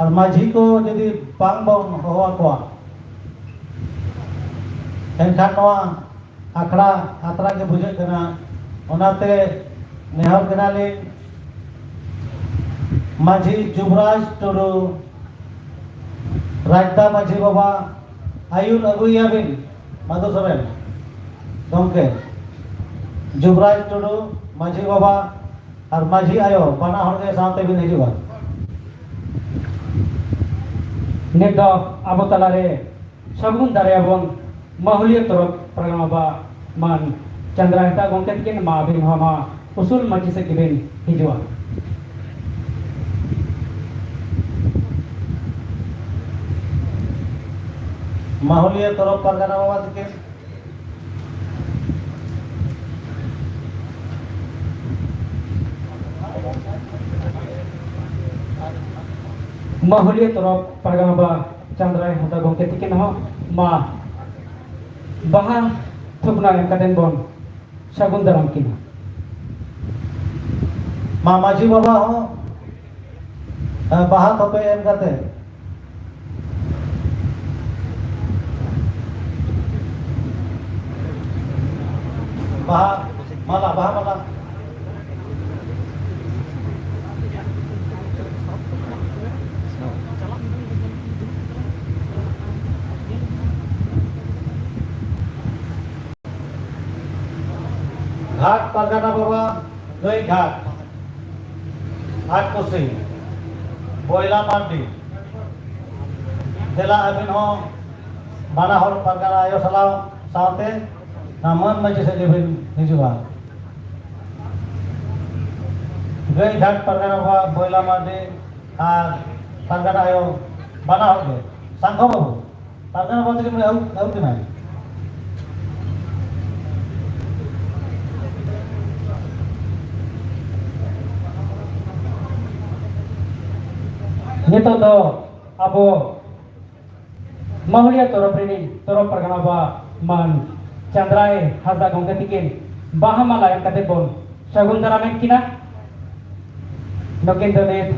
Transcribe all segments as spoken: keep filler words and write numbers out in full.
ᱟᱨ ᱢᱟᱹᱡᱷᱤ ᱠᱚ ᱡᱩᱫᱤ ᱵᱟᱝ ᱵᱚᱱ ᱦᱚᱦᱚ ᱟᱠᱚᱣᱟ, ᱮᱱᱠᱷᱟᱱ ᱱᱚᱣᱟ ᱟᱠᱷᱲᱟ ᱟᱛᱨᱟ ᱜᱮ ᱵᱩᱡᱷᱟᱹᱜ ᱠᱟᱱᱟ᱾ ᱚᱱᱟᱛᱮ ᱱᱮᱦᱚᱨ ᱠᱟᱱᱟᱞᱤᱧ, ᱢᱟᱹᱡᱷᱤ ᱡᱩᱵᱽᱨᱟᱡᱽ ᱴᱩᱰᱩ, ᱨᱟᱡᱽᱫᱟ ᱢᱟᱹᱡᱷᱤ ᱵᱟᱵᱟ, ᱟᱹᱭᱩᱨ ᱟᱹᱜᱩᱭᱮᱭᱟᱵᱤᱱ ᱢᱟᱫᱷᱩ ᱥᱚᱨᱮᱱ ᱜᱚᱢᱠᱮ, ᱡᱩᱵᱽᱨᱟᱡᱽ ᱴᱩᱰᱩ ᱢᱟᱹᱡᱷᱤ ᱵᱟᱵᱟ ᱟᱨ ᱢᱟᱹᱡᱷᱤ ᱟᱭᱳ, ᱵᱟᱱᱟ ᱦᱚᱲ ᱜᱮ ᱥᱟᱶᱛᱮ ᱵᱤᱱ ᱦᱤᱡᱩᱜᱼᱟ᱾ ᱱᱤᱛ ᱫᱚ ᱟᱵᱚ ᱛᱟᱞᱟᱨᱮ ᱥᱟᱹᱜᱩᱱ ᱫᱟᱨᱟᱭᱟᱵᱚᱱ ᱢᱟᱹᱦᱩᱞᱤᱭᱟᱹ ᱛᱚᱨᱚᱯ ᱯᱨᱚᱜᱨᱟᱢ ᱵᱟ ᱢᱟᱱ ᱪᱟᱸᱫᱽᱨᱟ ᱦᱟᱸᱥᱫᱟ ᱜᱚᱢᱠᱮ ᱛᱤᱠᱤᱱ, ᱢᱟ ᱟᱹᱵᱤᱱ ᱦᱚᱸ ᱢᱟ ᱩᱥᱩᱞ ᱢᱟᱹᱪᱤ ᱥᱮᱫ ᱜᱮᱵᱤᱱ ᱦᱤᱡᱩᱜᱼᱟ᱾ ᱢᱟᱹᱦᱩᱞᱤᱭᱟᱹ ᱛᱚᱨᱚᱯ ᱯᱟᱨᱜᱟᱱᱟ ᱵᱟᱵᱟ ᱛᱤᱠᱤᱱ, ᱢᱟᱹᱦᱩᱞᱤᱭᱟᱹ ᱛᱚᱨᱚᱯ ᱯᱟᱨᱜᱟᱱᱟ ᱵᱟ ᱪᱟᱸᱫᱽᱨᱟᱭ ᱦᱟᱸᱥᱫᱟ ᱜᱚᱢᱠᱮ ᱛᱤᱠᱤᱱ ᱦᱚᱸ ᱢᱟ ᱵᱟᱦᱟ ᱛᱷᱩᱯᱱᱟ ᱮᱢ ᱠᱟᱛᱮ ᱵᱚᱱ ᱥᱟᱹᱜᱩᱱ ᱫᱟᱨᱟᱢ ᱠᱤᱱᱟ᱾ ᱢᱟ ᱢᱟᱹᱡᱷᱤ ᱵᱟᱵᱟ ᱦᱚᱸ, ᱮ, ᱵᱟᱦᱟ ᱛᱷᱚᱯᱮ ᱮᱢ ᱠᱟᱛᱮ, ᱵᱟᱦᱟ ᱢᱟᱞᱟ, ᱵᱟᱦᱟ ᱢᱟᱞᱟ᱾ ᱜᱷᱟᱴ ᱯᱟᱨᱜᱟᱱᱟ ᱵᱟᱵᱟ, ᱜᱟᱹᱭ ᱜᱷᱟᱴ, ᱟᱴ ᱠᱩᱥᱤ, ᱵᱚᱭᱞᱟ ᱢᱟᱨᱰᱤ, ᱫᱮᱞᱟ ᱟᱹᱵᱤᱱ ᱦᱚᱸ ᱵᱟᱱᱟ ᱦᱚᱲ ᱯᱟᱨᱜᱟᱱᱟ ᱟᱭᱳ ᱥᱟᱞᱟᱣ ᱥᱟᱶᱛᱮ ᱱᱟ ᱢᱟᱹᱱ ᱢᱟᱹᱡᱷᱤ ᱥᱮᱫ ᱜᱮᱵᱤᱱ ᱦᱤᱡᱩᱜᱼᱟ᱾ ᱜᱟᱹᱭ ᱜᱷᱟᱴ ᱯᱟᱨᱜᱟᱱᱟ ᱵᱟᱵᱟ ᱵᱚᱭᱞᱟ ᱢᱟᱨᱰᱤ ᱟᱨ ᱯᱟᱨᱜᱟᱱᱟ ᱟᱭᱳ ᱵᱟᱱᱟ ᱦᱚᱲ ᱜᱮ, ᱥᱟᱝᱠᱷᱚ ᱵᱟᱹᱵᱩ, ᱯᱟᱨᱜᱟᱱᱟ ᱵᱟᱵᱟ ᱛᱟᱹᱠᱤᱱ ᱟᱹᱜᱩ, ᱟᱹᱜᱩ ᱠᱤᱱᱟᱭ᱾ ᱱᱤᱛᱚᱜ ᱫᱚ ᱟᱵᱚ ᱢᱟᱹᱦᱩᱞᱤᱭᱟᱹ ᱛᱚᱨᱚᱯ ᱨᱤᱱᱤᱡ ᱛᱚᱨᱚᱯ ᱯᱟᱨᱜᱟᱱᱟ ᱵᱟ ᱢᱟᱱ ᱪᱟᱸᱫᱽᱨᱟᱭ ᱦᱟᱸᱥᱫᱟ ᱜᱚᱢᱠᱮ ᱛᱤᱠᱤᱱ ᱵᱟᱦᱟ ᱢᱟᱞᱟ ᱮᱢ ᱠᱟᱛᱮ ᱵᱚᱱ ᱥᱟᱹᱜᱩᱱ ᱫᱟᱨᱟᱢᱮᱫ ᱠᱤᱱᱟ᱾ ᱱᱩᱠᱤᱱ ᱫᱚ ᱱᱤᱛ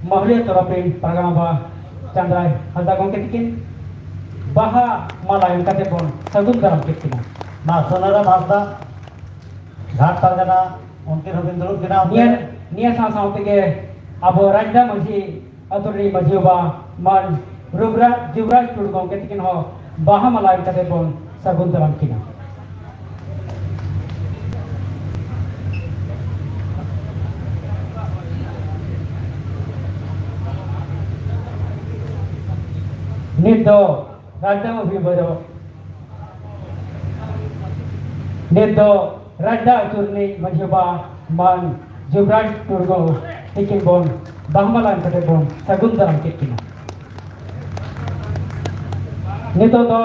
ᱢᱟᱹᱦᱞᱤᱭᱟᱹ ᱛᱚᱨᱚᱯ ᱨᱤᱱ ᱯᱟᱨᱜᱟᱱᱟ ᱵᱟ ᱪᱟᱸᱫᱽᱨᱟᱭ ᱦᱟᱸᱥᱫᱟ ᱜᱚᱢᱠᱮ ᱛᱤᱠᱤᱱ ᱵᱟᱦᱟ ᱢᱟᱞᱟ ᱮᱢ ᱠᱟᱛᱮ ᱵᱚᱱ ᱥᱟᱹᱜᱩᱱ ᱫᱟᱨᱟᱢ ᱠᱮᱫ ᱠᱤᱱᱟ᱾ ᱢᱟ ᱥᱩᱱᱟᱨᱟᱢ ᱦᱟᱸᱥᱫᱟ ᱜᱷᱟᱴ ᱯᱟᱨᱜᱟᱱᱟ, ᱩᱱᱠᱤᱱ ᱦᱚᱸᱵᱤᱱ ᱫᱩᱲᱩᱵ ᱵᱮᱱᱟ᱾ ᱱᱤᱭᱟᱹ, ᱱᱤᱭᱟᱹ ᱥᱟᱶ ᱥᱟᱶ ᱛᱮᱜᱮ ᱟᱵᱚ ᱨᱟᱡᱽᱫᱟ ᱢᱟᱹᱡᱷᱤ ᱟᱹᱛᱩ ᱨᱤᱱᱤᱡ ᱢᱟᱹᱡᱷᱤ ᱵᱟᱵᱟ ᱢᱟᱱ ᱨᱩᱜᱽᱨᱟᱡᱽ ᱡᱩᱵᱽᱨᱟᱡᱽ ᱴᱩᱰᱩ ᱜᱚᱢᱠᱮ ᱛᱤᱠᱤᱱ ᱦᱚᱸ ᱵᱟᱦᱟ ᱢᱟᱞᱟ ᱮᱢ ᱠᱟᱛᱮ ᱵᱚᱱ ᱥᱟᱹᱜᱩᱱ ᱫᱟᱨᱟᱢ ᱠᱤᱱᱟ᱾ ᱱᱤᱛ ᱫᱚ ᱨᱟᱡᱽᱫᱟ ᱢᱟᱹᱡᱷᱤ ᱵᱟᱵᱟ ᱫᱚ, ᱱᱤᱛ ᱫᱚ ᱨᱟᱡᱽᱫᱟ ᱟᱹᱛᱩ ᱨᱤᱱᱤᱡ ᱢᱟᱹᱡᱷᱤ ᱵᱟᱵᱟ ᱢᱟᱱ ᱡᱩᱵᱽᱨᱟᱡᱽ ᱴᱩᱰᱩ ᱛᱤᱠᱤᱱ ᱵᱚᱱ ᱵᱟᱦᱟ ᱢᱟᱞᱟ ᱮᱢ ᱠᱟᱛᱮ ᱵᱚᱱ ᱥᱟᱹᱜᱩᱱ ᱫᱟᱨᱟᱢ ᱠᱮᱫ ᱠᱤᱱᱟ᱾ ᱱᱤᱛᱚᱜ ᱫᱚ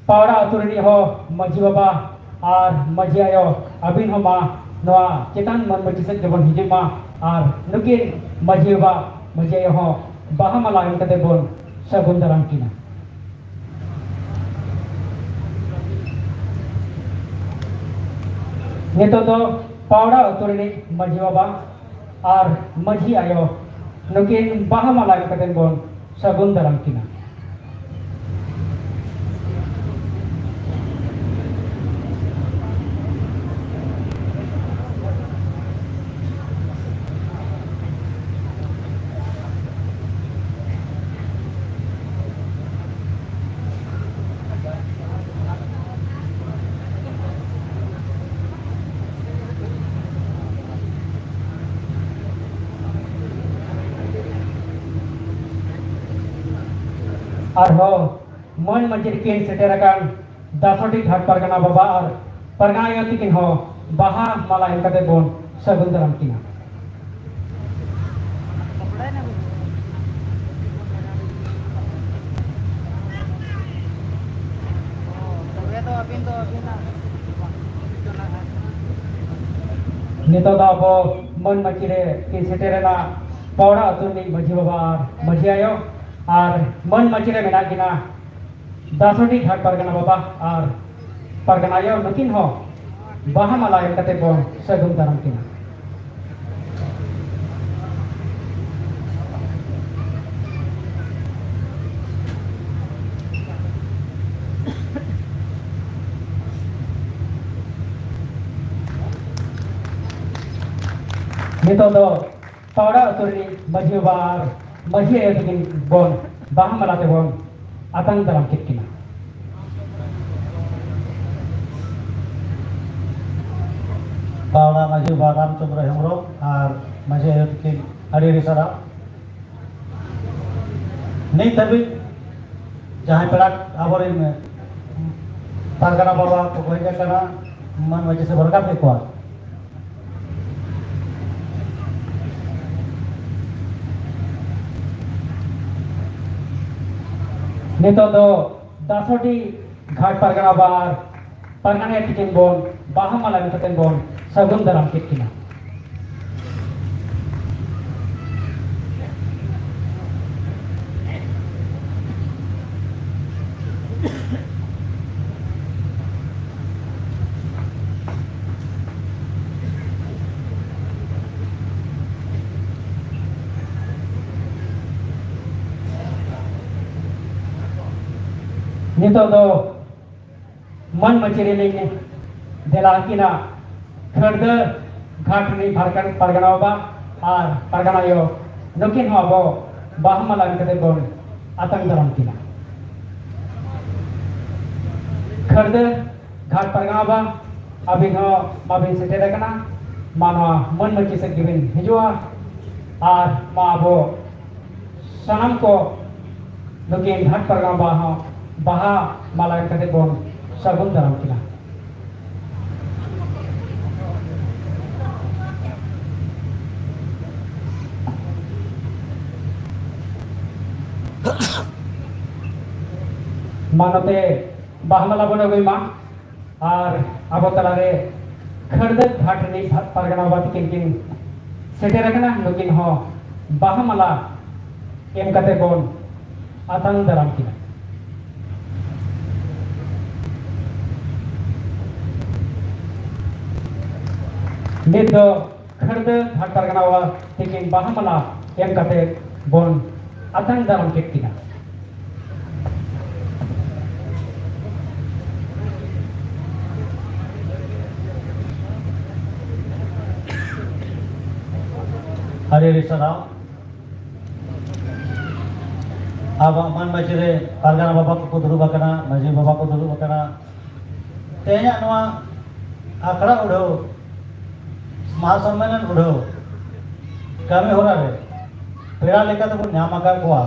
ᱯᱟᱣᱲᱟ ᱟᱹᱛᱩ ᱨᱤᱱᱤᱡ ᱦᱚᱸ ᱢᱟᱹᱡᱷᱤ ᱵᱟᱵᱟ ᱟᱨ ᱢᱟᱹᱡᱷᱤ ᱟᱭᱳ, ᱟᱹᱵᱤᱱ ᱦᱚᱸ ᱢᱟ ᱱᱚᱣᱟ ᱪᱮᱛᱟᱱ ᱢᱟᱹᱱ ᱢᱟᱹᱪᱤ ᱥᱮᱫ ᱜᱮᱵᱚᱱ ᱦᱤᱡᱩᱜ ᱢᱟ ᱟᱨ ᱱᱩᱠᱤᱱ ᱢᱟᱹᱡᱷᱤ ᱵᱟᱵᱟ ᱢᱟᱹᱡᱷᱤ ᱟᱭᱳ ᱦᱚᱸ ᱵᱟᱦᱟ ᱢᱟᱞᱟ ᱮᱢ ᱠᱟᱛᱮ ᱵᱚᱱ ᱥᱟᱹᱜᱩᱱ ᱫᱟᱨᱟᱢ ᱠᱤᱱᱟ᱾ ᱱᱤᱛᱚᱜ ᱫᱚ ᱯᱟᱣᱲᱟ ᱟᱹᱛᱩ ᱨᱤᱱᱤᱡ ᱢᱟᱹᱡᱷᱤ ᱵᱟᱵᱟ ᱟᱨ ᱢᱟᱹᱡᱷᱤ ᱟᱭᱳ ᱱᱩᱠᱤᱱ ᱵᱟᱦᱟ ᱢᱟᱞᱟ ᱮᱢ ᱠᱟᱛᱮ ᱵᱚᱱ ᱥᱟᱹᱜᱩᱱ ᱫᱟᱨᱟᱢ ᱠᱤᱱᱟ᱾ ᱟᱨᱦᱚᱸ ᱢᱟᱹᱱ ᱢᱟᱹᱡᱷᱤ ᱨᱮᱠᱤᱱ ᱥᱮᱴᱮᱨ ᱟᱠᱟᱱ ᱫᱟᱥᱚᱴᱤ ᱜᱷᱟᱴ ᱯᱟᱨᱜᱟᱱᱟ ᱵᱟᱵᱟ ᱟᱨ ᱯᱟᱨᱜᱟᱱᱟ ᱟᱭᱳ ᱛᱤᱠᱤᱱ ᱦᱚᱸ ᱵᱟᱦᱟ ᱢᱟᱞᱟ ᱮᱢ ᱠᱟᱛᱮ ᱵᱚᱱ ᱥᱟᱹᱜᱩᱱ ᱫᱟᱨᱟᱢ ᱠᱤᱱᱟ᱾ ᱱᱤᱛᱚᱜ ᱫᱚ ᱟᱵᱚ ᱢᱟᱹᱱ ᱢᱟᱹᱪᱤ ᱨᱮ ᱠᱤᱱ ᱥᱮᱴᱮᱨᱮᱱᱟ ᱯᱟᱣᱲᱟ ᱟᱹᱛᱩ ᱨᱤᱱᱤᱡ ᱢᱟᱹᱡᱷᱤ ᱵᱟᱵᱟ ᱟᱨ ᱢᱟᱹᱡᱷᱤ ᱟᱭᱳ, ᱟᱨ ᱢᱟᱹᱱ ᱢᱟᱹᱪᱤ ᱨᱮ ᱢᱮᱱᱟᱜ ᱠᱤᱱᱟ ᱫᱟᱥᱚᱰᱤ ᱜᱷᱟᱴ ᱯᱟᱨᱜᱟᱱᱟ ᱵᱟᱵᱟ ᱟᱨ ᱯᱟᱨᱜᱟᱱᱟ ᱟᱭᱳ, ᱱᱩᱠᱤᱱ ᱦᱚᱸ ᱵᱟᱦᱟ ᱢᱟᱞᱟ ᱮᱢ ᱠᱟᱛᱮ ᱵᱚᱱ ᱥᱟᱹᱜᱩᱱ ᱫᱟᱨᱟᱢ ᱠᱤᱱᱟ᱾ ᱱᱤᱛᱚᱜ ᱫᱚ ᱯᱟᱣᱲᱟ ᱟᱹᱛᱩ ᱨᱤᱱᱤᱡ ᱢᱟᱹᱡᱷᱤ ᱵᱟᱵᱟ ᱟᱨ ᱢᱟᱹᱡᱷᱤ ᱟᱭᱳ ᱛᱟᱹᱠᱤᱱ ᱵᱚᱱ ᱵᱟᱦᱟ ᱢᱟᱞᱟ ᱛᱮᱵᱚᱱ ᱟᱛᱟᱝ ᱫᱟᱨᱟᱢ ᱠᱮᱫ ᱠᱤᱱᱟ᱾ ᱯᱟᱣᱲᱟ ᱢᱟᱹᱡᱷᱤ ᱵᱟᱵᱟ ᱨᱟᱢᱪᱚᱸᱫᱽᱨᱚ ᱦᱮᱢᱵᱨᱚᱢ ᱟᱨ ᱢᱟᱹᱡᱷᱤ ᱟᱭᱳ ᱛᱟᱹᱠᱤᱱ ᱟᱹᱰᱤ ᱟᱹᱰᱤ ᱥᱟᱨᱦᱟᱣ᱾ ᱱᱤᱛ ᱫᱷᱟᱹᱵᱤᱡ ᱡᱟᱦᱟᱸᱭ ᱯᱮᱲᱟ ᱟᱵᱚᱨᱮᱱ ᱯᱟᱨᱜᱟᱱᱟ ᱵᱟᱵᱟ ᱠᱚᱠᱚ ᱦᱮᱡ ᱟᱠᱟᱱᱟ, ᱢᱟᱹᱱ ᱢᱟᱹᱡᱷᱤ ᱥᱮᱫ ᱵᱚᱱ ᱨᱟᱠᱟᱵ ᱠᱮᱫ ᱠᱚᱣᱟ᱾ ᱱᱤᱛᱚᱜ ᱫᱚ ᱫᱟᱥᱚᱰᱤ ᱜᱷᱟᱴ ᱯᱟᱨᱜᱟᱱᱟ ᱵᱟᱵᱟ ᱟᱨ ᱯᱟᱨᱜᱟᱱᱟ ᱟᱭᱳ ᱛᱤᱠᱤᱱ ᱵᱚᱱ ᱵᱟᱦᱟ ᱢᱟᱞᱟ ᱮᱢ ᱠᱟᱛᱮ ᱵᱚᱱ ᱥᱟᱹᱜᱩᱱ ᱫᱟᱨᱟᱢ ᱠᱮᱫ ᱠᱤᱱᱟ᱾ ᱱᱤᱛᱚᱜ ᱫᱚ ᱢᱟᱹᱱ ᱢᱟᱹᱪᱤ ᱨᱮᱞᱤᱧ ᱫᱮᱞᱟ ᱟᱹᱠᱤᱱᱟ ᱠᱷᱟᱹᱲᱫᱟᱹ ᱜᱷᱟᱴ ᱨᱤᱱᱤᱡ ᱯᱟᱨᱜᱟᱱ-, ᱯᱟᱨᱜᱟᱱᱟ ᱵᱟᱵᱟ ᱟᱨ ᱯᱟᱨᱜᱟᱱᱟ ᱟᱭᱳ, ᱱᱩᱠᱤᱱ ᱦᱚᱸ ᱟᱵᱚ ᱵᱟᱦᱟ ᱢᱟᱞᱟ ᱮᱢ ᱠᱟᱛᱮ ᱵᱚᱱ ᱟᱛᱟᱝ ᱫᱟᱨᱟᱢ ᱠᱤᱱᱟ᱾ ᱠᱷᱟᱹᱲᱫᱟᱹ ᱜᱷᱟᱴ ᱯᱟᱨᱜᱟᱱᱟ ᱵᱟᱵᱟ, ᱟᱹᱵᱤᱱ ᱦᱚᱸ ᱢᱟᱵᱤᱱ ᱥᱮᱴᱮᱨ ᱟᱠᱟᱱᱟ, ᱢᱟ ᱱᱚᱣᱟ ᱢᱟᱹᱱ ᱢᱟᱹᱪᱤ ᱥᱮᱫ ᱜᱮᱵᱤᱱ ᱦᱤᱡᱩᱜᱼᱟ ᱟᱨ ᱢᱟ ᱟᱵᱚ ᱥᱟᱱᱟᱢ ᱠᱚ ᱱᱩᱠᱤᱱ ᱜᱷᱟᱴ ᱯᱟᱨᱜᱟᱱᱟ ᱵᱟᱵᱟ ᱦᱚᱸ ᱵᱟᱦᱟ ᱢᱟᱞᱟ ᱮᱢ ᱠᱟᱛᱮ ᱵᱚᱱ ᱥᱟᱹᱜᱩᱱ ᱫᱟᱨᱟᱢ ᱠᱤᱱᱟ᱾ ᱢᱟ ᱱᱚᱛᱮ ᱵᱟᱦᱟ ᱢᱟᱞᱟ ᱵᱚᱱ ᱟᱹᱜᱩᱭ ᱢᱟ᱾ ᱟᱨ ᱟᱵᱚ ᱛᱟᱞᱟᱨᱮ ᱠᱷᱟᱹᱲᱫᱟᱹ ᱜᱷᱟᱴ ᱨᱤᱱᱤᱡ ᱯᱟᱨᱜᱟᱱᱟ ᱵᱟᱵᱟ ᱛᱤᱠᱤᱱ ᱠᱤᱱ ᱥᱮᱴᱮᱨ ᱟᱠᱟᱱᱟ᱾ ᱱᱩᱠᱤᱱ ᱦᱚᱸ ᱵᱟᱦᱟ ᱢᱟᱞᱟ ᱮᱢ ᱠᱟᱛᱮ ᱵᱚᱱ ᱟᱛᱟᱝ ᱫᱟᱨᱟᱢ ᱠᱤᱱᱟ᱾ ᱱᱤᱛ ᱫᱚ ᱠᱷᱟᱹᱲᱫᱟᱹ ᱜᱷᱟᱴ ᱯᱟᱨᱜᱟᱱᱟ ᱵᱟᱵᱟ ᱛᱤᱠᱤᱱ ᱵᱟᱦᱟ ᱢᱟᱞᱟ ᱮᱢ ᱠᱟᱛᱮ ᱵᱚᱱ ᱟᱛᱟᱝ ᱫᱟᱨᱟᱢ ᱠᱮᱫ ᱠᱤᱱᱟ᱾ ᱟᱹᱰᱤ ᱟᱹᱰᱤ ᱥᱟᱨᱦᱟᱣ᱾ ᱟᱵᱚᱣᱟᱜ ᱢᱟᱹᱱ ᱢᱟᱹᱪᱤ ᱨᱮ ᱯᱟᱨᱜᱟᱱᱟ ᱵᱟᱵᱟ ᱠᱚᱠᱚ ᱫᱩᱲᱩᱵ ᱟᱠᱟᱱᱟ, ᱢᱟᱹᱡᱷᱤ ᱵᱟᱵᱟ ᱠᱚ ᱫᱩᱲᱩᱵ ᱟᱠᱟᱱᱟ᱾ ᱛᱮᱦᱮᱧᱟᱜ ᱱᱚᱣᱟ ᱟᱠᱷᱲᱟ ᱩᱰᱷᱟᱹᱣ, ᱢᱟᱦᱟ ᱥᱚᱢᱢᱮᱞᱚᱱ ᱩᱰᱷᱟᱹᱣ ᱠᱟᱹᱢᱤ ᱦᱚᱨᱟ ᱨᱮ ᱯᱮᱲᱟ ᱞᱮᱠᱟ ᱛᱮᱵᱚᱱ ᱧᱟᱢ ᱟᱠᱟᱫ ᱠᱚᱣᱟ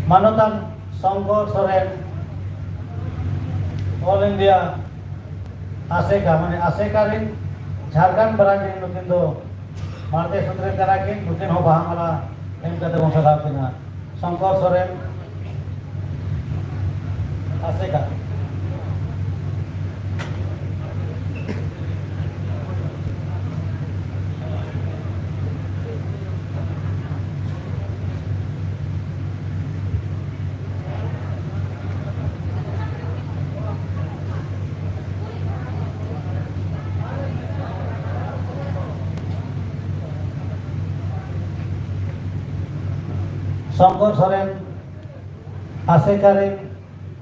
ᱢᱟᱱᱚᱛᱟᱱ ᱥᱚᱝᱠᱚᱨ ᱥᱚᱨᱮᱱ, ᱚᱞ ᱤᱱᱰᱤᱭᱟ ᱟᱥᱮᱠᱟ, ᱢᱟᱱᱮ ᱟᱥᱮᱠᱟ ᱨᱮᱱ ᱡᱷᱟᱲᱠᱷᱚᱸᱰ ᱵᱨᱟᱧᱪ ᱨᱮᱱ ᱱᱩᱠᱤᱱ ᱫᱚ ᱢᱟᱲᱛᱮ ᱥᱩᱛᱨᱮᱫ ᱠᱟᱱᱟ ᱠᱤᱱ, ᱱᱩᱠᱤᱱ ᱦᱚᱸ ᱵᱟᱦᱟ ᱢᱟᱞᱟ ᱮᱢ ᱠᱟᱛᱮ ᱵᱚᱱ ᱥᱟᱨᱦᱟᱣ ᱠᱤᱱᱟ᱾ ᱥᱚᱝᱠᱚᱨ ᱥᱚᱨᱮᱱ, ᱟᱥᱮᱠᱟ᱾ ᱥᱚᱝᱠᱚᱨ ᱥᱚᱨᱮᱱ, ᱟᱥᱮᱠᱟ ᱨᱮᱱ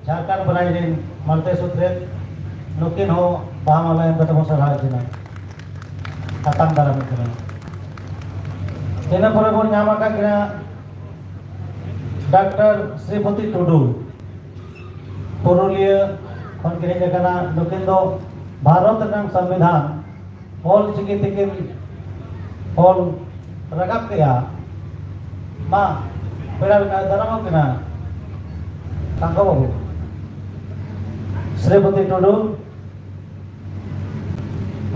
ᱡᱷᱟᱲᱠᱷᱚᱸᱰ ᱵᱨᱟᱧᱪ ᱨᱮᱱ ᱢᱟᱲᱛᱮ ᱥᱩᱛᱨᱮᱫ, ᱱᱩᱠᱤᱱ ᱦᱚᱸ ᱵᱟᱦᱟ ᱢᱟᱞᱟ ᱮᱢ ᱠᱟᱛᱮ ᱵᱚᱱ ᱥᱟᱨᱦᱟᱣᱮᱫ ᱠᱤᱱᱟ, ᱟᱛᱟᱝ ᱫᱟᱨᱟᱢᱮᱫ ᱠᱤᱱᱟ᱾ ᱤᱱᱟᱹ ᱯᱚᱨᱮ ᱵᱚᱱ ᱧᱟᱢ ᱟᱠᱟᱫ ᱠᱤᱱᱟ ᱰᱟᱠᱛᱟᱨ ᱥᱨᱤᱯᱚᱛᱤ ᱴᱩᱰᱩ, ᱯᱩᱨᱩᱞᱤᱭᱟᱹ ᱠᱷᱚᱱ ᱠᱤᱱ ᱦᱮᱡ ᱟᱠᱟᱱᱟ᱾ ᱱᱩᱠᱤᱱ ᱫᱚ ᱵᱷᱟᱨᱚᱛ ᱨᱮᱱᱟᱜ ᱥᱚᱝᱵᱤᱫᱷᱟᱱ ᱚᱞ ᱪᱤᱠᱤ ᱛᱮᱠᱤᱱ ᱚᱞ ᱨᱟᱠᱟᱵ ᱠᱮᱜᱼᱟ᱾ ᱢᱟ, ᱯᱮᱲᱟ ᱵᱮᱱ ᱫᱟᱨᱟᱢᱚᱜ ᱠᱟᱱᱟ, ᱥᱟᱝᱠᱷᱚ ᱵᱟᱹᱵᱩ᱾ ᱥᱨᱤᱯᱚᱛᱤ ᱴᱩᱰᱩ,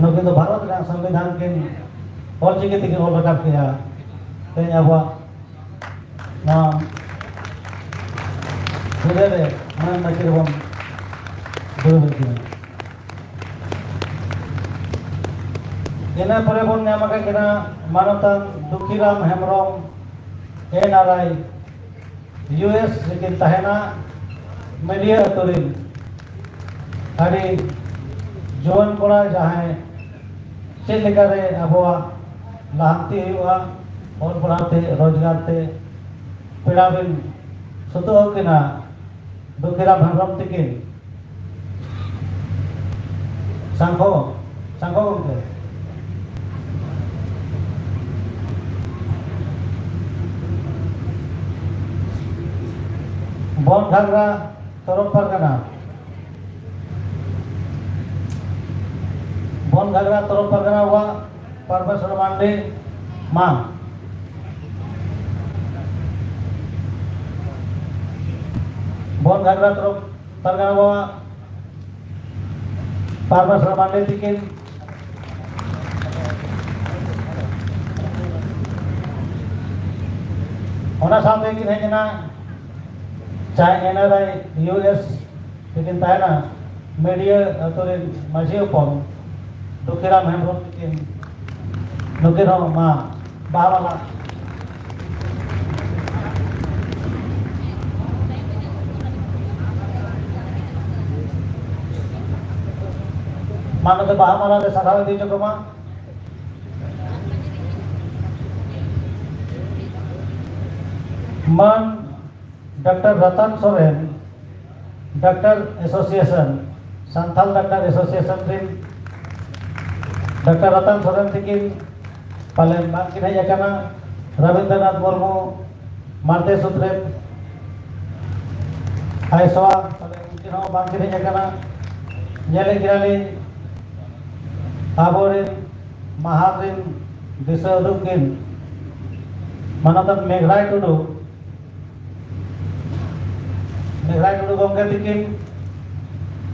ᱱᱩᱠᱤᱱ ᱫᱚ ᱵᱷᱟᱨᱚᱛ ᱨᱮᱱᱟᱜ ᱥᱚᱝᱵᱤᱫᱷᱟᱱ ᱠᱤᱱ ᱚᱞ ᱪᱤᱠᱤ ᱛᱮᱠᱤᱱ ᱚᱞ ᱨᱟᱠᱟᱵ ᱠᱮᱜᱼᱟ᱾ ᱛᱮᱦᱮᱧ ᱟᱵᱚᱣᱟᱜ ᱱᱚᱣᱟ ᱵᱤᱰᱟᱹ ᱨᱮ ᱢᱟᱹᱱ ᱢᱟᱹᱪᱤ ᱨᱮᱵᱚᱱ ᱫᱩᱲᱩᱵ ᱠᱤᱱᱟ᱾ ᱤᱱᱟᱹ ᱯᱚᱨᱮ ᱵᱚᱱ ᱧᱟᱢ ᱟᱠᱟᱫ ᱠᱤᱱᱟ ᱢᱟᱱᱚᱛᱟᱱ ᱫᱩᱠᱷᱤᱨᱟᱢ ᱦᱮᱢᱵᱨᱚᱢ, ᱮᱱ ᱟᱨ ᱟᱭ, ᱤᱭᱩ ᱮᱥ ᱨᱮᱠᱤᱱ ᱛᱟᱦᱮᱱᱟ, ᱢᱮᱰᱤᱭᱟ ᱟᱹᱛᱩ ᱨᱤᱱ ᱟᱹᱰᱤ ᱡᱩᱣᱟᱹᱱ ᱠᱚᱲᱟ, ᱡᱟᱦᱟᱸᱭ ᱪᱮᱫ ᱞᱮᱠᱟᱨᱮ ᱟᱵᱚᱣᱟᱜ ᱞᱟᱦᱟᱱᱛᱤ ᱦᱩᱭᱩᱜᱼᱟ, ᱚᱞ ᱯᱟᱲᱦᱟᱣ ᱛᱮ, ᱨᱳᱡᱽᱜᱟᱨ ᱛᱮ᱾ ᱯᱮᱲᱟ ᱵᱤᱱ ᱥᱩᱛᱩᱜ ᱟᱹᱠᱤᱱᱟ ᱫᱩᱠᱷᱤᱨᱟᱢ ᱦᱮᱢᱵᱨᱚᱢ ᱛᱤᱠᱤᱱ᱾ ᱥᱟᱝᱠᱷᱚ, ᱥᱟᱝᱠᱷᱚ ᱜᱚᱢᱠᱮ᱾ ᱵᱚᱱ ᱜᱷᱟᱜᱽᱨᱟ ᱛᱚᱨᱚᱯ ᱯᱟᱨᱜᱟᱱᱟ, ᱵᱚᱱ ᱜᱷᱟᱜᱽᱨᱟ ᱛᱚᱨᱚᱯ ᱯᱟᱨᱜᱟᱱᱟ ᱵᱟᱵᱟ ᱯᱟᱨᱢᱮᱥᱣᱚᱨ ᱢᱟᱱᱰᱤ, ᱢᱟ᱾ ᱵᱚᱱ ᱜᱷᱟᱜᱽᱨᱟ ᱛᱚᱨᱚᱯ ᱯᱟᱨᱜᱟᱱᱟ ᱵᱟᱵᱟ ᱯᱟᱨᱢᱮᱥᱣᱚᱨ ᱢᱟᱱᱰᱤ ᱛᱤᱠᱤᱱ᱾ ᱚᱱᱟ ᱥᱟᱶᱛᱮ ᱠᱤᱱ ᱦᱮᱡ ᱮᱱᱟ ᱪᱟᱭ ᱮᱱ ᱟᱨ ᱟᱭ ᱤᱭᱩ ᱮᱥ ᱨᱮᱠᱤᱱ ᱛᱟᱦᱮᱱᱟ, ᱢᱮᱰᱤᱭᱟ ᱟᱹᱛᱩ ᱨᱮᱱ ᱢᱟᱹᱡᱷᱤ ᱦᱚᱯᱚᱱ ᱫᱩᱠᱷᱤᱨᱟᱢ ᱦᱮᱢᱵᱨᱚᱢ ᱛᱤᱠᱤᱱ᱾ ᱱᱩᱠᱤᱱ ᱦᱚᱸ ᱢᱟ ᱵᱟᱦᱟ ᱢᱟᱞᱟ᱾ ᱢᱟ ᱱᱚᱛᱮ ᱵᱟᱦᱟ ᱢᱟᱞᱟ ᱨᱮ ᱥᱟᱨᱦᱟᱣ ᱤᱫᱤ ᱦᱚᱪᱚ ᱠᱚᱢᱟ᱾ ᱢᱟᱱ doctor Ratan Soren, doctor association, Santal doctor association ᱨᱤᱱ ᱰᱟᱠᱛᱟᱨ ᱨᱟᱛᱟᱱ ᱥᱚᱨᱮᱱ ᱛᱤᱠᱤᱱ ᱯᱟᱞᱮᱱ ᱵᱟᱝ ᱠᱤᱱ ᱦᱮᱡ ᱟᱠᱟᱱᱟ᱾ ᱨᱚᱵᱤᱱᱫᱨᱚᱱᱟᱛᱷ ᱢᱩᱨᱢᱩ, ᱢᱟᱨᱛᱮ ᱥᱩᱛᱨᱮᱛ, ᱟᱭᱥᱚᱣᱟ, ᱯᱟᱞᱮᱱ ᱩᱱᱠᱤᱱ ᱦᱚᱸ ᱵᱟᱝ ᱠᱤᱱ ᱦᱮᱡ ᱟᱠᱟᱱᱟ᱾ ᱧᱮᱞᱮᱫ ᱜᱮᱭᱟᱞᱤᱧ ᱟᱵᱚᱨᱮᱱ ᱢᱟᱦᱟᱞ ᱨᱤᱱ ᱫᱤᱥᱟᱹ ᱩᱫᱩᱜ ᱠᱤᱱ ᱢᱟᱱᱚᱛᱟᱱ ᱢᱮᱜᱷᱨᱟᱭ ᱴᱩᱰᱩ, ᱢᱮᱜᱷᱨᱟᱭ ᱴᱩᱰᱩ ᱜᱚᱢᱠᱮ ᱛᱤᱠᱤᱱ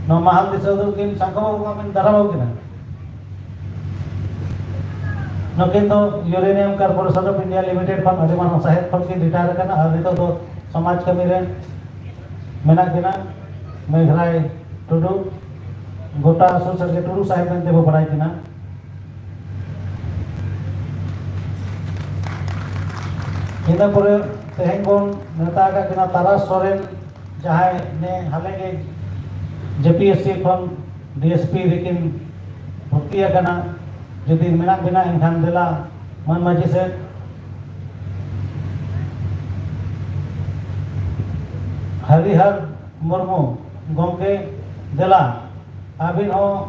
ᱱᱚᱣᱟ ᱢᱟᱦᱟᱞ ᱫᱤᱥᱟᱹ ᱩᱫᱩᱜ ᱠᱤᱱ ᱥᱟᱝᱠᱷᱚ ᱵᱟᱹᱵᱩ ᱢᱟᱵᱤᱱ ᱫᱟᱨᱟᱢ ᱟᱹᱜᱩ ᱠᱤᱱᱟ᱾ ᱱᱩᱠᱤᱱ ᱫᱚ Uranium Corporation of India Limited ᱠᱷᱚᱱ ᱟᱹᱰᱤ ᱢᱟᱨᱟᱝ ᱥᱟᱦᱮᱫ ᱠᱷᱚᱱ ᱠᱤᱱ ᱨᱤᱴᱟᱭᱟᱨ ᱟᱠᱟᱱᱟ ᱟᱨ ᱱᱤᱛᱚᱜ ᱫᱚ ᱥᱚᱢᱟᱡᱽ ᱠᱟᱹᱢᱤ ᱨᱮ ᱢᱮᱱᱟᱜ ᱠᱤᱱᱟ᱾ ᱢᱮᱜᱷᱨᱟᱭ ᱴᱩᱰᱩ, ᱜᱚᱴᱟ ᱥᱩᱨ ᱥᱮᱫ ᱜᱮ ᱴᱩᱰᱩ ᱥᱟᱦᱮᱵᱽ ᱢᱮᱱᱛᱮ ᱵᱚ ᱵᱟᱲᱟᱭ ᱠᱤᱱᱟ᱾ ᱤᱱᱟᱹ ᱯᱚᱨᱮ ᱛᱮᱦᱮᱧ ᱵᱚᱱ ᱱᱮᱣᱛᱟ ᱟᱠᱟᱫ ᱠᱤᱱᱟ ᱛᱟᱨᱟᱥ ᱥᱚᱨᱮᱱ, ᱡᱟᱦᱟᱸᱭ ᱱᱮ ᱦᱟᱞᱮ ᱜᱮ ᱡᱮ ᱯᱤ ᱮᱥ ᱥᱤ ᱠᱷᱚᱱ ᱰᱤ ᱮᱥ ᱯᱤ ᱨᱮᱠᱤᱱ ᱵᱷᱚᱨᱛᱤ ᱟᱠᱟᱱᱟ᱾ ᱡᱩᱫᱤ ᱢᱮᱱᱟᱜ ᱵᱤᱱᱟ ᱮᱱᱠᱷᱟᱱ ᱫᱮᱞᱟ ᱢᱟᱹᱱ ᱢᱟᱹᱡᱷᱤ ᱥᱮᱫ᱾ ᱦᱟᱨᱤᱦᱟᱨ ᱢᱩᱨᱢᱩ ᱜᱚᱢᱠᱮ, ᱫᱮᱞᱟ ᱟᱹᱵᱤᱱ ᱦᱚᱸ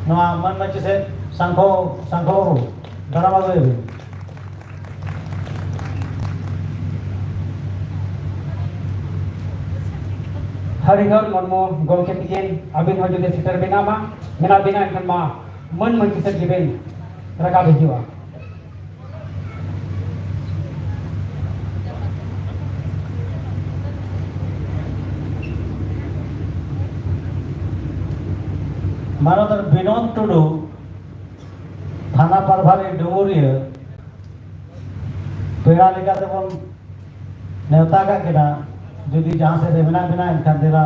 ᱱᱚᱣᱟ ᱢᱟᱹᱱ ᱢᱟᱹᱪᱤ ᱥᱮᱫ ᱥᱟᱝᱠᱷᱚ, ᱥᱟᱝᱠᱷᱚ ᱵᱟᱹᱵᱩ, ᱫᱟᱨᱟᱢ ᱟᱹᱜᱩᱭᱮᱵᱤᱱ᱾ ᱦᱚᱨᱤᱦᱚᱨ ᱢᱩᱨᱢᱩ ᱜᱚᱢᱠᱮ ᱛᱤᱠᱤᱱ, ᱟᱹᱵᱤᱱ ᱦᱚᱸ ᱡᱩᱫᱤ ᱥᱮᱴᱮᱨ ᱢᱮᱱᱟᱜ ᱢᱟ, ᱢᱮᱱᱟᱜ ᱵᱤᱱᱟ, ᱮᱱᱠᱷᱟᱱ ᱢᱟ ᱢᱟᱹᱱ ᱢᱟᱹᱡᱷᱤ ᱥᱮᱫ ᱜᱮᱵᱤᱱ ᱨᱟᱠᱟᱵ ᱦᱤᱡᱩᱜᱼᱟ᱾ ᱢᱟᱱᱚᱛ ᱵᱤᱱᱳᱫ ᱴᱩᱰᱩ, ᱛᱷᱟᱱᱟ ᱯᱟᱨᱵᱷᱟᱨᱤ ᱰᱩᱢᱩᱨᱤᱭᱟᱹ, ᱯᱮᱲᱟ ᱞᱮᱠᱟᱛᱮ ᱵᱚᱱ ᱱᱮᱣᱛᱟ ᱠᱟᱜ ᱠᱤᱱᱟ᱾ ᱡᱩᱫᱤ ᱡᱟᱦᱟᱸ ᱥᱮᱫ ᱨᱮ ᱢᱮᱱᱟᱜ ᱵᱤᱱᱟ, ᱮᱱᱠᱷᱟᱱ ᱫᱮᱞᱟ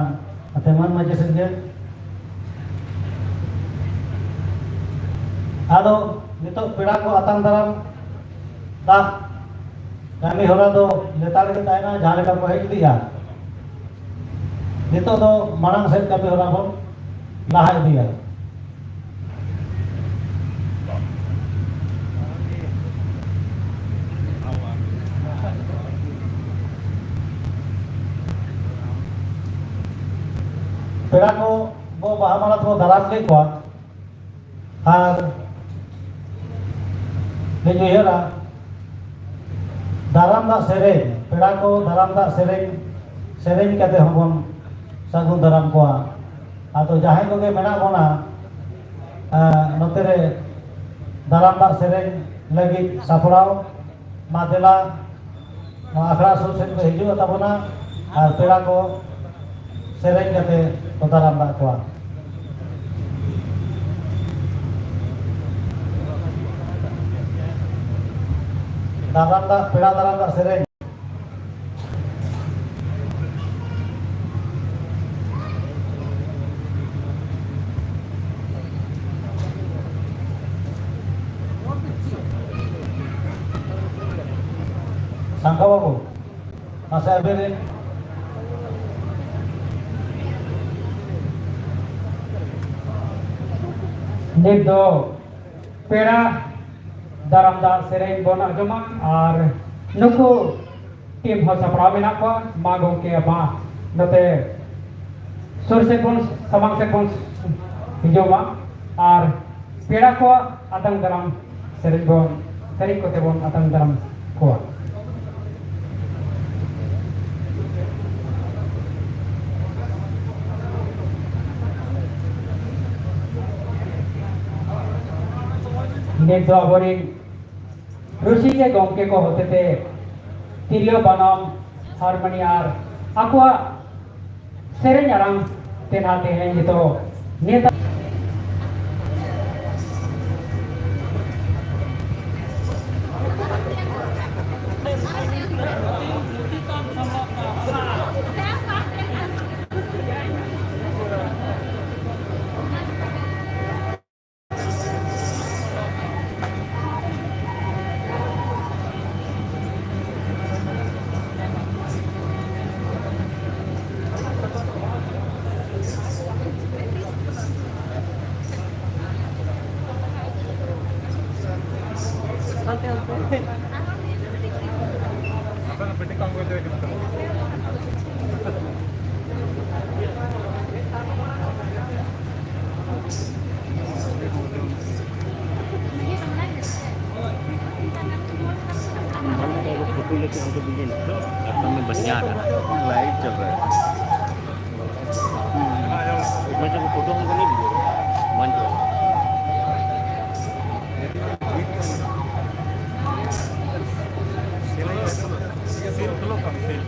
ᱱᱚᱛᱮ ᱢᱟᱹᱱ ᱢᱟᱹᱡᱷᱤ ᱥᱮᱫ ᱜᱮ᱾ ᱟᱫᱚ ᱱᱤᱛᱚᱜ ᱯᱮᱲᱟ ᱠᱚ ᱟᱛᱟᱝ ᱫᱟᱨᱟᱢ ᱫᱟᱜ ᱠᱟᱹᱢᱤ ᱦᱚᱨᱟ ᱫᱚ ᱞᱮᱛᱟᱲ ᱜᱮ ᱛᱟᱦᱮᱱᱟ, ᱡᱟᱦᱟᱸ ᱞᱮᱠᱟ ᱠᱚ ᱦᱮᱡ ᱤᱫᱤᱜᱼᱟ᱾ ᱱᱤᱛᱚᱜ ᱫᱚ ᱢᱟᱲᱟᱝ ᱥᱮᱫ ᱠᱟᱹᱢᱤ ᱦᱚᱨᱟ ᱵᱚᱱ ᱞᱟᱦᱟ ᱤᱫᱤᱭᱟ᱾ ᱯᱮᱲᱟ ᱠᱚ ᱵᱚ ᱵᱟᱦᱟ ᱢᱟᱞᱟ ᱛᱮᱵᱚ ᱫᱟᱨᱟᱢ ᱠᱮᱫ ᱠᱚᱣᱟ᱾ ᱟᱨ ᱞᱤᱧ ᱩᱭᱦᱟᱹᱨᱟ, ᱫᱟᱨᱟᱢ ᱫᱟᱜ ᱥᱮᱨᱮᱧ, ᱯᱮᱲᱟ ᱠᱚ ᱫᱟᱨᱟᱢ ᱫᱟᱜ ᱥᱮᱨᱮᱧ, ᱥᱮᱨᱮᱧ ᱠᱟᱛᱮ ᱦᱚᱸᱵᱚᱱ ᱥᱟᱹᱜᱩᱱ ᱫᱟᱨᱟᱢ ᱠᱚᱣᱟ᱾ ᱟᱫᱚ ᱡᱟᱦᱟᱸᱭ ᱠᱚᱜᱮ ᱢᱮᱱᱟᱜ ᱵᱚᱱᱟ, ᱟᱸ, ᱱᱚᱛᱮ ᱨᱮ ᱫᱟᱨᱟᱢ ᱫᱟᱜ ᱥᱮᱨᱮᱧ ᱞᱟᱹᱜᱤᱫ ᱥᱟᱯᱲᱟᱣ, ᱢᱟ ᱫᱮᱞᱟ, ᱱᱚᱣᱟ ᱟᱠᱷᱲᱟ ᱥᱩᱨ ᱥᱮᱫ ᱠᱚ ᱦᱤᱡᱩᱜ ᱛᱟᱵᱚᱱᱟ ᱟᱨ ᱯᱮᱲᱟ ᱠᱚ ᱥᱮᱨᱮᱧ ᱠᱟᱛᱮ ᱠᱚ ᱫᱟᱨᱟᱢ ᱫᱟᱜ ᱠᱚᱣᱟ᱾ ᱫᱟᱨᱟᱢ ᱫᱟᱜ, ᱯᱮᱲᱟ ᱫᱟᱨᱟᱢ ᱫᱟᱜ ᱥᱮᱨᱮᱧ᱾ ᱥᱟᱝᱠᱷᱟ ᱵᱟᱹᱵᱩ, ᱢᱟᱥᱮ ᱟᱵᱮᱱ ᱨᱮᱱ᱾ ᱱᱤᱛ ᱫᱚ ᱯᱮᱲᱟ ᱫᱟᱨᱟᱢ ᱫᱟᱜ ᱥᱮᱨᱮᱧ ᱵᱚᱱ ᱟᱸᱡᱚᱢᱟ ᱟᱨ ᱱᱩᱠᱩ ᱴᱤᱢ ᱦᱚᱸ ᱥᱟᱯᱲᱟᱣ ᱢᱮᱱᱟᱜ ᱠᱚᱣᱟ᱾ ᱢᱟ ᱜᱚᱢᱠᱮ, ᱢᱟ ᱱᱚᱛᱮ ᱥᱩᱨ ᱥᱮᱫ ᱵᱚᱱ, ᱥᱟᱢᱟᱝ ᱥᱮᱫ ᱵᱚᱱ ᱦᱤᱡᱩᱜ ᱢᱟ ᱟᱨ ᱯᱮᱲᱟ ᱠᱚᱣᱟᱜ ᱟᱛᱟᱝ ᱫᱟᱨᱟᱢ ᱥᱮᱨᱮᱧ ᱵᱚᱱ, ᱥᱮᱨᱮᱧ ᱠᱚᱛᱮ ᱵᱚᱱ ᱟᱛᱟᱝ ᱫᱟᱨᱟᱢ ᱠᱚᱣᱟ᱾ ᱱᱤᱛ ᱫᱚ ᱟᱵᱚᱨᱮᱱ ᱨᱩᱥᱤᱠᱟ ᱜᱚᱢᱠᱮ ᱠᱚ ᱦᱚᱛᱮᱛᱮ ᱛᱤᱨᱭᱳ, ᱵᱟᱱᱟᱢ, ᱦᱟᱨᱢᱳᱱᱤ ᱟᱨ ᱟᱠᱚᱣᱟᱜ ᱥᱮᱨᱮᱧ ᱟᱲᱟᱝ ᱛᱮ ᱱᱟᱦᱟᱜ ᱛᱮᱦᱮᱧ ᱱᱤᱛᱚᱜ ᱱᱮᱛᱟ फोटो लेके हमको दीजिए ना, एकदम में बढ़िया आ रहा है। लाइव चल रहा है। हम्म। मैं जब फोटो हमको नहीं दीजिएगा, मंच वाला। सील खोलो कम, सील।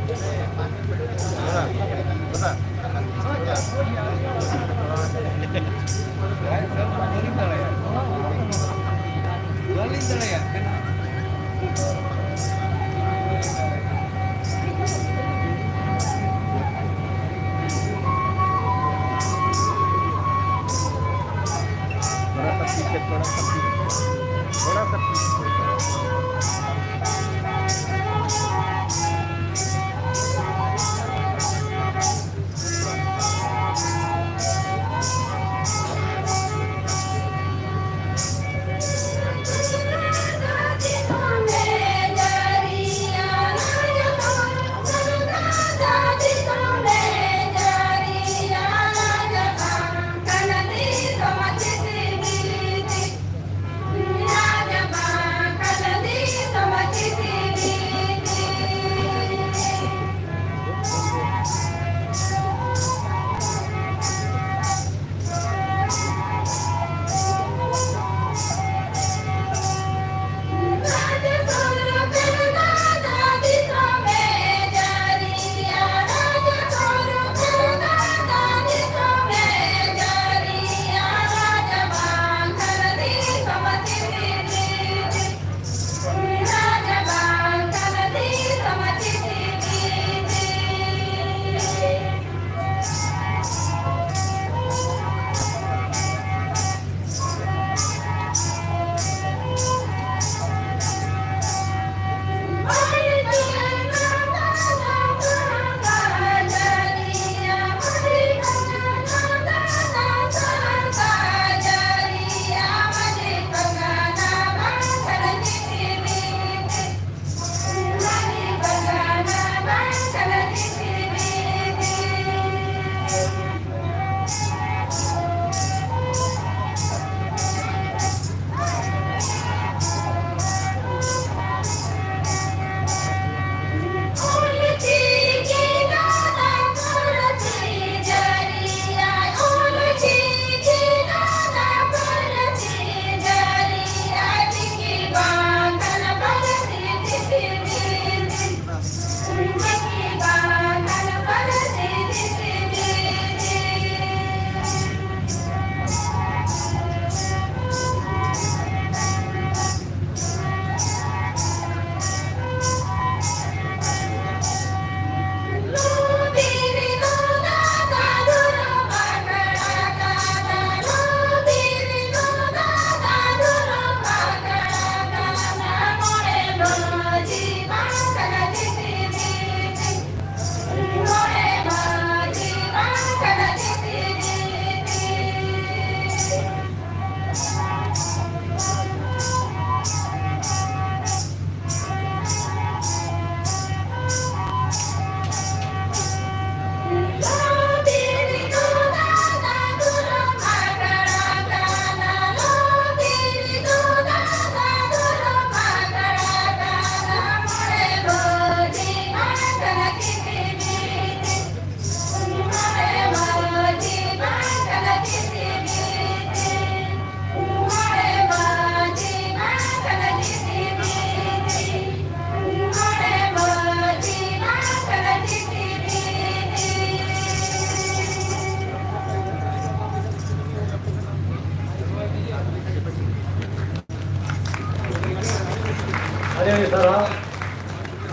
ᱟᱹᱰᱤ ᱥᱟᱨᱦᱟᱣ᱾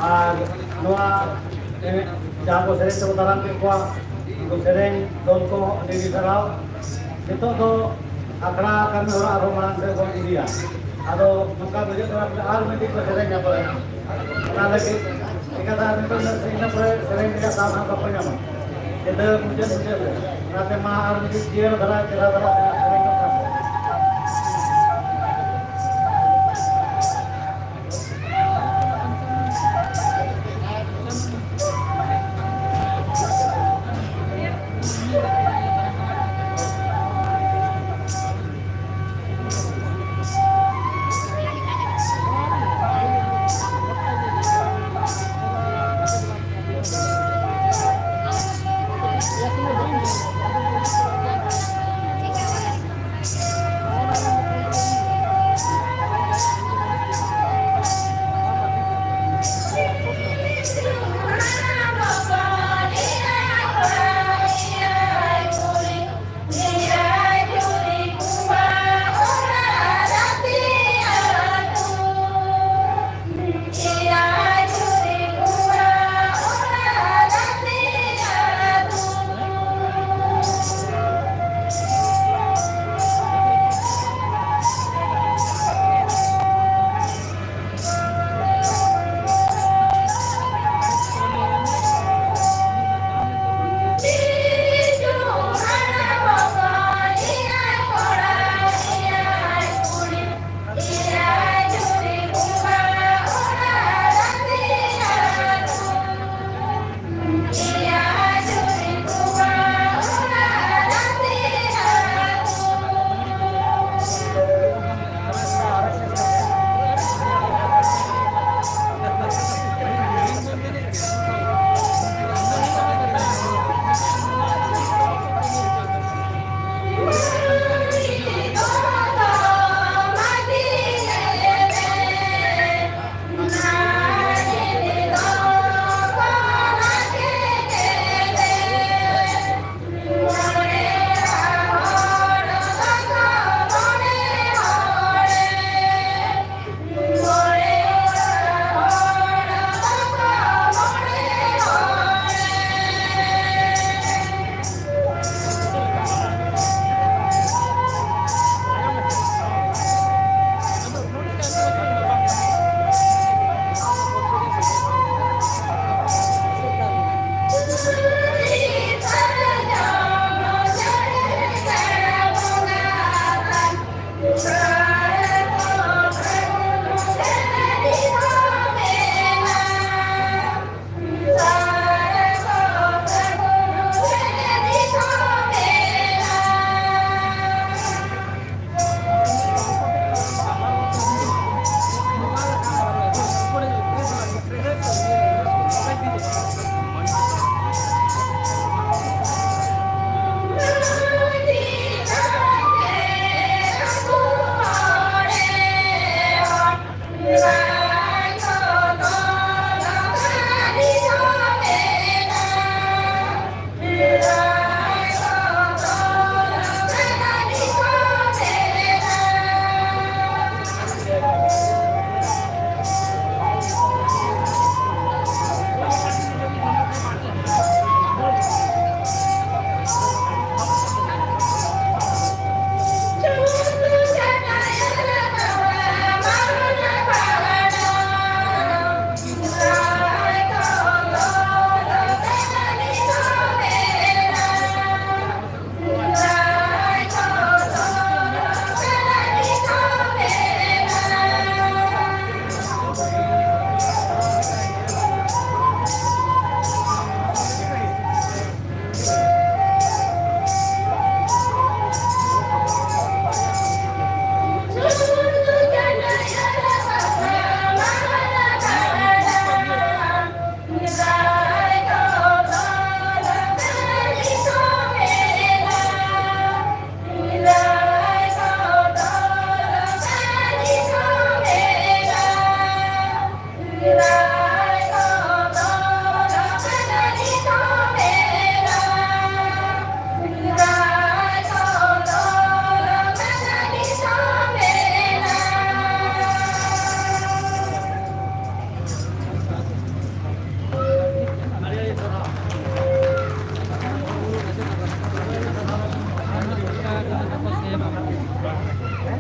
ᱟᱨ ᱱᱚᱣᱟ ᱮᱱᱮᱡ ᱡᱟᱦᱟᱸ ᱠᱚ ᱥᱮᱨᱮᱧ ᱛᱮᱵᱚ ᱫᱟᱨᱟᱢ ᱠᱮᱫ ᱠᱚᱣᱟ, ᱩᱱᱠᱩ ᱥᱮᱨᱮᱧ ᱫᱚᱞ ᱠᱚ ᱟᱹᱰᱤ ᱟᱹᱰᱤ ᱥᱟᱨᱦᱟᱣ᱾ ᱱᱤᱛᱚᱜ ᱫᱚ ᱟᱠᱷᱲᱟ ᱠᱟᱹᱢᱤ ᱦᱚᱨᱟ ᱟᱨᱦᱚᱸ ᱢᱟᱲᱟᱝ ᱥᱮᱫ ᱵᱚᱱ ᱤᱫᱤᱭᱟ᱾ ᱟᱫᱚ ᱱᱚᱝᱠᱟ ᱵᱩᱡᱷᱟᱹᱜ ᱠᱟᱱᱟ ᱵᱚᱞᱮ ᱟᱨ ᱢᱤᱫᱴᱤᱡ ᱠᱚ ᱥᱮᱨᱮᱧᱟ ᱯᱟᱞᱮ᱾ ᱚᱱᱟ ᱞᱟᱹᱜᱤᱫ ᱪᱤᱠᱟᱹᱛᱮ ᱟᱨ ᱱᱤᱛᱚᱜ ᱫᱚ ᱤᱱᱟᱹ ᱯᱚᱨᱮ ᱥᱮᱨᱮᱧ ᱨᱮᱭᱟᱜ ᱫᱟᱣ ᱦᱟᱸᱜ ᱵᱟᱠᱚ ᱧᱟᱢᱟ᱾ ᱧᱤᱫᱟᱹ ᱢᱩᱪᱟᱹᱫ ᱢᱩᱪᱟᱹᱫ ᱨᱮ᱾ ᱚᱱᱟᱛᱮ ᱢᱟ ᱟᱨ ᱢᱤᱫᱴᱤᱡ ᱡᱤᱭᱟᱹᱲ ᱫᱷᱟᱨᱟ, ᱪᱮᱦᱨᱟ ᱫᱷᱟᱨᱟ ᱥᱮᱨᱮᱧ ᱠᱚ ᱠᱷᱟᱱ᱾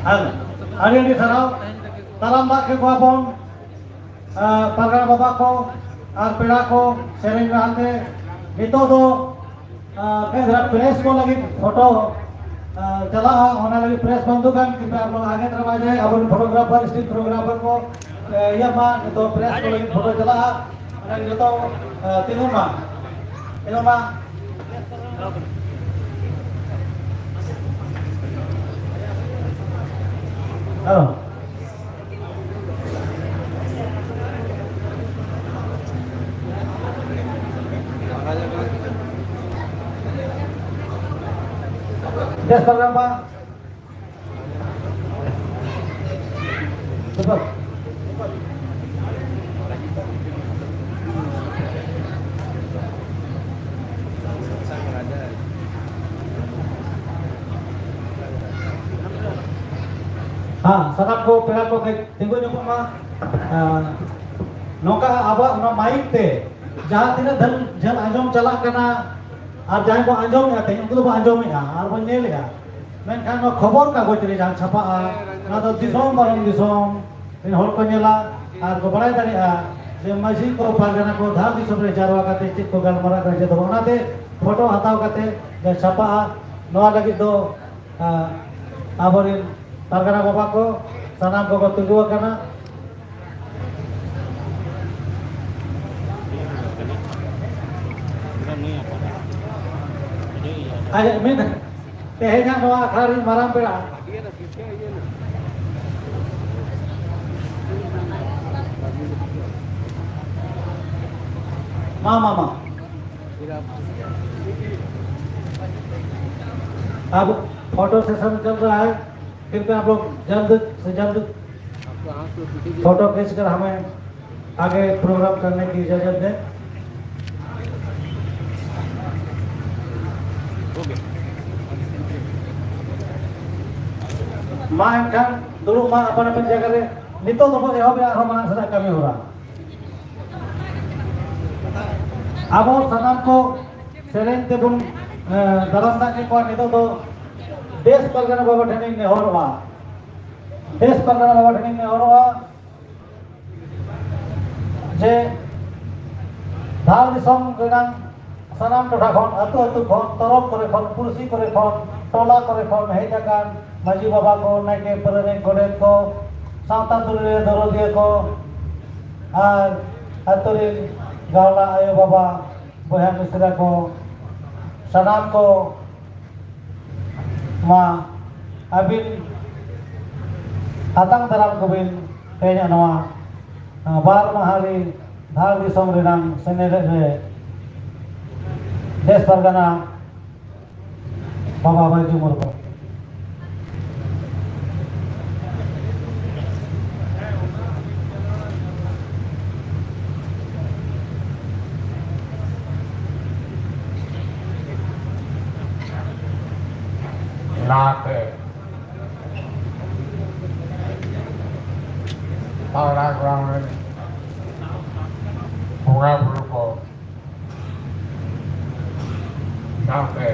ᱟᱨ ᱟᱹᱰᱤ ᱟᱹᱰᱤ ᱥᱟᱨᱦᱟᱣ᱾ ᱫᱟᱨᱟᱢ ᱫᱟᱜ ᱠᱮᱫ ᱠᱚᱣᱟ ᱵᱚᱱ, ᱟᱨ ᱯᱟᱨᱜᱟᱱᱟ ᱵᱟᱵᱟ ᱠᱚ ᱟᱨ ᱯᱮᱲᱟ ᱠᱚ ᱥᱮᱨᱮᱧ ᱨᱟᱦᱟᱛᱮ᱾ ᱱᱤᱛᱚᱜ ᱫᱚ, ᱟᱨ, ᱯᱨᱮᱥ ᱠᱚ ᱞᱟᱹᱜᱤᱫ ᱯᱷᱳᱴᱳ, ᱟᱨ, ᱪᱟᱞᱟᱜᱼᱟ, ᱚᱱᱟ ᱞᱟᱹᱜᱤᱫ ᱯᱨᱮᱥ ᱵᱚᱱᱫᱷᱩ ᱜᱟᱱ ᱠᱤᱱᱛᱩ ᱟᱵᱚ ᱟᱜᱮ ᱛᱟᱨᱟ ᱵᱟᱡᱟᱭ ᱟᱵᱚ ᱯᱷᱳᱴᱳᱜᱨᱟᱯᱷᱟᱨ, ᱥᱴᱤᱞ ᱯᱷᱳᱴᱳᱜᱨᱟᱯᱷᱟᱨ ᱠᱚ, ᱟᱨ, ᱤᱭᱟᱹ ᱢᱟ, ᱱᱤᱛᱚᱜ ᱯᱨᱮᱥ ᱠᱚ ᱞᱟᱹᱜᱤᱫ ᱯᱷᱳᱴᱳ ᱪᱟᱞᱟᱜᱼᱟ, ᱚᱱᱟ ᱞᱟᱹᱜᱤᱫ ᱡᱚᱛᱚ, ᱟᱨ, ᱛᱤᱸᱜᱩᱱ ᱢᱟ, ᱛᱤᱸᱜᱩᱱ ᱢᱟ᱾ ᱦᱮᱞᱳ᱾ ᱵᱮᱥ ᱯᱨᱳᱜᱨᱟᱢ ᱵᱟ᱾ ᱥᱩᱯᱟᱨ᱾ ᱦᱮᱸ, ᱥᱟᱱᱟᱢ ᱠᱚ ᱯᱮᱲᱟ ᱠᱚ ᱠᱟᱹᱡ ᱛᱤᱸᱜᱩ ᱧᱚᱜᱚᱜ ᱢᱟ᱾ ᱟᱨ ᱱᱚᱝᱠᱟ ᱟᱵᱚᱣᱟᱜ ᱚᱱᱟ ᱢᱟᱭᱤᱠ ᱛᱮ ᱡᱟᱦᱟᱸ ᱛᱤᱱᱟᱹᱜ ᱡᱷᱟᱹᱞ, ᱡᱷᱟᱹᱞ ᱟᱸᱡᱚᱢ ᱪᱟᱞᱟᱜ ᱠᱟᱱᱟ, ᱟᱨ ᱡᱟᱦᱟᱸᱭ ᱵᱚᱱ ᱟᱸᱡᱚᱢᱮᱫᱼᱟ ᱛᱮᱦᱮᱧ, ᱩᱱᱠᱩ ᱫᱚᱵᱚᱱ ᱟᱸᱡᱚᱢᱮᱫᱼᱟ ᱟᱨ ᱵᱚᱱ ᱧᱮᱞᱮᱫᱼᱟ, ᱢᱮᱱᱠᱷᱟᱱ ᱱᱚᱣᱟ ᱠᱷᱚᱵᱚᱨ ᱠᱟᱜᱚᱡᱽ ᱨᱮ ᱡᱟᱦᱟᱸ ᱪᱷᱟᱯᱟᱜᱼᱟ, ᱚᱱᱟ ᱫᱚ ᱫᱤᱥᱚᱢ ᱯᱟᱨᱚᱢ ᱫᱤᱥᱚᱢ ᱨᱮᱱ ᱦᱚᱲ ᱠᱚ ᱧᱮᱞᱟ ᱟᱨ ᱠᱚ ᱵᱟᱲᱟᱭ ᱫᱟᱲᱮᱭᱟᱜᱼᱟ ᱡᱮ ᱢᱟᱹᱡᱷᱤ ᱠᱚ, ᱯᱟᱨᱜᱟᱱᱟ ᱠᱚ ᱫᱷᱟᱨ ᱫᱤᱥᱚᱢ ᱨᱮ ᱡᱟᱨᱣᱟ ᱠᱟᱛᱮ ᱪᱮᱫ ᱠᱚ ᱜᱟᱞᱢᱟᱨᱟᱜ ᱠᱟᱱᱟ, ᱪᱮᱫ ᱫᱚ ᱵᱟᱝ᱾ ᱚᱱᱟᱛᱮ ᱯᱷᱳᱴᱳ ᱦᱟᱛᱟᱣ ᱠᱟᱛᱮ ᱡᱟᱦᱟᱸ ᱪᱷᱟᱯᱟᱜᱼᱟ, ᱱᱚᱣᱟ ᱞᱟᱹᱜᱤᱫ ᱫᱚ, ᱟᱸ, ᱟᱵᱚᱨᱮᱱ ᱯᱟᱨᱜᱟᱱᱟ ᱵᱟᱵᱟ ᱠᱚ ᱥᱟᱱᱟᱢ ᱠᱚᱠᱚ ᱛᱤᱸᱜᱩ ᱟᱠᱟᱱᱟ᱾ ᱟᱡ ᱢᱤᱫ ᱛᱮᱦᱮᱧᱟᱜ ᱱᱚᱣᱟ ᱟᱠᱷᱲᱟ ᱨᱤᱱ ᱢᱟᱨᱟᱝ ᱯᱮᱲᱟ᱾ ᱢᱟ, ᱢᱟ, ᱢᱟ। अब फोटो सेशन चल रहा है, कृपया आप लोग जल्द से जल्द फोटो खींचकर हमें आगे प्रोग्राम करने की इजाजत दें। ᱢᱟ ᱮᱱᱠᱷᱟᱱ ᱫᱩᱲᱩᱵ ᱢᱟ ᱟᱯᱟᱱ ᱟᱯᱤᱱ ᱡᱟᱭᱜᱟ ᱨᱮ᱾ ᱱᱤᱛᱚᱜ ᱫᱚᱵᱚᱱ ᱮᱦᱚᱵᱮᱜᱼᱟ ᱟᱨᱦᱚᱸ ᱢᱟᱲᱟᱝ ᱥᱮᱱᱟᱜ ᱠᱟᱹᱢᱤ ᱦᱚᱨᱟ᱾ ᱟᱵᱚ ᱥᱟᱱᱟᱢ ᱠᱚ ᱥᱮᱨᱮᱧ ᱛᱮᱵᱚᱱ, ᱮ, ᱫᱟᱨᱟᱢ ᱫᱟᱜ ᱠᱮᱫ ᱠᱚᱣᱟ᱾ ᱱᱤᱛᱚᱜ ᱫᱚ ᱵᱮᱥ ᱯᱟᱨᱜᱟᱱᱟ ᱵᱟᱵᱟ ᱴᱷᱮᱱ ᱤᱧ ᱱᱮᱦᱚᱨᱚᱜᱼᱟ, ᱫᱮᱥ ᱯᱟᱨᱜᱟᱱᱟ ᱵᱟᱵᱟ ᱴᱷᱮᱱᱤᱧ ᱱᱮᱦᱚᱨᱚᱜᱼᱟ ᱡᱮ ᱫᱷᱟᱲ ᱫᱤᱥᱚᱢ ᱨᱮᱱᱟᱝ ᱥᱟᱱᱟᱢ ᱴᱚᱴᱷᱟ ᱠᱷᱚᱱ, ᱟᱹᱛᱩ ᱟᱹᱛᱩ ᱠᱷᱚᱱ, ᱛᱚᱨᱚᱯ ᱠᱚᱨᱮ ᱠᱷᱚᱱ, ᱯᱩᱲᱥᱤ ᱠᱚᱨᱮ ᱠᱷᱚᱱ, ᱴᱚᱞᱟ ᱠᱚᱨᱮ ᱠᱷᱚᱱ ᱦᱮᱡ ᱟᱠᱟᱱ ᱢᱟᱹᱡᱷᱤ ᱵᱟᱵᱟ ᱠᱚ, ᱱᱟᱭᱠᱮ ᱯᱟᱨᱟᱱᱤᱠ ᱜᱚᱰᱮᱛ ᱠᱚ, ᱥᱟᱶᱛᱟ ᱫᱩᱞᱟᱹᱲᱤᱭᱟᱹ ᱫᱚᱨᱚᱫᱤᱭᱟᱹ ᱠᱚ ᱟᱨ ᱟᱹᱛᱩ ᱨᱤᱱ ᱜᱟᱶᱞᱟ ᱟᱭᱳ ᱵᱟᱵᱟ, ᱵᱚᱭᱦᱟ ᱢᱤᱥᱨᱟ ᱠᱚ, ᱥᱟᱱᱟᱢ ᱠᱚ ᱢᱟ ᱟᱹᱵᱤᱱ ᱟᱛᱟᱝ ᱫᱟᱨᱟᱢ ᱠᱚᱵᱤᱱ ᱛᱮᱦᱮᱧᱟᱜ ᱱᱚᱣᱟ, ᱟᱸ, ᱵᱟᱨ ᱢᱟᱦᱟᱞᱤ ᱫᱷᱟᱲ ᱫᱤᱥᱚᱢ ᱨᱮᱱᱟᱝ ᱥᱮᱱᱮᱞᱮᱫ ᱨᱮ ᱫᱮᱥ ᱯᱟᱨᱜᱟᱱᱟ ᱵᱟᱵᱟ ᱵᱟᱹᱡᱩ ᱢᱩᱨᱢᱩ᱾ ᱞᱟᱦᱟᱛᱮ ᱯᱟᱣᱲᱟ ᱜᱨᱟᱢ ᱨᱮᱱ ᱵᱚᱸᱜᱟ ᱵᱩᱨᱩ ᱠᱚ ᱥᱟᱶᱛᱮ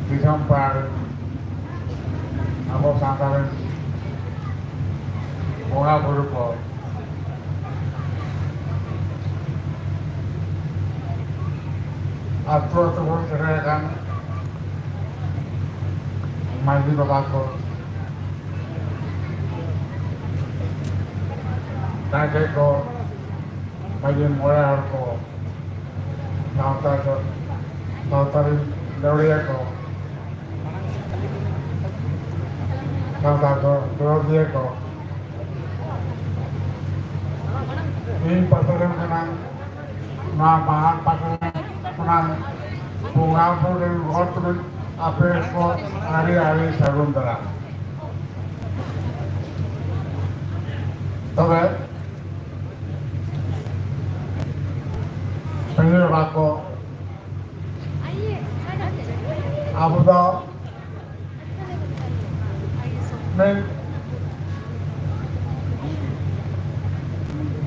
ᱫᱤᱥᱚᱢ ᱯᱟᱲᱟ ᱨᱮᱱ ᱟᱵᱚ ᱥᱟᱶᱛᱟ ᱨᱮᱱ ᱵᱚᱸᱜᱟ ᱵᱩᱨᱩ ᱠᱚ ᱟᱹᱛᱩ ᱟᱹᱛᱩ ᱵᱚᱱ ᱥᱮᱴᱮᱨ ᱟᱠᱟᱱ ᱢᱟᱹᱡᱷᱤ ᱵᱟᱵᱟ ᱠᱚ, ᱱᱟᱭᱠᱮ ᱠᱚ, ᱢᱟᱹᱡᱷᱤ ᱢᱚᱬᱮ ᱦᱚᱲ ᱠᱚ, ᱥᱟᱶᱛᱟ ᱠᱚ, ᱥᱟᱶᱛᱟ ᱨᱮᱱ ᱞᱟᱹᱣᱲᱤᱭᱟᱹ ᱠᱚ, ᱥᱟᱶᱛᱟ ᱠᱚ, ᱫᱚᱨᱚᱫᱤᱭᱟᱹ ᱠᱚ, ᱤᱧ ᱯᱟᱥᱮ ᱨᱮᱱ ᱠᱟᱱᱟ, ᱱᱚᱣᱟ ᱢᱟᱦᱟᱞ ᱯᱟᱥᱮ ᱨᱮᱱ ᱠᱟᱱᱟ, ᱵᱚᱸᱜᱟ ᱵᱩᱨᱩ ᱨᱮᱱ ᱦᱚᱲ ᱛᱩᱞᱩᱡ ᱟᱯᱮ ᱠᱚ ᱟᱹᱰᱤ ᱟᱹᱰᱤ ᱥᱟᱹᱜᱩᱱ ᱫᱟᱨᱟᱢ᱾ ᱛᱚᱵᱮ ᱯᱟᱹᱦᱤᱞ ᱚᱲᱟᱜ ᱠᱚ, ᱟᱵᱚ ᱫᱚ ᱢᱤᱫ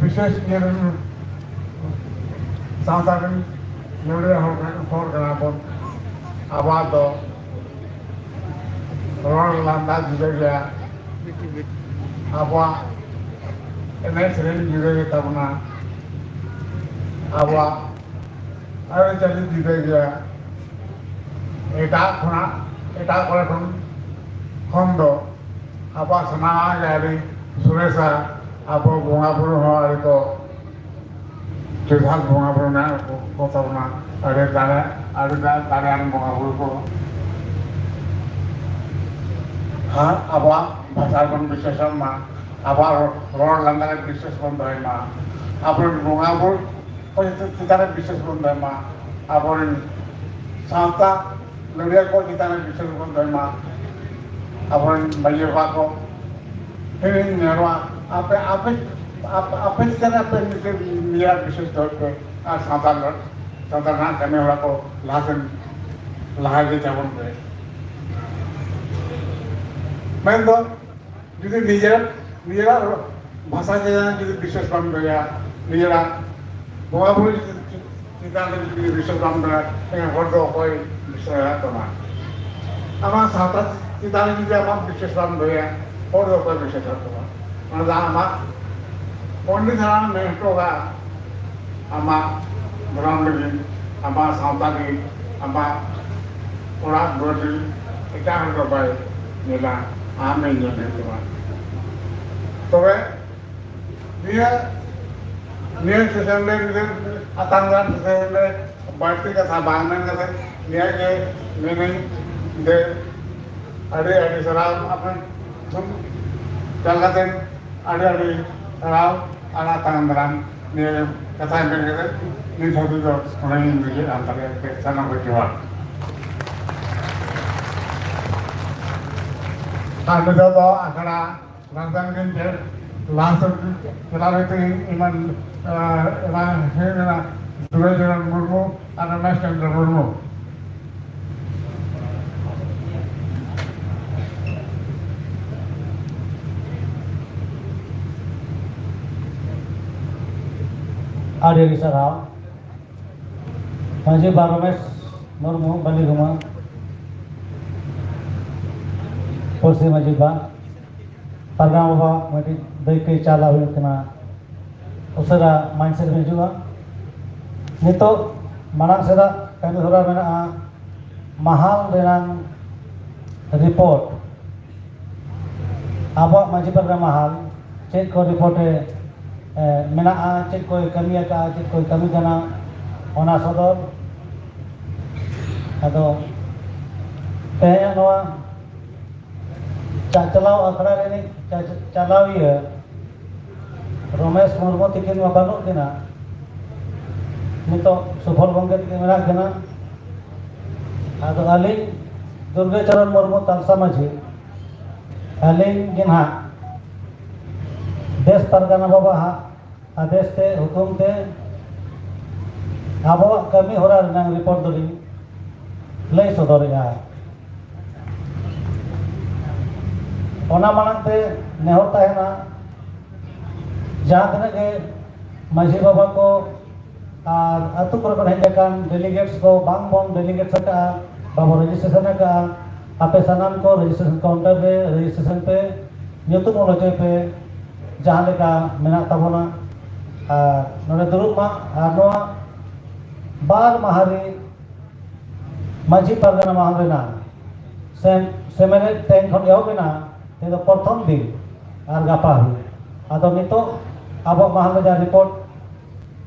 ᱵᱤᱥᱮᱥ ᱤᱭᱟᱹ ᱨᱮᱱ ᱥᱟᱶᱛᱟ ᱨᱮᱱ ᱱᱚᱰᱮ ᱦᱚᱲ, ᱦᱚᱲ ᱠᱟᱱᱟ ᱵᱚᱱ᱾ ᱟᱵᱚᱣᱟᱜ ᱫᱚ ᱨᱚᱲ ᱞᱟᱸᱫᱟ ᱡᱩᱫᱟᱹ ᱜᱮᱭᱟ, ᱟᱵᱚᱣᱟᱜ ᱮᱱᱮᱡ ᱥᱮᱨᱮᱧ ᱡᱩᱫᱟᱹ ᱜᱮᱛᱟ ᱵᱚᱱᱟ, ᱟᱵᱚᱣᱟᱜ ᱟᱹᱨᱤᱪᱟᱹᱞᱤ ᱡᱩᱫᱟᱹ ᱜᱮᱭᱟ᱾ ᱮᱴᱟᱜ ᱠᱷᱚᱱᱟᱜ, ᱮᱴᱟᱜ ᱠᱚᱨᱮ ᱠᱷᱚᱱ, ᱠᱷᱚᱱ ᱫᱚ ᱟᱵᱚᱣᱟᱜ ᱥᱟᱱᱟᱢᱟᱜ ᱜᱮ ᱟᱹᱰᱤ ᱥᱚᱨᱮᱥᱟ᱾ ᱟᱵᱚ ᱵᱚᱸᱜᱟ ᱵᱩᱨᱩ ᱦᱚᱸ ᱟᱹᱰᱤ ᱠᱚ ᱡᱚᱛᱷᱟᱛ ᱵᱚᱸᱜᱟ ᱵᱩᱨᱩ ᱢᱮᱱᱟᱜ ᱠᱚ ᱛᱟᱵᱚᱱᱟ, ᱟᱹᱰᱤ ᱫᱟᱲᱮ, ᱟᱹᱰᱤ ᱫᱟ-, ᱫᱟᱲᱮᱭᱟᱱ ᱵᱚᱸᱜᱟ ᱵᱩᱨᱩ ᱠᱚ᱾ ᱟᱨ ᱟᱵᱚᱣᱟᱜ ᱵᱷᱟᱥᱟ ᱵᱚᱱ ᱵᱤᱥᱮᱥᱚᱜ ᱢᱟ, ᱟᱵᱚᱣᱟᱜ ᱨᱚᱲ ᱞᱟᱸᱫᱟ ᱨᱮ ᱵᱤᱥᱮᱥ ᱵᱚᱱ ᱫᱚᱦᱚᱭ ᱢᱟ, ᱟᱵᱚᱨᱮᱱ ᱵᱚᱸᱜᱟ ᱵᱩᱨᱩ ᱠᱚ ᱪᱮᱛᱟᱱ ᱨᱮ ᱵᱤᱥᱮᱥ ᱵᱚᱱ ᱫᱚᱦᱚᱭ ᱢᱟ, ᱟᱵᱚᱨᱮᱱ ᱥᱟᱶᱛᱟ ᱞᱟᱹᱲᱦᱟᱹᱭ ᱠᱚ ᱪᱮᱛᱟᱱ ᱨᱮ ᱵᱤᱥᱮᱥ ᱵᱚᱱ ᱫᱚᱦᱚᱭ ᱢᱟ, ᱟᱵᱚᱨᱮᱱ ᱢᱟᱹᱡᱷᱤ ᱵᱟᱵᱟ ᱠᱚ ᱴᱷᱮᱱ ᱤᱧ ᱱᱮᱦᱚᱨᱚᱜᱼᱟ, ᱟᱯᱮ, ᱟᱯᱮ, ᱟᱯᱮ, ᱟᱯᱮ ᱪᱮᱛᱟᱱ ᱨᱮ ᱟᱯᱮ ᱱᱤᱡᱮᱨ ᱱᱤᱡᱮᱨᱟᱜ ᱵᱤᱥᱮᱥ ᱫᱚᱦᱚᱭ ᱯᱮ ᱟᱨ ᱥᱟᱶᱛᱟ ᱨᱮᱱᱟᱜ, ᱥᱟᱶᱛᱟ ᱨᱮᱱᱟᱜ ᱠᱟᱹᱢᱤ ᱦᱚᱨᱟ ᱠᱚ ᱞᱟᱦᱟ ᱥᱮᱱ ᱞᱟᱦᱟ ᱤᱫᱤ ᱛᱟᱵᱚᱱ ᱯᱮ᱾ ᱢᱮᱱᱫᱚ ᱡᱩᱫᱤ ᱱᱤᱡᱮᱨ, ᱱᱤᱡᱮᱨᱟᱜ ᱵᱷᱟᱥᱟ ᱪᱮᱛᱟᱱ ᱡᱩᱫᱤ ᱵᱤᱥᱮᱥ ᱵᱟᱢ ᱫᱚᱦᱚᱭᱟ, ᱱᱤᱡᱮᱨᱟᱜ ᱵᱚᱸᱜᱟ ᱵᱩᱨᱩ ᱪᱮᱛᱟᱱ ᱨᱮ ᱡᱩᱫᱤ ᱵᱤᱥᱮᱥ ᱵᱟᱢ ᱫᱚᱦᱚᱭᱟ, ᱮᱱᱠᱷᱟᱱ ᱦᱚᱲ ᱫᱚ ᱚᱠᱚᱭ ᱵᱤᱥᱮᱥ ᱦᱟᱛᱟᱣ ᱛᱟᱢᱟ? ᱟᱢᱟᱜ ᱥᱟᱶᱛᱟ ᱪᱮᱛᱟᱱ ᱨᱮ ᱡᱩᱫᱤ ᱟᱢᱟᱜ ᱵᱤᱥᱮᱥ ᱵᱟᱢ ᱫᱚᱦᱚᱭᱟ, ᱦᱚᱲ ᱫᱚ ᱚᱠᱚᱭ ᱵᱤᱥᱮᱥ ᱦᱟᱛᱟᱣ ᱛᱟᱢᱟ? ᱚᱱᱟ ᱫᱚ ᱟᱢᱟᱜ ᱯᱚᱱᱰᱤᱛ ᱦᱟᱲᱟᱢ ᱢᱮᱱ ᱦᱚᱴᱚ ᱠᱟᱜᱼᱟ, ᱟᱢᱟᱜ ᱫᱷᱚᱨᱚᱢ ᱞᱟᱹᱜᱤᱫ, ᱟᱢᱟᱜ ᱥᱟᱶᱛᱟ ᱞᱟᱹᱜᱤᱫ, ᱟᱢᱟᱜ ᱚᱲᱟᱜ ᱫᱩᱣᱟᱹᱨ ᱞᱟᱹᱜᱤᱫ ᱮᱴᱟᱜ ᱦᱚᱲ ᱫᱚ ᱵᱟᱭ ᱧᱮᱞᱟ, ᱟᱢᱮ ᱧᱮᱞ ᱦᱩᱭᱩᱜ ᱛᱟᱢᱟ᱾ ᱛᱚᱵᱮ ᱱᱤᱭᱟᱹ, ᱱᱤᱭᱟᱹ ᱥᱮᱥᱚᱱ ᱨᱮ, ᱱᱤᱭᱟᱹ ᱟᱛᱟᱝ ᱫᱟᱨᱟᱢ ᱥᱮᱥᱚᱱ ᱨᱮ ᱵᱟᱹᱲᱛᱤ ᱠᱟᱛᱷᱟ ᱵᱟᱝ ᱢᱮᱱ ᱠᱟᱛᱮ ᱱᱤᱭᱟᱹ ᱜᱮ ᱢᱮᱱᱟᱹᱧ ᱡᱮ ᱟᱹᱰᱤ ᱟᱹᱰᱤ ᱥᱟᱨᱦᱟᱣ ᱟᱯᱮ ᱥᱩᱱ ᱪᱟᱞ ᱠᱟᱛᱮ ᱟᱹᱰᱤ ᱟᱹᱰᱤ ᱥᱟᱨᱦᱟᱣ ᱟᱨ ᱟᱛᱟᱝ ᱫᱟᱨᱟᱢ ᱱᱤᱭᱟᱹ ᱠᱟᱛᱷᱟ ᱢᱮᱱ ᱠᱟᱛᱮ ᱱᱤᱛ ᱦᱟᱹᱵᱤᱡ ᱫᱚ ᱚᱸᱰᱮ ᱜᱤᱧ ᱢᱩᱪᱟᱹᱫ ᱟᱱ ᱛᱟᱞᱮ ᱥᱟᱱᱟᱢ ᱠᱚ ᱡᱚᱦᱟᱨ᱾ ᱟᱨ ᱱᱤᱛᱚᱜ ᱫᱚ ᱟᱠᱷᱲᱟ ᱨᱟᱡᱽᱫᱷᱟᱱᱤ ᱨᱮᱱ ᱡᱮ ᱞᱟᱦᱟ ᱥᱮᱫ ᱪᱟᱞᱟᱣ ᱦᱩᱭᱩᱜ ᱛᱮ ᱮᱢᱟᱱ, ᱮᱢᱟᱱ ᱦᱩᱭ ᱞᱮᱱᱟ ᱫᱩᱞᱟᱹᱲ ᱪᱚᱨᱚᱱ ᱢᱩᱨᱢᱩ ᱟᱨ ᱨᱚᱢᱮᱥ ᱪᱚᱱᱫᱨᱚ ᱢᱩᱨᱢᱩ᱾ ᱟᱹᱰᱤ ᱟᱹᱰᱤ ᱥᱟᱨᱦᱟᱣ᱾ ᱢᱟᱹᱡᱷᱤ ᱵᱟ ᱨᱚᱢᱮᱥ ᱢᱩᱨᱢᱩ, ᱵᱟᱹᱞᱤᱜᱷᱩᱢᱟᱹ᱾ ᱯᱟᱹᱨᱥᱤ ᱢᱟᱹᱡᱷᱤ ᱵᱟᱵᱟ, ᱯᱟᱨᱜᱟᱱᱟ ᱵᱟᱵᱟ ᱢᱤᱫᱴᱤᱡ ᱫᱟᱹᱭᱠᱟᱹ ᱪᱟᱞ ᱟᱹᱜᱩᱭ ᱠᱟᱱᱟ᱾ ᱩᱥᱟᱹᱨᱟ ᱢᱟᱧ ᱥᱮᱫ ᱦᱤᱡᱩᱜᱼᱟ᱾ ᱱᱤᱛᱚᱜ ᱢᱟᱲᱟᱝ ᱥᱮᱫᱟᱜ ᱠᱟᱹᱢᱤ ᱦᱚᱨᱟ ᱢᱮᱱᱟᱜᱼᱟ, ᱢᱟᱦᱟᱞ ᱨᱮᱱᱟᱝ ᱨᱤᱯᱳᱨᱴ᱾ ᱟᱵᱚᱣᱟᱜ ᱢᱟᱹᱡᱷᱤ ᱯᱟᱨᱜᱟᱱᱟ ᱢᱟᱦᱟᱞ ᱪᱮᱫ ᱠᱚ ᱨᱤᱯᱳᱨᱴ ᱮ, ᱮ, ᱢᱮᱱᱟᱜᱼᱟ, ᱪᱮᱫ ᱠᱚᱭ ᱠᱟᱹᱢᱤ ᱟᱠᱟᱫᱼᱟ, ᱪᱮᱫ ᱠᱚᱭ ᱠᱟᱹᱢᱤ ᱠᱟᱱᱟ, ᱚᱱᱟ ᱥᱚᱫᱚᱨ᱾ ᱟᱫᱚ ᱛᱮᱦᱮᱧᱟᱜ ᱱᱚᱣᱟ ᱪᱟᱪᱞᱟᱣ ᱟᱠᱷᱲᱟ ᱨᱤᱱᱤᱡ ᱪᱟ-, ᱪᱟᱞᱟᱣᱤᱭᱟᱹ ᱨᱚᱢᱮᱥ ᱢᱩᱨᱢᱩ ᱛᱤᱠᱤᱱ ᱢᱟ ᱵᱟᱹᱱᱩᱜ ᱠᱤᱱᱟ, ᱱᱤᱛᱚᱜ ᱥᱩᱯᱷᱚᱞ ᱜᱚᱢᱠᱮ ᱛᱤᱠᱤᱱ ᱢᱮᱱᱟᱜ ᱠᱤᱱᱟ᱾ ᱟᱫᱚ ᱟᱹᱞᱤᱧ ᱫᱩᱨᱜᱟᱹ ᱪᱚᱨᱚᱱ ᱢᱩᱨᱢᱩ ᱛᱟᱞᱥᱟ ᱢᱟᱹᱡᱷᱤ, ᱟᱹᱞᱤᱧ ᱜᱮ ᱱᱟᱦᱟᱜ ᱫᱮᱥ ᱯᱟᱨᱜᱟᱱᱟ ᱵᱟᱵᱟ ᱦᱟᱜ ᱟᱫᱮᱥ ᱛᱮ, ᱦᱩᱠᱩᱢ ᱛᱮ ᱟᱵᱚᱣᱟᱜ ᱠᱟᱹᱢᱤ ᱦᱚᱨᱟ ᱨᱮᱱᱟᱜ ᱨᱤᱯᱳᱨᱴ ᱫᱚᱞᱤᱧ ᱞᱟᱹᱭ ᱥᱚᱫᱚᱨᱮᱜᱼᱟ᱾ ᱚᱱᱟ ᱢᱟᱲᱟᱝ ᱛᱮ ᱱᱮᱦᱚᱨ ᱛᱟᱦᱮᱱᱟ, ᱡᱟᱦᱟᱸ ᱛᱤᱱᱟᱹᱜ ᱜᱮ ᱢᱟᱹᱡᱷᱤ ᱵᱟᱵᱟ ᱠᱚ ᱟᱨ ᱟᱹᱛᱩ ᱠᱚᱨᱮ ᱠᱷᱚᱱ ᱦᱮᱡ ᱟᱠᱟᱱ ᱰᱮᱞᱤᱜᱮᱴᱥ ᱠᱚ ᱵᱟᱝ ᱵᱚᱱ ᱰᱮᱞᱤᱜᱮᱴᱥ ᱟᱠᱟᱫᱼᱟ, ᱵᱟᱵᱚ ᱨᱮᱡᱤᱥᱴᱨᱮᱥᱚᱱ ᱟᱠᱟᱫᱼᱟ, ᱟᱯᱮ ᱥᱟᱱᱟᱢ ᱠᱚ ᱨᱮᱡᱤᱥᱴᱨᱮᱥᱚᱱ ᱠᱟᱣᱩᱱᱴᱟᱨ ᱨᱮ ᱨᱮᱡᱤᱥᱴᱨᱮᱥᱚᱱ ᱯᱮ, ᱧᱩᱛᱩᱢ ᱚᱞ ᱦᱚᱪᱚᱭ ᱯᱮ, ᱡᱟᱦᱟᱸ ᱞᱮᱠᱟ ᱢᱮᱱᱟᱜ ᱛᱟᱵᱚᱱᱟ᱾ ᱟᱨ ᱱᱚᱰᱮ ᱫᱩᱲᱩᱵ ᱢᱟ᱾ ᱟᱨ ᱱᱚᱣᱟ ᱵᱟᱨ ᱢᱟᱦᱟ ᱨᱮ ᱢᱟᱹᱡᱷᱤ ᱯᱟᱨᱜᱟᱱᱟ ᱢᱟᱦᱟ ᱨᱮᱱᱟᱜ ᱥᱮᱢ-, ᱥᱮᱢᱮᱞᱮᱫ ᱛᱮᱦᱮᱧ ᱠᱷᱚᱱ ᱮᱦᱚᱵ ᱮᱱᱟ, ᱛᱮᱦᱮᱧ ᱫᱚ ᱯᱨᱚᱛᱷᱚᱢ ᱫᱤᱱ ᱟᱨ ᱜᱟᱯᱟ ᱦᱩᱭᱩᱜ᱾ ᱟᱫᱚ ᱱᱤᱛᱚᱜ ᱟᱵᱚ ᱢᱟᱦᱟ ᱨᱮᱱᱟᱜ ᱨᱤᱯᱳᱨᱴ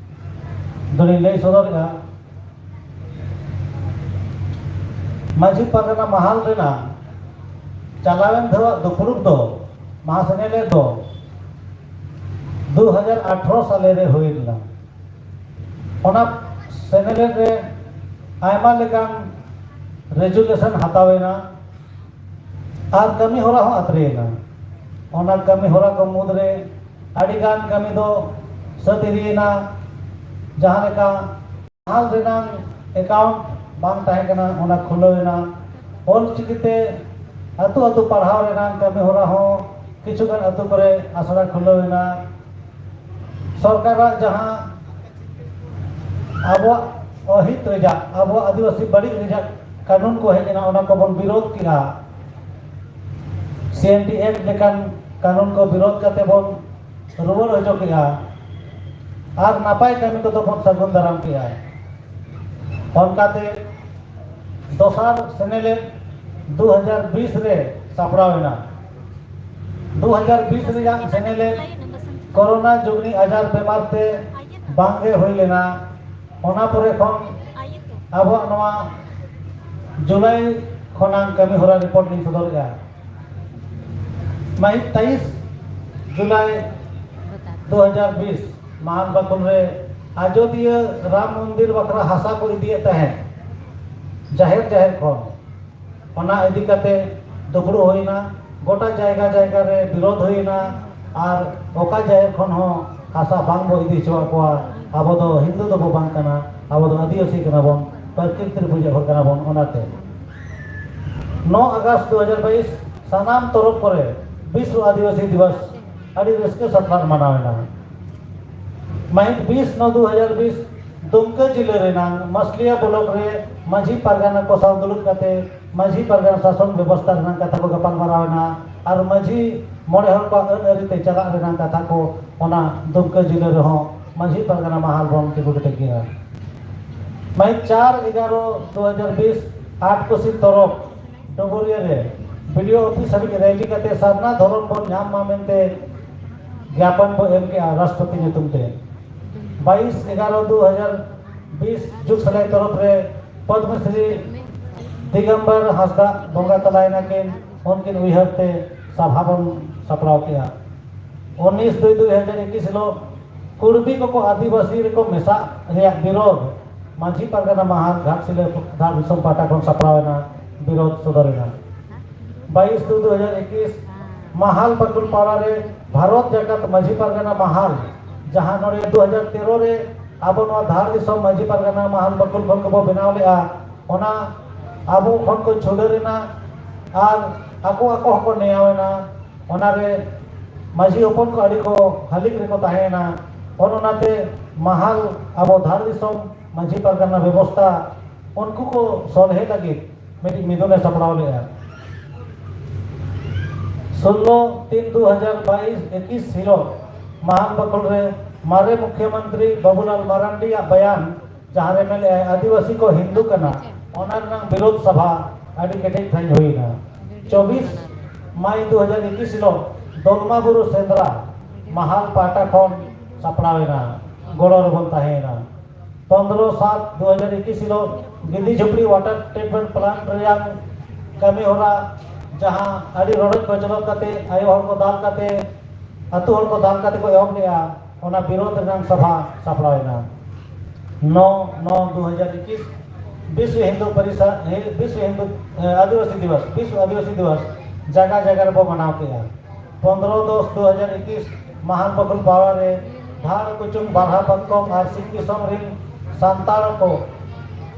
ᱫᱚᱞᱤᱧ ᱞᱟᱹᱭ ᱥᱚᱫᱚᱨᱮᱫᱼᱟ᱾ ᱢᱟᱹᱡᱷᱤ ᱯᱟᱨᱜᱟᱱᱟ ᱢᱟᱦᱟᱞ ᱨᱮᱱᱟᱜ ᱪᱟᱞᱟᱣᱮᱱ ᱫᱷᱟᱣᱟᱜ ᱫᱩᱯᱲᱩᱵ ᱫᱚ, ᱢᱟᱦᱟ ᱥᱮᱱᱮᱞᱮᱫ ᱫᱚ ᱫᱩ ᱦᱟᱡᱟᱨ ᱟᱴᱷᱨᱚ ᱥᱟᱞᱮ ᱨᱮ ᱦᱩᱭ ᱞᱮᱱᱟ᱾ ᱚᱱᱟ ᱥᱮᱱᱮᱞᱮᱫ ᱨᱮ ᱟᱭᱢᱟ ᱞᱮᱠᱟᱱ ᱨᱮᱡᱩᱞᱮᱥᱚᱱ ᱦᱟᱛᱟᱣ ᱮᱱᱟ ᱟᱨ ᱠᱟᱹᱢᱤ ᱦᱚᱨᱟ ᱦᱚᱸ ᱟᱛᱨᱮ ᱮᱱᱟ᱾ ᱚᱱᱟ ᱠᱟᱹᱢᱤ ᱦᱚᱨᱟ ᱠᱚ ᱢᱩᱫᱽᱨᱮ ᱟᱹᱰᱤ ᱜᱟᱱ ᱠᱟᱹᱢᱤ ᱫᱚ ᱥᱟᱹᱛ ᱤᱫᱤᱭᱮᱱᱟ, ᱡᱟᱦᱟᱸ ᱞᱮᱠᱟ ᱢᱟᱦᱟᱞ ᱨᱮᱱᱟᱝ ᱮᱠᱟᱣᱩᱱᱴ ᱵᱟᱝ ᱛᱟᱦᱮᱸ ᱠᱟᱱᱟ, ᱚᱱᱟ ᱠᱷᱩᱞᱟᱹᱣ ᱮᱱᱟ᱾ ᱚᱞ ᱪᱤᱠᱤᱛᱮ ᱟᱹᱛᱩ ᱟᱹᱛᱩ ᱯᱟᱲᱦᱟᱣ ᱨᱮᱱᱟᱝ ᱠᱟᱹᱢᱤ ᱦᱚᱨᱟ ᱦᱚᱸ ᱠᱤᱪᱷᱩ ᱜᱟᱱ ᱟᱹᱛᱩ ᱠᱚᱨᱮ ᱟᱥᱲᱟ ᱠᱷᱩᱞᱟᱹᱣ ᱮᱱᱟ᱾ ᱥᱚᱨᱠᱟᱨᱟᱜ ᱡᱟᱦᱟᱸ ᱟᱵᱚᱣᱟᱜ ᱚᱦᱤᱛ ᱨᱮᱭᱟᱜ, ᱟᱵᱚᱣᱟᱜ ᱟᱹᱫᱤᱵᱟᱹᱥᱤ ᱵᱟᱹᱲᱤᱡ ᱨᱮᱭᱟᱜ ᱠᱟᱹᱱᱩᱱ ᱠᱚ ᱦᱮᱡ ᱮᱱᱟ, ᱚᱱᱟ ᱠᱚᱵᱚᱱ ᱵᱤᱨᱳᱫ ᱠᱮᱫᱼᱟ᱾ ᱥᱤ ᱮᱱ ᱰᱤ ᱮᱠᱴ ᱞᱮᱠᱟᱱ ᱠᱟᱹᱱᱩᱱ ᱠᱚ ᱵᱤᱨᱳᱫᱷ ᱠᱟᱛᱮ ᱵᱚᱱ ᱨᱩᱣᱟᱹᱲ ᱦᱚᱪᱚ ᱠᱮᱜᱼᱟ ᱟᱨ ᱱᱟᱯᱟᱭ ᱠᱟᱹᱢᱤ ᱠᱚᱫᱚ ᱵᱚᱱ ᱥᱟᱹᱜᱩᱱ ᱫᱟᱨᱟᱢ ᱠᱮᱜᱼᱟ᱾ ᱚᱱᱠᱟᱛᱮ ᱫᱚᱥᱟᱨ ᱥᱮᱱᱮᱞᱮᱫ ᱫᱩ ᱦᱟᱡᱟᱨ ᱵᱤᱥ ᱨᱮ ᱥᱟᱯᱲᱟᱣ ᱮᱱᱟ᱾ ᱫᱩ ᱦᱟᱡᱟᱨ ᱵᱤᱥ ᱨᱮᱭᱟᱜ ᱥᱮᱱᱮᱞᱮᱫ ᱠᱳᱨᱳᱱᱟ ᱡᱩᱜᱽᱱᱤ ᱟᱡᱟᱨ ᱵᱮᱢᱟᱨ ᱛᱮ ᱵᱟᱝᱜᱮ ᱦᱩᱭ ᱞᱮᱱᱟ᱾ ᱚᱱᱟ ᱯᱚᱨᱮ ᱠᱷᱚᱱ ᱟᱵᱚᱣᱟᱜ ᱱᱚᱣᱟ ᱡᱩᱞᱟᱭ ᱠᱷᱚᱱᱟᱝ ᱠᱟᱹᱢᱤ ᱦᱚᱨᱟ ᱨᱤᱯᱳᱨᱴ ᱞᱤᱧ ᱥᱚᱫᱚᱨᱮᱜᱼᱟ᱾ ᱢᱟᱹᱦᱤᱛ ᱛᱮᱭᱤᱥ ᱡᱩᱞᱟᱭ ᱫᱩ ᱦᱟᱡᱟᱨ ᱵᱤᱥ ᱢᱟᱦᱟᱞ ᱵᱟᱠᱩᱞ ᱨᱮ ᱟᱡᱚᱫᱤᱭᱟᱹ ᱨᱟᱢ ᱢᱚᱱᱫᱤᱨ ᱵᱟᱠᱷᱨᱟ ᱦᱟᱥᱟ ᱠᱚ ᱤᱫᱤᱭᱮᱫ ᱛᱟᱦᱮᱸᱫ ᱡᱟᱦᱮᱨ ᱡᱟᱦᱮᱨ ᱠᱷᱚᱱ᱾ ᱚᱱᱟ ᱤᱫᱤ ᱠᱟᱛᱮ ᱫᱩᱯᱲᱩᱵ ᱦᱩᱭᱱᱟ, ᱜᱚᱴᱟ ᱡᱟᱭᱜᱟ ᱡᱟᱭᱜᱟ ᱨᱮ ᱵᱤᱨᱳᱫᱷ ᱦᱩᱭᱱᱟ, ᱟᱨ ᱚᱠᱟ ᱡᱟᱦᱮᱨ ᱠᱷᱚᱱ ᱦᱚᱸ ᱦᱟᱥᱟ ᱵᱟᱝ ᱵᱚ ᱤᱫᱤ ᱦᱚᱪᱚᱣᱟᱜ ᱠᱚᱣᱟ᱾ ᱟᱵᱚ ᱫᱚ ᱦᱤᱱᱫᱩ ᱫᱚᱵᱚ ᱵᱟᱝ ᱠᱟᱱᱟ, ᱟᱵᱚ ᱫᱚ ᱟᱹᱫᱤᱵᱟᱹᱥᱤ ᱠᱟᱱᱟ ᱵᱚᱱ, ᱯᱨᱟᱠᱨᱤᱛᱤᱠ ᱯᱩᱡᱟᱹ ᱦᱚᱲ ᱠᱟᱱᱟ ᱵᱚᱱ᱾ ᱚᱱᱟᱛᱮ ᱱᱚ ᱟᱜᱚᱥᱴ ᱫᱩ ᱦᱟᱡᱟᱨ ᱵᱟᱭᱤᱥ ᱥᱟᱱᱟᱢ ᱛᱚᱨᱚᱯ ᱠᱚᱨᱮ ᱵᱤᱥᱣ ᱟᱹᱫᱤᱵᱟᱹᱥᱤ ᱫᱤᱵᱚᱥ ᱟᱹᱰᱤ ᱨᱟᱹᱥᱠᱟᱹ ᱥᱟᱛᱞᱟᱜ ᱢᱟᱱᱟᱣ ᱮᱱᱟ᱾ ᱢᱟᱹᱦᱤᱛ ᱵᱤᱥ ᱱᱚ ᱫᱩ ᱦᱟᱡᱟᱨ ᱵᱤᱥ ᱫᱩᱢᱠᱟᱹ ᱡᱤᱞᱟᱹ ᱨᱮᱱᱟᱝ ᱢᱟᱥᱞᱤᱭᱟ ᱵᱞᱚᱠ ᱨᱮ ᱢᱟᱹᱡᱷᱤ ᱯᱟᱨᱜᱟᱱᱟ ᱠᱚ ᱥᱟᱶ ᱫᱩᱲᱩᱵ ᱠᱟᱛᱮ ᱢᱟᱹᱡᱷᱤ ᱯᱟᱨᱜᱟᱱᱟ ᱥᱟᱥᱚᱱ ᱵᱮᱵᱚᱥᱛᱷᱟ ᱨᱮᱱᱟᱜ ᱠᱟᱛᱷᱟ ᱠᱚ ᱜᱟᱯᱟᱞ ᱢᱟᱨᱟᱣ ᱮᱱᱟ ᱟᱨ ᱢᱟᱹᱡᱷᱤ ᱢᱚᱬᱮ ᱦᱚᱲ ᱠᱚᱣᱟᱜ ᱟᱹᱱ ᱟᱹᱨᱤ ᱛᱮ ᱪᱟᱞᱟᱜ ᱨᱮᱱᱟᱜ ᱠᱟᱛᱷᱟ ᱠᱚ ᱚᱱᱟ ᱫᱩᱢᱠᱟᱹ ᱡᱤᱞᱟᱹ ᱨᱮᱦᱚᱸ ᱢᱟᱹᱡᱷᱤ ᱯᱟᱨᱜᱟᱱᱟ ᱢᱟᱦᱟᱞ ᱵᱚᱱ ᱛᱤᱸᱜᱩ ᱠᱮᱴᱮᱡ ᱠᱮᱫᱟ᱾ ᱢᱟᱹᱦᱤᱛ ᱪᱟᱨ ᱮᱜᱟᱨᱚ ᱫᱩ ᱦᱟᱡᱟᱨ ᱵᱤᱥ ᱟᱴ ᱠᱚᱥᱤ ᱛᱚᱨᱚᱯ ᱰᱚᱵᱚᱨᱤᱭᱟᱹ ᱨᱮ ᱵᱤ ᱰᱤ ᱳ ᱚᱯᱷᱤᱥ ᱦᱟᱹᱵᱤᱡ ᱨᱮᱞᱤ ᱠᱟᱛᱮ ᱥᱟᱨᱱᱟ ᱫᱷᱚᱨᱚᱢ ᱵᱚᱱ ᱧᱟᱢ ᱢᱟ ᱢᱮᱱᱛᱮ ᱜᱮᱯᱚᱱ ᱵᱚ ᱮᱢ ᱠᱮᱜᱼᱟ ᱨᱟᱥᱴᱨᱚᱯᱚᱛᱤ ᱧᱩᱛᱩᱢ ᱛᱮ᱾ ᱵᱟᱭᱤᱥ ᱮᱜᱟᱨᱚ ᱫᱩ ᱦᱟᱡᱟᱨ ᱵᱤᱥ ᱡᱩᱜᱽ ᱥᱟᱞᱟᱭ ᱛᱚᱨᱚᱯ ᱨᱮ ᱯᱚᱫᱽᱢᱚᱥᱨᱤ ᱫᱤᱜᱚᱢᱵᱚᱨ ᱦᱟᱸᱥᱫᱟ ᱵᱚᱸᱜᱟ ᱛᱟᱞᱟᱭᱮᱱᱟ ᱠᱤᱱ, ᱩᱱᱠᱤᱱ ᱩᱭᱦᱟᱹᱨ ᱛᱮ ᱥᱟᱵᱷᱟ ᱵᱚᱱ ᱥᱟᱯᱲᱟᱣ ᱠᱮᱜᱼᱟ᱾ ᱩᱱᱤᱥ ᱫᱩᱭ ᱫᱩ ᱦᱟᱡᱟᱨ ᱮᱠᱩᱥ ᱦᱤᱞᱳᱜ ᱠᱩᱲᱵᱤ ᱠᱚᱠᱚ ᱟᱹᱫᱤᱵᱟᱹᱥᱤ ᱨᱮᱠᱚ ᱢᱮᱥᱟᱜ ᱨᱮᱭᱟᱜ ᱵᱤᱨᱳᱫᱷ ᱢᱟᱹᱡᱷᱤ ᱯᱟᱨᱜᱟᱱᱟ ᱢᱟᱦᱟᱞ ᱜᱷᱟᱴᱥᱤᱞᱟᱹ ᱫᱷᱟᱲ ᱫᱤᱥᱚᱢ ᱯᱟᱦᱴᱟ ᱠᱷᱚᱱ ᱥᱟᱯᱲᱟᱣ ᱮᱱᱟ, ᱵᱤᱨᱳᱫᱷ ᱥᱚᱫᱚᱨ ᱮᱱᱟ᱾ ᱵᱟᱭᱤᱥ ᱫᱩ ᱫᱩ ᱦᱟᱡᱟᱨ ᱮᱠᱩᱥ ᱢᱟᱦᱟᱞ ᱵᱟᱠᱩᱞ ᱯᱟᱲᱟ ᱨᱮ ᱵᱷᱟᱨᱚᱛ ᱡᱟᱠᱟᱛ ᱢᱟᱹᱡᱷᱤ ᱯᱟᱨᱜᱟᱱᱟ ᱢᱟᱦᱟᱞ, ᱡᱟᱦᱟᱸ ᱱᱚᱰᱮ ᱫᱩ ᱦᱟᱡᱟᱨ ᱛᱮᱨᱚ ᱨᱮ ᱟᱵᱚ ᱱᱚᱣᱟ ᱫᱷᱟᱲ ᱫᱤᱥᱚᱢ ᱢᱟᱹᱡᱷᱤ ᱯᱟᱨᱜᱟᱱᱟ ᱢᱟᱦᱟᱞ ᱵᱟᱠᱩᱞ ᱠᱷᱚᱱ ᱠᱚᱵᱚ ᱵᱮᱱᱟᱣ ᱞᱮᱜᱼᱟ, ᱚᱱᱟ ᱟᱵᱚ ᱠᱷᱚᱱ ᱠᱚ ᱪᱷᱩᱰᱟᱹᱨ ᱮᱱᱟ ᱟᱨ ᱟᱠᱚ ᱟᱠᱚ ᱦᱚᱸᱠᱚ ᱱᱮᱭᱟᱣ ᱮᱱᱟ᱾ ᱚᱱᱟᱨᱮ ᱢᱟᱹᱡᱷᱤ ᱦᱚᱯᱚᱱ ᱠᱚ ᱟᱹᱰᱤ ᱠᱚ ᱦᱟᱹᱞᱤᱠ ᱨᱮᱠᱚ ᱛᱟᱦᱮᱸᱭᱮᱱᱟ᱾ ᱚᱱ ᱚᱱᱟᱛᱮ ᱢᱟᱦᱟᱞ ᱟᱵᱚ ᱫᱷᱟᱲ ᱫᱤᱥᱚᱢ ᱢᱟᱹᱡᱷᱤ ᱯᱟᱨᱜᱟᱱᱟ ᱵᱮᱵᱚᱥᱛᱷᱟ ᱩᱱᱠᱩ ᱠᱚ ᱥᱚᱞᱦᱮ ᱞᱟᱹᱜᱤᱫ ᱢᱤᱫᱴᱤᱡ ᱢᱤᱫᱩᱱᱮ ᱥᱟᱯᱲᱟᱣ ᱞᱮᱫᱼᱟ᱾ ᱥᱳᱞᱞᱳ ᱛᱤᱱ ᱫᱩ ᱦᱟᱡᱟᱨ ᱵᱟᱭᱤᱥ ᱮᱠᱤᱥ ᱦᱤᱞᱳᱜ ᱢᱟᱦᱟᱞ ᱵᱟᱠᱷᱳᱞ ᱨᱮ ᱢᱟᱨᱮ ᱢᱩᱠᱷᱭᱚᱢᱚᱱᱛᱨᱤ ᱵᱟᱵᱩᱞᱟᱞ ᱢᱟᱨᱟᱱᱰᱤᱭᱟᱜ ᱵᱟᱭᱟᱱ, ᱡᱟᱦᱟᱸ ᱨᱮ ᱢᱮᱱᱮᱜᱼᱟᱭ ᱟᱹᱫᱤᱵᱟᱹᱥᱤ ᱠᱚ ᱦᱤᱱᱫᱩ ᱠᱟᱱᱟ, ᱚᱱᱟ ᱨᱮᱱᱟᱜ ᱵᱤᱨᱳᱫᱷ ᱥᱟᱵᱷᱟ ᱟᱹᱰᱤ ᱠᱮᱴᱮᱡ ᱥᱟᱺᱦᱤᱡ ᱦᱩᱭᱱᱟ᱾ ᱪᱚᱵᱵᱤᱥ ᱢᱟᱭ ᱫᱩ ᱦᱟᱡᱟᱨ ᱮᱠᱤᱥ ᱦᱤᱞᱳᱜ ᱫᱚᱞᱢᱟ ᱵᱩᱨᱩ ᱥᱮᱸᱫᱽᱨᱟ ᱢᱟᱦᱟᱞ ᱯᱟᱦᱴᱟ ᱠᱷᱚᱱ ᱥᱟᱯᱲᱟᱣ ᱮᱱᱟ, ᱜᱚᱲᱚ ᱨᱮᱵᱚᱱ ᱛᱟᱦᱮᱸᱭᱮᱱᱟ᱾ ᱯᱚᱱᱨᱚ ᱥᱟᱛ ᱫᱩ ᱦᱟᱡᱟᱨ ᱮᱠᱤᱥ ᱦᱤᱞᱳᱜ ᱜᱤᱫᱤ ᱡᱷᱩᱯᱲᱤ water treatment plant ᱨᱮᱭᱟᱜ ᱠᱟᱹᱢᱤ ᱦᱚᱨᱟ, ᱡᱟᱦᱟᱸ ᱟᱹᱰᱤ ᱨᱚᱰᱚᱡ ᱠᱚᱪᱞᱚᱱ ᱠᱟᱛᱮ, ᱟᱭᱳ ᱦᱚᱲ ᱠᱚ ᱫᱟᱞ ᱠᱟᱛᱮ, ᱟᱹᱛᱩ ᱦᱚᱲ ᱠᱚ ᱫᱟᱞ ᱠᱟᱛᱮ ᱠᱚ ᱮᱦᱚᱵ ᱞᱮᱜᱼᱟ, ᱚᱱᱟ ᱵᱤᱨᱳᱫᱷ ᱨᱮᱱᱟᱜ ᱥᱟᱵᱷᱟ ᱥᱟᱯᱲᱟᱣ ᱮᱱᱟ᱾ ᱱᱚ ᱱᱚ ᱫᱩ ᱦᱟᱡᱟᱨ ᱮᱠᱤᱥ ᱵᱤᱥᱣ ᱦᱤᱱᱫᱩ ᱯᱚᱨᱤᱥᱚᱫ, ᱵᱤᱥᱣ ᱦᱤᱱᱫᱩ, ᱮ, ᱟᱹᱫᱤᱵᱟᱹᱥᱤ ᱫᱤᱵᱚᱥ, ᱵᱤᱥᱣ ᱟᱹᱫᱤᱵᱟᱹᱥᱤ ᱫᱤᱵᱚᱥ ᱡᱟᱭᱜᱟ ᱡᱟᱭᱜᱟ ᱨᱮᱵᱚ ᱢᱟᱱᱟᱣ ᱠᱮᱜᱼᱟ᱾ ᱯᱚᱱᱨᱚ ᱫᱚᱥ ᱫᱩ ᱦᱟᱡᱟᱨ ᱮᱠᱤᱥ ᱢᱟᱦᱟᱞ ᱵᱟᱠᱷᱳᱞ ᱯᱟᱣᱟ ᱨᱮ ᱫᱷᱟᱲ ᱠᱩᱪᱩᱝ ᱵᱟᱨᱦᱟ ᱯᱟᱛᱠᱚᱢ ᱟᱨ ᱥᱤᱧ ᱫᱤᱥᱚᱢ ᱨᱤᱱ ᱥᱟᱱᱛᱟᱲ ᱠᱚ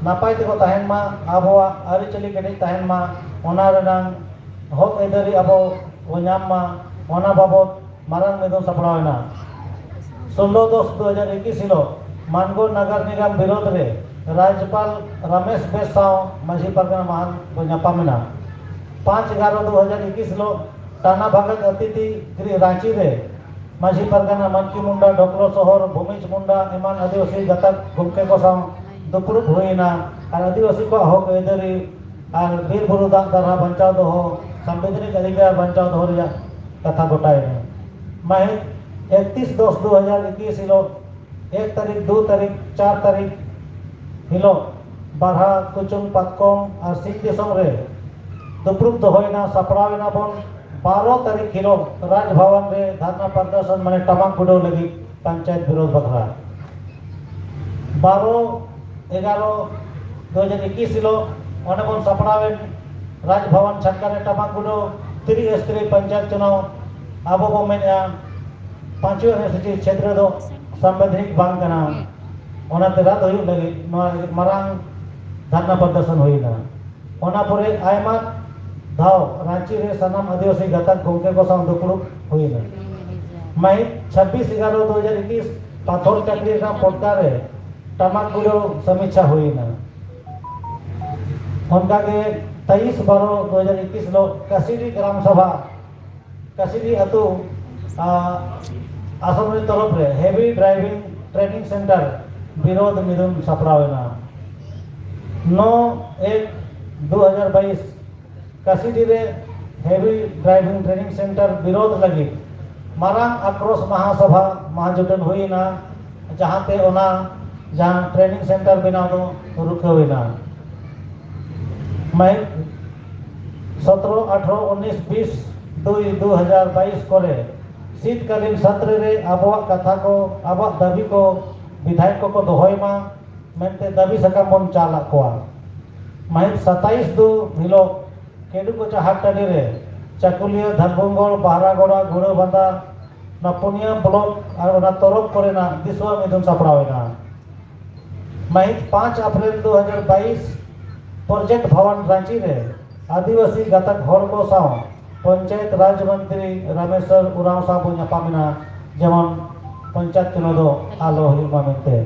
ᱱᱟᱯᱟᱭ ᱛᱮᱠᱚ ᱛᱟᱦᱮᱱ ᱢᱟ, ᱟᱵᱚᱣᱟᱜ ᱟᱹᱨᱤᱪᱟᱹᱞᱤ ᱠᱮᱴᱮᱡ ᱛᱟᱦᱮᱱ ᱢᱟ, ᱚᱱᱟ ᱨᱮᱱᱟᱝ ᱦᱚᱠ ᱟᱹᱭᱫᱟᱹᱨᱤ ᱟᱵᱚ ᱵᱚ ᱧᱟᱢ ᱢᱟ, ᱚᱱᱟ ᱵᱟᱵᱚᱛ ᱢᱟᱨᱟᱝ ᱢᱤᱫᱩᱱ ᱥᱟᱯᱲᱟᱣ ᱮᱱᱟ᱾ ᱥᱳᱞᱞᱳ ᱫᱚᱥ ᱫᱩ ᱦᱟᱡᱟᱨ ᱮᱠᱤᱥ ᱦᱤᱞᱳᱜ ᱢᱟᱱᱜᱳ ᱱᱟᱜᱟᱨ ᱱᱤᱜᱟᱢ ᱵᱤᱨᱳᱫᱷ ᱨᱮ ᱨᱟᱡᱽᱯᱟᱞ ᱨᱟᱢᱮᱥ ᱵᱮᱥ ᱥᱟᱶ ᱢᱟᱹᱡᱷᱤ ᱯᱟᱨᱜᱟᱱᱟ ᱢᱟᱦᱟᱞ ᱵᱚ ᱧᱟᱯᱟᱢ ᱮᱱᱟ᱾ ᱯᱟᱸᱪ ᱮᱜᱟᱨᱚ ᱫᱩ ᱦᱟᱡᱟᱨ ᱮᱠᱤᱥ ᱦᱤᱞᱳᱜ ᱴᱟᱱᱟ ᱵᱷᱟᱜᱟᱛ ᱟᱛᱤᱛᱷᱤ ᱜᱨᱤᱦ ᱨᱟᱸᱪᱤ ᱨᱮ ᱢᱟᱹᱡᱷᱤ ᱯᱟᱨᱜᱟᱱᱟ, ᱢᱟᱱᱠᱤ ᱢᱩᱱᱰᱟ, ᱰᱚᱠᱞᱚ ᱥᱚᱦᱚᱨ, ᱵᱷᱩᱢᱤᱡᱽ ᱢᱩᱱᱰᱟ ᱮᱢᱟᱱ ᱟᱹᱫᱤᱵᱟᱹᱥᱤ ᱜᱟᱛᱟᱠ ᱜᱚᱢᱠᱮ ᱠᱚ ᱥᱟᱶ ᱫᱩᱯᱲᱩᱵ ᱦᱩᱭ ᱮᱱᱟ ᱟᱨ ᱟᱹᱫᱤᱵᱟᱹᱥᱤ ᱠᱚᱣᱟᱜ ᱦᱚᱠ ᱟᱹᱭᱫᱟᱹᱨᱤ ᱟᱨ ᱵᱤᱨ ᱵᱩᱨᱩ ᱫᱟᱜ ᱫᱟᱨᱦᱟ ᱵᱟᱧᱪᱟᱣ ᱫᱚᱦᱚ, ᱥᱟᱢᱵᱤᱫᱷᱟᱱᱤᱠ ᱚᱫᱷᱤᱠᱟᱨ ᱵᱟᱧᱪᱟᱣ ᱫᱚᱦᱚ ᱨᱮᱭᱟᱜ ᱠᱟᱛᱷᱟ ᱜᱚᱴᱟᱭᱮᱱᱟ᱾ ᱢᱟᱹᱦᱤᱛ ᱮᱠᱛᱤᱥ ᱫᱚᱥ ᱫᱩ ᱦᱟᱡᱟᱨ ᱮᱠᱤᱥ ᱦᱤᱞᱳᱜ ᱮᱠ ᱛᱟᱹᱨᱤᱠᱷ, ᱫᱩ ᱛᱟᱹᱨᱤᱠᱷ, ᱪᱟᱨ ᱛᱟᱹᱨᱤᱠᱷ ᱦᱤᱞᱳᱜ ᱵᱟᱨᱦᱟ ᱠᱩᱪᱩᱝ ᱯᱟᱛᱠᱚᱢ ᱟᱨ ᱥᱤᱧ ᱫᱤᱥᱚᱢ ᱨᱮ ᱫᱩᱯᱲᱩᱵ ᱫᱚᱦᱚᱭᱮᱱᱟ, ᱥᱟᱯᱲᱟᱣ ᱮᱱᱟ ᱵᱚᱱ ᱵᱟᱨᱚ ᱛᱟᱹᱨᱤᱠᱷ ᱦᱤᱞᱳᱜ ᱨᱟᱡᱽ ᱵᱷᱚᱵᱚᱱ ᱨᱮ ᱫᱷᱟᱨᱱᱟ ᱯᱨᱚᱫᱚᱨᱥᱚᱱ, ᱢᱟᱱᱮ ᱴᱟᱢᱟᱠ ᱜᱩᱰᱟᱹᱣ ᱞᱟᱹᱜᱤᱫ ᱯᱚᱧᱪᱟᱭᱮᱛ ᱵᱤᱨᱳᱫᱷ ᱵᱟᱠᱷᱨᱟ᱾ ᱵᱟᱨᱚ ᱮᱜᱟᱨᱚ ᱫᱩ ᱦᱟᱡᱟᱨ ᱮᱠᱤᱥ ᱦᱤᱞᱳᱜ ᱚᱸᱰᱮ ᱵᱚᱱ ᱥᱟᱯᱲᱟᱣᱮᱱ ᱨᱟᱡᱽ ᱵᱷᱚᱵᱚᱱ ᱪᱷᱟᱴᱠᱟ ᱨᱮ ᱴᱟᱢᱟᱠ ᱜᱩᱰᱟᱹᱣ, ᱛᱨᱤ ᱥᱛᱨᱤ ᱯᱚᱧᱪᱟᱭᱮᱛ ᱪᱩᱱᱟᱣ᱾ ᱟᱵᱚ ᱵᱚ ᱢᱮᱱᱮᱫᱼᱟ ᱯᱟᱸᱪᱣᱤ ᱚᱱᱩᱥᱩᱪᱤ ᱪᱷᱮᱛᱨᱚ ᱫᱚ ᱥᱟᱢᱵᱤᱫᱷᱟᱱᱤᱠ ᱵᱟᱝ ᱠᱟᱱᱟ, ᱚᱱᱟᱛᱮ ᱨᱟᱫ ᱦᱩᱭᱩᱜ ᱞᱟᱹᱜᱤᱫ ᱱᱚᱣᱟ ᱞᱟᱹᱜᱤᱫ ᱢᱟᱨᱟᱝ ᱫᱷᱟᱨᱱᱟ ᱯᱨᱚᱫᱚᱨᱥᱚᱱ ᱦᱩᱭᱱᱟ᱾ ᱚᱱᱟ ᱯᱚᱨᱮ ᱟᱭᱢᱟ ᱫᱷᱟᱣ ᱨᱟᱸᱪᱤ ᱨᱮ ᱥᱟᱱᱟᱢ ᱟᱹᱫᱤᱵᱟᱹᱥᱤ ᱜᱟᱛᱟᱠ ᱜᱚᱢᱠᱮ ᱠᱚ ᱥᱟᱶ ᱫᱩᱯᱲᱩᱵ ᱦᱩᱭᱱᱟ᱾ ᱢᱟᱹᱦᱤᱛ ᱪᱷᱟᱵᱵᱤᱥ ᱮᱜᱟᱨᱚ ᱫᱩ ᱦᱟᱡᱟᱨ ᱮᱠᱤᱥ ᱯᱟᱛᱷᱚᱨ ᱪᱟᱠᱨᱤ ᱨᱮᱱᱟᱜ ᱯᱚᱴᱠᱟ ᱨᱮ ᱴᱟᱢᱟᱠ ᱜᱩᱰᱟᱹᱣ ᱥᱚᱢᱤᱪᱷᱟ ᱦᱩᱭᱱᱟ᱾ ᱚᱱᱠᱟᱜᱮ ᱛᱮᱭᱤᱥ ᱵᱟᱨᱚ ᱫᱩ ᱦᱟᱡᱟᱨ ᱮᱠᱤᱥ ᱦᱤᱞᱳᱜ ᱠᱟᱥᱤᱰᱤ ᱜᱨᱟᱢ ᱥᱚᱵᱷᱟ ᱠᱟᱥᱤᱰᱤ ᱟᱹᱛᱩ ᱟᱥᱚᱢᱤ ᱛᱚᱨᱚᱯ ᱨᱮ ᱦᱮᱵᱤ ᱰᱨᱟᱭᱵᱷᱤᱝ ᱴᱨᱮᱱᱤᱝ ᱥᱮᱱᱴᱟᱨ ᱵᱤᱨᱳᱫᱷ ᱢᱤᱫᱩᱱ ᱥᱟᱯᱲᱟᱣ ᱮᱱᱟ᱾ ᱱᱚ ᱮᱠ ᱫᱩ ᱦᱟᱡᱟᱨ ᱵᱟᱭᱤᱥ ᱠᱟᱥᱤᱰᱤ ᱨᱮ ᱦᱮᱵᱤ ᱰᱨᱟᱭᱵᱷᱤᱝ ᱴᱨᱮᱱᱤᱝ ᱥᱮᱱᱴᱟᱨ ᱵᱤᱨᱳᱫᱷ ᱞᱟᱹᱜᱤᱫ ᱢᱟᱨᱟᱝ ᱟᱠᱨᱳᱥ ᱢᱟᱦᱟ ᱥᱚᱵᱷᱟ ᱢᱟᱦᱟ ᱡᱩᱴᱟᱹᱱ ᱦᱩᱭ ᱮᱱᱟ, ᱡᱟᱦᱟᱸᱛᱮ ᱚᱱᱟ ᱡᱟᱦᱟᱸ ᱴᱨᱮᱱᱤᱝ ᱥᱮᱱᱴᱟᱨ ᱵᱮᱱᱟᱣ ᱫᱚ ᱨᱩᱠᱷᱟᱹᱣ ᱮᱱᱟ᱾ ᱢᱟᱹᱦᱤᱛ ᱥᱚᱛᱨᱚ ᱟᱴᱷᱨᱚ ᱩᱱᱤᱥ ᱵᱤᱥ ᱫᱩᱭ ᱫᱩ ᱦᱟᱡᱟᱨ ᱵᱟᱭᱤᱥ ᱠᱚᱨᱮ ᱥᱤᱛᱠᱟᱞᱤᱱ ᱥᱟᱛᱨᱮ ᱨᱮ ᱟᱵᱚᱣᱟᱜ ᱠᱟᱛᱷᱟ ᱠᱚ, ᱟᱵᱚᱣᱟᱜ ᱫᱟᱹᱵᱤ ᱠᱚ ᱵᱤᱫᱷᱟᱭᱚᱠ ᱠᱚᱠᱚ ᱫᱚᱦᱚᱭ ᱢᱟ ᱢᱮᱱᱛᱮ ᱫᱟᱹᱵᱤ ᱥᱟᱠᱟᱢ ᱵᱚᱱ ᱪᱟᱞ ᱟᱫ ᱠᱚᱣᱟ᱾ ᱢᱟᱹᱦᱤᱛ ᱥᱟᱛᱟᱭᱤᱥ ᱫᱩ ᱦᱤᱞᱳᱜ ᱠᱮᱰᱩ ᱠᱚᱪᱟ ᱦᱟᱴ ᱴᱟᱺᱰᱤ ᱨᱮ ᱪᱟᱠᱩᱞᱤᱭᱟᱹ, ᱫᱷᱟᱞᱵᱷᱩᱢᱜᱚᱲ, ᱵᱟᱦᱨᱟᱜᱚᱲᱟ, ᱜᱷᱩᱲᱟᱹᱵᱟᱸᱫᱟ, ᱱᱚᱣᱟ ᱯᱩᱱᱭᱟᱹ ᱵᱞᱚᱠ ᱟᱨ ᱚᱱᱟ ᱛᱚᱨᱚᱯ ᱠᱚᱨᱮᱱᱟᱜ ᱫᱤᱥᱩᱣᱟ ᱢᱤᱫᱩᱱ ᱥᱟᱯᱲᱟᱣ ᱮᱱᱟ᱾ ᱢᱟᱹᱦᱤᱛ ᱯᱟᱸᱪ ᱟᱯᱨᱤᱞ ᱫᱩ ᱦᱟᱡᱟᱨ ᱵᱟᱭᱤᱥ ᱯᱨᱚᱡᱮᱠᱴ ᱵᱷᱚᱵᱚᱱ ᱨᱟᱸᱪᱤ ᱨᱮ ᱟᱹᱫᱤᱵᱟᱹᱥᱤ ᱜᱟᱛᱟᱠ ᱦᱚᱲ ᱠᱚ ᱥᱟᱶ ᱯᱚᱧᱪᱟᱭᱮᱛ ᱨᱟᱡᱽ ᱢᱚᱱᱛᱨᱤ ᱨᱟᱢᱮᱥᱣᱚᱨ ᱩᱨᱟᱸᱣ ᱥᱟᱶ ᱵᱚ ᱧᱟᱯᱟᱢ ᱮᱱᱟ, ᱡᱮᱢᱚᱱ ᱯᱚᱧᱪᱟᱭᱮᱛ ᱪᱩᱱᱟᱹᱣ ᱫᱚ ᱟᱞᱚ ᱦᱩᱭᱩᱜ ᱢᱟ ᱢᱮᱱᱛᱮ᱾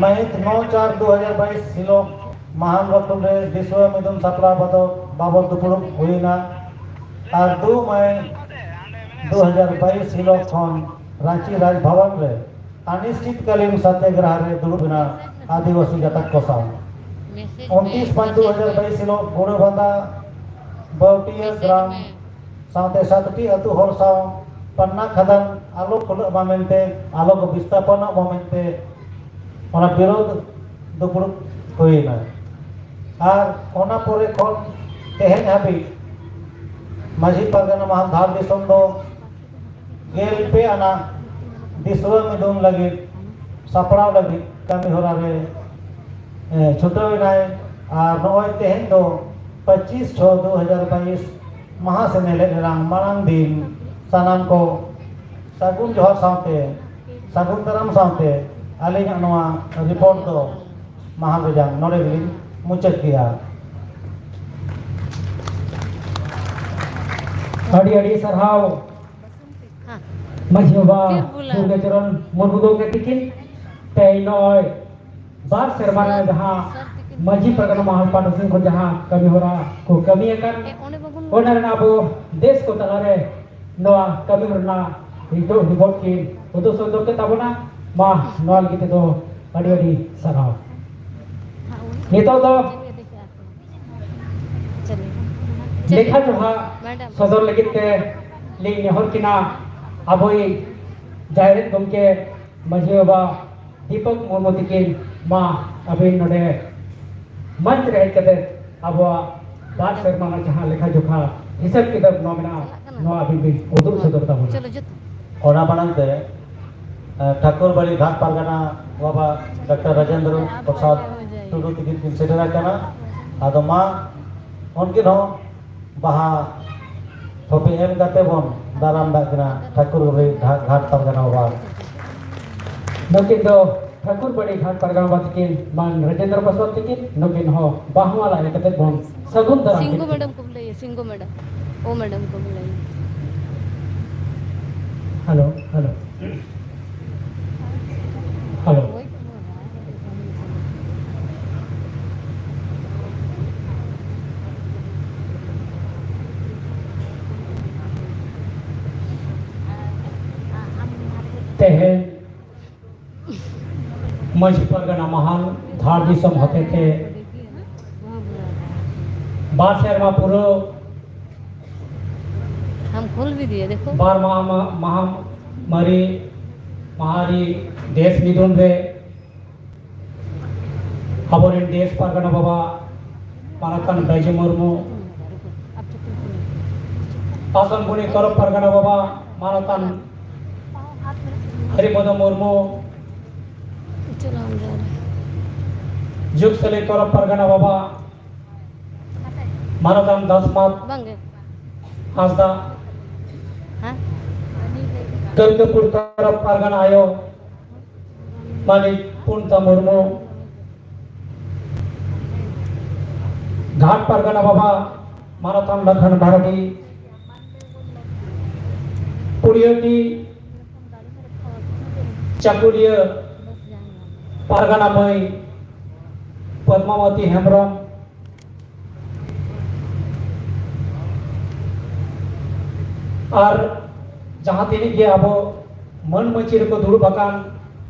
ᱢᱟᱹᱦᱤᱛ ᱱᱚ ᱪᱟᱨ ᱫᱩ ᱦᱟᱡᱟᱨ ᱵᱟᱭᱤᱥ ᱦᱤᱞᱳᱜ ᱢᱟᱦᱟᱱ ᱵᱟᱠᱷᱳᱞ ᱨᱮ ᱫᱤᱥᱩᱣᱟᱹ ᱢᱤᱫᱩᱱ ᱥᱟᱯᱲᱟᱣ ᱵᱟᱵᱚᱛ ᱵᱟᱵᱚᱛ ᱫᱩᱯᱲᱩᱵ ᱦᱩᱭᱮᱱᱟ ᱟᱨ ᱫᱩ ᱢᱟᱭ ᱫᱩ ᱦᱟᱡᱟᱨ ᱵᱟᱭᱤᱥ ᱦᱤᱞᱳᱜ ᱠᱷᱚᱱ ᱨᱟᱸᱪᱤ ᱨᱟᱡᱽ ᱵᱷᱚᱵᱚᱱ ᱨᱮ ᱚᱱᱤᱥᱪᱤᱛᱠᱟᱞᱤᱱ ᱥᱟᱛᱭᱟᱜᱨᱟᱦ ᱨᱮ ᱫᱩᱲᱩᱵ ᱮᱱᱟ ᱟᱹᱫᱤᱵᱟᱹᱥᱤ ᱜᱟᱛᱟᱠ ᱠᱚ ᱥᱟᱶ᱾ ᱩᱱᱛᱤᱥ ᱯᱟᱸᱪ ᱫᱩ ᱦᱟᱡᱟᱨ ᱵᱟᱭᱤᱥ ᱦᱤᱞᱳᱜ ᱜᱳᱲᱟᱵᱟᱱᱫᱟ ᱵᱟᱹᱣᱴᱤᱭᱟᱹ ᱜᱨᱟᱢ ᱥᱟᱶᱛᱮ ᱥᱟᱛᱴᱤ ᱟᱹᱛᱩ ᱦᱚᱲ ᱥᱟᱶ ᱯᱟᱱᱱᱟ ᱠᱷᱟᱫᱟᱱ ᱟᱞᱚ ᱠᱷᱩᱞᱟᱹᱜ ᱢᱟ ᱢᱮᱱᱛᱮ, ᱟᱞᱚ ᱠᱚ ᱵᱤᱥᱛᱟᱯᱚᱱᱚᱜ ᱢᱟ ᱢᱮᱱᱛᱮ ᱚᱱᱟ ᱵᱤᱨᱳᱫᱷ ᱫᱩᱯᱲᱩᱵ ᱦᱩᱭᱮᱱᱟ᱾ ᱟᱨ ᱚᱱᱟ ᱯᱚᱨᱮ ᱠᱷᱚᱱ ᱛᱮᱦᱮᱧ ᱦᱟᱹᱵᱤᱡ ᱢᱟᱹᱡᱷᱤ ᱯᱟᱨᱜᱟᱱᱟ ᱢᱟᱦᱟᱞ ᱫᱷᱟᱲ ᱫᱤᱥᱚᱢ ᱫᱚ ᱜᱮᱞ ᱯᱮ ᱟᱱᱟᱜ ᱫᱤᱥᱩᱣᱟᱹ ᱢᱤᱫᱩᱱ ᱞᱟᱹᱜᱤᱫ ᱥᱟᱯᱲᱟᱣ ᱞᱟᱹᱜᱤᱫ ᱠᱟᱹᱢᱤ ᱦᱚᱨᱟ ᱨᱮ, ᱮ, ᱪᱷᱩᱴᱟᱹᱣ ᱮᱱᱟᱭ᱾ ᱟᱨ ᱱᱚᱜᱼᱚᱭ ᱛᱮᱦᱮᱧ ᱫᱚ ᱯᱚᱸᱪᱤᱥ ᱪᱷᱚ ᱫᱩ ᱦᱟᱡᱟᱨ ᱵᱟᱭᱤᱥ ᱢᱟᱦᱟ ᱥᱮᱱᱮᱞᱮᱫ ᱨᱮᱱᱟᱜ ᱢᱟᱲᱟᱝ ᱫᱤᱱ ᱥᱟᱱᱟᱢ ᱠᱚ ᱥᱟᱹᱜᱩᱱ ᱡᱚᱦᱟᱨ ᱥᱟᱶᱛᱮ ᱥᱟᱹᱜᱩᱱ ᱫᱟᱨᱟᱢ ᱥᱟᱶᱛᱮ ᱟᱹᱞᱤᱧᱟᱜ ᱱᱚᱣᱟ ᱨᱤᱯᱳᱨᱴ ᱫᱚ ᱢᱟᱦᱟ ᱜᱚᱡᱟᱝ ᱱᱚᱰᱮ ᱜᱮᱞᱤᱧ ᱢᱩᱪᱟᱹᱫ ᱠᱮᱜᱼᱟ᱾ ᱟᱹᱰᱤ ᱟᱹᱰᱤ ᱥᱟᱨᱦᱟᱣ ᱢᱟᱹᱡᱷᱤ ᱵᱟᱵᱟ ᱫᱩᱨᱜᱟᱪᱚᱨᱚᱱ ᱢᱩᱨᱢᱩ ᱜᱚᱢᱠᱮ ᱛᱤᱠᱤᱱ᱾ ᱛᱮᱦᱮᱧ ᱱᱚᱜᱼᱚᱭ ᱵᱟᱨ ᱥᱮᱨᱢᱟ ᱨᱮ ᱡᱟᱦᱟᱸ ᱢᱟᱹᱡᱷᱤ ᱯᱟᱨᱜᱟᱱᱟ ᱢᱟᱦᱟᱞ ᱯᱟᱦᱴᱟ ᱥᱮᱱ ᱠᱷᱚᱱ ᱡᱟᱦᱟᱸ ᱠᱟᱹᱢᱤ ᱦᱚᱨᱟ ᱠᱚ ᱠᱟᱹᱢᱤ ᱟᱠᱟᱱ, ᱚᱱᱟ ᱨᱮᱱᱟᱜ ᱟᱵᱚ ᱫᱮᱥ ᱠᱚ ᱛᱟᱞᱟᱨᱮ ᱱᱚᱣᱟ ᱠᱟᱹᱢᱤ ᱦᱚᱨᱟ ᱨᱮᱱᱟᱜ ᱦᱤᱛᱚᱜ ᱨᱤᱯᱳᱨᱴ ᱠᱤᱱ ᱩᱫᱩᱜ ᱥᱚᱫᱚᱨ ᱠᱮᱫ ᱛᱟᱵᱚᱱᱟ᱾ ᱢᱟ, ᱱᱚᱣᱟ ᱞᱟᱹᱜᱤᱫ ᱛᱮᱫᱚ ᱟᱹᱰᱤ ᱟᱹᱰᱤ ᱥᱟᱨᱦᱟᱣ᱾ ᱱᱤᱛᱚᱜ ᱫᱚ ᱞᱮᱠᱷᱟ ᱡᱚᱠᱷᱟ ᱥᱚᱫᱚᱨ ᱞᱟᱹᱜᱤᱫ ᱛᱮ ᱞᱤᱧ ᱱᱮᱦᱚᱨ ᱠᱤᱱᱟ ᱟᱵᱚᱭᱤᱡ ᱡᱟᱦᱮᱨ ᱜᱚᱢᱠᱮ ᱢᱟᱹᱡᱷᱤ ᱵᱟᱵᱟ ᱫᱤᱯᱚᱠ ᱢᱩᱨᱢᱩ ᱛᱤᱠᱤᱱ, ᱢᱟ ᱟᱹᱵᱤᱱ ᱱᱚᱰᱮ ᱢᱚᱧᱪ ᱨᱮ ᱦᱮᱡ ᱠᱟᱛᱮ ᱟᱵᱚᱣᱟᱜ ᱵᱟᱨ ᱥᱮᱨᱢᱟ ᱨᱮᱱᱟᱜ ᱡᱟᱦᱟᱸ ᱞᱮᱠᱷᱟ ᱡᱚᱠᱷᱟ ᱦᱤᱥᱟᱹᱵ ᱠᱤᱛᱟᱹᱵ ᱱᱚᱣᱟ ᱢᱮᱱᱟᱜᱼᱟ, ᱱᱚᱣᱟ ᱟᱹᱵᱤᱱ ᱵᱤᱱ ᱩᱫᱩᱜ ᱥᱚᱫᱚᱨ ᱛᱟᱵᱚᱱᱟ᱾ ᱚᱱᱟ ᱢᱟᱲᱟᱝ ᱛᱮ, ᱮ, ᱴᱷᱟᱹᱠᱩᱨ ᱵᱟᱲᱤ ᱜᱷᱟᱴ ᱯᱟᱨᱜᱟᱱᱟ ᱵᱟᱵᱟ ᱰᱟᱠᱛᱟᱨ ᱨᱟᱡᱮᱱᱫᱨᱚ ᱯᱨᱚᱥᱟᱫᱽ ᱴᱩᱰᱩ ᱛᱤᱠᱤᱱ ᱠᱤᱱ ᱥᱮᱴᱮᱨ ᱟᱠᱟᱱᱟ᱾ ᱟᱫᱚ ᱢᱟ, ᱩᱱᱠᱤᱱ ᱦᱚᱸ ᱵᱟᱦᱟ ᱛᱷᱚᱯᱮ ᱮᱢ ᱠᱟᱛᱮ ᱵᱚᱱ ᱫᱟᱨᱟᱢ ᱫᱟᱜ ᱠᱤᱱᱟ ᱴᱷᱟᱹᱠᱩᱨ ᱵᱟᱲᱤ ᱜᱷᱟᱴ, ᱜᱷᱟᱴ ᱯᱟᱨᱜᱟᱱᱟ ᱵᱟᱵᱟ᱾ ᱱᱩᱠᱤᱱ ᱫᱚ ᱴᱷᱟᱹᱠᱩᱨ ᱵᱟᱲᱤ ᱜᱷᱟᱴ ᱯᱟᱨᱜᱟᱱᱟ ᱵᱟᱵᱟ ᱛᱤᱠᱤᱱ, ᱢᱟᱱ ᱨᱟᱡᱮᱱᱫᱨᱚ ᱯᱨᱚᱥᱟᱫᱽ ᱛᱤᱠᱤᱱ, ᱱᱩᱠᱤᱱ ᱦᱚᱸ ᱵᱟᱦᱟ ᱢᱟᱞᱟ ᱮᱢ ᱠᱟᱛᱮ ᱵᱚᱱ ᱥᱟᱹᱜᱩᱱ ᱫᱟᱨᱟᱢ ᱥᱤᱝᱜᱩ ᱠᱮᱫ ᱠᱤᱱᱟ᱾ ᱢᱮᱰᱟᱢ ᱠᱚ ᱵᱩᱞᱟᱹᱭᱟ, ᱥᱤᱝᱜᱩ ᱢᱮᱰᱟᱢ᱾ ᱳ ᱢᱮᱰᱟᱢ ᱠᱚ ᱵᱩᱞᱟᱹᱭᱟ᱾ Hello, hello. ᱦᱮᱞᱳ᱾ ᱛᱮᱦᱮᱧ ᱢᱟᱹᱡᱷᱤ ᱯᱟᱨᱜᱟᱱᱟ ᱢᱟᱦᱟᱞ ᱫᱷᱟᱲ ᱫᱤᱥᱚᱢ ᱦᱚᱛᱮᱛᱮ ᱵᱟᱨ ᱥᱮᱨᱢᱟ ᱯᱩᱨᱟᱹᱣ ᱦᱟᱢ ᱠᱷᱳᱞ ᱵᱷᱤ ᱫᱤᱭᱮ ᱫᱮᱠᱷᱳ᱾ ᱵᱟᱨ ᱢᱟᱦᱟ, ᱢᱟᱦᱟ ᱢᱟᱹᱨᱤ ᱢᱟᱦᱟᱨᱤ ᱫᱮᱥ ᱢᱤᱫᱩᱱ ᱨᱮ ᱟᱵᱚᱨᱮᱱ ᱫᱮᱥ ᱯᱟᱨᱜᱟᱱᱟ ᱵᱟᱵᱟ ᱢᱟᱱᱚᱛᱟᱱ ᱵᱟᱹᱡᱩ ᱢᱩᱨᱢᱩ, ᱟᱥᱟᱢ ᱵᱩᱱᱤ ᱛᱚᱨᱚᱯ ᱯᱟᱨᱜᱟᱱᱟ ᱵᱟᱵᱟ ᱢᱟᱱᱚᱛᱟᱱ ᱦᱚᱨᱤᱯᱚᱫᱚ ᱢᱩᱨᱢᱩ, ᱡᱩᱜᱽᱥᱟᱞᱤ ᱛᱚᱨᱚᱯ ᱯᱟᱨᱜᱟᱱᱟ ᱵᱟᱵᱟ ᱢᱟᱱᱚᱛᱟᱱ ᱫᱟᱥᱢᱟᱛ ᱵᱟᱝᱜᱮ᱾ ᱦᱟᱸᱥᱫᱟ, ᱦᱮᱸ? ᱠᱟᱹᱞᱠᱟᱹᱯᱩᱨ ᱛᱚᱨᱚᱯ ᱯᱟᱨᱜᱟᱱᱟ ᱟᱭᱳ ᱢᱟᱹᱱᱤᱡ ᱯᱩᱱᱛᱟ ᱢᱩᱨᱢᱩ, ᱜᱷᱟᱴ ᱯᱟᱨᱜᱟᱱᱟ ᱵᱟᱵᱟ ᱢᱟᱱᱚᱛᱟᱱ ᱞᱟᱠᱷᱟᱱ ᱵᱷᱟᱨᱚᱛᱤ, ᱯᱩᱲᱤᱭᱟᱹᱴᱤ ᱪᱟᱹᱠᱩᱞᱤᱭᱟᱹ ᱯᱟᱨᱜᱟᱱᱟ ᱢᱟᱹᱭ ᱯᱚᱫᱢᱟᱵᱚᱛᱤ ᱦᱮᱢᱵᱨᱚᱢ, ᱟᱨ ᱡᱟᱦᱟᱸ ᱛᱤᱱᱟᱹᱜ ᱜᱮ ᱟᱵᱚ ᱢᱟᱹᱱ ᱢᱟᱹᱪᱤ ᱨᱮᱠᱚ ᱫᱩᱲᱩᱵ ᱟᱠᱟᱱ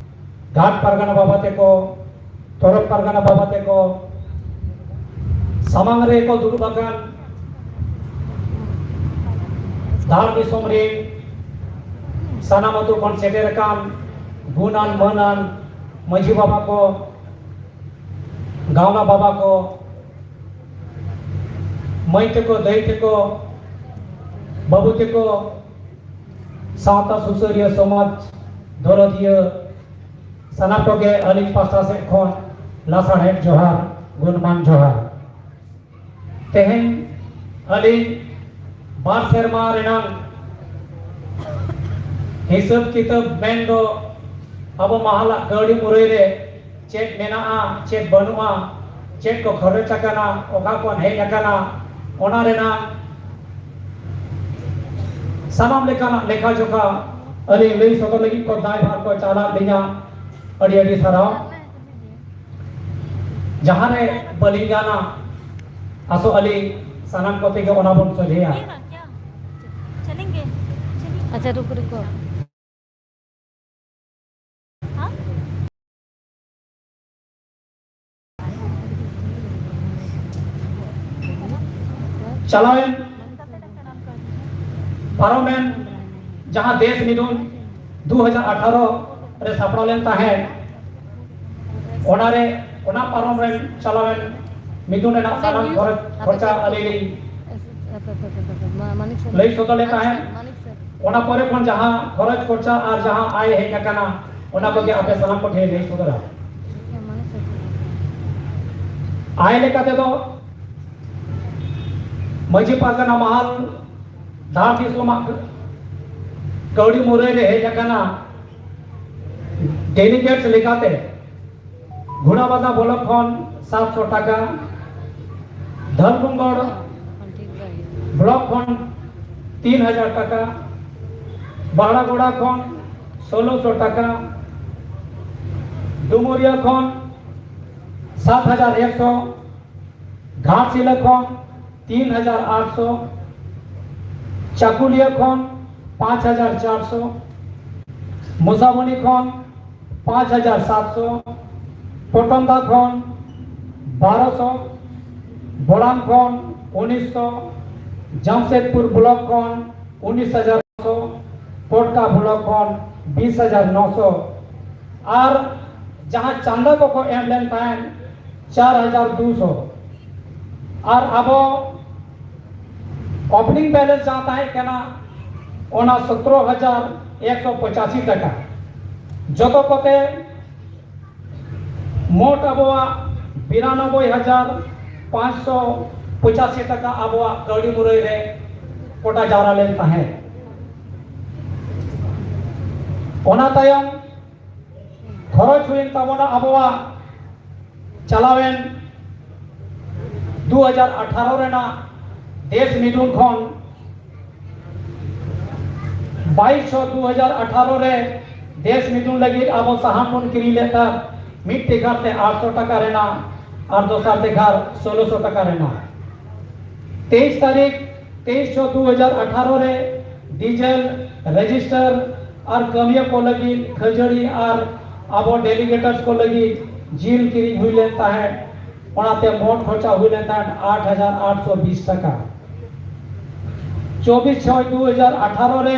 ᱜᱷᱟᱴ ᱯᱟᱨᱜᱟᱱᱟ ᱵᱟᱵᱟ ᱛᱮᱠᱚ, ᱛᱚᱨᱚᱯ ᱯᱟᱨᱜᱟᱱᱟ ᱵᱟᱵᱟ ᱛᱮᱠᱚ, ᱥᱟᱢᱟᱝ ᱨᱮᱠᱚ ᱫᱩᱲᱩᱵ ᱟᱠᱟᱱ ᱫᱷᱟᱲ ᱫᱤᱥᱚᱢ ᱨᱮᱱ ᱥᱟᱱᱟᱢ ᱟᱹᱛᱩ ᱠᱷᱚᱱ ᱥᱮᱴᱮᱨ ᱟᱠᱟᱱ ᱜᱩᱱᱟᱱ ᱢᱟᱹᱱᱟᱱ ᱢᱟᱹᱡᱷᱤ ᱵᱟᱵᱟ ᱠᱚ, ᱜᱟᱶᱞᱟ ᱵᱟᱵᱟ ᱠᱚ, ᱢᱟᱹᱭ ᱛᱟᱠᱚ, ᱫᱟᱹᱭ ᱛᱟᱠᱚ, ᱵᱟᱹᱵᱩ ᱛᱟᱠᱚ, ᱥᱟᱶᱛᱟ ᱥᱩᱥᱟᱹᱨᱤᱭᱟᱹ, ᱥᱚᱢᱟᱡᱽ ᱫᱚᱨᱚᱫᱤᱭᱟᱹ, ᱥᱟᱱᱟᱢ ᱠᱚᱜᱮ ᱟᱹᱞᱤᱧ ᱯᱟᱥᱴᱟ ᱥᱮᱫ ᱠᱷᱚᱱ ᱞᱟᱥᱟᱲᱦᱮᱫ ᱡᱚᱦᱟᱨ, ᱜᱩᱱᱢᱟᱱ ᱡᱚᱦᱟᱨ᱾ ᱛᱮᱦᱮᱧ ᱟᱹᱞᱤᱧ ᱵᱟᱨ ᱥᱮᱨᱢᱟ ᱨᱮᱱᱟᱝ ᱦᱤᱥᱟᱹᱵ ᱠᱤᱛᱟᱹᱵ ᱢᱮᱱ ᱫᱚ ᱟᱵᱚ ᱢᱟᱦᱟᱞᱟᱜ ᱠᱟᱹᱣᱰᱤ ᱢᱩᱨᱟᱹᱭ ᱨᱮ ᱪᱮᱫ ᱢᱮᱱᱟᱜᱼᱟ, ᱪᱮᱫ ᱵᱟᱹᱱᱩᱜᱼᱟ, ᱪᱮᱫ ᱠᱚ ᱠᱷᱚᱨᱚᱪ ᱟᱠᱟᱱᱟ, ᱚᱠᱟ ᱠᱷᱚᱱ ᱦᱮᱡ ᱟᱠᱟᱱᱟ, ᱚᱱᱟ ᱨᱮᱱᱟᱜ ᱥᱟᱱᱟᱢ ᱞᱮᱠᱟᱱᱟᱜ ᱞᱮᱠᱷᱟ ᱡᱚᱠᱷᱟ ᱟᱹᱞᱤᱧ ᱞᱟᱹᱭ ᱥᱚᱫᱚᱨ ᱞᱟᱹᱜᱤᱫ ᱠᱚ ᱫᱟᱭᱵᱷᱟᱨ ᱠᱚ ᱪᱟᱞᱟᱣ ᱞᱤᱧᱟ᱾ ᱟᱹᱰᱤ ᱟᱹᱰᱤ ᱥᱟᱨᱦᱟᱣ᱾ ᱡᱟᱦᱟᱸ ᱨᱮ ᱵᱟᱹᱞᱤᱧ ᱜᱟᱱᱟ, ᱟᱥᱚᱜ ᱟᱹᱞᱤᱧ ᱥᱟᱱᱟᱢ ᱠᱚᱛᱮ ᱜᱮ ᱚᱱᱟ ᱵᱚᱱ ᱥᱚᱡᱷᱮᱭᱟ᱾ चलेंगे। अच्छा, रुको, रुको। ᱪᱟᱞᱟᱣᱮᱱ ᱯᱟᱨᱚᱢᱮᱱ ᱡᱟᱦᱟᱸ ᱫᱮᱥ ᱢᱤᱫᱩᱱ ᱫᱩ ᱦᱟᱡᱟᱨ ᱟᱴᱷᱟᱨᱚ ᱨᱮ ᱥᱟᱯᱲᱟᱣ ᱞᱮᱱ ᱛᱟᱦᱮᱸᱫ, ᱚᱱᱟᱨᱮ, ᱚᱱᱟ ᱯᱟᱨᱚᱢ ᱨᱮᱱ ᱪᱟᱞᱟᱣᱮᱱ ᱢᱤᱫᱩᱱ ᱨᱮᱱᱟᱜ ᱥᱟᱱᱟᱢ ᱠᱷᱚᱨᱚᱪ ᱠᱷᱚᱨᱪᱟ ᱟᱹᱞᱤᱧ ᱞᱤᱧ ᱞᱟᱹᱭ ᱥᱚᱫᱚᱨ ᱞᱮᱫ ᱛᱟᱦᱮᱸᱫ᱾ ᱚᱱᱟ ᱯᱚᱨᱮ ᱠᱷᱚᱱ ᱡᱟᱦᱟᱸ ᱠᱷᱚᱨᱚᱪ ᱠᱷᱚᱨᱪᱟ ᱟᱨ ᱡᱟᱦᱟᱸ ᱟᱭ ᱦᱮᱡ ᱟᱠᱟᱱᱟ, ᱚᱱᱟ ᱠᱚᱜᱮ ᱟᱯᱮ ᱥᱟᱱᱟᱢ ᱠᱚ ᱴᱷᱮᱱ ᱞᱟᱹᱭ ᱥᱚᱫᱚᱨᱟ᱾ ᱟᱭ ᱞᱮᱠᱟ ᱛᱮᱫᱚ ᱢᱟᱹᱡᱷᱤ ᱯᱟᱨᱜᱟᱱᱟ ᱢᱟᱦᱟᱞ ᱫᱷᱟᱲ ᱫᱤᱥᱚᱢᱟᱜ ᱠᱟᱹᱣᱰᱤ ᱢᱩᱨᱟᱹᱭ ᱨᱮ ᱦᱮᱡ ᱟᱠᱟᱱᱟ ᱰᱮᱞᱤᱜᱮᱴ ᱞᱮᱠᱟᱛᱮ ᱜᱷᱳᱲᱟᱵᱟᱫᱟ ᱵᱞᱚᱠ ᱠᱷᱚᱱ ᱥᱟᱛᱥᱚ ᱴᱟᱠᱟ, ᱫᱷᱚᱞᱵᱷᱩᱢᱜᱚᱲ ᱵᱞᱚᱠ ᱠᱷᱚᱱ ᱛᱤᱱ ᱦᱟᱡᱟᱨ ᱴᱟᱠᱟ, ᱵᱟᱲᱟᱜᱚᱲᱟ ᱠᱷᱚᱱ ᱥᱳᱞᱳᱥᱚ ᱴᱟᱠᱟ, ᱰᱩᱢᱩᱨᱤᱭᱟ ᱠᱷᱚᱱ ᱥᱟᱛ ᱦᱟᱡᱟᱨ ᱮᱠᱥᱚ, ᱜᱷᱟᱴᱥᱤᱞᱟᱹ ᱠᱷᱚᱱ ᱛᱤᱱ ᱦᱟᱡᱟᱨ ᱟᱴᱥᱚ, ᱪᱟᱠᱩᱞᱤᱭᱟᱹ ᱠᱷᱚᱱ ᱯᱟᱸᱪ ᱦᱟᱡᱟᱨ ᱪᱟᱨᱥᱚ, ᱢᱚᱥᱟᱵᱚᱱᱤ ᱠᱷᱚᱱ ᱯᱟᱸᱪ ᱦᱟᱡᱟᱨ ᱥᱟᱛᱥᱚ, ᱯᱚᱴᱚᱢᱫᱟ ᱠᱷᱚᱱ ᱵᱟᱨᱚᱥᱚ, ᱵᱚᱲᱟᱢ ᱠᱷᱚᱱ ᱩᱱᱤᱥᱥᱚ, ᱡᱟᱢᱥᱮᱫᱽᱯᱩᱨ ᱵᱞᱚᱠ ᱠᱷᱚᱱ ᱩᱱᱤᱥ ᱦᱟᱡᱟᱨ ᱱᱚᱥᱚ, ᱯᱚᱴᱠᱟ ᱵᱞᱚᱠ ᱠᱷᱚᱱ ᱵᱤᱥ ᱦᱟᱡᱟᱨ ᱱᱚᱥᱚ, ᱟᱨ ᱡᱟᱦᱟᱸ ᱪᱟᱸᱫᱟ ᱠᱚᱠᱚ ᱮᱢ ᱞᱮᱱ ᱛᱟᱦᱮᱸᱫ ᱪᱟᱨ ᱦᱟᱡᱟᱨ ᱫᱩᱥᱚ, ᱟᱨ ᱟᱵᱚ ᱳᱯᱮᱱᱤᱝ ᱵᱮᱞᱮᱱᱥ ᱡᱟᱦᱟᱸ ᱛᱟᱦᱮᱸ ᱠᱟᱱᱟ ᱚᱱᱟ ᱥᱚᱛᱨᱚ ᱦᱟᱡᱟᱨ ᱮᱠᱥᱚ ᱯᱚᱸᱪᱟᱥᱤ ᱴᱟᱠᱟ᱾ ᱡᱚᱛᱚ ᱠᱚᱛᱮ ᱢᱳᱴ ᱟᱵᱚᱣᱟᱜ ᱵᱤᱨᱟᱱᱚᱵᱵᱳᱭ ᱦᱟᱡᱟᱨ ᱯᱟᱸᱪᱥᱚ ᱯᱚᱸᱪᱟᱥᱤ ᱴᱟᱠᱟ ᱟᱵᱚᱣᱟᱜ ᱠᱟᱹᱣᱰᱤ ᱢᱩᱨᱟᱹᱭ ᱨᱮ ᱠᱚᱴᱟ ᱡᱟᱣᱨᱟ ᱞᱮᱱ ᱛᱟᱦᱮᱸᱫ᱾ ᱚᱱᱟ ᱛᱟᱭᱚᱢ ᱠᱷᱚᱨᱚᱪ ᱦᱩᱭᱮᱱ ᱛᱟᱵᱚᱱᱟ ᱟᱵᱚᱣᱟᱜ ᱪᱟᱞᱟᱣᱮᱱ ᱫᱩ ᱦᱟᱡᱟᱨ ᱟᱴᱷᱟᱨᱚ ᱨᱮᱱᱟᱜ ᱫᱮᱥ ᱢᱤᱫᱩᱱ ᱠᱷᱚᱱ ᱵᱟᱭᱤᱥ ᱪᱷᱚ ᱫᱩ ᱦᱟᱡᱟᱨ ᱟᱴᱷᱟᱨᱚ ᱨᱮ ᱫᱮᱥ ᱢᱤᱫᱩᱱ ᱞᱟᱹᱜᱤᱫ ᱟᱵᱚ ᱥᱟᱦᱟᱱ ᱵᱚᱱ ᱠᱤᱨᱤᱧ ᱞᱮᱫᱟ ᱢᱤᱫ ᱴᱮᱠᱟᱨ ᱛᱮ ᱟᱴᱥᱚ ᱴᱟᱠᱟ ᱨᱮᱱᱟᱜ ᱟᱨ ᱫᱚᱥᱟᱨ ᱴᱮᱠᱟᱨ ᱥᱳᱞᱳᱥᱚ ᱴᱟᱠᱟ ᱨᱮᱱᱟᱜ᱾ ᱛᱮᱭᱤᱥ ᱛᱟᱹᱨᱤᱠᱷ ᱛᱮᱭᱤᱥ ᱪᱷᱚ ᱫᱩ ᱦᱟᱡᱟᱨ ᱟᱴᱷᱟᱨᱚ ᱨᱮ ᱰᱤᱡᱮᱞ, ᱨᱮᱡᱤᱥᱴᱟᱨ ᱟᱨ ᱠᱟᱹᱢᱤᱭᱟᱹ ᱠᱚ ᱞᱟᱹᱜᱤᱫ ᱠᱷᱟᱹᱡᱟᱹᱲᱤ ᱟᱨ ᱟᱵᱚ ᱰᱮᱞᱤᱜᱮᱴᱟᱨᱥ ᱠᱚ ᱞᱟᱹᱜᱤᱫ ᱡᱤᱞ ᱠᱤᱨᱤᱧ ᱦᱩᱭ ᱞᱮᱱ ᱛᱟᱦᱮᱸᱫ᱾ ᱚᱱᱟᱛᱮ ᱢᱳᱴ ᱠᱷᱚᱨᱪᱟ ᱦᱩᱭ ᱞᱮᱱ ᱛᱟᱦᱮᱸᱫ ᱟᱴ ᱦᱟᱡᱟᱨ ᱟᱴᱥᱚ ᱵᱤᱥ ᱴᱟᱠᱟ᱾ ᱪᱚᱵᱵᱤᱥ ᱪᱷᱚᱭ ᱫᱩ ᱦᱟᱡᱟᱨ ᱟᱴᱷᱟᱨᱚ ᱨᱮ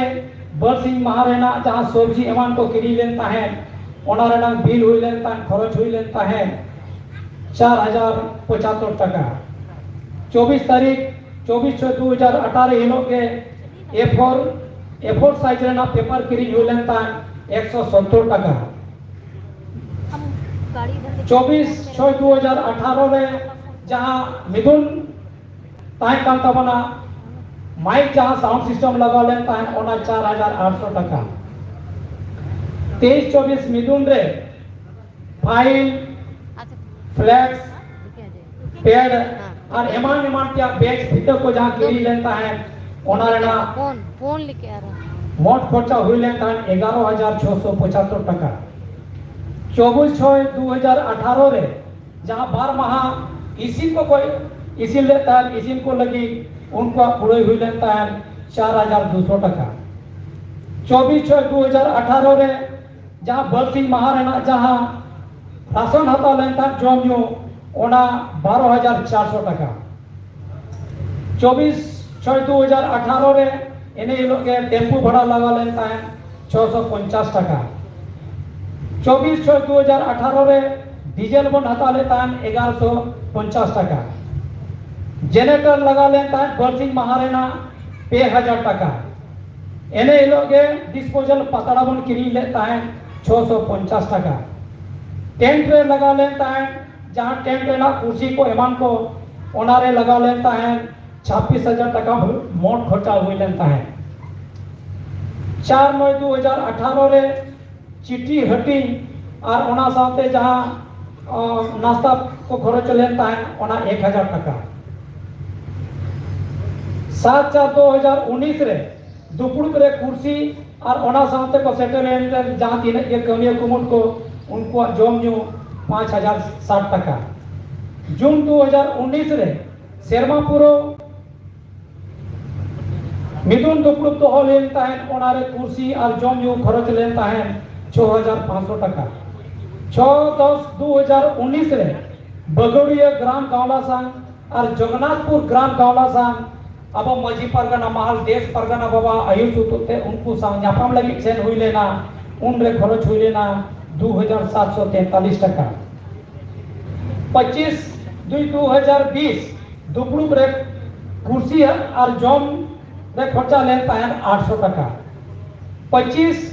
ᱵᱟᱨᱥᱤᱧ ᱢᱟᱦᱟ ᱨᱮᱱᱟᱜ ᱡᱟᱦᱟᱸ ᱥᱚᱵᱽᱡᱤ ᱮᱢᱟᱱ ᱠᱚ ᱠᱤᱨᱤᱧ ᱞᱮᱱ ᱛᱟᱦᱮᱸᱫ, ᱚᱱᱟ ᱨᱮᱱᱟᱜ ᱵᱤᱞ ᱦᱩᱭ ᱞᱮᱱ ᱛᱟᱦᱮᱸᱫ, ᱠᱷᱚᱨᱚᱪ ᱦᱩᱭ ᱞᱮᱱ ᱛᱟᱦᱮᱸᱫ ᱪᱟᱨ ᱦᱟᱡᱟᱨ ᱯᱚᱸᱪᱟᱛᱛᱳᱨ ᱴᱟᱠᱟ᱾ ᱪᱚᱵᱵᱤᱥ ᱛᱟᱹᱨᱤᱠᱷ ᱪᱚᱵᱵᱤᱥ ᱪᱷᱚᱭ ᱫᱩ ᱦᱟᱡᱟᱨ ᱟᱴᱷᱟᱨᱚ ᱦᱤᱞᱳᱜ ᱜᱮ ᱮ ᱯᱷᱳᱨ, ᱮ ᱯᱷᱳᱨ ᱥᱟᱭᱤᱡ ᱨᱮᱱᱟᱜ ᱯᱮᱯᱟᱨ ᱠᱤᱨᱤᱧ ᱦᱩᱭ ᱞᱮᱱ ᱛᱟᱦᱮᱸᱫ ᱮᱠᱥᱚ ᱥᱚᱛᱛᱚᱨ ᱴᱟᱠᱟ᱾ ᱪᱚᱵᱵᱤᱥ ᱪᱷᱚᱭ ᱫᱩ ᱦᱟᱡᱟᱨ ᱟᱴᱷᱟᱨᱚ ᱨᱮ ᱡᱟᱦᱟᱸ ᱢᱤᱫᱩᱱ ᱛᱟᱦᱮᱸ ᱠᱟᱱ ᱛᱟᱵᱚᱱᱟ, ᱢᱟᱭᱤᱠ ᱡᱟᱦᱟᱸ ᱥᱟᱣᱩᱱᱰ ᱥᱤᱥᱴᱮᱢ ᱞᱟᱜᱟᱣ ᱞᱮᱱ ᱛᱟᱦᱮᱸᱫ, ᱚᱱᱟ ᱪᱟᱨ ᱦᱟᱡᱟᱨ ᱟᱴᱥᱚ ᱴᱟᱠᱟ᱾ ᱛᱮᱭᱤᱥ ᱪᱚᱵᱵᱤᱥ ᱢᱤᱫᱩᱱ ᱨᱮ ᱯᱷᱟᱭᱤᱞ, ᱯᱷᱞᱮᱠᱥ, ᱯᱮᱰ ᱟᱨ ᱮᱢᱟᱱ ᱮᱢᱟᱱ ᱛᱮᱭᱟᱜ ᱵᱮᱪ ᱯᱷᱤᱛᱟᱹ ᱠᱚ ᱡᱟᱦᱟᱸ ᱠᱤᱨᱤᱧ ᱞᱮᱱ ᱛᱟᱦᱮᱸᱫ, ᱚᱱᱟ ᱨᱮᱱᱟᱜ ᱯᱳᱱ, ᱯᱳᱱ ᱞᱮᱠᱟ ᱟᱨᱚ᱾ ᱢᱳᱴ ᱠᱷᱚᱨᱪᱟ ᱦᱩᱭ ᱞᱮᱱ ᱛᱟᱦᱮᱸᱫ ᱮᱜᱟᱨᱚ ᱦᱟᱡᱟᱨ ᱪᱷᱚᱥᱚ ᱯᱚᱸᱪᱟᱛᱛᱳᱨ ᱴᱟᱠᱟ᱾ ᱪᱚᱵᱵᱤᱥ ᱪᱷᱚᱭ ᱫᱩ ᱦᱟᱡᱟᱨ ᱟᱴᱷᱟᱨᱚ ᱨᱮ ᱡᱟᱦᱟᱸ ᱵᱟᱨ ᱢᱟᱦᱟ ᱤᱥᱤᱱ ᱠᱚᱠᱚ ᱤᱥᱤᱱ ᱞᱮᱫ ᱛᱟᱦᱮᱸᱫ, ᱤᱥᱤᱱ ᱠᱚ ᱞᱟᱹᱜᱤᱫ ᱩᱱᱠᱩᱣᱟᱜ ᱠᱩᱲᱟᱹᱭ ᱦᱩᱭ ᱞᱮᱱ ᱛᱟᱦᱮᱸᱫ ᱪᱟᱨ ᱦᱟᱡᱟᱨ ᱫᱩᱥᱚ ᱴᱟᱠᱟ᱾ ᱪᱚᱵᱵᱤᱥ ᱪᱷᱚᱭ ᱫᱩ ᱦᱟᱡᱟᱨ ᱟᱴᱷᱟᱨᱚ ᱨᱮ ᱡᱟᱦᱟᱸ ᱵᱟᱨᱥᱤᱧ ᱢᱟᱦᱟ ᱨᱮᱱᱟᱜ ᱡᱟᱦᱟᱸ ᱨᱟᱥᱚᱱ ᱦᱟᱛᱟᱣ ᱞᱮᱱ ᱛᱟᱦᱮᱸᱫ ᱡᱚᱢ ᱧᱩ, ᱚᱱᱟ ᱵᱟᱨᱚ ᱦᱟᱡᱟᱨ ᱪᱟᱨᱥᱚ ᱴᱟᱠᱟ᱾ ᱪᱚᱵᱵᱤᱥ ᱪᱷᱚᱭ ᱫᱩ ᱦᱟᱡᱟᱨ ᱟᱴᱷᱟᱨᱚ ᱨᱮ ᱮᱱᱮ ᱦᱤᱞᱳᱜ ᱜᱮ ᱴᱮᱢᱯᱩ ᱵᱷᱟᱲᱟ ᱞᱟᱜᱟᱣ ᱞᱮᱱ ᱛᱟᱦᱮᱸᱫ ᱪᱷᱚᱥᱚ ᱯᱚᱧᱪᱟᱥ ᱴᱟᱠᱟ᱾ ᱪᱚᱵᱵᱤᱥ ᱪᱷᱚᱭ ᱫᱩ ᱦᱟᱡᱟᱨ ᱟᱴᱷᱟᱨᱚ ᱨᱮ ᱰᱤᱡᱮᱞ ᱵᱚᱱ ᱦᱟᱛᱟᱣ ᱞᱮᱫ ᱛᱟᱦᱮᱸᱫ ᱮᱜᱟᱨᱚᱥᱚ ᱯᱚᱧᱪᱟᱥ ᱴᱟᱠᱟ᱾ ᱡᱮᱱᱟᱨᱮᱴᱚᱨ ᱞᱟᱜᱟᱣ ᱞᱮᱱ ᱛᱟᱦᱮᱸᱫ ᱵᱟᱨᱥᱤᱧ ᱢᱟᱦᱟ ᱨᱮᱱᱟᱜ ᱯᱮ ᱦᱟᱡᱟᱨ ᱴᱟᱠᱟ᱾ ᱮᱱᱮ ᱦᱤᱞᱳᱜ ᱜᱮ ᱰᱤᱥᱯᱳᱡᱟᱞ ᱯᱟᱛᱲᱟ ᱵᱚᱱ ᱠᱤᱨᱤᱧ ᱞᱮᱫ ᱛᱟᱦᱮᱸᱫ ᱪᱷᱚᱥᱚ ᱯᱚᱧᱪᱟᱥ ᱴᱟᱠᱟ᱾ ᱴᱮᱱᱴ ᱨᱮ ᱞᱟᱜᱟᱣ ᱞᱮᱱ ᱛᱟᱦᱮᱸᱫ, ᱡᱟᱦᱟᱸ ᱴᱮᱱᱴ ᱨᱮᱱᱟᱜ ᱠᱩᱨᱥᱤ ᱠᱚ ᱮᱢᱟᱱ ᱠᱚ, ᱚᱱᱟᱨᱮ ᱞᱟᱜᱟᱣ ᱞᱮᱱ ᱛᱟᱦᱮᱸᱫ ᱪᱷᱟᱵᱵᱤᱥ ᱦᱟᱡᱟᱨ ᱴᱟᱠᱟ ᱢᱳᱴ ᱠᱷᱚᱨᱪᱟ ᱦᱩᱭ ᱞᱮᱱ ᱛᱟᱦᱮᱸᱫ᱾ ᱪᱟᱨ ᱱᱚᱭ ᱫᱩ ᱦᱟᱡᱟᱨ ᱟᱴᱷᱟᱨᱚ ᱨᱮ ᱪᱤᱴᱷᱤ ᱦᱟᱹᱴᱤᱧ ᱟᱨ ᱚᱱᱟ ᱥᱟᱶᱛᱮ ᱡᱟᱦᱟᱸ, ᱚ, ᱱᱟᱥᱛᱟ ᱠᱚ ᱠᱷᱚᱨᱚᱪ ᱞᱮᱱ ᱛᱟᱦᱮᱸᱫ, ᱚᱱᱟ ᱮᱠ ᱦᱟᱡᱟᱨ ᱴᱟᱠᱟ᱾ ᱥᱟᱛ ᱪᱟᱨ ᱫᱩ ᱦᱟᱡᱟᱨ ᱩᱱᱤᱥ ᱨᱮ ᱫᱩᱯᱲᱩᱵ ᱨᱮ ᱠᱩᱨᱥᱤ ᱟᱨ ᱚᱱᱟ ᱥᱟᱶᱛᱮ ᱠᱚ ᱥᱮᱴᱮᱨ ᱮᱱ ᱨᱮ ᱡᱟᱦᱟᱸ ᱛᱤᱱᱟᱹᱜ ᱜᱮ ᱠᱟᱹᱢᱤᱭᱟᱹ ᱠᱩᱢᱩᱴ ᱠᱚ, ᱩᱱᱠᱩᱣᱟᱜ ᱡᱚᱢ ᱧᱩ ᱯᱟᱸᱪ ᱦᱟᱡᱟᱨ ᱥᱟᱴ ᱴᱟᱠᱟ᱾ ᱡᱩᱱ ᱫᱩ ᱦᱟᱡᱟᱨ ᱩᱱᱤᱥ ᱨᱮ ᱥᱮᱨᱢᱟ ᱯᱩᱨᱟᱹᱣ ᱢᱤᱫᱩᱱ ᱫᱩᱯᱲᱩᱵ ᱫᱚᱦᱚ ᱞᱮᱱ ᱛᱟᱦᱮᱸᱫ, ᱚᱱᱟᱨᱮ ᱠᱩᱨᱥᱤ ᱟᱨ ᱡᱚᱢ ᱧᱩ ᱠᱷᱚᱨᱚᱪ ᱞᱮᱱ ᱛᱟᱦᱮᱸᱫ ᱪᱷᱚ ᱦᱟᱡᱟᱨ ᱯᱟᱸᱪᱥᱚ ᱴᱟᱠᱟ᱾ ᱪᱷᱚ ᱫᱚᱥ ᱫᱩ ᱦᱟᱡᱟᱨ ᱩᱱᱤᱥ ᱨᱮ ᱵᱟᱜᱳᱲᱤᱭᱟᱹ ᱜᱨᱟᱢ ᱜᱟᱶᱞᱟ ᱥᱟᱝ ᱟᱨ ᱡᱚᱜᱚᱱᱱᱟᱛᱷᱯᱩᱨ ᱜᱨᱟᱢ ᱜᱟᱶᱞᱟ ᱥᱟᱝ ᱟᱵᱚ ᱢᱟᱹᱡᱷᱤ ᱯᱟᱨᱜᱟᱱᱟ ᱢᱟᱦᱟᱞ ᱫᱮᱥ ᱯᱟᱨᱜᱟᱱᱟ ᱵᱟᱵᱟ ᱟᱹᱭᱩᱨ ᱥᱩᱛᱩᱜ ᱛᱮ ᱩᱱᱠᱩ ᱥᱟᱶ ᱧᱟᱯᱟᱢ ᱞᱟᱹᱜᱤᱫ ᱥᱮᱱ ᱦᱩᱭ ᱞᱮᱱᱟ᱾ ᱩᱱᱨᱮ ᱠᱷᱚᱨᱚᱪ ᱦᱩᱭ ᱞᱮᱱᱟ ᱫᱩ ᱦᱟᱡᱟᱨ ᱥᱟᱛᱥᱚ ᱛᱮᱛᱟᱞᱤᱥ ᱴᱟᱠᱟ᱾ ᱯᱚᱸᱪᱤᱥ ᱫᱩᱭ ᱫᱩ ᱦᱟᱡᱟᱨ ᱵᱤᱥ ᱫᱩᱯᱲᱩᱵ ᱨᱮ ᱠᱩᱨᱥᱤ ᱟᱨ ᱡᱚᱢ ᱨᱮ ᱠᱷᱚᱨᱪᱟ ᱞᱮᱱ ᱛᱟᱦᱮᱸᱱ ᱟᱴᱥᱚ ᱴᱟᱠᱟ᱾ ᱯᱚᱸᱪᱤᱥ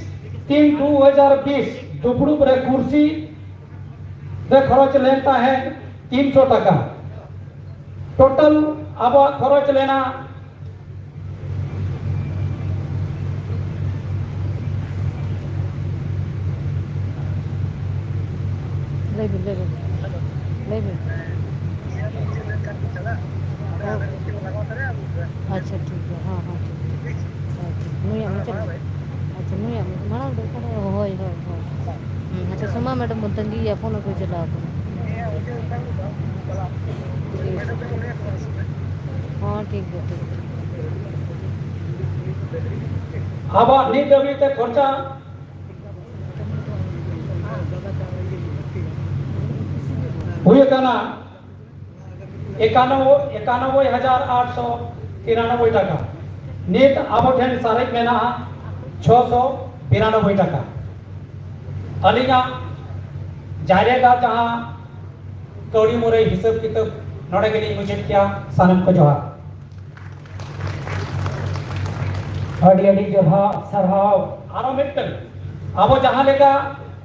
ᱛᱤᱱ ᱫᱩ ᱦᱟᱡᱟᱨ ᱵᱤᱥ ᱫᱩᱯᱲᱩᱵ ᱨᱮ ᱠᱩᱨᱥᱤ ᱨᱮ ᱠᱷᱚᱨᱚᱪ ᱞᱮᱱ ᱛᱟᱦᱮᱸᱱ ᱛᱤᱱᱥᱚ ᱴᱟᱠᱟ᱾ ᱴᱳᱴᱟᱞ ᱟᱵᱚᱣᱟᱜ ᱠᱷᱚᱨᱚᱪ ᱞᱮᱱᱟ ᱞᱟᱹᱭ ᱵᱤᱱ, ᱞᱟᱹᱭ ᱵᱤᱱ, ᱞᱟᱹᱭ ᱵᱤᱱ᱾ ᱟᱪᱪᱷᱟ, ᱴᱷᱤᱠ ᱜᱮᱭᱟ, ᱦᱚᱸ, ᱦᱚᱸ, ᱴᱷᱤᱠ ᱜᱮᱭᱟ᱾ ᱟᱪᱪᱷᱟ, ᱴᱷᱤᱠ, ᱱᱩᱭᱟᱜ ᱢᱩᱪᱟᱹᱫ ᱨᱮ᱾ ᱟᱪᱪᱷᱟ, ᱱᱩᱭᱟᱜ ᱢᱩᱪᱟᱹᱫ, ᱢᱟᱲᱟᱝ ᱫᱚ ᱚᱠᱟᱨᱮ? ᱦᱳᱭ, ᱦᱳᱭ, ᱦᱳᱭ᱾ ᱦᱩᱸ, ᱦᱟᱯᱮ ᱥᱳᱢᱟ ᱢᱮᱰᱟᱢ ᱵᱚᱱ ᱛᱟᱺᱜᱤᱭᱮᱭᱟ, ᱯᱷᱳᱱ ᱟᱹᱜᱩᱭ ᱪᱟᱞᱟᱣ ᱠᱟᱱᱟ᱾ ᱦᱚᱸ, ᱴᱷᱤᱠ ᱜᱮᱭᱟ, ᱴᱷᱤᱠ ᱜᱮᱭᱟ᱾ ᱟᱵᱚᱣᱟᱜ ᱱᱤᱛ ᱫᱷᱟᱹᱵᱤᱡ ᱛᱮ ᱠᱷᱚᱨᱪᱟ ᱦᱩᱭ ᱟᱠᱟᱱᱟ ᱮᱠᱟᱱᱚᱵᱵᱳᱭ, ᱮᱠᱟᱱᱚᱵᱵᱳᱭ ᱦᱟᱡᱟᱨ ᱟᱴᱥᱚ ᱛᱤᱨᱟᱱᱚᱵᱵᱳᱭ ᱴᱟᱠᱟ᱾ ᱱᱤᱛ ᱟᱵᱚ ᱴᱷᱮᱱ ᱥᱟᱨᱮᱡ ᱢᱮᱱᱟᱜᱼᱟ ᱪᱷᱚᱥᱚ ᱵᱤᱨᱟᱱᱚᱵᱵᱳᱭ ᱴᱟᱠᱟ᱾ ᱟᱹᱞᱤᱧᱟᱜ ᱡᱟᱭᱨᱮᱫᱟ ᱡᱟᱦᱟᱸ ᱠᱟᱹᱣᱰᱤ ᱢᱩᱨᱟᱹᱭ ᱦᱤᱥᱟᱹᱵ ᱠᱤᱛᱟᱹᱵ ᱱᱚᱰᱮ ᱜᱮᱞᱤᱧ ᱢᱩᱪᱟᱹᱫ ᱠᱮᱭᱟ᱾ ᱥᱟᱱᱟᱢ ᱠᱚ ᱡᱚᱦᱟᱨ᱾ ᱟᱹᱰᱤ ᱟᱹᱰᱤ ᱡᱚᱦᱟᱨ, ᱥᱟᱨᱦᱟᱣ᱾ ᱟᱨᱚ ᱢᱤᱫᱴᱟᱝ, ᱟᱵᱚ ᱡᱟᱦᱟᱸ ᱞᱮᱠᱟ,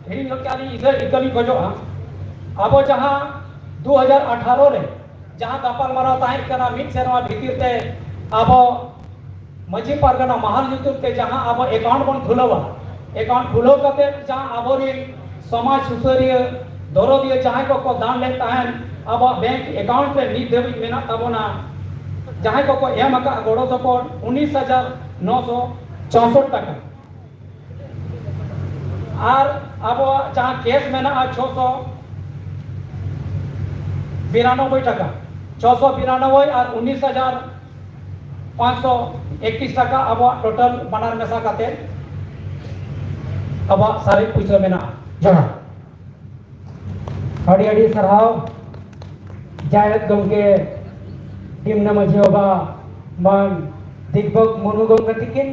ᱦᱤᱲᱤᱧ ᱜᱚᱫ ᱠᱮᱜᱼᱟ ᱞᱤᱧ, ᱤᱠᱟᱹ, ᱤᱠᱟᱹ ᱞᱤᱧ ᱠᱷᱚᱡᱚᱜᱼᱟ, ᱟᱵᱚ ᱡᱟᱦᱟᱸ ᱫᱩ ᱦᱟᱡᱟᱨ ᱟᱴᱷᱟᱨᱚ ᱨᱮ ᱡᱟᱦᱟᱸ ᱜᱟᱯᱟᱞᱢᱟᱨᱟᱣ ᱛᱟᱦᱮᱸ ᱠᱟᱱᱟ, ᱢᱤᱫ ᱥᱮᱨᱢᱟ ᱵᱷᱤᱛᱤᱨ ᱛᱮ ᱟᱵᱚ ᱢᱟᱹᱡᱷᱤ ᱯᱟᱨᱜᱟᱱᱟ ᱢᱟᱦᱟᱞ ᱧᱩᱛᱩᱢ ᱛᱮ ᱡᱟᱦᱟᱸ ᱟᱵᱚ account ᱵᱚᱱ ᱠᱷᱩᱞᱟᱹᱣᱟ, account ᱠᱷᱩᱞᱟᱹᱣ ᱠᱟᱛᱮ ᱡᱟᱦᱟᱸ ᱟᱵᱚᱨᱮᱱ ᱥᱚᱢᱟᱡᱽ ᱥᱩᱥᱟᱹᱨᱤᱭᱟᱹ, ᱫᱚᱨᱚᱫᱤᱭᱟᱹ ᱡᱟᱦᱟᱸᱭ ᱠᱚᱠᱚ ᱫᱟᱱ ᱞᱮᱫ ᱛᱟᱦᱮᱸᱱ, ᱟᱵᱚᱣᱟᱜ bank account ᱨᱮ ᱱᱤᱛ ᱫᱷᱟᱹᱵᱤᱡ ᱢᱮᱱᱟᱜ ᱛᱟᱵᱚᱱᱟ, ᱡᱟᱦᱟᱸᱭ ᱠᱚᱠᱚ ᱮᱢ ᱟᱠᱟᱫ ᱜᱚᱲᱚ ᱥᱚᱯᱚᱦᱚᱫ, ᱩᱱᱤᱥ ᱦᱟᱡᱟᱨ ᱱᱚᱥᱚ ᱪᱳᱥᱚᱴ ᱴᱟᱠᱟ᱾ ᱟᱨ ᱟᱵᱚᱣᱟᱜ ᱡᱟᱦᱟᱸ cash ᱢᱮᱱᱟᱜᱼᱟ, ᱪᱷᱚᱥᱚ ᱵᱤᱨᱟᱱᱚᱵᱵᱳᱭ ᱴᱟᱠᱟ, ᱪᱷᱚᱥᱚ ᱵᱤᱨᱟᱱᱚᱵᱵᱳᱭ ᱟᱨ ᱩᱱᱤᱥ ᱦᱟᱡᱟᱨ ᱯᱟᱸᱪᱥᱚ ᱮᱠᱛᱨᱤᱥ ᱴᱟᱠᱟ ᱟᱵᱚᱣᱟᱜ total ᱵᱟᱱᱟᱨ ᱢᱮᱥᱟ ᱠᱟᱛᱮ ᱟᱵᱚᱣᱟᱜ ᱥᱟᱨᱮᱡ ᱯᱩᱭᱥᱟᱹ ᱢᱮᱱᱟᱜᱼᱟ᱾ ᱡᱚᱦᱟᱨ᱾ ᱟᱹᱰᱤ ᱟᱹᱰᱤ ᱥᱟᱨᱦᱟᱣ ᱡᱟᱭᱦᱳᱠ ᱜᱚᱢᱠᱮ, ᱰᱤᱢᱱᱟ ᱢᱟᱹᱡᱷᱤ ᱵᱟᱵᱟ ᱢᱟᱱ ᱫᱤᱜᱽᱵᱚᱠ ᱢᱩᱨᱢᱩ ᱜᱚᱢᱠᱮ ᱛᱤᱠᱤᱱ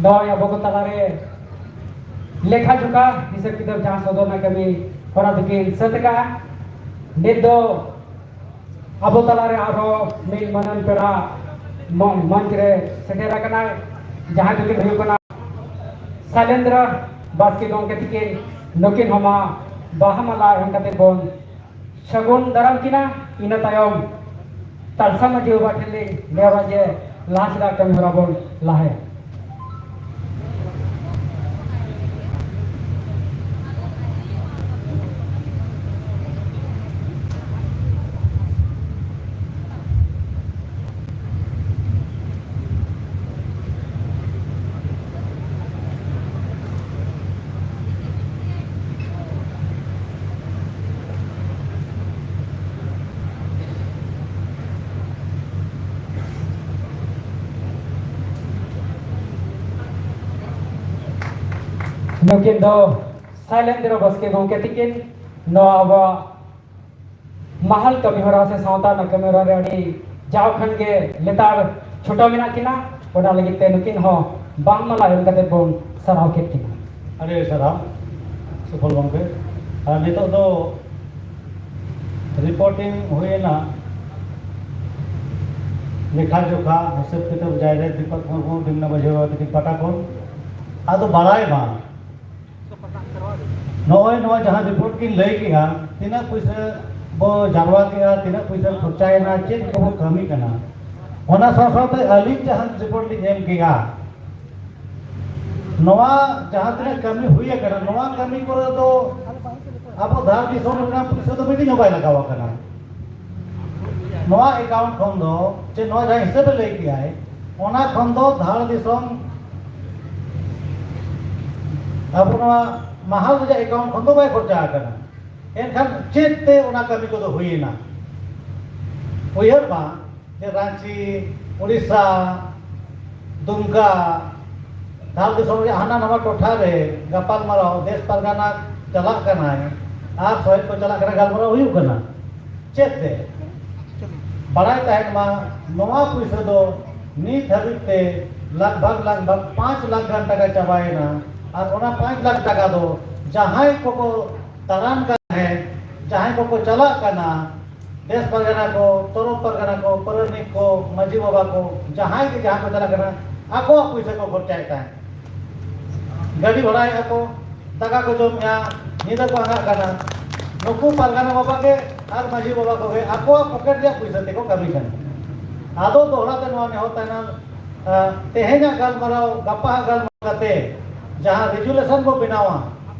ᱱᱚᱜᱼᱚᱭ ᱟᱵᱚ ᱠᱚ ᱛᱟᱞᱟᱨᱮ ᱞᱮᱠᱷᱟ ᱡᱚᱠᱷᱟ ᱦᱤᱥᱟᱹᱵ ᱠᱤᱛᱟᱹᱵ ᱡᱟᱦᱟᱸ ᱥᱚᱫᱚᱨ ᱨᱮᱱᱟᱜ ᱠᱟᱹᱢᱤ ᱦᱚᱨᱟ ᱫᱚᱠᱤᱱ ᱥᱟᱹᱛ ᱟᱠᱟᱫᱼᱟ᱾ ᱱᱤᱛ ᱫᱚ ᱟᱵᱚ ᱛᱟᱞᱟᱨᱮ ᱟᱨᱦᱚᱸ ᱢᱤᱫ ᱢᱟᱹᱱᱟᱱ ᱯᱮᱲᱟ ᱢᱚ-, ᱢᱚᱧᱪ ᱨᱮ ᱥᱮᱴᱮᱨ ᱟᱠᱟᱱᱟᱭ, ᱡᱟᱦᱟᱸᱭ ᱫᱚᱠᱤᱱ ᱦᱩᱭᱩᱜ ᱠᱟᱱᱟ ᱥᱟᱭᱞᱮᱱᱫᱨᱚ ᱵᱟᱥᱠᱮ ᱜᱚᱢᱠᱮ ᱛᱤᱠᱤᱱ᱾ ᱱᱩᱠᱤᱱ ᱦᱚᱸ ᱢᱟ ᱵᱟᱦᱟ ᱢᱟᱞᱟ ᱮᱢ ᱠᱟᱛᱮ ᱵᱚᱱ ᱥᱟᱹᱜᱩᱱ ᱫᱟᱨᱟᱢ ᱠᱤᱱᱟ᱾ ᱤᱱᱟᱹ ᱛᱟᱭᱚᱢ ᱛᱟᱞᱥᱟ ᱢᱟᱹᱡᱷᱤ ᱵᱟᱵᱟ ᱴᱷᱮᱱ ᱞᱤᱧ ᱱᱮᱦᱚᱨᱟ ᱡᱮ ᱞᱟᱦᱟ ᱥᱮᱫᱟᱜ ᱠᱟᱹᱢᱤ ᱦᱚᱨᱟ ᱵᱚᱱ ᱞᱟᱦᱟᱭᱟ᱾ ᱱᱩᱠᱤᱱ ᱫᱚ ᱥᱟᱭᱞᱮᱱᱫᱨᱚ ᱵᱟᱥᱠᱮ ᱜᱚᱢᱠᱮ ᱛᱤᱠᱤᱱ ᱱᱚᱣᱟ ᱟᱵᱚᱣᱟᱜ ᱢᱟᱦᱟᱞ ᱠᱟᱹᱢᱤ ᱦᱚᱨᱟ ᱥᱮ ᱥᱟᱶᱛᱟ ᱨᱮᱱᱟᱜ ᱠᱟᱹᱢᱤ ᱦᱚᱨᱟ ᱨᱮ ᱟᱹᱰᱤ ᱡᱟᱣ ᱠᱷᱚᱱ ᱜᱮ ᱞᱮᱛᱟᱲ ᱪᱷᱩᱴᱟᱹᱣ ᱢᱮᱱᱟᱜ ᱠᱤᱱᱟ᱾ ᱚᱱᱟ ᱞᱟᱹᱜᱤᱫ ᱛᱮ ᱱᱩᱠᱤᱱ ᱦᱚᱸ ᱵᱟᱦᱟ ᱢᱟᱞᱟ ᱮᱢ ᱠᱟᱛᱮ ᱵᱚᱱ ᱥᱟᱨᱦᱟᱣ ᱠᱮᱫ ᱠᱤᱱᱟ᱾ ᱟᱹᱰᱤ ᱥᱟᱨᱦᱟᱣ ᱥᱩᱯᱷᱚᱞ ᱜᱚᱢᱠᱮ᱾ ᱟᱨ ᱱᱤᱛᱚᱜ ᱫᱚ ᱨᱤᱯᱳᱨᱴᱤᱝ ᱦᱩᱭᱮᱱᱟ, ᱞᱮᱠᱷᱟ ᱡᱚᱠᱷᱟ ᱦᱤᱥᱟᱹᱵ ᱠᱤᱛᱟᱹᱵ ᱡᱟᱭᱨᱮ ᱫᱤᱯᱚᱠ ᱢᱩᱨᱢᱩ ᱵᱤᱢᱱᱟ ᱢᱟᱹᱡᱷᱤ ᱵᱟᱵᱟ ᱛᱟᱹᱠᱤᱱ ᱯᱟᱦᱴᱟ ᱠᱷᱚᱱ᱾ ᱟᱫᱚ ᱵᱟᱲᱟᱭ ᱢᱟ ᱱᱚᱜᱼᱚᱭ ᱱᱚᱣᱟ ᱡᱟᱦᱟᱸ ᱨᱤᱯᱳᱨᱴ ᱠᱤᱱ ᱞᱟᱹᱭ ᱠᱮᱜᱼᱟ, ᱛᱤᱱᱟᱹᱜ ᱯᱩᱭᱥᱟᱹ ᱵᱚ ᱡᱟᱨᱣᱟ ᱠᱮᱜᱼᱟ, ᱛᱤᱱᱟᱹᱜ ᱯᱩᱭᱥᱟᱹ ᱠᱷᱚᱨᱪᱟᱭᱮᱱᱟ, ᱪᱮᱫ ᱠᱚᱵᱚ ᱠᱟᱹᱢᱤ ᱠᱟᱱᱟ, ᱚᱱᱟ ᱥᱟᱶ ᱥᱟᱶᱛᱮ ᱟᱹᱞᱤᱧ ᱡᱟᱦᱟᱸ ᱨᱤᱯᱳᱨᱴ ᱞᱤᱧ ᱮᱢ ᱠᱮᱜᱼᱟ, ᱱᱚᱣᱟ ᱡᱟᱦᱟᱸ ᱛᱤᱱᱟᱹᱜ ᱠᱟᱹᱢᱤ ᱦᱩᱭ ᱟᱠᱟᱱᱟ, ᱱᱚᱣᱟ ᱠᱟᱹᱢᱤ ᱠᱚᱨᱮ ᱫᱚ ᱟᱵᱚ ᱫᱷᱟᱲ ᱫᱤᱥᱚᱢ ᱨᱮᱱᱟᱜ ᱯᱩᱭᱥᱟᱹ ᱫᱚ ᱢᱤᱫᱴᱤᱡ ᱦᱚᱸ ᱵᱟᱭ ᱞᱟᱜᱟᱣ ᱟᱠᱟᱱᱟ᱾ ᱱᱚᱣᱟ ᱮᱠᱟᱣᱩᱱᱴ ᱠᱷᱚᱱ ᱫᱚ, ᱪᱮ ᱱᱚᱣᱟ ᱡᱟᱦᱟᱸ ᱦᱤᱥᱟᱹᱵ ᱮ ᱞᱟᱹᱭ ᱠᱮᱜᱼᱟᱭ, ᱚᱱᱟ ᱠᱷᱚᱱ ᱫᱚ ᱫᱷᱟᱲ ᱫᱤᱥᱚᱢ ᱟᱵᱚ ᱱᱚᱣᱟ ᱢᱟᱦᱟᱞ ᱨᱮᱭᱟᱜ ᱮᱠᱟᱣᱩᱱᱴ ᱠᱷᱚᱱ ᱫᱚ ᱵᱟᱭ ᱠᱷᱚᱨᱪᱟ ᱟᱠᱟᱱᱟ᱾ ᱮᱱᱠᱷᱟᱱ ᱪᱮᱫ ᱛᱮ ᱚᱱᱟ ᱠᱟᱹᱢᱤ ᱠᱚᱫᱚ ᱦᱩᱭᱮᱱᱟ? ᱩᱭᱦᱟᱹᱨ ᱢᱟ ᱡᱮ ᱨᱟᱸᱪᱤ, ᱩᱲᱤᱥᱥᱟ, ᱫᱩᱢᱠᱟ, ᱫᱷᱟᱲ ᱫᱤᱥᱚᱢ ᱨᱮᱭᱟᱜ ᱦᱟᱱᱟ ᱱᱟᱣᱟ ᱴᱚᱴᱷᱟ ᱨᱮ ᱜᱟᱯᱟᱞᱢᱟᱨᱟᱣ, ᱫᱮᱥ ᱯᱟᱨᱜᱟᱱᱟ ᱪᱟᱞᱟᱜ ᱠᱟᱱᱟᱭ ᱟᱨ ᱥᱚᱦᱮᱫ ᱠᱚ ᱪᱟᱞᱟᱜ ᱠᱟᱱᱟ, ᱜᱟᱞᱢᱟᱨᱟᱣ ᱦᱩᱭᱩᱜ ᱠᱟᱱᱟ᱾ ᱪᱮᱫ ᱛᱮ? ᱵᱟᱲᱟᱭ ᱛᱟᱦᱮᱱ ᱢᱟ, ᱱᱚᱣᱟ ᱯᱩᱭᱥᱟᱹ ᱫᱚ ᱱᱤᱛ ᱦᱟᱹᱵᱤᱡ ᱛᱮ ᱞᱟᱜᱽ ᱵᱷᱟᱜᱽ, ᱞᱟᱜᱽ ᱵᱷᱟᱜᱽ ᱯᱟᱸᱪ ᱞᱟᱠᱷ ᱜᱟᱱ ᱴᱟᱠᱟ ᱪᱟᱵᱟᱭᱮᱱᱟ᱾ ᱟᱨ ᱚᱱᱟ ᱯᱟᱸᱪ ᱞᱟᱠᱷ ᱴᱟᱠᱟ ᱫᱚ ᱡᱟᱦᱟᱸᱭ ᱠᱚᱠᱚ ᱫᱟᱬᱟᱱ ᱠᱟᱱᱟ, ᱡᱟᱦᱟᱸᱭ ᱠᱚᱠᱚ ᱪᱟᱞᱟᱜ ᱠᱟᱱᱟ, ᱫᱮᱥ ᱯᱟᱨᱜᱟᱱᱟ ᱠᱚ, ᱛᱚᱨᱚᱯ ᱯᱟᱨᱜᱟᱱᱟ ᱠᱚ, ᱯᱟᱨᱟᱱᱤᱠ ᱠᱚ, ᱢᱟᱹᱡᱷᱤ ᱵᱟᱵᱟ ᱠᱚ, ᱡᱟᱦᱟᱸᱭ ᱜᱮ ᱡᱟᱦᱟᱸ ᱠᱚ ᱪᱟᱞᱟᱜ ᱠᱟᱱᱟ, ᱟᱠᱚᱣᱟᱜ ᱯᱩᱭᱥᱟᱹ ᱠᱚ ᱠᱷᱚᱨᱪᱟᱭᱮᱫ ᱛᱟᱦᱮᱸᱫ᱾ ᱜᱟᱹᱰᱤ ᱵᱷᱟᱲᱟᱭᱮᱫᱼᱟ ᱠᱚ, ᱫᱟᱠᱟ ᱠᱚ ᱡᱚᱢᱮᱫᱼᱟ, ᱧᱤᱫᱟᱹ ᱠᱚ ᱟᱸᱜᱟᱜ ᱠᱟᱱᱟ᱾ ᱱᱩᱠᱩ ᱯᱟᱨᱜᱟᱱᱟ ᱵᱟᱵᱟ ᱜᱮ ᱟᱨ ᱢᱟᱹᱡᱷᱤ ᱵᱟᱵᱟ ᱠᱚᱜᱮ ᱟᱠᱚᱣᱟᱜ ᱯᱚᱠᱮᱴ ᱨᱮᱭᱟᱜ ᱯᱩᱭᱥᱟᱹ ᱛᱮᱠᱚ ᱠᱟᱹᱢᱤ ᱠᱟᱱᱟ᱾ ᱟᱫᱚ ᱫᱚᱦᱲᱟ ᱛᱮ ᱱᱚᱣᱟ ᱱᱮᱦᱚᱨ ᱛᱟᱦᱮᱱᱟ, ᱟ, ᱛᱮᱦᱮᱧᱟᱜ ᱜᱟᱞᱢᱟᱨᱟᱣ, ᱜᱟᱯᱟᱦᱟᱜ ᱜᱟᱞᱢᱟᱨᱟᱣ ᱠᱟᱛᱮ ᱡᱟᱦᱟᱸ ᱨᱮᱡᱩᱞᱮᱥᱚᱱ ᱵᱚ ᱵᱮᱱᱟᱣᱟ,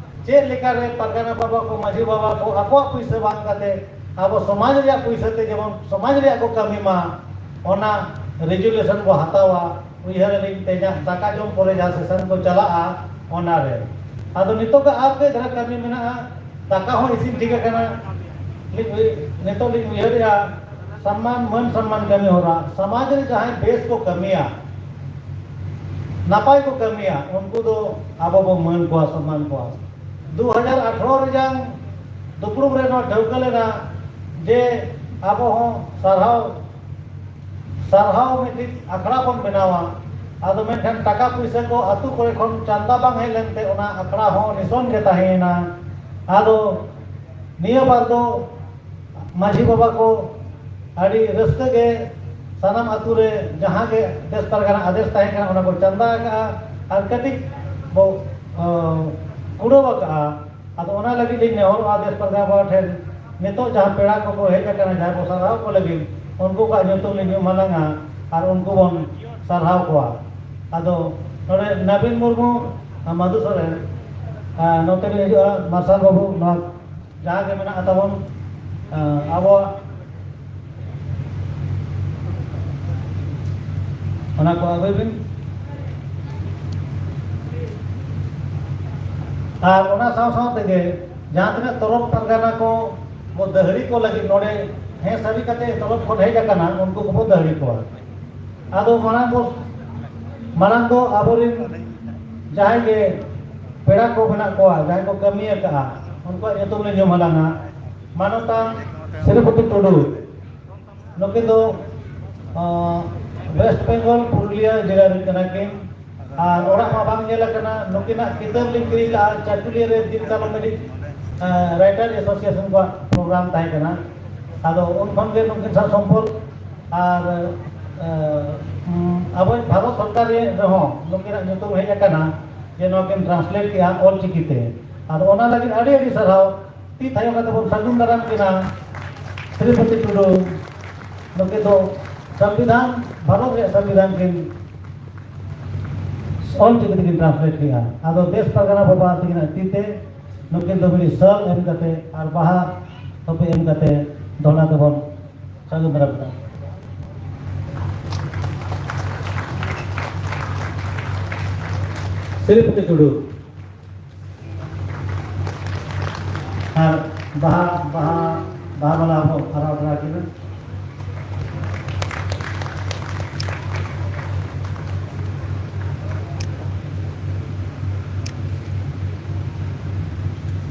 ᱪᱮᱫ ᱞᱮᱠᱟᱨᱮ ᱯᱟᱨᱜᱟᱱᱟ ᱵᱟᱵᱟ ᱠᱚ, ᱢᱟᱹᱡᱷᱤ ᱵᱟᱵᱟ ᱠᱚ ᱟᱠᱚᱣᱟᱜ ᱯᱩᱭᱥᱟᱹ ᱵᱟᱝ ᱠᱟᱛᱮ ᱟᱵᱚ ᱥᱚᱢᱟᱡᱽ ᱨᱮᱭᱟᱜ ᱯᱩᱭᱥᱟᱹ ᱛᱮ ᱡᱮᱢᱚᱱ ᱥᱚᱢᱟᱡᱽ ᱨᱮᱭᱟᱜ ᱠᱚ ᱠᱟᱹᱢᱤ ᱢᱟ, ᱚᱱᱟ ᱨᱮᱡᱩᱞᱮᱥᱚᱱ ᱵᱚ ᱦᱟᱛᱟᱣᱟ᱾ ᱩᱭᱦᱟᱹᱨ ᱟᱹᱞᱤᱧ ᱛᱮᱦᱮᱧᱟᱜ ᱫᱟᱠᱟ ᱡᱚᱢ ᱯᱚᱨᱮ ᱡᱟᱦᱟᱸ ᱥᱮᱥᱚᱱ ᱠᱚ ᱪᱟᱞᱟᱜᱼᱟ, ᱚᱱᱟᱨᱮ᱾ ᱟᱫᱚ ᱱᱤᱛᱚᱜ ᱫᱚ ᱟᱨ ᱠᱟᱹᱡ ᱫᱷᱟᱨᱟ ᱠᱟᱹᱢᱤ ᱢᱮᱱᱟᱜᱼᱟ, ᱫᱟᱠᱟ ᱦᱚᱸ ᱤᱥᱤᱱ ᱴᱷᱤᱠ ᱟᱠᱟᱱᱟ᱾ ᱱᱤᱛᱚᱜ ᱞᱤᱧ ᱩᱭᱦᱟᱹᱨᱮᱜᱼᱟ, ᱥᱚᱢᱢᱟᱱ, ᱢᱟᱹᱱ ᱥᱚᱢᱢᱟᱱ ᱠᱟᱹᱢᱤ ᱦᱚᱨᱟ, ᱥᱚᱢᱟᱡᱽ ᱨᱮ ᱡᱟᱦᱟᱸᱭ ᱵᱮᱥ ᱠᱚ ᱠᱟᱹᱢᱤᱭᱟ, ᱱᱟᱯᱟᱭ ᱠᱚ ᱠᱟᱹᱢᱤᱭᱟ, ᱩᱱᱠᱩ ᱫᱚ ᱟᱵᱚ ᱵᱚ ᱢᱟᱹᱱ ᱠᱚᱣᱟ, ᱥᱚᱱᱢᱟᱱ ᱠᱚᱣᱟ᱾ ᱫᱩ ᱦᱟᱡᱟᱨ ᱟᱴᱷᱨᱚ ᱨᱮᱭᱟᱜ ᱫᱩᱯᱲᱩᱵ ᱨᱮ ᱱᱚᱣᱟ ᱴᱷᱟᱹᱣᱠᱟᱹ ᱞᱮᱱᱟ ᱡᱮ ᱟᱵᱚ ᱦᱚᱸ ᱥᱟᱨᱦᱟᱣ, ᱥᱟᱨᱦᱟᱣ ᱢᱤᱫᱴᱤᱡ ᱟᱠᱷᱲᱟ ᱵᱚᱱ ᱵᱮᱱᱟᱣᱟ᱾ ᱟᱫᱚ ᱢᱮᱱᱠᱷᱟᱱ ᱴᱟᱠᱟ ᱯᱩᱭᱥᱟᱹ ᱠᱚ ᱟᱹᱛᱩ ᱠᱚᱨᱮ ᱠᱷᱚᱱ ᱪᱟᱸᱫᱟ ᱵᱟᱝ ᱦᱮᱡ ᱞᱮᱱᱛᱮ ᱚᱱᱟ ᱟᱠᱷᱲᱟ ᱦᱚᱸ ᱱᱤᱥᱚᱱ ᱜᱮ ᱛᱟᱦᱮᱸᱭᱮᱱᱟ᱾ ᱟᱫᱚ ᱱᱤᱭᱟᱹ ᱵᱟᱨ ᱫᱚ ᱢᱟᱹᱡᱷᱤ ᱵᱟᱵᱟ ᱠᱚ ᱟᱹᱰᱤ ᱨᱟᱹᱥᱠᱟᱹ ᱜᱮ ᱥᱟᱱᱟᱢ ᱟᱹᱛᱩ ᱨᱮ ᱡᱟᱦᱟᱸ ᱜᱮ ᱫᱮᱥ ᱯᱟᱨᱜᱟᱱᱟ ᱟᱫᱮᱥ ᱛᱟᱦᱮᱸ ᱠᱟᱱᱟ, ᱚᱱᱟ ᱠᱚ ᱪᱟᱸᱫᱟ ᱟᱠᱟᱜᱼᱟ ᱟᱨ ᱠᱟᱹᱴᱤᱡ ᱵᱚ, ᱟᱸ, ᱠᱩᱲᱟᱹᱣ ᱟᱠᱟᱜᱼᱟ᱾ ᱟᱫᱚ ᱚᱱᱟ ᱞᱟᱹᱜᱤᱫ ᱞᱤᱧ ᱱᱮᱦᱚᱨᱚᱜᱼᱟ ᱫᱮᱥ ᱯᱟᱨᱜᱟᱱᱟ ᱵᱟᱵᱟ ᱴᱷᱮᱱ, ᱱᱤᱛᱚᱜ ᱡᱟᱦᱟᱸ ᱯᱮᱲᱟ ᱠᱚᱠᱚ ᱦᱮᱡ ᱟᱠᱟᱱᱟ, ᱡᱟᱦᱟᱸᱭ ᱵᱚ ᱥᱟᱨᱦᱟᱣ ᱠᱚ ᱞᱟᱹᱜᱤᱫ, ᱩᱱᱠᱩ ᱠᱚᱣᱟᱜ ᱧᱩᱛᱩᱢ ᱞᱤᱧ ᱧᱩᱢ ᱦᱟᱞᱟᱝᱟ ᱟᱨ ᱩᱱᱠᱩ ᱵᱚᱱ ᱥᱟᱨᱦᱟᱣ ᱠᱚᱣᱟ᱾ ᱟᱫᱚ ᱱᱚᱰᱮ ᱱᱟᱵᱤᱱ ᱢᱩᱨᱢᱩ, ᱟᱨ ᱢᱟᱫᱷᱩ ᱥᱚᱨᱮᱱ, ᱟᱨ ᱱᱚᱛᱮ ᱵᱤᱱ ᱦᱤᱡᱩᱜᱼᱟ, ᱢᱟᱨᱥᱟᱞ ᱵᱟᱹᱵᱩ, ᱱᱚᱣᱟ ᱡᱟᱦᱟᱸ ᱜᱮ ᱢᱮᱱᱟᱜᱼᱟ ᱛᱟᱵᱚᱱ, ᱟᱸ, ᱟᱵᱚᱣᱟᱜ, ᱚᱱᱟ ᱠᱚ ᱟᱹᱜᱩᱭ ᱵᱤᱱ᱾ ᱟᱨ ᱚᱱᱟ ᱥᱟᱶ ᱥᱟᱶ ᱛᱮᱜᱮ ᱡᱟᱦᱟᱸ ᱛᱤᱱᱟᱹᱜ ᱛᱚᱨᱚᱯ ᱯᱟᱨᱜᱟᱱᱟ ᱠᱚ ᱵᱚ ᱫᱟᱹᱦᱲᱤ ᱠᱚ ᱞᱟᱹᱜᱤᱫ ᱱᱚᱰᱮ ᱦᱮᱸ ᱥᱟᱹᱨᱤ ᱠᱟᱛᱮ ᱛᱚᱨᱚᱯ ᱠᱷᱚᱱ ᱦᱮᱡ ᱟᱠᱟᱱᱟ, ᱩᱱᱠᱩ ᱠᱚᱵᱚ ᱫᱟᱹᱦᱲᱤ ᱠᱚᱣᱟ᱾ ᱟᱫᱚ ᱢᱟᱲᱟᱝ ᱵᱚ, ᱢᱟᱲᱟᱝ ᱫᱚ ᱟᱵᱚᱨᱮᱱ ᱡᱟᱦᱟᱸᱭ ᱜᱮ ᱯᱮᱲᱟ ᱠᱚ ᱢᱮᱱᱟᱜ ᱠᱚᱣᱟ, ᱡᱟᱦᱟᱸᱭ ᱠᱚ ᱠᱟᱹᱢᱤ ᱟᱠᱟᱫᱼᱟ, ᱩᱱᱠᱩᱣᱟᱜ ᱧᱩᱛᱩᱢ ᱞᱮ ᱧᱩᱢ ᱦᱟᱞᱟᱝᱟ᱾ ᱢᱟᱱᱚᱛᱟᱱ ᱥᱨᱤᱯᱚᱛᱤ ᱴᱩᱰᱩ, ᱱᱩᱠᱤᱱ ᱫᱚ, ᱟᱸ, ᱣᱮᱥᱴ ᱵᱮᱝᱜᱚᱞ ᱯᱩᱨᱩᱞᱤᱭᱟᱹ ᱡᱮᱞᱟ ᱨᱮᱱ ᱠᱟᱱᱟ ᱠᱤᱱ᱾ ᱟᱨ ᱚᱲᱟᱜ ᱢᱟ ᱵᱟᱝ ᱧᱮᱞ ᱟᱠᱟᱱᱟ᱾ ᱱᱩᱠᱤᱱᱟᱜ ᱠᱤᱛᱟᱹᱵ ᱞᱤᱧ ᱠᱤᱨᱤᱧ ᱞᱟᱜᱼᱟ, ᱪᱟᱹᱠᱩᱞᱤᱭᱟᱹ ᱨᱮ ᱫᱤᱱ ᱠᱟᱞᱚᱢ ᱢᱤᱫᱴᱤᱡ, ᱟᱸ, ᱨᱟᱭᱴᱟᱨ ᱮᱥᱳᱥᱤᱭᱮᱥᱚᱱ ᱠᱚᱣᱟᱜ ᱯᱨᱳᱜᱨᱟᱢ ᱛᱟᱦᱮᱸ ᱠᱟᱱᱟ᱾ ᱟᱫᱚ ᱩᱱ ᱠᱷᱚᱱ ᱜᱮ ᱱᱩᱠᱤᱱ ᱥᱟᱶ ᱥᱚᱢᱯᱚᱨᱠ ᱟᱨ, ᱟᱸ, ᱩᱢ, ᱟᱵᱚᱭᱤᱡ ᱵᱷᱟᱨᱚᱛ ᱥᱚᱨᱠᱟᱨ ᱨᱮ ᱨᱮᱦᱚᱸ ᱱᱩᱠᱤᱱᱟᱜ ᱧᱩᱛᱩᱢ ᱦᱮᱡ ᱟᱠᱟᱱᱟ ᱡᱮ ᱱᱚᱣᱟ ᱠᱤᱱ ᱴᱨᱟᱱᱥᱞᱮᱴ ᱠᱮᱜᱼᱟ ᱚᱞ ᱪᱤᱠᱤ ᱛᱮ᱾ ᱟᱫᱚ ᱚᱱᱟ ᱞᱟᱹᱜᱤᱫ ᱟᱹᱰᱤ ᱟᱹᱰᱤ ᱥᱟᱨᱦᱟᱣ᱾ ᱛᱤ ᱛᱷᱟᱭᱚ ᱠᱟᱛᱮ ᱵᱚᱱ ᱥᱟᱹᱜᱩᱱ ᱫᱟᱨᱟᱢ ᱠᱤᱱᱟ ᱥᱨᱤᱢᱚᱛᱤ ᱴᱩᱰᱩ᱾ ᱱᱩᱠᱤᱱ ᱫᱚ ᱥᱚᱝᱵᱤᱫᱷᱟᱱ, ᱵᱷᱟᱨᱚᱛ ᱨᱮᱭᱟᱜ ᱥᱚᱝᱵᱤᱫᱷᱟᱱ ᱠᱤᱱ ᱚᱞ ᱪᱤᱠᱤ ᱛᱮᱠᱤᱱ ᱴᱨᱟᱱᱥᱞᱮᱴ ᱠᱮᱜᱼᱟ᱾ ᱟᱫᱚ ᱫᱮᱥ ᱯᱟᱨᱜᱟᱱᱟ ᱵᱟᱵᱟ ᱛᱟᱹᱠᱤᱱᱟᱜ ᱛᱤ ᱛᱮ ᱱᱩᱠᱤᱱ ᱫᱚ ᱢᱤᱫᱴᱤᱡ ᱥᱟᱞ ᱮᱢ ᱠᱟᱛᱮ ᱟᱨ ᱵᱟᱦᱟ ᱴᱚᱯᱤ ᱮᱢ ᱠᱟᱛᱮ ᱫᱚᱦᱲᱟ ᱛᱮᱵᱚᱱ ᱥᱟᱹᱜᱩᱱ ᱫᱟᱨᱟᱢ ᱠᱤᱱᱟ᱾ ᱥᱨᱤᱯᱚᱛᱤ ᱴᱩᱰᱩ᱾ ᱟᱨ ᱵᱟᱦᱟ, ᱵᱟᱦᱟ, ᱵᱟᱦᱟ ᱢᱟᱞᱟ ᱦᱚᱸ ᱟᱨᱟᱣ ᱵᱟᱲᱟ ᱠᱤᱱᱟ᱾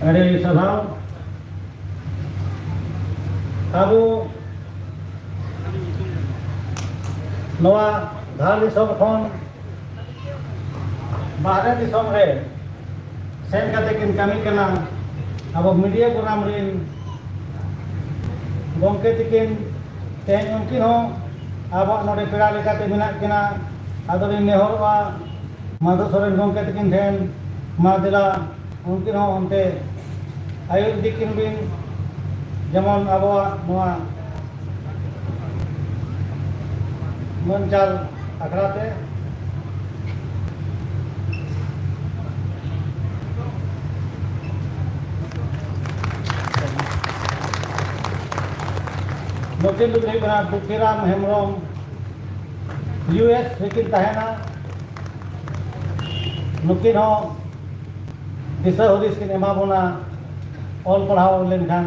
ᱟᱹᱰᱤ ᱥᱟᱨᱦᱟᱣ᱾ ᱟᱵᱚ ᱱᱚᱣᱟ ᱫᱷᱟᱲ ᱫᱤᱥᱚᱢ ᱠᱷᱚᱱ ᱵᱟᱦᱨᱮ ᱫᱤᱥᱚᱢ ᱨᱮ ᱥᱮᱱ ᱠᱟᱛᱮ ᱠᱤᱱ ᱠᱟᱹᱢᱤ ᱠᱟᱱᱟ᱾ ᱟᱵᱚ ᱢᱤᱰᱤᱭᱟ ᱯᱷᱳᱨᱟᱢ ᱨᱤᱱ ᱜᱚᱢᱠᱮ ᱛᱤᱠᱤᱱ ᱛᱮᱦᱮᱧ ᱩᱱᱠᱤᱱ ᱦᱚᱸ ᱟᱵᱚᱣᱟᱜ ᱱᱚᱰᱮ ᱯᱮᱲᱟ ᱞᱮᱠᱟᱛᱮ ᱢᱮᱱᱟᱜ ᱠᱤᱱᱟ᱾ ᱟᱫᱚᱞᱤᱧ ᱱᱮᱦᱚᱨᱚᱜᱼᱟ ᱢᱟᱫᱷᱩ ᱥᱚᱨᱮᱱ ᱜᱚᱢᱠᱮ ᱛᱤᱠᱤᱱ ᱴᱷᱮᱱ, ᱢᱟ ᱫᱮᱞᱟ ᱩᱱᱠᱤᱱ ᱦᱚᱸ ᱚᱱᱛᱮ ᱟᱹᱭᱩᱨ ᱤᱫᱤ ᱠᱤᱱ ᱵᱤᱱ, ᱡᱮᱢᱚᱱ ᱟᱵᱚᱣᱟᱜ ᱱᱚᱣᱟ ᱢᱟᱹᱱ ᱪᱟᱞ ᱟᱠᱷᱲᱟ ᱛᱮ᱾ ᱱᱩᱠᱤᱱ ᱫᱚᱠᱤᱱ ᱦᱩᱭᱩᱜ ᱠᱟᱱᱟ ᱫᱩᱠᱷᱤᱨᱟᱢ ᱦᱮᱢᱵᱨᱚᱢ, ᱤᱭᱩ ᱮᱥ ᱨᱮᱠᱤᱱ ᱛᱟᱦᱮᱱᱟ᱾ ᱱᱩᱠᱤᱱ ᱦᱚᱸ ᱫᱤᱥᱟᱹ ᱦᱩᱫᱤᱥ ᱠᱤᱱ ᱮᱢᱟ ᱵᱚᱱᱟ, ᱚᱞ ᱯᱟᱲᱦᱟᱣ ᱞᱮᱱᱠᱷᱟᱱ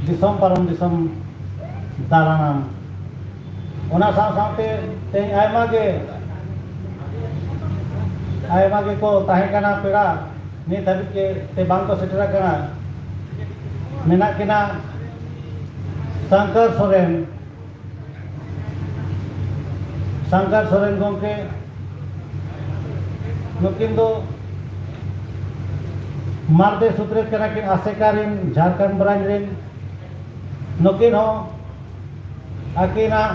ᱫᱤᱥᱚᱢ ᱯᱟᱨᱚᱢ ᱫᱤᱥᱚᱢ ᱫᱟᱬᱟᱱᱟᱢ᱾ ᱚᱱᱟ ᱥᱟᱶ ᱥᱟᱶᱛᱮ ᱛᱮᱦᱮᱧ ᱟᱭᱢᱟ ᱜᱮ, ᱟᱭᱢᱟ ᱜᱮᱠᱚ ᱛᱟᱦᱮᱸ ᱠᱟᱱᱟ ᱯᱮᱲᱟ, ᱱᱤᱛ ᱦᱟᱹᱵᱤᱡ ᱜᱮ ᱛᱮ ᱵᱟᱝ ᱠᱚ ᱥᱮᱴᱮᱨ ᱟᱠᱟᱱᱟ᱾ ᱢᱮᱱᱟᱜ ᱠᱤᱱᱟ ᱥᱚᱝᱠᱚᱨ ᱥᱚᱨᱮᱱ, ᱥᱚᱝᱠᱚᱨ ᱥᱚᱨᱮᱱ ᱜᱚᱢᱠᱮ, ᱱᱩᱠᱤᱱ ᱫᱚ ᱢᱟᱨᱫᱮ ᱥᱩᱛᱨᱮᱛ ᱠᱟᱱᱟ ᱠᱤᱱ, ᱟᱥᱮᱠᱟ ᱨᱤᱱ, ᱡᱷᱟᱲᱠᱷᱚᱸᱰ ᱵᱨᱟᱧᱪ ᱨᱤᱱ᱾ ᱱᱩᱠᱤᱱ ᱦᱚᱸ ᱟᱹᱠᱤᱱᱟᱜ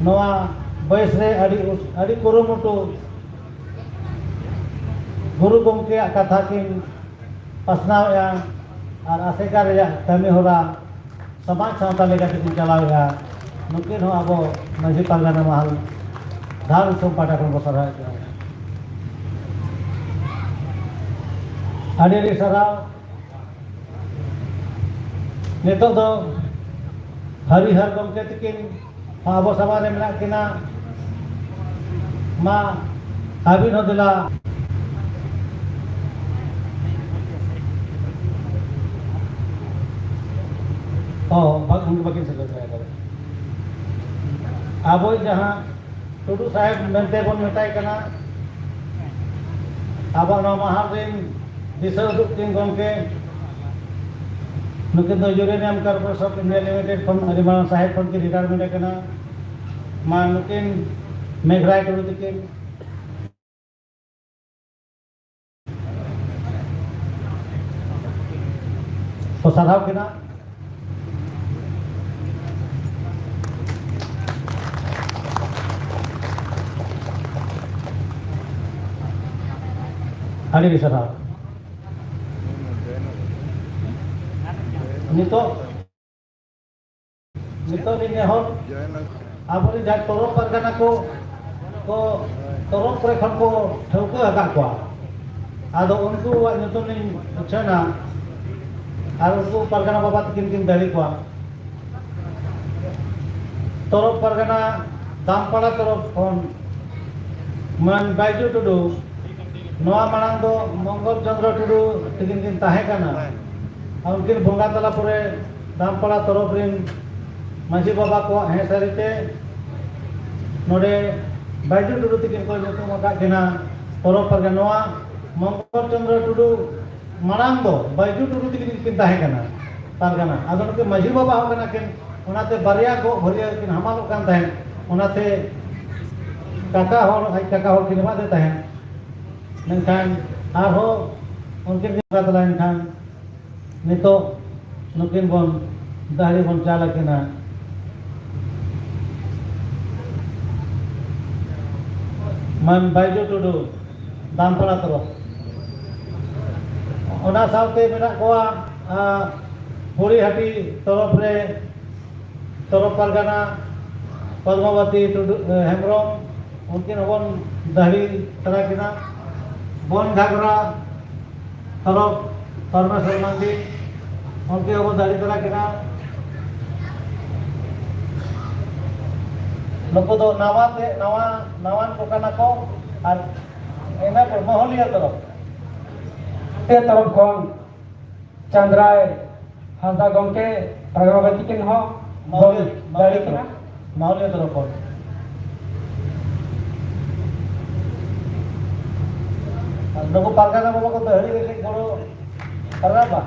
ᱱᱚᱣᱟ ᱵᱚᱭᱮᱥ ᱨᱮ ᱟᱹᱰᱤ ᱩᱥ-, ᱟᱹᱰᱤ ᱠᱩᱨᱩᱢᱩᱴᱩ ᱜᱩᱨᱩ ᱜᱚᱢᱠᱮᱭᱟᱜ ᱠᱟᱛᱷᱟ ᱠᱤᱱ ᱯᱟᱥᱱᱟᱣᱮᱫᱼᱟ ᱟᱨ ᱟᱥᱮᱠᱟ ᱨᱮᱭᱟᱜ ᱠᱟᱹᱢᱤ ᱦᱚᱨᱟ ᱥᱚᱢᱟᱡᱽ ᱥᱟᱶᱛᱟ ᱞᱮᱠᱟᱛᱮ ᱠᱤᱱ ᱪᱟᱞᱟᱣᱮᱫᱼᱟ᱾ ᱱᱩᱠᱤᱱ ᱦᱚᱸ ᱟᱵᱚ ᱢᱟᱹᱡᱷᱤ ᱯᱟᱨᱜᱟᱱᱟ ᱢᱟᱦᱟᱞ ᱫᱷᱟᱲ ᱫᱤᱥᱚᱢ ᱯᱟᱦᱴᱟ ᱠᱷᱚᱱ ᱵᱚ ᱥᱟᱨᱦᱟᱣᱮᱫ ᱠᱚᱣᱟ᱾ ᱟᱹᱰᱤ ᱟᱹᱰᱤ ᱥᱟᱨᱦᱟᱣ᱾ ᱱᱤᱛᱚᱜ ᱫᱚ ᱦᱟᱹᱨᱤᱦᱟᱨ ᱜᱚᱢᱠᱮ ᱛᱤᱠᱤᱱ ᱟᱵᱚ ᱥᱟᱢᱟᱝ ᱨᱮ ᱢᱮᱱᱟᱜ ᱠᱤᱱᱟ᱾ ᱢᱟ, ᱟᱹᱵᱤᱱ ᱦᱚᱸ ᱫᱮᱞᱟ᱾ ᱚ, ᱵᱟ-, ᱩᱱᱠᱩ ᱵᱟᱹᱠᱤᱱ ᱥᱮᱴᱮᱨ ᱫᱟᱲᱮ ᱠᱟᱫᱟ᱾ ᱟᱵᱚᱭᱤᱡ ᱡᱟᱦᱟᱸ ᱴᱩᱰᱩ ᱥᱟᱦᱮᱵᱽ ᱢᱮᱱᱛᱮ ᱵᱚᱱ ᱢᱮᱛᱟᱭ ᱠᱟᱱᱟ, ᱟᱵᱚ ᱱᱚᱣᱟ ᱢᱟᱦᱟᱞ ᱨᱮᱱ ᱫᱤᱥᱟᱹ ᱩᱫᱩᱜ ᱠᱤᱱ ᱜᱚᱢᱠᱮ, ᱱᱩᱠᱤᱱ ᱫᱚ uranium corporation of India limited ᱠᱷᱚᱱ ᱟᱹᱰᱤ ᱢᱟᱨᱟᱝ ᱥᱟᱦᱮᱵᱽ ᱠᱷᱚᱱ ᱠᱤᱱ ᱨᱤᱴᱟᱭᱟᱨᱢᱮᱱᱴ ᱟᱠᱟᱱᱟ᱾ ᱢᱟ ᱱᱩᱠᱤᱱ ᱢᱮᱜᱷᱨᱟᱭ ᱴᱩᱰᱩ ᱛᱤᱠᱤᱱ ᱠᱚ ᱥᱟᱨᱦᱟᱣ ᱠᱤᱱᱟ᱾ ᱟᱹᱰᱤ ᱜᱮ ᱥᱟᱨᱦᱟᱣ᱾ ᱱᱤᱛᱚᱜ, ᱱᱤᱛᱚᱜ ᱞᱤᱧ ᱱᱮᱦᱚᱨ, ᱟᱵᱚᱨᱮᱱ ᱡᱟᱦᱟᱸᱭ ᱛᱚᱨᱚᱯ ᱯᱟᱨᱜᱟᱱᱟ ᱠᱚ, ᱠᱚ ᱛᱚᱨᱚᱯ ᱠᱚᱨᱮ ᱠᱷᱚᱱ ᱠᱚ ᱴᱷᱟᱹᱣᱠᱟᱹ ᱟᱠᱟᱫ ᱠᱚᱣᱟ, ᱟᱫᱚ ᱩᱱᱠᱩᱣᱟᱜ ᱧᱩᱛᱩᱢ ᱞᱤᱧ ᱩᱪᱷᱟᱹᱱᱟ ᱟᱨ ᱩᱱᱠᱩ ᱯᱟᱨᱜᱟᱱᱟ ᱵᱟᱵᱟ ᱛᱟᱹᱠᱤᱱ ᱠᱤᱱ ᱫᱟᱲᱮ ᱠᱚᱣᱟ᱾ ᱛᱚᱨᱚᱯ ᱯᱟᱨᱜᱟᱱᱟ ᱫᱟᱢᱯᱟᱲᱟ ᱛᱚᱨᱚᱯ ᱠᱷᱚᱱ ᱢᱟᱹᱱ ᱵᱟᱭᱡᱩ ᱴᱩᱰᱩ, ᱱᱚᱣᱟ ᱢᱟᱲᱟᱝ ᱫᱚ ᱢᱚᱝᱜᱚᱞ ᱪᱚᱸᱫᱽᱨᱚ ᱴᱩᱰᱩ ᱛᱟᱹᱠᱤᱱ ᱠᱤᱱ ᱛᱟᱦᱮᱸ ᱠᱟᱱᱟ᱾ ᱟᱨ ᱩᱱᱠᱤᱱ ᱵᱚᱸᱜᱟ ᱛᱟᱞᱟ ᱯᱚᱨᱮ ᱫᱟᱢᱯᱟᱲᱟ ᱛᱚᱨᱚᱯ ᱨᱤᱱ ᱢᱟᱹᱡᱷᱤ ᱵᱟᱵᱟ ᱠᱚᱣᱟᱜ ᱦᱮᱸ ᱥᱟᱹᱨᱤᱛᱮ ᱱᱚᱰᱮ ᱵᱟᱭᱡᱩ ᱴᱩᱰᱩ ᱛᱟᱹᱠᱤᱱ ᱠᱚ ᱧᱩᱛᱩᱢ ᱟᱠᱟᱫ ᱠᱤᱱᱟ ᱛᱚᱨᱚᱯ ᱯᱟᱨᱜᱟᱱᱟ᱾ ᱱᱚᱣᱟ ᱢᱚᱝᱜᱚᱞ ᱪᱚᱸᱫᱽᱨᱚ ᱴᱩᱰᱩ ᱢᱟᱲᱟᱝ ᱫᱚ ᱵᱟᱭᱡᱩ ᱴᱩᱰᱩ ᱛᱟᱹᱠᱤᱱ ᱠᱤᱱ ᱛᱟᱦᱮᱸ ᱠᱟᱱᱟ ᱯᱟᱨᱜᱟᱱᱟ᱾ ᱟᱫᱚ ᱱᱩᱠᱤᱱ ᱢᱟᱹᱡᱷᱤ ᱵᱟᱵᱟ ᱦᱚᱸ ᱠᱟᱱᱟ ᱠᱤᱱ, ᱚᱱᱟᱛᱮ ᱵᱟᱨᱭᱟ ᱜᱚᱜ ᱵᱷᱟᱹᱨᱭᱟᱹ ᱠᱤᱱ ᱦᱟᱢᱟᱞᱚᱜ ᱠᱟᱱ ᱛᱟᱦᱮᱸᱫ᱾ ᱚᱱᱟᱛᱮ ᱠᱟᱠᱟ ᱦᱚᱲ, ᱟᱡ ᱠᱟᱠᱟ ᱦᱚᱲ ᱠᱤᱱ ᱮᱢᱟᱫᱮ ᱛᱟᱦᱮᱸᱫ᱾ ᱢᱮᱱᱠᱷᱟᱱ ᱟᱨᱦᱚᱸ ᱩᱱᱠᱤᱱ ᱠᱤᱱ ᱵᱚᱸᱜᱟ ᱛᱟᱞᱟᱭᱮᱱ ᱠᱷᱟᱱ ᱱᱤᱛᱚᱜ ᱱᱩᱠᱤᱱ ᱵᱚᱱ ᱫᱟᱹᱦᱲᱤ ᱵᱚᱱ ᱪᱟᱞ ᱟᱹᱠᱤᱱᱟ᱾ ᱢᱟᱱ ᱵᱟᱭᱡᱩ ᱴᱩᱰᱩ, ᱫᱟᱢᱯᱟᱲᱟ ᱛᱚᱨᱚᱯ᱾ ᱚᱱᱟ ᱥᱟᱶᱛᱮ ᱢᱮᱱᱟᱜ ᱠᱚᱣᱟ, ᱟ, ᱯᱚᱲᱤᱦᱟᱹᱴᱤ ᱛᱚᱨᱚᱯ ᱨᱮ, ᱛᱚᱨᱚᱯ ᱯᱟᱨᱜᱟᱱᱟ ᱯᱚᱫᱢᱟᱵᱚᱛᱤ ᱴᱩᱰᱩ, ᱮ, ᱦᱮᱢᱵᱨᱚᱢ, ᱩᱱᱠᱤᱱ ᱦᱚᱸᱵᱚᱱ ᱫᱟᱹᱦᱲᱤ ᱛᱟᱨᱟ ᱠᱤᱱᱟ᱾ ᱵᱚᱱ ᱜᱷᱟᱜᱽᱨᱟ ᱛᱚᱨᱚᱯ ᱯᱚᱨᱢᱮᱥᱚᱨ ᱢᱟᱱᱰᱤ, ᱩᱱᱠᱤᱱ ᱦᱚᱸᱵᱚᱱ ᱫᱟᱹᱦᱲᱤ ᱛᱟᱨᱟ ᱠᱤᱱᱟ᱾ ᱱᱩᱠᱩ ᱫᱚ ᱱᱟᱣᱟ ᱛᱮ, ᱱᱟᱣᱟ, ᱱᱟᱣᱟᱱ ᱠᱚ ᱠᱟᱱᱟ ᱠᱚ᱾ ᱟᱨ ᱤᱱᱟᱹ ᱯᱚᱨ ᱢᱟᱦᱚᱞᱤᱭᱟᱹ ᱛᱚᱨᱚᱯ, ᱛᱮ ᱛᱚᱨᱚᱯ ᱠᱷᱚᱱ ᱪᱟᱸᱫᱽᱨᱟᱭ ᱦᱟᱸᱥᱫᱟ ᱜᱚᱢᱠᱮ, ᱯᱟᱜᱽᱨᱟᱵᱟᱹᱛᱤ ᱠᱤᱱ ᱦᱚᱸ ᱢᱟᱦᱚᱞᱤᱭᱟᱹ, ᱵᱚᱱ ᱫᱟᱹᱦᱲᱤ ᱠᱤᱱᱟ᱾ ᱢᱟᱦᱚᱞᱤᱭᱟᱹ ᱛᱚᱨᱚᱯ ᱠᱷᱚᱱ᱾ ᱱᱩᱠᱩ ᱯᱟᱨᱜᱟᱱᱟ ᱵᱟᱵᱟ ᱠᱚ ᱫᱟᱹᱦᱲᱤ ᱨᱮ ᱠᱟᱹᱡ ᱜᱚᱲᱚ ᱯᱟᱨᱜᱟᱱᱟ ᱵᱟ᱾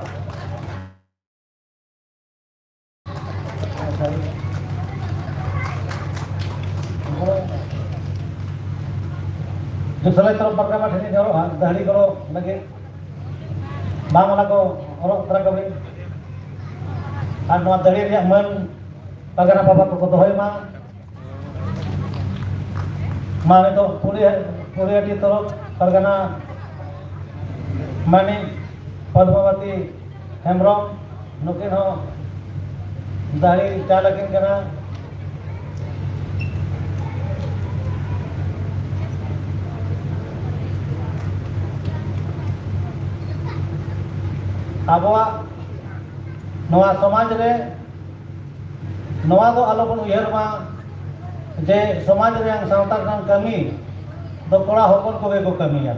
ᱡᱩᱜᱽ ᱥᱟᱞᱟᱭ ᱛᱚᱨᱚᱯ ᱯᱟᱨᱜᱟᱱᱟ ᱴᱷᱮᱱ ᱤᱧ ᱡᱚᱦᱚᱨᱚᱜᱼᱟ, ᱫᱟᱹᱦᱲᱤ ᱜᱚᱲᱚ ᱞᱟᱹᱜᱤᱫ ᱵᱟᱝ ᱚᱱᱟ ᱠᱚ ᱚᱨᱚᱜ ᱛᱚᱨᱟ ᱠᱚᱵᱤᱱ᱾ ᱟᱨ ᱱᱚᱣᱟ ᱫᱟᱹᱦᱲᱤ ᱨᱮᱭᱟᱜ ᱢᱟᱹᱱ ᱯᱟᱨᱜᱟᱱᱟ ᱵᱟᱵᱟ ᱠᱚᱠᱚ ᱫᱚᱦᱚᱭ ᱢᱟ᱾ ᱢᱟ ᱱᱤᱛᱚᱜ ᱯᱩᱨᱤ-, ᱯᱩᱨᱤᱭᱟᱹᱴᱤ ᱛᱚᱨᱚᱯ ᱯᱟᱨᱜᱟᱱᱟ ᱢᱟᱹᱱᱤᱡ ᱯᱚᱫᱢᱚᱵᱚᱛᱤ ᱦᱮᱢᱵᱨᱚᱢ, ᱱᱩᱠᱤᱱ ᱦᱚᱸ ᱫᱟᱹᱦᱲᱤ ᱪᱟᱞ ᱟᱹᱠᱤᱱ ᱠᱟᱱᱟ᱾ ᱟᱵᱚᱣᱟᱜ ᱱᱚᱣᱟ ᱥᱚᱢᱟᱡᱽ ᱨᱮ ᱱᱚᱣᱟ ᱫᱚ ᱟᱞᱚᱵᱚᱱ ᱩᱭᱦᱟᱹᱨ ᱢᱟ ᱡᱮ ᱥᱚᱢᱟᱡᱽ ᱨᱮᱭᱟᱜ, ᱥᱟᱶᱛᱟ ᱨᱮᱱᱟᱜ ᱠᱟᱹᱢᱤ ᱫᱚ ᱠᱚᱲᱟ ᱦᱚᱯᱚᱱ ᱠᱚᱜᱮ ᱠᱚ ᱠᱟᱹᱢᱤᱭᱟ᱾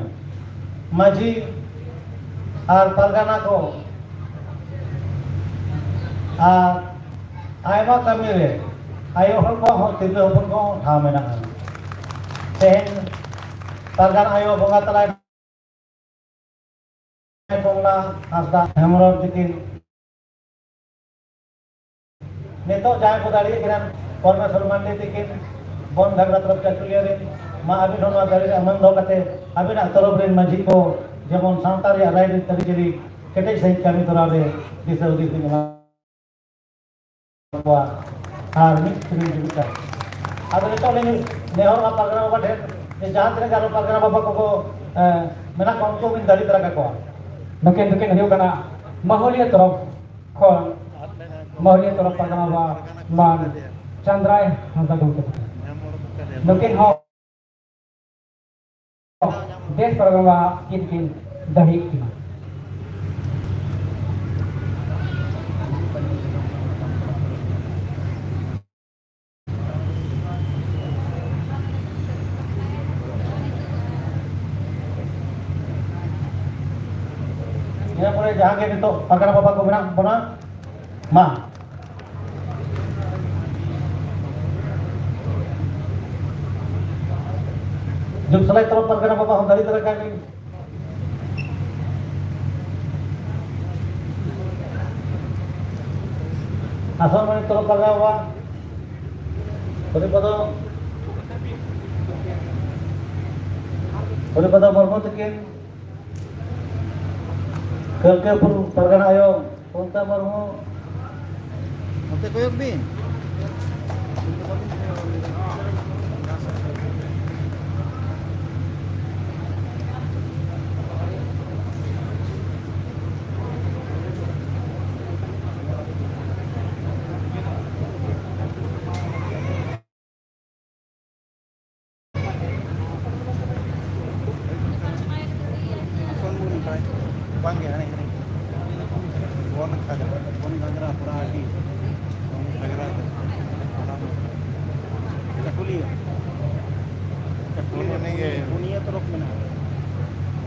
ᱢᱟᱹᱡᱷᱤ ᱟᱨ ᱯᱟᱨᱜᱟᱱᱟ ᱠᱚ ᱟᱨ ᱟᱭᱢᱟ ᱠᱟᱹᱢᱤ ᱨᱮ ᱟᱭᱳ ᱦᱚᱲ ᱠᱚᱣᱟᱜ ᱦᱚᱸ, ᱛᱤᱨᱞᱟᱹ ᱦᱚᱯᱚᱱ ᱠᱚᱣᱟᱜ ᱦᱚᱸ ᱴᱷᱟᱶ ᱢᱮᱱᱟᱜᱼᱟ᱾ ᱛᱮᱦᱮᱧ ᱯᱟᱨᱜᱟᱱᱟ ᱟᱭᱳ ᱵᱚᱸᱜᱟ ᱛᱟᱞᱟᱭ ᱠᱚᱢᱞᱟ ᱦᱟᱸᱥᱫᱟ ᱦᱮᱢᱵᱨᱚᱢ ᱛᱤᱠᱤᱱ ᱱᱤᱛᱚᱜ ᱡᱟᱦᱟᱸᱭ ᱠᱚ ᱫᱟᱲᱮᱭᱟᱜ ᱠᱟᱱᱟ, ᱯᱚᱨᱢᱮᱥᱣᱚᱨ ᱢᱟᱱᱰᱤ ᱛᱤᱠᱤᱱ, ᱵᱚᱱ ᱜᱷᱟᱜᱽᱨᱟ ᱛᱚᱨᱚᱯ ᱪᱟᱹᱠᱩᱞᱤᱭᱟᱹ ᱨᱮᱱ, ᱢᱟ ᱟᱹᱵᱤᱱ ᱦᱚᱸ ᱱᱚᱣᱟ ᱫᱟᱲᱮ ᱨᱮ ᱮᱢᱟᱱ ᱫᱚᱦᱚ ᱠᱟᱛᱮ ᱟᱹᱵᱤᱱᱟᱜ ᱛᱚᱨᱚᱯ ᱨᱮᱱ ᱢᱟᱹᱡᱷᱤ ᱠᱚ ᱡᱮᱢᱚᱱ ᱥᱟᱶᱛᱟ ᱨᱮᱭᱟᱜ ᱨᱟᱭᱨᱤᱛ ᱟᱹᱨᱤᱪᱟᱹᱞᱤ ᱠᱮᱴᱮᱡ ᱥᱟᱺᱦᱤᱡ ᱠᱟᱹᱢᱤ ᱛᱚᱨᱟᱣ ᱨᱮ ᱫᱤᱥᱟᱹ ᱦᱩᱫᱤᱥ ᱵᱤᱱ ᱮᱢᱟ ᱠᱚᱣᱟ ᱟᱨ ᱢᱤᱫ ᱛᱮᱵᱤᱱ ᱡᱩᱢᱤᱫ ᱠᱟᱜᱼᱟ᱾ ᱟᱫᱚ ᱱᱤᱛᱚᱜ ᱞᱤᱧ ᱱᱮᱦᱚᱨᱚᱜᱼᱟ ᱯᱟᱨᱜᱟᱱᱟ ᱵᱟᱵᱟ ᱴᱷᱮᱱ ᱡᱮ ᱡᱟᱦᱟᱸ ᱛᱤᱱᱟᱹᱜ ᱜᱮ ᱟᱨᱚ ᱯᱟᱨᱜᱟᱱᱟ ᱵᱟᱵᱟ ᱠᱚᱠᱚ, ᱮ, ᱢᱮᱱᱟᱜ ᱠᱚᱣᱟ, ᱩᱱᱠᱩ ᱵᱤᱱ ᱫᱟᱲᱮ ᱛᱟᱨᱟ ᱠᱟᱠᱚᱣᱟ᱾ ᱱᱩᱠᱤᱱ ᱫᱚᱠᱤᱱ ᱦᱩᱭᱩᱜ ᱠᱟᱱᱟ ᱢᱟᱦᱩᱞᱤᱭᱟᱹ ᱛᱚᱨᱚᱯ ᱠᱷᱚᱱ, ᱢᱟᱦᱩᱞᱤᱭᱟᱹ ᱛᱚᱨᱚᱯ ᱯᱟᱨᱜᱟᱱᱟ ᱵᱟᱵᱟ ᱢᱟᱱ ᱪᱟᱸᱫᱽᱨᱟᱭ ᱦᱟᱸᱥᱫᱟ ᱜᱚᱢᱠᱮ ᱛᱟᱹᱠᱤᱱ᱾ ᱱᱩᱠᱤᱱ ᱦᱚᱸ ᱫᱮᱥ ᱯᱟᱨᱜᱟᱱᱟ ᱠᱤᱱ ᱠᱤᱱ ᱫᱟᱹᱦᱲᱤ ᱠᱤᱱᱟ᱾ ᱤᱱᱟᱹ ᱯᱚᱨᱮ ᱡᱟᱦᱟᱸ ᱜᱮ ᱱᱤᱛᱚᱜ ᱯᱟᱨᱜᱟᱱᱟ ᱵᱟᱵᱟ ᱠᱚ ᱢᱮᱱᱟᱜ ᱵᱚᱱᱟ, ᱢᱟ᱾ ᱡᱩᱜᱽ ᱥᱟᱞᱟᱭ ᱛᱚᱨᱚᱯ ᱯᱟᱨᱜᱟᱱᱟ ᱵᱟᱵᱟ ᱦᱚᱸ ᱫᱟᱲᱮ ᱫᱟᱲᱮ ᱠᱟᱭ ᱵᱤᱱ᱾ ᱟᱥᱚᱱ ᱢᱟᱹᱱᱤ ᱛᱚᱨᱚᱯ ᱯᱟᱨᱜᱟᱱᱟ ᱵᱟᱵᱟ, ᱦᱚᱨᱤᱯᱚᱫᱚ, ᱦᱚᱨᱤᱯᱚᱫᱚ ᱢᱩᱨᱢᱩ ᱛᱟᱹᱠᱤᱱ, ᱠᱟᱹᱞᱠᱟᱹᱯᱩᱨ ᱯᱟᱨᱜᱟᱱᱟ ᱟᱭᱳ ᱯᱚᱱᱛᱟ ᱢᱩᱨᱢᱩ, ᱚᱱᱛᱮ ᱠᱚᱭᱚᱜ ᱵᱤᱱ᱾ ᱵᱟᱝ ᱜᱮ, ᱦᱟᱱᱮ, ᱦᱟᱱᱮ᱾ ᱵᱚᱱ ᱜᱷᱟᱜᱽᱨᱟ, ᱵᱚᱱ ᱜᱷᱟᱜᱽᱨᱟ, ᱯᱚᱲᱟᱦᱟᱴᱤ, ᱵᱚᱱ ᱜᱷᱟᱜᱽᱨᱟ, ᱪᱟᱠᱩᱞᱤᱭᱟᱹ᱾ ᱪᱟᱠᱩᱞᱤᱭᱟᱹ ᱚᱱᱮ ᱜᱮ᱾ ᱯᱩᱱᱭᱟᱹ ᱛᱚᱨᱚᱯ ᱢᱮᱱᱟᱜᱼᱟ᱾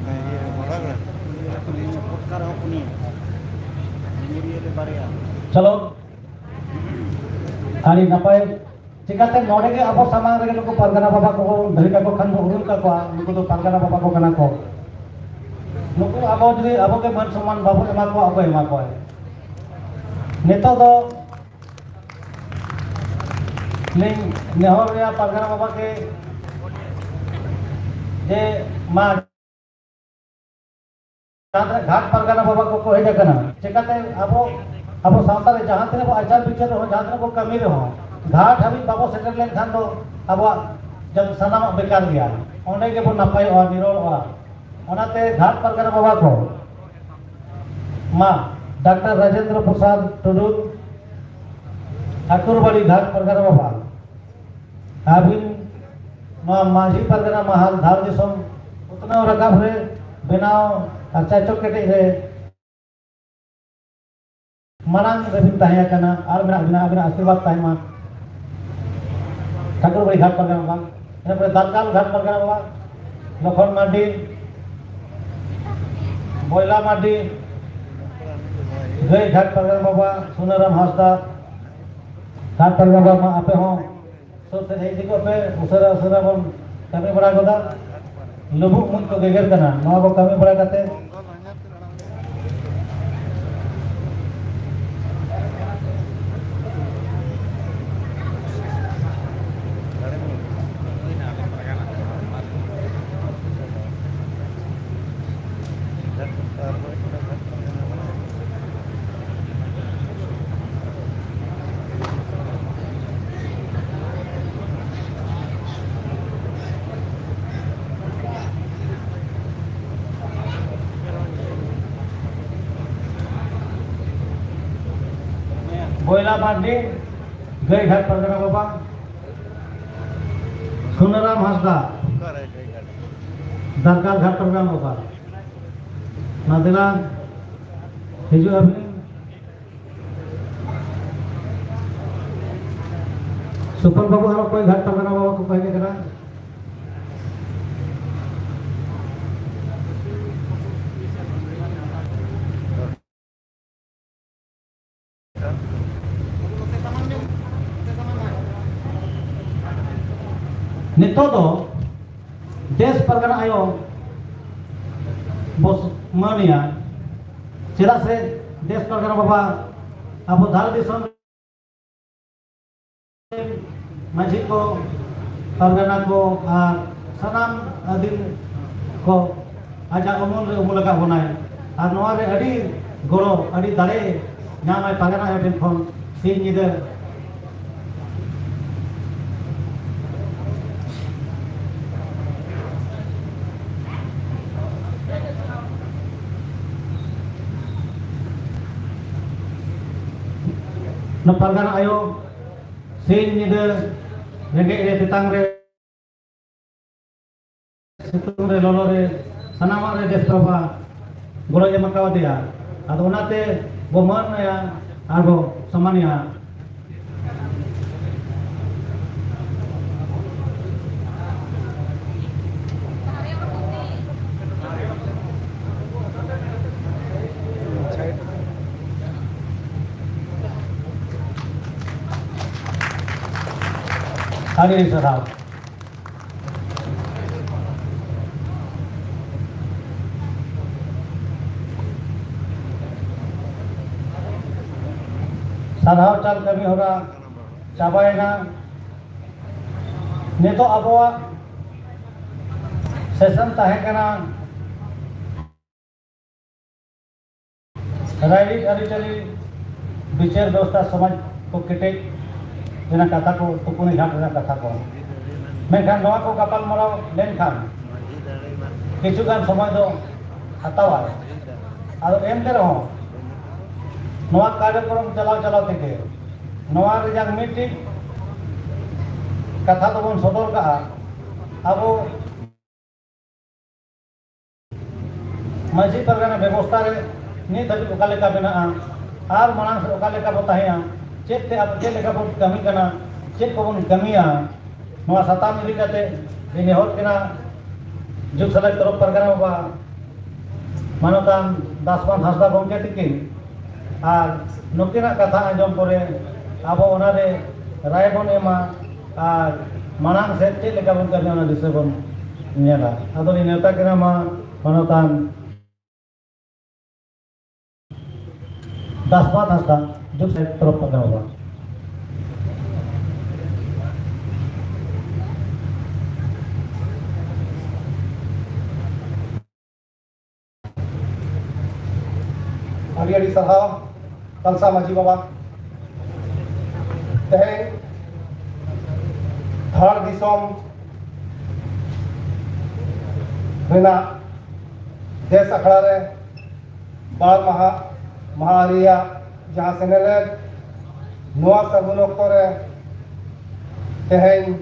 ᱦᱮᱸ, ᱤᱭᱟᱹ, ᱵᱚᱲᱟᱜᱟᱲ᱾ ᱯᱩᱱᱭᱟᱹ, ᱯᱩᱱᱭᱟᱹ, ᱯᱚᱴᱠᱟ ᱨᱮᱦᱚᱸ ᱯᱩᱱᱭᱟᱹ᱾ ᱰᱩᱢᱩᱨᱤᱭᱟᱹ ᱨᱮ ᱵᱟᱨᱭᱟ᱾ ᱪᱚᱞᱚ, ᱟᱹᱰᱤ ᱱᱟᱯᱟᱭ᱾ ᱪᱤᱠᱟᱹᱛᱮ ᱱᱚᱰᱮ ᱜᱮ ᱟᱵᱚ ᱥᱟᱢᱟᱝ ᱨᱮᱜᱮ ᱱᱩᱠᱩ ᱯᱟᱨᱜᱟᱱᱟ ᱵᱟᱵᱟ ᱠᱚᱵᱚᱱ ᱵᱷᱮᱡᱟ ᱠᱟᱠᱚ ᱠᱷᱟᱱ ᱵᱚᱱ ᱩᱨᱩᱢ ᱠᱟᱠᱚᱣᱟ, ᱱᱩᱠᱩ ᱫᱚ ᱯᱟᱨᱜᱟᱱᱟ ᱵᱟᱵᱟ ᱠᱚ ᱠᱟᱱᱟ ᱠᱚ᱾ ᱱᱩᱠᱩ ᱟᱵᱚ ᱡᱩᱫᱤ ᱟᱵᱚ ᱜᱮ ᱢᱟᱹᱱ ᱥᱚᱱᱢᱟᱱ ᱵᱟᱵᱚᱱ ᱮᱢᱟ ᱠᱚᱣᱟ, ᱚᱠᱚᱭ ᱮᱢᱟ ᱠᱚᱣᱟᱭ? ᱱᱤᱛᱚᱜ ᱫᱚ ᱞᱤᱧ ᱱᱮᱦᱚᱨ ᱨᱮᱭᱟ ᱯᱟᱨᱜᱟᱱᱟ ᱵᱟᱵᱟ ᱜᱮ ᱡᱮ ᱢᱟ ᱜᱷᱟᱴ ᱯᱟᱨᱜᱟᱱᱟ ᱵᱟᱵᱟ ᱠᱚᱠᱚ ᱦᱮᱡ ᱟᱠᱟᱱᱟ᱾ ᱪᱤᱠᱟᱹᱛᱮ ᱟᱵᱚ, ᱟᱵᱚ ᱥᱟᱶᱛᱟ ᱨᱮ ᱡᱟᱦᱟᱸ ᱛᱤᱱᱟᱹᱜ ᱵᱚ ᱟᱪᱟᱨ ᱵᱤᱪᱟᱹᱨ ᱨᱮᱦᱚᱸ, ᱡᱟᱦᱟᱸ ᱛᱤᱱᱟᱹᱜ ᱵᱚ ᱠᱟᱹᱢᱤ ᱨᱮᱦᱚᱸ, ᱜᱷᱟᱴ ᱦᱟᱹᱵᱤᱡ ᱵᱟᱵᱚ ᱥᱮᱴᱮᱨ ᱞᱮᱱᱠᱷᱟᱱ ᱫᱚ ᱟᱵᱚᱣᱟᱜ ᱡᱚᱛᱚ ᱥᱟᱱᱟᱢᱟᱜ ᱵᱮᱠᱟᱨ ᱜᱮᱭᱟ᱾ ᱚᱸᱰᱮ ᱜᱮᱵᱚ ᱱᱟᱯᱟᱭᱚᱜᱼᱟ, ᱱᱤᱨᱚᱲᱚᱜᱼᱟ᱾ ᱚᱱᱟᱛᱮ ᱜᱷᱟᱴ ᱯᱟᱨᱜᱟᱱᱟ ᱵᱟᱵᱟ ᱠᱚ, ᱢᱟ ᱰᱟᱠᱛᱟᱨ ᱨᱟᱡᱮᱱᱫᱨᱚ ᱯᱨᱚᱥᱟᱫᱽ ᱴᱩᱰᱩ, ᱴᱷᱟᱹᱠᱩᱨᱵᱟᱲᱤ ᱜᱷᱟᱴ ᱯᱟᱨᱜᱟᱱᱟ ᱵᱟᱵᱟ, ᱟᱹᱵᱤᱱ ᱱᱚᱣᱟ ᱢᱟᱹᱡᱷᱤ ᱯᱟᱨᱜᱟᱱᱟ ᱢᱟᱦᱟᱞ ᱫᱷᱟᱲ ᱫᱤᱥᱚᱢ ᱩᱛᱱᱟᱹᱣ ᱨᱟᱠᱟᱵ ᱨᱮ, ᱵᱮᱱᱟᱣ ᱟᱨ ᱪᱟᱪᱚ ᱠᱮᱴᱮᱡ ᱨᱮ ᱢᱟᱲᱟᱝ ᱨᱮᱵᱤᱱ ᱛᱟᱦᱮᱸ ᱟᱠᱟᱱᱟ ᱟᱨ ᱢᱮᱱᱟᱜ ᱵᱤᱱᱟ, ᱟᱹᱵᱤᱱᱟᱜ ᱟᱥᱤᱨᱵᱟᱫᱽ ᱛᱟᱦᱮᱱ ᱢᱟ᱾ ᱴᱷᱟᱹᱠᱩᱨ ᱵᱟᱹᱲᱤ ᱜᱷᱟᱴ ᱯᱟᱨᱜᱟᱱᱟ ᱵᱟᱵᱟ, ᱤᱱᱟᱹ ᱯᱚᱨᱮ ᱫᱟᱨᱠᱟᱞ ᱜᱷᱟᱴ ᱯᱟᱨᱜᱟᱱᱟ ᱵᱟᱵᱟ, ᱞᱚᱠᱷᱚᱱ ᱢᱟᱨᱰᱤ, ᱵᱚᱭᱞᱟ ᱢᱟᱨᱰᱤ, ᱜᱟᱹᱭ ᱜᱷᱟᱴ ᱯᱟᱨᱜᱟᱱᱟ ᱵᱟᱵᱟ, ᱥᱩᱱᱟᱨᱟᱢ ᱦᱟᱸᱥᱫᱟ, ᱜᱷᱟᱴ ᱯᱟᱨᱜᱟᱱᱟ ᱵᱟᱵᱟ, ᱢᱟ ᱟᱯᱮ ᱦᱚᱸ ᱥᱩᱨ ᱥᱮᱫ ᱦᱮᱡ ᱤᱫᱤ ᱠᱚᱜ ᱯᱮ, ᱩᱥᱟᱹᱨᱟ ᱩᱥᱟᱹᱨᱟ ᱵᱚᱱ ᱠᱟᱹᱢᱤ ᱵᱟᱲᱟ ᱜᱚᱫᱟ᱾ ᱞᱩᱵᱩᱜ ᱢᱩᱡ ᱠᱚ ᱜᱮᱜᱮᱨ ᱠᱟᱱᱟ, ᱱᱚᱣᱟ ᱠᱚ ᱠᱟᱹᱢᱤ ᱵᱟᱲᱟ ᱠᱟᱛᱮ ᱵᱚᱭᱞᱟ ᱢᱟᱨᱰᱤ, ᱜᱟᱹᱭᱜᱷᱟᱴ ᱯᱟᱨᱜᱟᱱᱟ ᱵᱟᱵᱟ᱾ ᱥᱩᱱᱟᱨᱟᱢ ᱦᱟᱸᱥᱫᱟ, ᱫᱟᱨᱠᱟᱞ ᱜᱷᱟᱴ ᱯᱟᱨᱜᱟᱱᱟ ᱵᱟᱵᱟ᱾ ᱢᱟ ᱫᱮᱞᱟ, ᱦᱤᱡᱩᱜ ᱟᱵᱤᱱ᱾ ᱥᱩᱯᱟᱞ ᱵᱟᱵᱩ, ᱟᱨ ᱚᱠᱚᱭ ᱜᱷᱟᱴ ᱯᱟᱨᱜᱟᱱᱟ ᱵᱟᱵᱟ ᱠᱚ ᱦᱮᱡ ᱟᱠᱟᱱᱟ? ᱱᱤᱛᱚᱜ ᱫᱚ ᱫᱮᱥ ᱯᱟᱨᱜᱟᱱᱟ ᱟᱭᱳ ᱵᱚ ᱢᱟᱹᱱᱮᱭᱟ, ᱪᱮᱫᱟᱜ ᱥᱮ ᱫᱮᱥ ᱯᱟᱨᱜᱟᱱᱟ ᱵᱟᱵᱟ ᱟᱵᱚ ᱫᱷᱟᱨᱮ ᱫᱤᱥᱚᱢ ᱢᱟᱹᱡᱷᱤ ᱠᱚ, ᱯᱟᱨᱜᱟᱱᱟ ᱠᱚ ᱟᱨ ᱥᱟᱱᱟᱢ ᱟᱹᱫᱤᱢ ᱠᱚ ᱟᱡᱟᱜ ᱩᱢᱩᱞ ᱨᱮ ᱩᱢᱩᱞ ᱟᱠᱟᱫ ᱵᱚᱱᱟᱭ᱾ ᱟᱨ ᱱᱚᱣᱟ ᱨᱮ ᱟᱹᱰᱤ ᱜᱚᱲᱚ, ᱟᱹᱰᱤ ᱫᱟᱲᱮ ᱧᱟᱢᱟᱭ ᱯᱟᱨᱜᱟᱱᱟ ᱟᱭᱳ ᱴᱷᱮᱱ ᱠᱷᱚᱱ ᱥᱤᱧ ᱧᱤᱫᱟᱹ᱾ ᱱᱚᱣᱟ ᱯᱟᱨᱜᱟᱱᱟ ᱟᱭᱳ ᱥᱤᱧ ᱧᱤᱫᱟᱹ ᱨᱮᱸᱜᱮᱡ ᱨᱮ ᱛᱮᱛᱟᱝ ᱨᱮ, ᱥᱤᱛᱩᱝ ᱨᱮ ᱞᱚᱞᱚ ᱨᱮ ᱥᱟᱱᱟᱢᱟᱜ ᱨᱮ ᱫᱮᱥ ᱯᱨᱚᱵᱷᱟ ᱜᱚᱲᱚᱭ ᱮᱢ ᱟᱠᱟᱣᱟᱫᱮᱭᱟ᱾ ᱟᱫᱚ ᱚᱱᱟᱛᱮ ᱵᱚ ᱢᱟᱹᱱ ᱟᱭᱟ ᱟᱨ ᱵᱚ ᱥᱚᱢᱢᱟᱱᱮᱭᱟ᱾ ᱟᱹᱰᱤ ᱟᱹᱰᱤ ᱥᱟᱨᱦᱟᱣ᱾ ᱥᱟᱨᱦᱟᱣ ᱪᱟᱞ ᱠᱟᱹᱢᱤ ᱦᱚᱨᱟ ᱪᱟᱵᱟᱭᱮᱱᱟ᱾ ᱱᱤᱛᱚᱜ ᱟᱵᱚᱣᱟᱜ ᱥᱮᱥᱚᱱ ᱛᱟᱦᱮᱸ ᱠᱟᱱᱟ ᱨᱟᱭᱨᱤᱛ ᱟᱹᱨᱤᱪᱟᱹᱞᱤ, ᱵᱤᱪᱟᱹᱨ ᱵᱮᱵᱚᱥᱛᱷᱟ, ᱥᱚᱢᱟᱡᱽ ᱠᱚ ᱠᱮᱴᱮᱡ ᱨᱮᱱᱟᱜ ᱠᱟᱛᱷᱟ ᱠᱚ, ᱛᱩᱯᱩᱱᱤ ᱜᱷᱟᱴ ᱨᱮᱱᱟᱜ ᱠᱟᱛᱷᱟ ᱠᱚ᱾ ᱢᱮᱱᱠᱷᱟᱱ ᱱᱚᱣᱟ ᱠᱚ ᱜᱟᱯᱟᱞᱢᱟᱨᱟᱣ ᱞᱮᱱᱠᱷᱟᱱ ᱠᱤᱪᱷᱩ ᱜᱟᱱ ᱥᱚᱢᱚᱭ ᱫᱚ ᱦᱟᱛᱟᱣᱟᱭ᱾ ᱟᱫᱚ ᱮᱱᱛᱮ ᱨᱮᱦᱚᱸ ᱱᱚᱣᱟ ᱠᱟᱨᱡᱚᱠᱨᱚᱢ ᱪᱟᱞᱟᱣ ᱪᱟᱞᱟᱣ ᱛᱮᱜᱮ ᱱᱚᱣᱟ ᱨᱮᱭᱟᱜ ᱢᱤᱫᱴᱤᱡ ᱠᱟᱛᱷᱟ ᱫᱚᱵᱚᱱ ᱥᱚᱫᱚᱨ ᱠᱟᱜᱼᱟ, ᱟᱵᱚ ᱢᱟᱹᱡᱷᱤ ᱯᱟᱨᱜᱟᱱᱟ ᱵᱮᱵᱚᱥᱛᱷᱟ ᱨᱮ ᱱᱤᱛ ᱫᱷᱟᱹᱵᱤᱡ ᱚᱠᱟ ᱞᱮᱠᱟ ᱢᱮᱱᱟᱜᱼᱟ ᱟᱨ ᱢᱟᱲᱟᱝ ᱥᱮᱫ ᱚᱠᱟ ᱞᱮᱠᱟ ᱵᱚ ᱛᱟᱦᱮᱸᱜᱼᱟ, ᱪᱮᱫ ᱛᱮ ᱟᱵᱚ ᱪᱮᱫ ᱞᱮᱠᱟ ᱵᱚᱱ ᱠᱟᱹᱢᱤ ᱠᱟᱱᱟ, ᱪᱮᱫ ᱠᱚᱵᱚᱱ ᱠᱟᱹᱢᱤᱭᱟ, ᱱᱚᱣᱟ ᱥᱟᱛᱟᱢ ᱤᱫᱤ ᱠᱟᱛᱮ ᱤᱧ ᱱᱮᱦᱚᱨ ᱠᱟᱱᱟ ᱡᱩᱜᱽ ᱥᱟᱞᱟᱜ ᱛᱚᱨᱚᱯ ᱯᱟᱨᱜᱟᱱᱟ ᱵᱟᱵᱟ ᱢᱟᱱᱚᱛᱟᱱ ᱫᱟᱥᱯᱟᱱ ᱦᱟᱸᱥᱫᱟ ᱜᱚᱢᱠᱮ ᱛᱤᱠᱤᱱ ᱟᱨ ᱱᱩᱠᱤᱱᱟᱜ ᱠᱟᱛᱷᱟ ᱟᱸᱡᱚᱢ ᱯᱚᱨᱮ ᱟᱵᱚ ᱚᱱᱟᱨᱮ ᱨᱟᱭ ᱵᱚᱱ ᱮᱢᱟ ᱟᱨ ᱢᱟᱲᱟᱝ ᱥᱮᱫ ᱪᱮᱫ ᱞᱮᱠᱟ ᱵᱚᱱ ᱠᱟᱹᱢᱤᱭᱟ ᱚᱱᱟ ᱫᱤᱥᱟᱹ ᱵᱚᱱ ᱧᱮᱞᱟ᱾ ᱟᱫᱚ ᱞᱤᱧ ᱱᱮᱣᱛᱟ ᱠᱤᱱᱟ ᱢᱟ ᱢᱟᱱᱚᱛᱟᱱ ᱫᱟᱥᱯᱟᱱ ᱦᱟᱸᱥᱫᱟ ᱡᱩᱜᱽ ᱥᱟᱞᱟᱜ ᱛᱚᱨᱚᱯ ᱯᱟᱨᱜᱟᱱᱟ ᱵᱟᱵᱟ᱾ ᱟᱹᱰᱤ ᱟᱹᱰᱤ ᱥᱟᱨᱦᱟᱣ ᱠᱟᱞᱥᱟ ᱢᱟᱹᱡᱷᱤ ᱵᱟᱵᱟ᱾ ᱛᱮᱦᱮᱧ ᱫᱷᱟᱲ ᱫᱤᱥᱚᱢ ᱨᱮᱱᱟᱜ ᱫᱮᱥ ᱟᱠᱷᱲᱟ ᱨᱮ ᱵᱟᱨ ᱢᱟᱦᱟ ᱢᱟᱦᱟ ᱨᱮᱭᱟᱜ ᱡᱟᱦᱟᱸ ᱥᱮᱱᱮᱞᱮᱫ ᱱᱚᱣᱟ ᱥᱟᱹᱜᱩᱱ ᱚᱠᱛᱚ ᱨᱮ ᱛᱮᱦᱮᱧ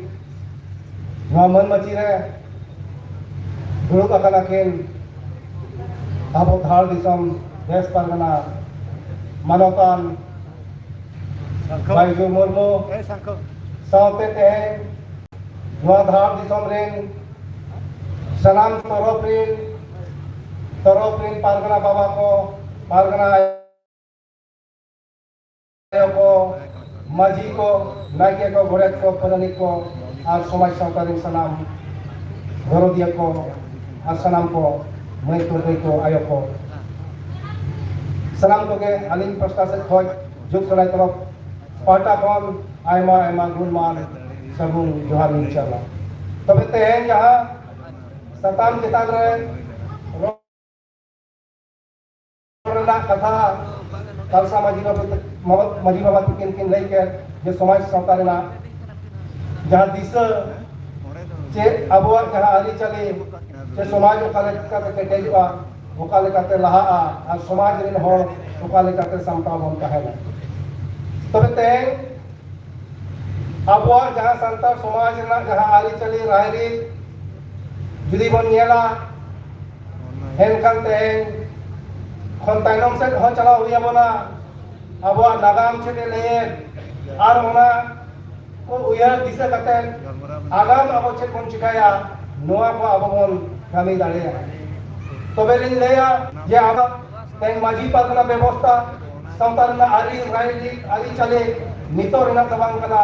ᱱᱚᱣᱟ ᱢᱟᱹᱱ ᱢᱟᱹᱪᱤ ᱨᱮ ᱫᱩᱲᱩᱵ ᱟᱠᱟᱱᱟ ᱠᱤᱱ ᱟᱵᱚ ᱫᱷᱟᱲ ᱫᱤᱥᱚᱢ ᱫᱮᱥ ᱯᱟᱨᱜᱟᱱᱟ ᱢᱟᱱᱚᱛᱟᱱ ᱥᱟᱝᱠᱷᱚ᱾ ᱵᱟᱭᱡᱩ ᱢᱩᱨᱢᱩ᱾ ᱮ ᱥᱟᱝᱠᱷᱚ᱾ ᱥᱟᱶᱛᱮ ᱛᱮᱦᱮᱧ ᱱᱚᱣᱟ ᱫᱷᱟᱲ ᱫᱤᱥᱚᱢ ᱨᱮᱱ ᱥᱟᱱᱟᱢ ᱛᱚᱨᱚᱯ ᱨᱮᱱ ᱛᱚᱨᱚᱯ ᱨᱮᱱ ᱯᱟᱨᱜᱟᱱᱟ ᱵᱟᱵᱟ ᱠᱚ, ᱯᱟᱨᱜᱟᱱᱟ ᱟᱭᱳ ᱠᱚ, ᱢᱟᱹᱡᱷᱤ ᱠᱚ, ᱱᱟᱭᱠᱮ ᱠᱚ, ᱜᱚᱰᱮᱛ ᱠᱚ, ᱯᱟᱨᱟᱱᱤᱠ ᱠᱚ ᱟᱨ ᱥᱚᱢᱟᱡᱽ ᱥᱟᱶᱛᱟ ᱨᱮᱱ ᱥᱟᱱᱟᱢ ᱫᱚᱨᱚᱫᱤᱭᱟᱹ ᱠᱚ ᱟᱨ ᱥᱟᱱᱟᱢ ᱠᱚ ᱢᱟᱹᱭ ᱠᱚ, ᱫᱟᱹᱭ ᱠᱚ, ᱟᱭᱳ ᱠᱚ, ᱥᱟᱱᱟᱢ ᱠᱚᱜᱮ ᱟᱹᱞᱤᱧ ᱯᱟᱥᱴᱟ ᱥᱮᱫ ᱠᱷᱚᱱ ᱡᱩᱜᱽ ᱥᱚᱞᱟᱭ ᱛᱚᱨᱚᱯ ᱯᱟᱦᱴᱟ ᱠᱷᱚᱱ ᱟᱭᱢᱟ ᱟᱭᱢᱟ ᱜᱩᱱᱢᱟᱱ ᱥᱟᱹᱜᱩᱱ ᱡᱚᱦᱟᱨ ᱞᱤᱧ ᱪᱟᱞᱟ᱾ ᱛᱚᱵᱮ ᱛᱮᱦᱮᱧ ᱡᱟᱦᱟᱸ ᱥᱟᱛᱟᱢ ᱪᱮᱛᱟᱱ ᱨᱮ ᱨᱚᱲ ᱨᱮᱱᱟᱜ ᱠᱟᱛᱷᱟ ᱠᱟᱞᱥᱟ ᱢᱟᱹᱡᱷᱤ ᱵᱟᱵᱟ, ᱢᱟᱹᱡᱷᱤ ᱵᱟᱵᱟ ᱛᱤᱠᱤᱱ ᱠᱤᱱ ᱞᱟᱹᱭ ᱠᱮᱫ ᱡᱮ ᱥᱚᱢᱟᱡᱽ ᱥᱟᱶᱛᱟ ᱨᱮᱱᱟᱜ ᱡᱟᱦᱟᱸ ᱫᱤᱥᱟᱹ, ᱪᱮᱫ ᱟᱵᱚᱣᱟᱜ ᱡᱟᱦᱟᱸ ᱟᱹᱨᱤᱪᱟᱹᱞᱤ, ᱪᱮ ᱥᱚᱢᱟᱡᱽ ᱚᱠᱟ ᱞᱮᱠᱟᱛᱮ ᱠᱮᱴᱮᱡᱚᱜᱼᱟ, ᱚᱠᱟ ᱞᱮᱠᱟᱛᱮ ᱞᱟᱦᱟᱜᱼᱟ ᱟᱨ ᱥᱚᱢᱟᱡᱽ ᱨᱮᱱ ᱦᱚᱲ ᱚᱠᱟ ᱞᱮᱠᱟᱛᱮ ᱥᱟᱢᱴᱟᱣ ᱵᱚᱱ ᱛᱟᱦᱮᱱᱟ᱾ ᱛᱚᱵᱮ ᱛᱮᱦᱮᱧ ᱟᱵᱚᱣᱟᱜ ᱡᱟᱦᱟᱸ ᱥᱟᱱᱛᱟᱲ ᱥᱚᱢᱟᱡᱽ ᱨᱮᱱᱟᱜ ᱡᱟᱦᱟᱸ ᱟᱹᱨᱤᱪᱟᱹᱞᱤ ᱨᱟᱭᱨᱤᱛ ᱡᱩᱫᱤ ᱵᱚᱱ ᱧᱮᱞᱟ, ᱮᱱᱠᱷᱟᱱ ᱛᱮᱦᱮᱧ ᱠᱷᱚᱱ ᱛᱟᱭᱱᱚᱢ ᱥᱮᱫ ᱦᱚᱸ ᱪᱟᱞᱟᱣ ᱦᱩᱭ ᱟᱵᱚᱱᱟ᱾ ᱟᱵᱚᱣᱟᱜ ᱱᱟᱜᱟᱢ ᱪᱮᱫ ᱮ ᱞᱟᱹᱭᱮᱫ, ᱟᱨ ᱚᱱᱟ ᱠᱚ ᱩᱭᱦᱟᱹᱨ ᱫᱤᱥᱟᱹ ᱠᱟᱛᱮ ᱟᱜᱟᱢ ᱟᱵᱚ ᱪᱮᱫ ᱵᱚᱱ ᱪᱤᱠᱟᱹᱭᱟ, ᱱᱚᱣᱟ ᱠᱚ ᱟᱵᱚ ᱵᱚᱱ ᱠᱟᱹᱢᱤ ᱫᱟᱲᱮᱭᱟᱜᱼᱟ᱾ ᱛᱚᱵᱮ ᱞᱤᱧ ᱞᱟᱹᱭᱟ ᱡᱮ ᱟᱵᱚ ᱛᱮᱦᱮᱧ ᱢᱟᱹᱡᱷᱤ ᱯᱟᱨᱜᱟᱱᱟ ᱵᱮᱵᱚᱥᱛᱷᱟ, ᱥᱟᱶᱛᱟ ᱨᱮᱱᱟᱜ ᱟᱹᱨᱤ ᱨᱟᱭᱨᱤᱛ ᱟᱹᱨᱤᱪᱟᱹᱞᱤ ᱱᱤᱛᱚᱜ ᱨᱮᱱᱟᱜ ᱫᱚ ᱵᱟᱝ ᱠᱟᱱᱟ᱾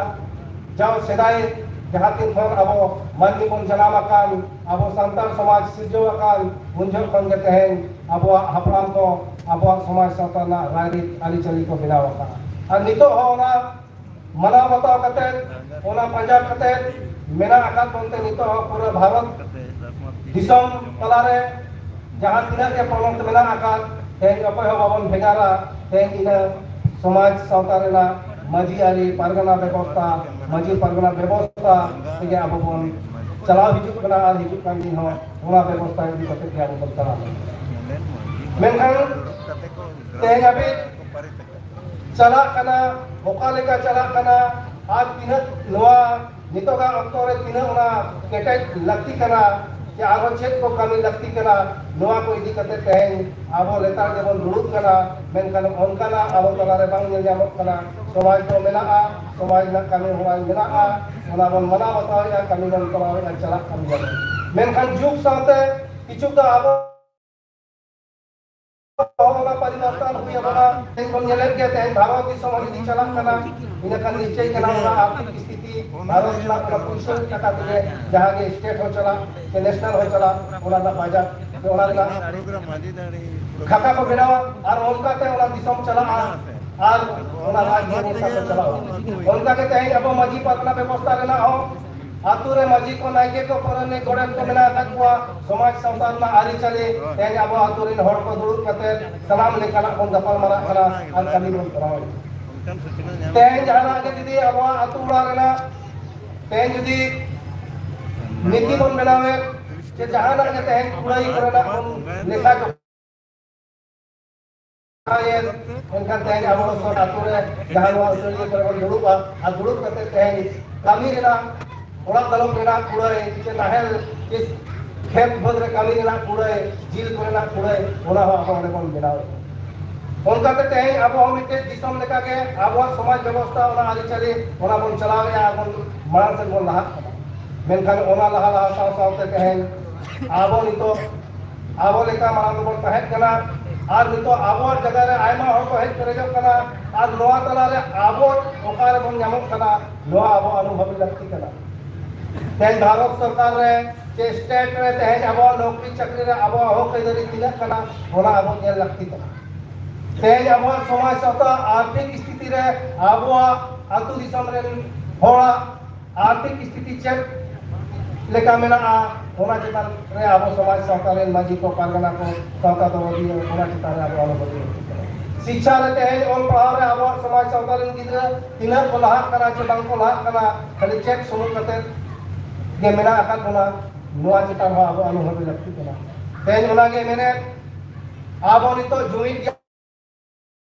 ᱡᱟᱣ ᱥᱮᱫᱟᱭ ᱡᱟᱦᱟᱸ ᱛᱤᱱ ᱠᱷᱚᱱ ᱟᱵᱚ ᱢᱟᱹᱱᱢᱤ ᱵᱚᱱ ᱡᱟᱱᱟᱢ ᱟᱠᱟᱱ, ᱟᱵᱚ ᱥᱟᱱᱛᱟᱲ ᱥᱚᱢᱟᱡᱽ ᱥᱤᱨᱡᱟᱹᱣ ᱟᱠᱟᱱ, ᱩᱱ ᱡᱚᱦᱚᱜ ᱠᱷᱚᱱ ᱜᱮ ᱛᱮᱦᱮᱧ ᱟᱵᱚᱣᱟᱜ ᱦᱟᱯᱲᱟᱢ ᱠᱚ ᱟᱵᱚᱣᱟᱜ ᱥᱚᱢᱟᱡᱽ ᱥᱟᱶᱛᱟ ᱨᱮᱱᱟᱜ ᱨᱟᱭᱨᱤᱛ ᱟᱹᱨᱤᱪᱟᱹᱞᱤ ᱠᱚ ᱵᱮᱱᱟᱣ ᱟᱠᱟᱫᱼᱟ᱾ ᱟᱨ ᱱᱤᱛᱚᱜ ᱦᱚᱸ ᱚᱱᱟ ᱢᱟᱱᱟᱣ ᱵᱟᱛᱟᱣ ᱠᱟᱛᱮ, ᱚᱱᱟ ᱯᱟᱸᱡᱟ ᱠᱟᱛᱮ ᱢᱮᱱᱟᱜ ᱟᱠᱟᱫ ᱵᱚᱱᱛᱮ ᱱᱤᱛᱚᱜ ᱦᱚᱸ ᱯᱩᱨᱟᱹ ᱵᱷᱟᱨᱚᱛ ᱫᱤᱥᱚᱢ ᱛᱟᱞᱟᱨᱮ ᱡᱟᱦᱟᱸ ᱛᱤᱱᱟᱹᱜ ᱜᱮ ᱯᱚᱱᱚᱛ ᱢᱮᱱᱟᱜ ᱟᱠᱟᱫ, ᱛᱮᱦᱮᱧ ᱚᱠᱚᱭ ᱦᱚᱸ ᱵᱟᱵᱚᱱ ᱵᱷᱮᱜᱟᱨᱟ᱾ ᱛᱮᱦᱮᱧ ᱤᱱᱟᱹ ᱥᱚᱢᱟᱡᱽ ᱥᱟᱶᱛᱟ ᱨᱮᱱᱟᱜ ᱢᱟᱹᱡᱷᱤ ᱟᱹᱨᱤ ᱯᱟᱨᱜᱟᱱᱟ ᱵᱮᱵᱚᱥᱛᱷᱟ, ᱢᱟᱹᱡᱷᱤ ᱯᱟᱨᱜᱟᱱᱟ ᱵᱮᱵᱚᱥᱛᱷᱟ ᱛᱮᱜᱮ ᱟᱵᱚ ᱵᱚᱱ ᱪᱟᱞᱟᱣ ᱦᱤᱡᱩᱜ ᱠᱟᱱᱟ ᱟᱨ ᱦᱤᱡᱩᱜ ᱠᱟᱱ ᱫᱤᱱ ᱦᱚᱸ ᱚᱱᱟ ᱵᱮᱵᱚᱥᱛᱷᱟ ᱤᱫᱤ ᱠᱟᱛᱮ ᱜᱮ ᱟᱵᱚ ᱵᱚᱱ ᱪᱟᱞᱟᱣ ᱞᱮᱱᱟ᱾ ᱢᱮᱱᱠᱷᱟᱱ ᱛᱮᱦᱮᱧ ᱦᱟᱹᱵᱤᱡ ᱪᱟᱞᱟᱜ ᱠᱟᱱᱟ, ᱚᱠᱟ ᱞᱮᱠᱟ ᱪᱟᱞᱟᱜ ᱠᱟᱱᱟ, ᱟᱨ ᱛᱤᱱᱟᱹᱜ ᱱᱚᱣᱟ ᱱᱤᱛᱚᱜᱟᱜ ᱚᱠᱛᱚ ᱨᱮ ᱛᱤᱱᱟᱹᱜ ᱚᱱᱟ ᱠᱮᱴᱮᱡ ᱞᱟᱹᱠᱛᱤ ᱠᱟᱱᱟ, ᱥᱮ ᱟᱨᱦᱚᱸ ᱪᱮᱫ ᱠᱚ ᱠᱟᱹᱢᱤ ᱞᱟᱹᱠᱛᱤ ᱠᱟᱱᱟ, ᱱᱚᱣᱟ ᱠᱚ ᱤᱫᱤ ᱠᱟᱛᱮ ᱛᱮᱦᱮᱧ ᱟᱵᱚ ᱞᱮᱛᱟᱲ ᱜᱮᱵᱚᱱ ᱫᱩᱲᱩᱵ ᱠᱟᱱᱟ, ᱢᱮᱱᱠᱷᱟᱱ ᱚᱱᱠᱟᱱᱟᱜ ᱟᱵᱚ ᱛᱟᱞᱟᱨᱮ ᱵᱟᱝ ᱧᱮᱞ ᱧᱟᱢᱚᱜ ᱠᱟᱱᱟ᱾ ᱥᱚᱢᱟᱡᱽ ᱫᱚ ᱢᱮᱱᱟᱜᱼᱟ, ᱥᱚᱢᱟᱡᱽ ᱨᱮᱱᱟᱜ ᱠᱟᱹᱢᱤ ᱦᱚᱨᱟ ᱢᱮᱱᱟᱜᱼᱟ, ᱚᱱᱟ ᱵᱚᱱ ᱢᱟᱱᱟᱣ ᱵᱟᱛᱟᱣᱮᱫᱼᱟ, ᱠᱟᱹᱢᱤ ᱵᱚᱱ ᱠᱚᱨᱟᱣᱮᱫᱼᱟ, ᱪᱟᱞᱟᱜ ᱠᱟᱱ ᱜᱮᱭᱟ᱾ ᱢᱮᱱᱠᱷᱟᱱ ᱡᱩᱜᱽ ᱥᱟᱶᱛᱮ ᱠᱤᱪᱷᱩ ᱫᱚ ᱟᱵᱚ ᱚᱱᱟ ᱯᱚᱨᱤᱵᱚᱨᱛᱚᱱ ᱦᱩᱭ ᱟᱵᱚᱱᱟ᱾ ᱛᱮᱦᱮᱧ ᱵᱚᱱ ᱧᱮᱞᱮᱫ ᱜᱮᱭᱟ, ᱛᱮᱦᱮᱧ ᱵᱷᱟᱨᱚᱛ ᱫᱤᱥᱚᱢ ᱦᱚᱸ ᱡᱩᱫᱤ ᱪᱟᱞᱟᱜ ᱠᱟᱱᱟ, ᱤᱱᱟᱹᱠᱷᱟᱱ ᱱᱤᱥᱪᱚᱭ ᱠᱟᱱᱟ ᱚᱱᱟ ᱟᱨᱛᱷᱤᱠ ᱥᱛᱷᱤᱛᱤ ᱵᱷᱟᱨᱚᱛ ᱨᱮᱱᱟᱜ ᱚᱱᱟ ᱯᱩᱭᱥᱟᱹ ᱴᱟᱠᱟ ᱛᱮᱜᱮ ᱡᱟᱦᱟᱸ ᱜᱮ ᱥᱴᱮᱴ ᱦᱚᱸ ᱪᱟᱞᱟᱜ, ᱥᱮ ᱱᱮᱥᱱᱟᱞ ᱦᱚᱸ ᱪᱟᱞᱟᱜ, ᱚᱱᱟ ᱨᱮᱱᱟᱜ ᱵᱟᱡᱟᱨ, ᱥᱮ ᱚᱱᱟ ᱨᱮᱱᱟᱜ ᱠᱷᱟᱛᱟ ᱠᱚ ᱵᱮᱱᱟᱣᱟ ᱟᱨ ᱚᱱᱠᱟᱛᱮ ᱚᱱᱟ ᱫᱤᱥᱚᱢ ᱪᱟᱞᱟᱜᱼᱟ ᱟᱨ ᱚᱱᱟ ᱨᱟᱡᱽ ᱵᱮᱵᱚᱥᱛᱷᱟ ᱠᱚ ᱪᱟᱞᱟᱜᱼᱟ᱾ ᱚᱱᱠᱟᱜᱮ ᱛᱮᱦᱮᱧ ᱟᱵᱚ ᱢᱟᱹᱡᱷᱤ ᱯᱟᱨᱜᱟᱱᱟ ᱵᱮᱵᱚᱥᱛᱷᱟ ᱨᱮᱱᱟᱜ ᱦᱚᱸ ᱟᱹᱛᱩ ᱨᱮ ᱢᱟᱹᱡᱷᱤ ᱠᱚ, ᱱᱟᱭᱠᱮ ᱠᱚ, ᱯᱟᱨᱟᱱᱤᱠ, ᱜᱚᱰᱮᱛ ᱠᱚ ᱢᱮᱱᱟᱜ ᱟᱠᱟᱫ ᱠᱚᱣᱟ᱾ ᱥᱚᱢᱟᱡᱽ ᱥᱟᱶᱛᱟ ᱨᱮᱱᱟᱜ ᱟᱹᱨᱤᱪᱟᱹᱞᱤ ᱛᱮᱦᱮᱧ ᱟᱵᱚ ᱟᱹᱛᱩ ᱨᱮᱱ ᱦᱚᱲ ᱠᱚ ᱫᱩᱲᱩᱵ ᱠᱟᱛᱮ ᱥᱟᱱᱟᱢ ᱞᱮᱠᱟᱱᱟᱜ ᱵᱚᱱ ᱜᱟᱯᱟᱞ ᱢᱟᱨᱟᱜ ᱠᱟᱱᱟ ᱟᱨ ᱠᱟᱹᱢᱤ ᱵᱚᱱ ᱠᱚᱨᱟᱣ ᱮᱫᱟ᱾ ᱛᱮᱦᱮᱧ ᱡᱟᱦᱟᱱᱟᱜ ᱜᱮ ᱡᱩᱫᱤ ᱟᱵᱚᱣᱟᱜ ᱟᱹᱛᱩ ᱚᱲᱟᱜ ᱨᱮᱱᱟᱜ ᱛᱮᱦᱮᱧ ᱡᱩᱫᱤ ᱱᱤᱛᱤ ᱵᱚᱱ ᱵᱮᱱᱟᱣᱮᱫ, ᱡᱟᱦᱟᱱᱟᱜ ᱜᱮ ᱛᱮᱦᱮᱧ ᱠᱩᱲᱟᱹᱭ ᱠᱚᱨᱮᱱᱟᱜ ᱵᱚᱱ ᱞᱮᱠᱷᱟ ᱡᱚᱠᱷᱟ ᱮᱱᱠᱷᱟᱱ ᱛᱮᱦᱮᱧ ᱟᱵᱚ ᱥᱚᱨ ᱟᱛᱳ ᱨᱮ ᱡᱟᱦᱟᱸ ᱱᱚᱣᱟ ᱟᱹᱥᱟᱹᱲᱤᱭᱟᱹ ᱠᱚᱨᱮ ᱵᱚᱱ ᱫᱩᱲᱩᱵᱼᱟ, ᱟᱨ ᱫᱩᱲᱩᱵ ᱠᱟᱛᱮ ᱛᱮᱦᱮᱧ ᱠᱟᱹᱢᱤ ᱨᱮᱱᱟᱜ, ᱚᱲᱟᱜ ᱫᱟᱞᱚᱵ ᱨᱮᱱᱟᱜ ᱠᱩᱲᱟᱹᱭ, ᱥᱮ ᱱᱟᱦᱮᱞ, ᱥᱮ ᱠᱷᱮᱛ ᱵᱟᱹᱫᱽ ᱨᱮ ᱠᱟᱹᱢᱤ ᱨᱮᱱᱟᱜ ᱠᱩᱲᱟᱹᱭ, ᱡᱤᱞ ᱠᱚᱨᱮᱱᱟᱜ ᱠᱩᱲᱟᱹᱭ, ᱚᱱᱟ ᱦᱚᱸ ᱟᱵᱚ ᱚᱸᱰᱮ ᱵᱚᱱ ᱵᱮᱱᱟᱣᱮᱫᱼᱟ᱾ ᱚᱱᱠᱟᱛᱮ ᱛᱮᱦᱮᱧ ᱟᱵᱚ ᱦᱚᱸ ᱢᱤᱫᱴᱮᱱ ᱫᱤᱥᱚᱢ ᱞᱮᱠᱟᱜᱮ ᱟᱵᱚᱣᱟᱜ ᱥᱚᱢᱟᱡᱽ ᱵᱮᱵᱚᱥᱛᱷᱟ, ᱚᱱᱟ ᱟᱹᱨᱤᱪᱟᱹᱞᱤ, ᱚᱱᱟ ᱵᱚᱱ ᱪᱟᱞᱟᱣᱮᱫᱼᱟ ᱟᱨ ᱵᱚᱱ ᱢᱟᱲᱟᱝ ᱥᱮᱫ ᱵᱚᱱ ᱞᱟᱦᱟᱜ ᱠᱟᱱᱟ᱾ ᱢᱮᱱᱠᱷᱟᱱ ᱚᱱᱟ ᱞᱟᱦᱟ ᱞᱟᱦᱟ ᱥᱟᱶ ᱥᱟᱶᱛᱮ ᱛᱮᱦᱮᱧ ᱟᱵᱚ ᱱᱤᱛᱚᱜ ᱟᱵᱚ ᱞᱮᱠᱟ ᱢᱟᱲᱟᱝ ᱫᱚᱵᱚᱱ ᱛᱟᱦᱮᱸ ᱠᱟᱱᱟ, ᱟᱨ ᱱᱤᱛᱚᱜ ᱟᱵᱚᱣᱟᱜ ᱡᱟᱭᱜᱟ ᱨᱮ ᱟᱭᱢᱟ ᱦᱚᱲ ᱠᱚ ᱦᱮᱡ ᱯᱮᱨᱮᱡᱚᱜ ᱠᱟᱱᱟ, ᱟᱨ ᱱᱚᱣᱟ ᱛᱟᱞᱟᱨᱮ ᱟᱵᱚ ᱚᱠᱟ ᱨᱮᱵᱚᱱ ᱧᱟᱢᱚᱜ ᱠᱟᱱᱟ, ᱱᱚᱣᱟ ᱟᱵᱚ ᱚᱱᱩᱵᱷᱚᱵ ᱞᱟᱹᱠᱛᱤ ᱠᱟᱱᱟ᱾ ᱛᱮᱦᱮᱧ ᱵᱷᱟᱨᱚᱛ ᱥᱚᱨᱠᱟᱨ ᱨᱮ ᱪᱮ ᱥᱴᱮᱴ ᱨᱮ ᱛᱮᱦᱮᱧ ᱟᱵᱚᱣᱟᱜ ᱱᱚᱠᱨᱤ ᱪᱟᱹᱠᱨᱤ ᱨᱮ ᱟᱵᱚᱣᱟᱜ ᱦᱚᱠ ᱟᱹᱭᱫᱟᱹᱨᱤ ᱛᱤᱱᱟᱹᱜ ᱠᱟᱱᱟ, ᱚᱱᱟ ᱟᱵᱚ ᱧᱮᱞ ᱞᱟᱹᱠᱛᱤ ᱠᱟᱱᱟ᱾ ᱛᱮᱦᱮᱧ ᱟᱵᱚᱣᱟᱜ ᱥᱚᱢᱟᱡᱽ ᱥᱟᱶᱛᱟ ᱟᱨᱛᱷᱤᱠ ᱥᱛᱷᱤᱛᱤ ᱨᱮ ᱟᱵᱚᱣᱟᱜ ᱟᱹᱛᱩ ᱫᱤᱥᱚᱢ ᱨᱮᱱ ᱦᱚᱲᱟᱜ ᱟᱨᱛᱷᱤᱠ ᱥᱛᱷᱤᱛᱤ ᱪᱮᱫ ᱞᱮᱠᱟ ᱢᱮᱱᱟᱜᱼᱟ, ᱚᱱᱟ ᱪᱮᱛᱟᱱ ᱨᱮ ᱟᱵᱚ ᱥᱚᱢᱟᱡᱽ ᱥᱟᱶᱛᱟ ᱨᱮᱱ ᱢᱟᱹᱡᱷᱤ ᱠᱚ, ᱯᱟᱨᱜᱟᱱᱟ ᱠᱚ, ᱥᱟᱶᱛᱟ ᱫᱚᱨᱚᱫᱤᱭᱟᱹ, ᱚᱱᱟ ᱪᱮᱛᱟᱱ ᱨᱮ ᱟᱵᱚ ᱟᱞᱚ ᱵᱚᱱ ᱧᱮᱞ ᱠᱟᱱᱟ᱾ ᱥᱤᱠᱪᱷᱟ ᱨᱮ ᱛᱮᱦᱮᱧ ᱚᱞ ᱯᱟᱲᱦᱟᱣ ᱨᱮ ᱟᱵᱚᱣᱟᱜ ᱥᱚᱢᱟᱡᱽ ᱥᱟᱶᱛᱟ ᱨᱮᱱ ᱜᱤᱫᱽᱨᱟᱹ ᱛᱤᱱᱟᱹᱜ ᱠᱚ ᱞᱟᱦᱟᱜ ᱠᱟᱱᱟ ᱪᱮ ᱵᱟᱝ ᱠᱚ ᱞᱟᱦᱟᱜ ᱠᱟᱱᱟ, ᱠᱷᱟᱹᱞᱤ ᱪᱮᱠ ᱥᱩᱢᱩᱝ ᱠᱟᱛᱮ ᱜᱮ ᱢᱮᱱᱟᱜ ᱟᱠᱟᱫ ᱵᱚᱱᱟ, ᱱᱚᱣᱟ ᱪᱮᱛᱟᱱ ᱦᱚᱸ ᱟᱵᱚ ᱟᱞᱚ ᱵᱷᱟᱵᱤ ᱞᱟᱹᱠᱛᱤ ᱠᱟᱱᱟ᱾ ᱛᱮᱦᱮᱧ ᱚᱱᱟᱜᱮ ᱢᱮᱱᱮᱫ, ᱟᱵᱚ ᱱᱤᱛᱚᱜ ᱡᱩᱢᱤᱫ ᱜᱮ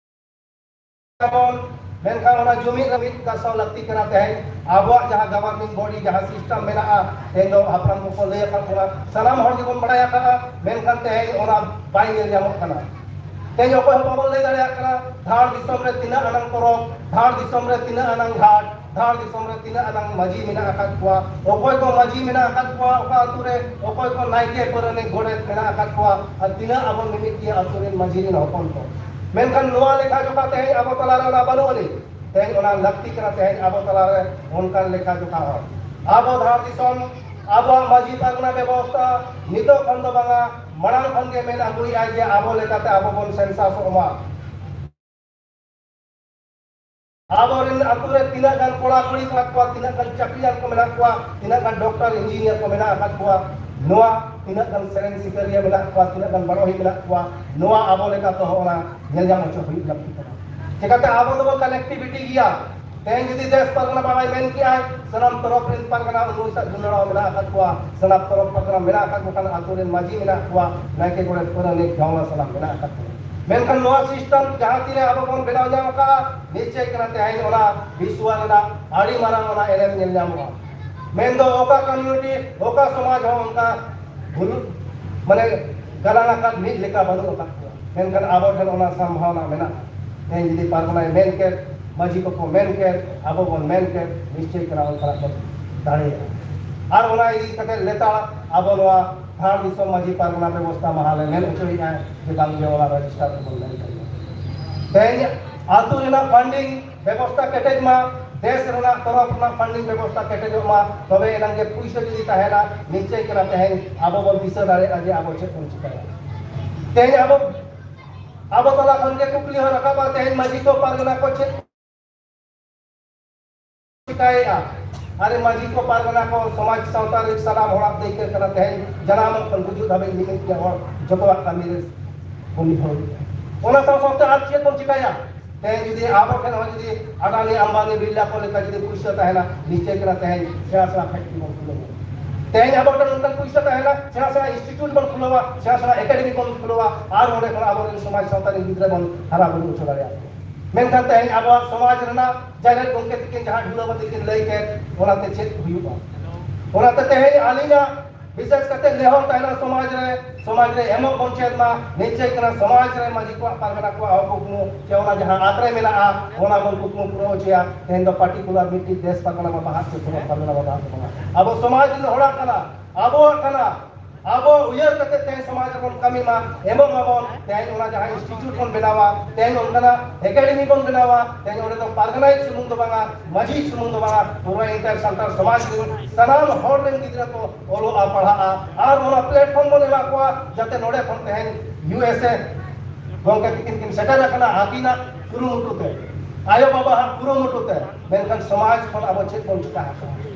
ᱛᱟᱵᱚᱱ, ᱢᱮᱱᱠᱷᱟᱱ ᱚᱱᱟ ᱡᱩᱢᱤᱫ ᱨᱮ ᱢᱤᱫ ᱠᱟᱥᱟᱣ ᱞᱟᱹᱠᱛᱤ ᱠᱟᱱᱟ᱾ ᱛᱮᱦᱮᱧ ᱟᱵᱚᱣᱟᱜ ᱡᱟᱦᱟᱸ governing body, ᱡᱟᱦᱟᱸ system ᱢᱮᱱᱟᱜᱼᱟ, ᱛᱮᱦᱮᱧ ᱫᱚ ᱦᱟᱯᱲᱟᱢ ᱠᱚᱠᱚ ᱞᱟᱹᱭ ᱟᱠᱟᱫ ᱵᱚᱱᱟ, ᱥᱟᱱᱟᱢ ᱦᱚᱲ ᱜᱮᱵᱚᱱ ᱵᱟᱲᱟᱭ ᱟᱠᱟᱫᱼᱟ, ᱢᱮᱱᱠᱷᱟᱱ ᱛᱮᱦᱮᱧ ᱚᱱᱟ ᱵᱟᱭ ᱧᱮᱞ ᱧᱟᱢᱚᱜ ᱠᱟᱱᱟ᱾ ᱛᱮᱦᱮᱧ ᱚᱠᱚᱭ ᱦᱚᱸ ᱵᱟᱵᱚᱱ ᱞᱟᱹᱭ ᱫᱟᱲᱮᱭᱟᱜ ᱠᱟᱱᱟ, ᱫᱷᱟᱲ ᱫᱤᱥᱚᱢ ᱨᱮ ᱛᱤᱱᱟᱹᱜ ᱟᱱᱟᱝ ᱯᱚᱨᱚᱵᱽ, ᱫᱷᱟᱲ ᱫᱤᱥᱚᱢ ᱨᱮ ᱛᱤᱱᱟᱹᱜ ᱟᱱᱟᱝ ᱜᱷᱟᱴ, ᱫᱷᱟᱲ ᱫᱤᱥᱚᱢ ᱨᱮ ᱛᱤᱱᱟᱹᱜ ᱟᱱᱟᱝ ᱢᱟᱹᱡᱷᱤ ᱢᱮᱱᱟᱜ ᱟᱠᱟᱫ ᱠᱚᱣᱟ, ᱚᱠᱚᱭ ᱠᱚ ᱢᱟᱹᱡᱷᱤ ᱢᱮᱱᱟᱜ ᱟᱠᱟᱫ ᱠᱚᱣᱟ ᱚᱠᱟ ᱟᱹᱛᱩ ᱨᱮ, ᱚᱠᱚᱭ ᱠᱚ ᱱᱟᱭᱠᱮ ᱯᱟᱨᱟᱱᱤᱠ ᱜᱚᱰᱮᱛ ᱢᱮᱱᱟᱜ ᱟᱠᱟᱫ ᱠᱚᱣᱟ, ᱟᱨ ᱛᱤᱱᱟᱹᱜ ᱟᱵᱚ ᱢᱤᱢᱤᱫ ᱜᱮ ᱟᱹᱛᱩ ᱨᱮᱱ ᱢᱟᱹᱡᱷᱤ ᱨᱮᱱ ᱦᱚᱯᱚᱱ ᱠᱚ᱾ ᱢᱮᱱᱠᱷᱟᱱ ᱱᱚᱣᱟ ᱞᱮᱠᱷᱟ ᱡᱚᱠᱷᱟ ᱛᱮᱦᱮᱧ ᱟᱵᱚ ᱛᱟᱞᱟᱨᱮ ᱚᱱᱟ ᱵᱟᱹᱱᱩᱜ ᱟᱹᱱᱤᱡ᱾ ᱛᱮᱦᱮᱧ ᱚᱱᱟ ᱞᱟᱹᱠᱛᱤ ᱠᱟᱱᱟ, ᱛᱮᱦᱮᱧ ᱟᱵᱚ ᱛᱟᱞᱟᱨᱮ ᱚᱱᱠᱟᱱ ᱞᱮᱠᱷᱟ ᱡᱚᱠᱷᱟ ᱦᱚᱸ᱾ ᱟᱵᱚ ᱫᱷᱟᱲ ᱫᱤᱥᱚᱢ, ᱟᱵᱚᱣᱟᱜ ᱢᱟᱹᱡᱷᱤ ᱯᱟᱨᱜᱟᱱᱟ ᱵᱮᱵᱚᱥᱛᱷᱟ ᱱᱤᱛᱚᱜ ᱠᱷᱚᱱ ᱫᱚ ᱵᱟᱝᱟ, ᱢᱟᱲᱟᱝ ᱠᱷᱚᱱ ᱜᱮ ᱢᱮᱱ ᱟᱹᱜᱩᱭᱮᱫᱼᱟᱭ ᱡᱮ ᱟᱵᱚ ᱞᱮᱠᱟᱛᱮ ᱟᱵᱚ ᱵᱚᱱ census ᱚᱜ ᱢᱟ᱾ ᱟᱵᱚᱨᱮᱱ ᱟᱹᱛᱩ ᱨᱮ ᱛᱤᱱᱟᱹᱜ ᱜᱟᱱ ᱠᱚᱲᱟ ᱠᱩᱲᱤ ᱠᱚ ᱢᱮᱱᱟᱜ ᱠᱚᱣᱟ, ᱛᱤᱱᱟᱹᱜ ᱜᱟᱱ ᱪᱟᱹᱠᱨᱤᱭᱟᱱ ᱠᱚ ᱢᱮᱱᱟᱜ ᱠᱚᱣᱟ, ᱛᱤᱱᱟᱹᱜ ᱜᱟᱱ ᱰᱚᱠᱴᱚᱨ ᱤᱧᱡᱤᱱᱤᱭᱟᱨ ᱠᱚ ᱢᱮᱱᱟᱜ ᱟᱠᱟᱫ ᱠᱚᱣᱟ, ᱱᱚᱣᱟ ᱛᱤᱱᱟᱹᱜ ᱜᱟᱱ ᱥᱮᱨᱮᱧ ᱥᱤᱠᱟᱹᱨᱤᱭᱟᱹ ᱢᱮᱱᱟᱜ ᱠᱚᱣᱟ, ᱛᱤᱱᱟᱹᱜ ᱜᱟᱱ ᱵᱟᱰᱚᱦᱤ ᱢᱮᱱᱟᱜ ᱠᱚᱣᱟ, ᱱᱚᱣᱟ ᱟᱵᱚ ᱞᱮᱠᱟ ᱛᱮᱦᱚᱸ ᱚᱱᱟ ᱧᱮᱞ ᱧᱟᱢ ᱦᱚᱪᱚ ᱦᱩᱭᱩᱜ ᱞᱟᱹᱠᱛᱤ ᱠᱟᱱᱟ᱾ ᱪᱮᱠᱟᱛᱮ ᱟᱵᱚ ᱫᱚᱵᱚ connectivity ᱜᱮᱭᱟ, ᱛᱮᱦᱮᱧ ᱡᱩᱫᱤ ᱫᱮᱥ ᱯᱟᱨᱜᱟᱱᱟ ᱵᱟᱵᱟᱭ ᱢᱮᱱ ᱠᱮᱜᱼᱟᱭ, ᱥᱟᱱᱟᱢ ᱛᱚᱨᱚᱯ ᱨᱮᱱ ᱯᱟᱨᱜᱟᱱᱟ ᱩᱱᱩᱭ ᱥᱟᱜ ᱡᱩᱱᱟᱹᱲᱟᱣ ᱢᱮᱱᱟᱜ ᱟᱠᱟᱫ ᱠᱚᱣᱟ, ᱥᱟᱱᱟᱢ ᱛᱚᱨᱚᱯ ᱯᱟᱨᱜᱟᱱᱟ ᱢᱮᱱᱟᱜ ᱟᱠᱟᱫ ᱠᱚ ᱠᱷᱟᱱ ᱟᱛᱳ ᱨᱮᱱ ᱢᱟᱹᱡᱷᱤ ᱢᱮᱱᱟᱜ ᱠᱚᱣᱟ, ᱱᱟᱭᱠᱮ ᱜᱚᱰᱮᱛ ᱯᱟᱨᱟᱱᱤᱠ ᱜᱟᱶᱞᱟ ᱥᱟᱱᱟᱢ ᱢᱮᱱᱟᱜ ᱟᱠᱟᱫ ᱠᱚᱣᱟ᱾ ᱢᱮᱱᱠᱷᱟᱱ ᱱᱚᱣᱟ system ᱡᱟᱦᱟᱸ ᱛᱤᱱᱟᱹᱜ ᱟᱵᱚ ᱵᱚᱱ ᱵᱮᱱᱟᱣ ᱧᱟᱢ ᱟᱠᱟᱫᱼᱟ, ᱱᱤᱥᱪᱚᱭ ᱠᱟᱱᱟ ᱛᱮᱦᱮᱧ ᱚᱱᱟ ᱵᱤᱥᱣᱟ ᱨᱮᱱᱟᱜ ᱟᱹᱰᱤ ᱢᱟᱨᱟᱝ ᱚᱱᱟ ᱮᱱᱮᱢ ᱧᱮᱞ ᱧᱟᱢᱚᱜᱼᱟ᱾ ᱢᱮᱱᱫᱚ ᱚᱠᱟ community, ᱚᱠᱟ ᱥᱚᱢᱟᱡᱽ ᱦᱚᱸ ᱚᱱᱠᱟ ᱵᱷᱩᱞ, ᱢᱟᱱᱮ ᱜᱟᱞᱟᱝ ᱟᱠᱟᱫ ᱢᱤᱫ ᱞᱮᱠᱟ ᱵᱟᱹᱱᱩᱜ ᱟᱠᱟᱫ ᱠᱚᱣᱟ᱾ ᱢᱮᱱᱠᱷᱟᱱ ᱟᱵᱚ ᱴᱷᱮᱱ ᱚᱱᱟ ᱥᱚᱢᱵᱷᱟᱵᱚᱱᱟ ᱢᱮᱱᱟᱜᱼᱟ᱾ ᱛᱮᱦᱮᱧ ᱡᱩᱫᱤ ᱯᱟᱨᱜᱟᱱᱟᱭ ᱢᱮᱱ ᱠᱮᱫ, ᱢᱟᱹᱡᱷᱤ ᱠᱚᱠᱚ ᱢᱮᱱ ᱠᱮᱫ, ᱟᱵᱚ ᱵᱚᱱ ᱢᱮᱱ ᱠᱮᱫ, ᱱᱤᱥᱪᱚᱭ ᱠᱟᱱᱟ ᱚᱱᱠᱟᱱᱟᱜ ᱵᱚᱱ ᱫᱟᱲᱮᱭᱟᱜᱼᱟ᱾ ᱟᱨ ᱚᱱᱟ ᱤᱫᱤ ᱠᱟᱛᱮ ᱞᱮᱛᱟᱲ ᱟᱵᱚ ᱱᱚᱣᱟ ᱫᱷᱟᱲ ᱫᱤᱥᱚᱢ ᱢᱟᱹᱡᱷᱤ ᱯᱟᱨᱜᱟᱱᱟ ᱵᱮᱵᱚᱥᱛᱷᱟ ᱢᱟᱦᱟ ᱞᱮ ᱢᱮᱱ ᱦᱚᱪᱚᱭᱮᱫᱼᱟ ᱡᱮ ᱵᱟᱝ ᱜᱮ ᱚᱱᱟ register ᱛᱮᱵᱚᱱ ᱢᱮᱱ ᱠᱮᱫ᱾ ᱛᱮᱦᱮᱧ ᱟᱹᱛᱩ ᱨᱮᱱᱟᱜ funding ᱵᱮᱵᱚᱥᱛᱷᱟ ᱠᱮᱴᱮᱡ ᱢᱟ, ᱫᱮᱥ ᱨᱮᱱᱟᱜ ᱛᱚᱨᱚᱯ ᱨᱮᱱᱟᱜ funding ᱵᱮᱵᱚᱥᱛᱷᱟ ᱠᱮᱴᱮᱡᱚᱜ ᱢᱟ, ᱛᱚᱵᱮ ᱮᱱᱟᱝ ᱜᱮ ᱯᱩᱭᱥᱟᱹ ᱡᱩᱫᱤ ᱛᱟᱦᱮᱱᱟ, ᱱᱤᱥᱪᱚᱭ ᱠᱟᱱᱟ ᱛᱮᱦᱮᱧ ᱟᱵᱚ ᱵᱚᱱ ᱫᱤᱥᱟᱹ ᱫᱟᱲᱮᱭᱟᱜᱼᱟ ᱡᱮ ᱟᱵᱚ ᱪᱮᱫ ᱵᱚᱱ ᱪᱤᱠᱟᱹᱭᱟ᱾ ᱛᱮᱦᱮᱧ ᱟᱵᱚ, ᱟᱵᱚ ᱛᱟᱞᱟ ᱠᱷᱚᱱ ᱜᱮ ᱠᱩᱠᱞᱤ ᱦᱚᱸ ᱨᱟᱠᱟᱵᱟ, ᱛᱮᱦᱮᱧ ᱢᱟᱹᱡᱷᱤ ᱠᱚ ᱯᱟᱨᱜᱟᱱᱟ ᱠᱚ ᱪᱮᱫ ᱪᱤᱠᱟᱹᱭᱮᱫᱼᱟ? ᱟᱨᱮ ᱢᱟᱹᱡᱷᱤ ᱠᱚ ᱯᱟᱨᱜᱟᱱᱟ ᱠᱚ ᱥᱚᱢᱟᱡᱽ ᱥᱟᱶᱛᱟ ᱨᱮ ᱥᱟᱱᱟᱢ ᱦᱚᱲᱟᱜ ᱫᱟᱹᱭᱠᱟᱹ ᱠᱟᱱᱟ, ᱛᱮᱦᱮᱧ ᱡᱟᱱᱟᱢᱚᱜ ᱠᱷᱚᱱ ᱜᱩᱡᱩᱜ ᱫᱷᱟᱹᱵᱤᱡ ᱢᱤᱢᱤᱫ ᱜᱮ ᱦᱚᱲ ᱡᱚᱛᱚᱣᱟᱜ ᱠᱟᱹᱢᱤ ᱨᱮ ᱩᱱᱤ ᱦᱚᱸ᱾ ᱚᱱᱟ ᱥᱟᱶ ᱥᱟᱶᱛᱮ ᱟᱨ ᱪᱮᱫ ᱵᱚᱱ ᱪᱤᱠᱟᱹᱭᱟ? ᱛᱮᱦᱮᱧ ᱡᱩᱫᱤ ᱟᱵᱚ ᱴᱷᱮᱱ ᱦᱚᱸ ᱡᱩᱫᱤ ᱟᱰᱟᱱᱤ, ᱟᱢᱵᱟᱱᱤ, ᱵᱤᱨᱞᱟ ᱠᱚ ᱞᱮᱠᱟ ᱡᱩᱫᱤ ᱯᱩᱭᱥᱟᱹ ᱛᱟᱦᱮᱱᱟ, ᱱᱤᱥᱪᱚᱭ ᱠᱟᱱᱟ ᱛᱮᱦᱮᱧ ᱥᱮᱬᱟ ᱥᱮᱬᱟ factory ᱵᱚᱱ ᱠᱷᱩᱞᱟᱹᱣᱟ᱾ ᱛᱮᱦᱮᱧ ᱟᱵᱚ ᱴᱷᱮᱱ ᱚᱱᱠᱟᱱ ᱯᱩᱭᱥᱟᱹ ᱛᱟᱦᱮᱱᱟ, ᱥᱮᱬᱟ ᱥᱮᱬᱟ institute ᱵᱚᱱ ᱠᱷᱩᱞᱟᱹᱣᱟ, ᱥᱮᱬᱟ ᱥᱮᱬᱟ academy ᱵᱚᱱ ᱠᱷᱩᱞᱟᱹᱣᱟ, ᱟᱨ ᱚᱸᱰᱮ ᱠᱷᱚᱱ ᱟᱵᱚᱨᱮᱱ ᱥᱚᱢᱟᱡᱽ ᱥᱟᱶᱛᱟ ᱨᱮᱱ ᱜᱤᱫᱽᱨᱟᱹ ᱵᱚᱱ ᱦᱟᱨᱟ ᱵᱩᱨᱩ ᱦᱚᱪᱚ ᱫᱟᱲᱮᱭᱟᱠᱚᱣᱟ᱾ ᱢᱮᱱᱠᱷᱟᱱ ᱛᱮᱦᱮᱧ ᱟᱵᱚᱣᱟᱜ ᱥᱚᱢᱟᱡᱽ ᱨᱮᱱᱟᱜ ᱡᱟᱭᱨᱮ ᱜᱚᱢᱠᱮ ᱛᱤᱠᱤᱱ ᱡᱟᱦᱟᱸ ᱰᱷᱩᱞᱟᱹᱵᱟᱹᱛᱤ ᱠᱤᱱ ᱞᱟᱹᱭ ᱠᱮᱫ, ᱚᱱᱟᱛᱮ ᱪᱮᱫ ᱦᱩᱭᱩᱜᱼᱟ? ᱚᱱᱟᱛᱮ ᱛᱮᱦᱮᱧ ᱟᱹᱞᱤᱧᱟᱜ ᱵᱤᱥᱮᱥ ᱠᱟᱛᱮ ᱱᱮᱦᱚᱨ ᱛᱟᱦᱮᱱᱟ ᱥᱚᱢᱟᱡᱽ ᱨᱮ, ᱥᱚᱢᱟᱡᱽ ᱨᱮ ᱮᱢᱚᱜ ᱵᱚᱱ ᱪᱮᱫ ᱢᱟ, ᱱᱤᱥᱪᱚᱭ ᱠᱟᱱᱟ ᱥᱚᱢᱟᱡᱽ ᱨᱮ ᱢᱟᱹᱡᱷᱤ ᱠᱚᱣᱟᱜ ᱯᱟᱨᱜᱟᱱᱟ ᱠᱚᱣᱟᱜ ᱦᱚᱸ ᱠᱩᱠᱢᱩ ᱪᱮ ᱚᱱᱟ ᱡᱟᱦᱟᱸ ᱟᱛᱨᱮ ᱢᱮᱱᱟᱜᱼᱟ, ᱚᱱᱟ ᱵᱚᱱ ᱠᱩᱠᱢᱩ ᱯᱩᱨᱟᱹᱣ ᱦᱚᱪᱚᱭᱟ᱾ ᱛᱮᱦᱮᱧ ᱫᱚ particular ᱢᱤᱫᱴᱤᱡ ᱫᱮᱥ ᱯᱟᱨᱜᱟᱱᱟ ᱵᱟᱵᱟ ᱦᱟᱜ ᱥᱮ ᱯᱚᱱᱚᱛ ᱯᱟᱨᱜᱟᱱᱟ ᱵᱟᱵᱟ ᱦᱟᱜ ᱫᱚ ᱵᱟᱝᱟ᱾ ᱟᱵᱚ ᱥᱚᱢᱟᱡᱽ ᱨᱮᱱ ᱦᱚᱲᱟᱜ ᱠᱟᱱᱟ, ᱟᱵᱚᱣᱟᱜ ᱠᱟᱱᱟ᱾ ᱟᱵᱚ ᱩᱭᱦᱟᱹᱨ ᱠᱟᱛᱮ ᱛᱮᱦᱮᱧ ᱥᱚᱢᱟᱡᱽ ᱨᱮᱵᱚᱱ ᱠᱟᱹᱢᱤ ᱢᱟ, ᱮᱢᱚᱜ ᱢᱟᱵᱚᱱ᱾ ᱛᱮᱦᱮᱧ ᱚᱱᱟ ᱡᱟᱦᱟᱸ institute ᱵᱚᱱ ᱵᱮᱱᱟᱣᱟ, ᱛᱮᱦᱮᱧ ᱚᱱᱠᱟᱱᱟᱜ academy ᱵᱚᱱ ᱵᱮᱱᱟᱣᱟ, ᱛᱮᱦᱮᱧ ᱚᱸᱰᱮ ᱫᱚ ᱯᱟᱨᱜᱟᱱᱟᱭᱤᱡ ᱥᱩᱢᱩᱝ ᱫᱚ ᱵᱟᱝᱟ, ᱢᱟᱹᱡᱷᱤ ᱥᱩᱢᱩᱝ ᱫᱚ ᱵᱟᱝᱟ, ᱯᱩᱨᱟᱹ ᱮᱱᱴᱟᱭᱟᱨ ᱥᱟᱱᱛᱟᱲ ᱥᱚᱢᱟᱡᱽ ᱨᱮᱱ ᱥᱟᱱᱟᱢ ᱦᱚᱲ ᱨᱮᱱ ᱜᱤᱫᱽᱨᱟᱹ ᱠᱚ ᱚᱞᱚᱜᱼᱟ, ᱯᱟᱲᱦᱟᱜᱼᱟ, ᱟᱨ ᱚᱱᱟ platform ᱵᱚᱱ ᱮᱢᱟ ᱠᱚᱣᱟ ᱡᱟᱛᱮ ᱱᱚᱰᱮ ᱠᱷᱚᱱ ᱛᱮᱦᱮᱧ U S A ᱜᱚᱢᱠᱮ ᱛᱤᱠᱤᱱ ᱠᱤᱱ ᱥᱮᱴᱮᱨ ᱟᱠᱟᱱᱟ ᱟᱹᱠᱤᱱᱟᱜ ᱠᱩᱨᱩᱢᱩᱴᱩ ᱛᱮ, ᱟᱭᱳ ᱵᱟᱵᱟᱣᱟᱜ ᱠᱩᱨᱩᱢᱩᱴᱩ ᱛᱮ, ᱢᱮᱱᱠᱷᱟᱱ ᱥᱚᱢᱟᱡᱽ ᱠᱷᱚᱱ ᱟᱵᱚ ᱪᱮᱫ ᱵᱚᱱ ᱪᱤᱠᱟ ᱟᱠᱟᱫᱟ?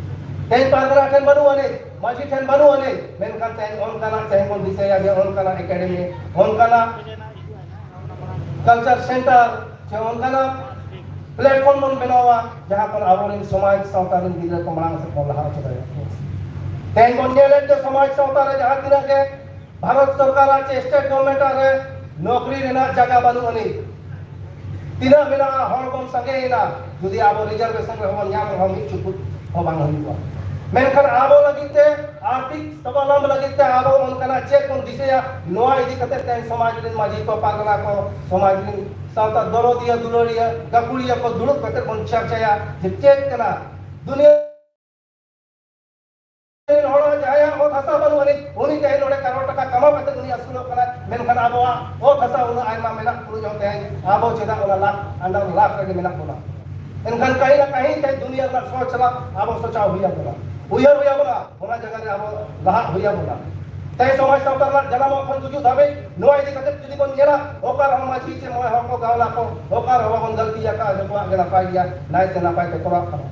ᱛᱮᱦᱮᱧ ᱯᱟᱨᱜᱟᱱᱟ ᱴᱷᱮᱱ ᱵᱟᱹᱱᱩᱜ ᱟᱹᱱᱤᱡ, ᱢᱟᱹᱡᱷᱤ ᱴᱷᱮᱱ ᱵᱟᱹᱱᱩᱜ ᱟᱹᱱᱤᱡ, ᱢᱮᱱᱠᱷᱟᱱ ᱛᱮᱦᱮᱧ ᱚᱱᱠᱟᱱᱟᱜ, ᱛᱮᱦᱮᱧ ᱵᱚᱱ ᱫᱤᱥᱟᱹᱭᱟ ᱡᱮ ᱚᱱᱠᱟᱱᱟᱜ academy, ᱚᱱᱠᱟᱱᱟᱜ culture center ᱥᱮ ᱚᱱᱠᱟᱱᱟᱜ ᱯᱞᱟᱴᱯᱷᱚᱨᱢ ᱵᱚᱱ ᱵᱮᱱᱟᱣᱟ, ᱡᱟᱦᱟᱸ ᱠᱷᱚᱱ ᱟᱵᱚᱨᱮᱱ ᱥᱚᱢᱟᱡᱽ ᱥᱟᱶᱛᱟ ᱨᱮᱱ ᱜᱤᱫᱽᱨᱟᱹ ᱠᱚ ᱢᱟᱲᱟᱝ ᱥᱮᱫ ᱵᱚᱱ ᱞᱟᱦᱟ ᱦᱚᱪᱚ ᱫᱟᱲᱮᱭᱟᱜᱼᱟ᱾ ᱛᱮᱦᱮᱧ ᱵᱚᱱ ᱧᱮᱞᱮᱫ ᱡᱮ ᱥᱚᱢᱟᱡᱽ ᱥᱟᱶᱛᱟ ᱨᱮ ᱡᱟᱦᱟᱸ ᱛᱤᱱᱟᱹᱜ ᱜᱮ ᱵᱷᱟᱨᱚᱛ ᱥᱚᱨᱠᱟᱨᱟᱜ ᱪᱮ ᱥᱴᱮᱴ ᱜᱚᱵᱷᱚᱨᱱᱢᱮᱱᱴ ᱨᱮ ᱱᱚᱠᱨᱤ ᱨᱮᱱᱟᱜ ᱡᱟᱭᱜᱟ ᱵᱟᱹᱱᱩᱜ ᱟᱹᱱᱤᱡ᱾ ᱛᱤᱱᱟᱹᱜ ᱢᱮᱱᱟᱜᱼᱟ, ᱦᱚᱲ ᱵᱚᱱ ᱥᱟᱸᱜᱮᱭᱮᱱᱟ, ᱡᱩᱫᱤ ᱟᱵᱚ ᱨᱤᱡᱟᱨᱵᱷᱮᱥᱚᱱ ᱨᱮᱦᱚᱸ ᱵᱚᱱ ᱧᱟᱢ ᱨᱮᱦᱚᱸ ᱢᱤᱫ ᱪᱩᱯᱩᱫ ᱦᱚᱸ ᱵᱟᱝ ᱦᱩᱭᱩᱜᱼᱟ᱾ ᱢᱮᱱᱠᱷᱟᱱ ᱟᱵᱚ ᱞᱟᱹᱜᱤᱫ ᱛᱮ, ᱟᱨᱛᱷᱤᱠ ᱥᱟᱵᱟᱞᱚᱢ ᱞᱟᱹᱜᱤᱫ ᱛᱮ ᱟᱵᱚ ᱚᱱᱠᱟᱱᱟᱜ ᱪᱮᱫ ᱵᱚᱱ ᱫᱤᱥᱟᱹᱭᱟ, ᱱᱚᱣᱟ ᱤᱫᱤ ᱠᱟᱛᱮ ᱛᱮᱦᱮᱧ ᱥᱚᱢᱟᱡᱽ ᱨᱮᱱ ᱢᱟᱹᱡᱷᱤ ᱠᱚ, ᱯᱟᱨᱜᱟᱱᱟ ᱠᱚ, ᱥᱚᱢᱟᱡᱽ ᱨᱮᱱ ᱥᱟᱶᱛᱟ ᱫᱚᱨᱚᱫᱤᱭᱟᱹ, ᱫᱩᱞᱟᱹᱲᱤᱭᱟᱹ, ᱜᱟᱹᱠᱷᱩᱲᱤᱭᱟᱹ ᱠᱚ ᱫᱩᱲᱩᱵ ᱠᱟᱛᱮ ᱵᱚᱱ ᱪᱟᱨᱪᱟᱭᱟ ᱡᱮ ᱪᱮᱫ ᱠᱟᱱᱟ ᱫᱩᱱᱤᱭᱟᱹ ᱨᱮᱱ ᱦᱚᱲ ᱡᱟᱦᱟᱸᱭᱟᱜ ᱚᱛ ᱦᱟᱥᱟ ᱵᱟᱹᱱᱩᱜ ᱟᱹᱱᱤᱡ, ᱩᱱᱤ ᱛᱮᱦᱮᱧ ᱱᱚᱰᱮ ᱠᱟᱨᱳᱲ ᱴᱟᱠᱟ ᱠᱟᱢᱟᱣ ᱠᱟᱛᱮ ᱩᱱᱤ ᱟᱹᱥᱩᱞᱚᱜ ᱠᱟᱱᱟᱭ, ᱢᱮᱱᱠᱷᱟᱱ ᱟᱵᱚᱣᱟᱜ ᱚᱛ ᱦᱟᱥᱟ ᱩᱱᱟᱹᱜ ᱟᱭᱢᱟ ᱢᱮᱱᱟᱜ ᱛᱩᱞᱩᱡ ᱦᱚᱸ ᱛᱮᱦᱮᱧ ᱟᱵᱚ ᱪᱮᱫᱟᱜ ᱚᱱᱟ ᱞᱟᱠᱷ under ᱞᱟᱠᱷ ᱨᱮᱜᱮ ᱢᱮᱱᱟᱜ ᱵᱚᱱᱟ? ᱮᱱᱠᱷᱟᱱ ᱠᱟᱹᱦᱤ ᱱᱟ ᱠᱟᱹᱦᱤ ᱛᱮ ᱫᱩᱱᱤᱭᱟᱹ ᱨᱮᱱᱟᱜ ᱥᱚᱪ ᱥᱟᱞᱟᱜ ᱟᱵᱚ ᱥᱚᱪᱟᱣ ᱦᱩᱭ ᱟᱵᱚᱱᱟ, ᱩᱭᱦᱟᱹᱨ ᱦᱩᱭ ᱟᱵᱚᱱᱟ, ᱚᱱᱟ ᱡᱟᱭᱜᱟ ᱨᱮ ᱟᱵᱚ ᱞᱟᱦᱟᱜ ᱦᱩᱭ ᱟᱵᱚᱱᱟ᱾ ᱛᱮᱦᱮᱧ ᱥᱚᱢᱟᱡᱽ ᱥᱟᱶᱛᱟ ᱨᱮᱱᱟᱜ ᱡᱟᱱᱟᱢᱚᱜ ᱠᱷᱚᱱ ᱜᱩᱡᱩᱜ ᱫᱷᱟᱹᱵᱤᱡ ᱱᱚᱣᱟ ᱤᱫᱤ ᱠᱟᱛᱮ ᱡᱩᱫᱤ ᱵᱚᱱ ᱧᱮᱞᱟ, ᱚᱠᱟ ᱨᱮᱦᱚᱸ ᱢᱟᱹᱡᱷᱤ ᱪᱮ ᱢᱚᱬᱮ ᱦᱚᱲ ᱠᱚ ᱜᱟᱶᱞᱟ ᱠᱚ ᱚᱠᱟ ᱨᱮᱦᱚᱸ ᱵᱟᱵᱚᱱ ᱜᱟᱹᱞᱛᱤ ᱟᱠᱟᱫᱼᱟ, ᱡᱚᱛᱚᱣᱟᱜ ᱜᱮ ᱱᱟᱯᱟᱭ ᱜᱮᱭᱟ, ᱱᱟᱭᱛᱮ ᱱᱟᱯᱟᱭ ᱛᱮ ᱛᱚᱨᱟᱜ ᱠᱟᱱᱟ᱾